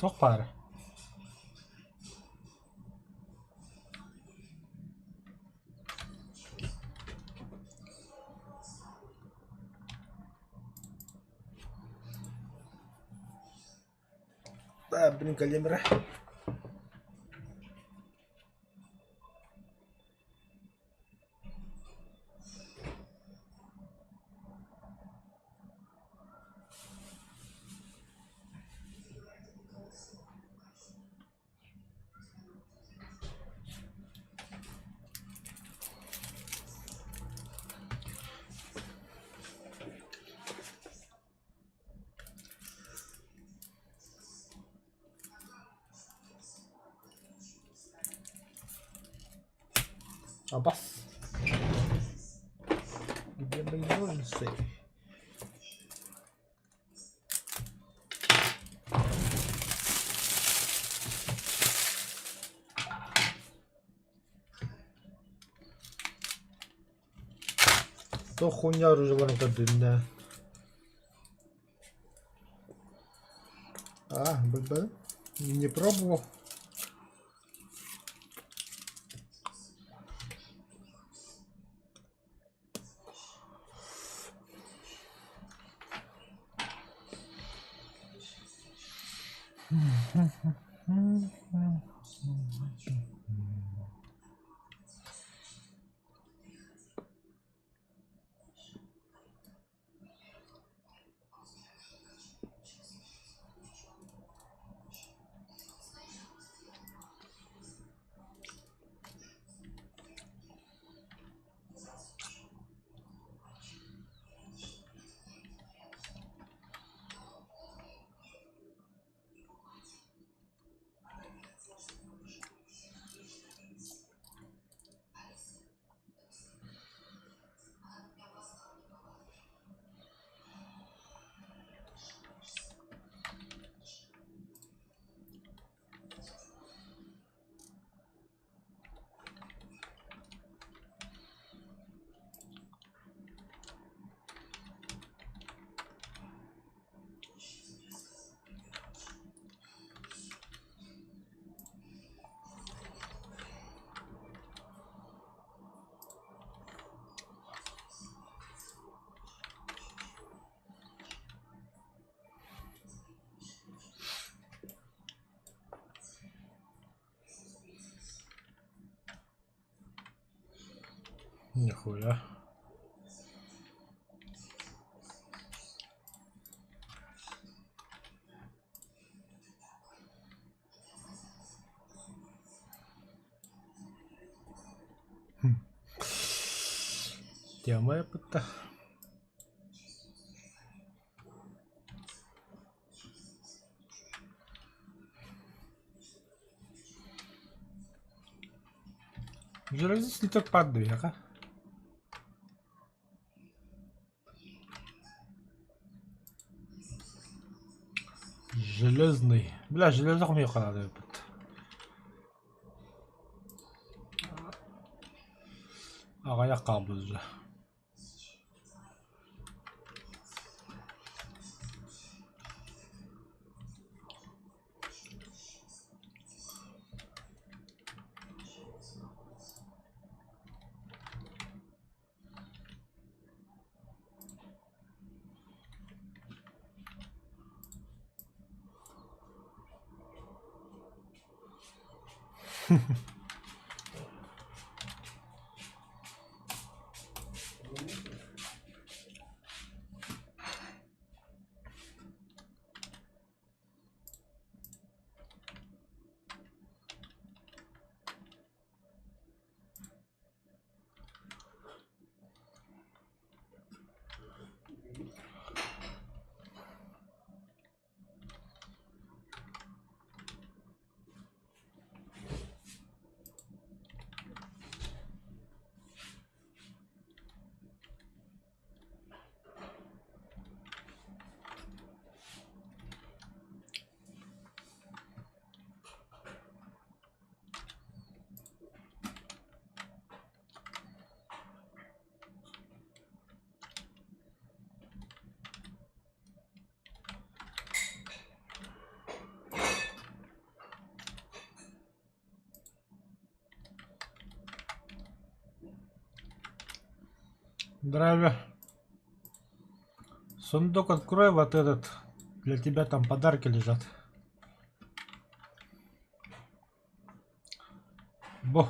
B: Туох баара?
A: Да, блин, калимра.
B: Абас. Где мои ножницы? Туох хуйня оружиеларын көрдүннэ? А, б не пробовал. Нихуя. Тема пытта. Железный слиток падает, Железный. Бля, железо хомуйуохха наада эбит. Аҕыйах хаалбыт уже. Драйвер. Сундук открой вот этот. Для тебя там подарки лежат. Бо.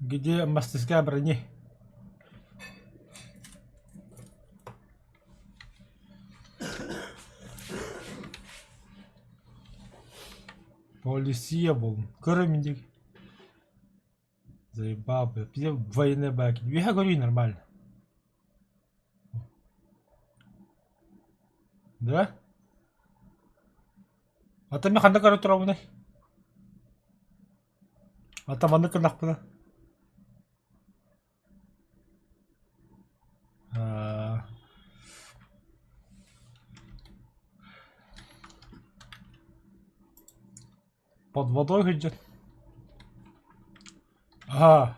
B: Где мастерская брони? Полиция был. Көрө Заебал, бля. Пиздец, военные баки. Я говорю, нормально. Да? Ата мен ханна көрө турабыный? Ата маннык гыннахпына? Аа. Под водой сылдьар. Аа.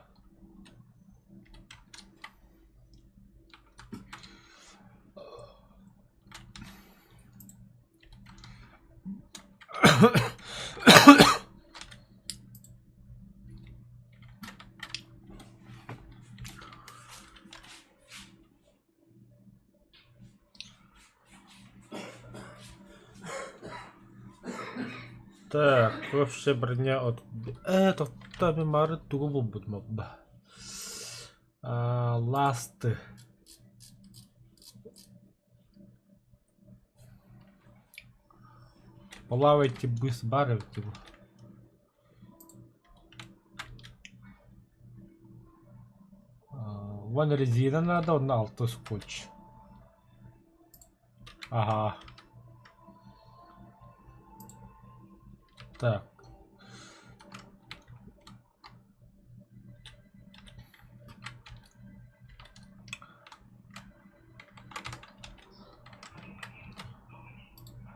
B: Так, вообще броня от... Э, тоттами мары тугу булбут мобба. Ласты. Плавайте быс барывайте. Вон резина надо, он алты скотч. Ага. Так.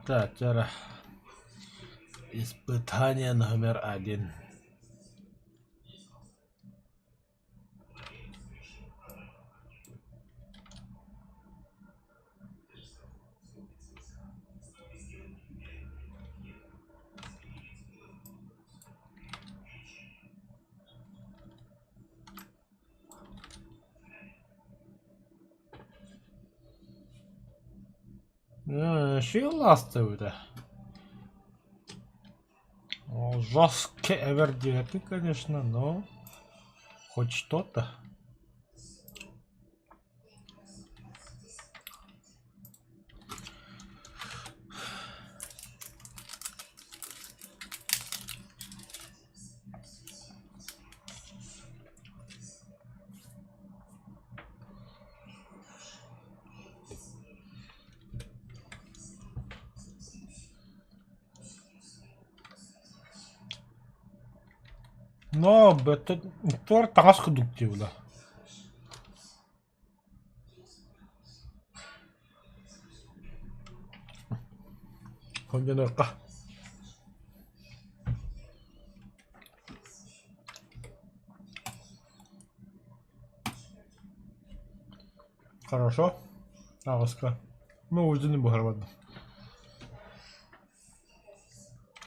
B: Так, тера. Испытание номер один. Шиластый Жесткий эвердеты, конечно, но хоть что-то. Но туор таҥас курдук диэбитэ. Хонньонуохха. Хорошо. Аҕыска. Мы ужины буһарбат.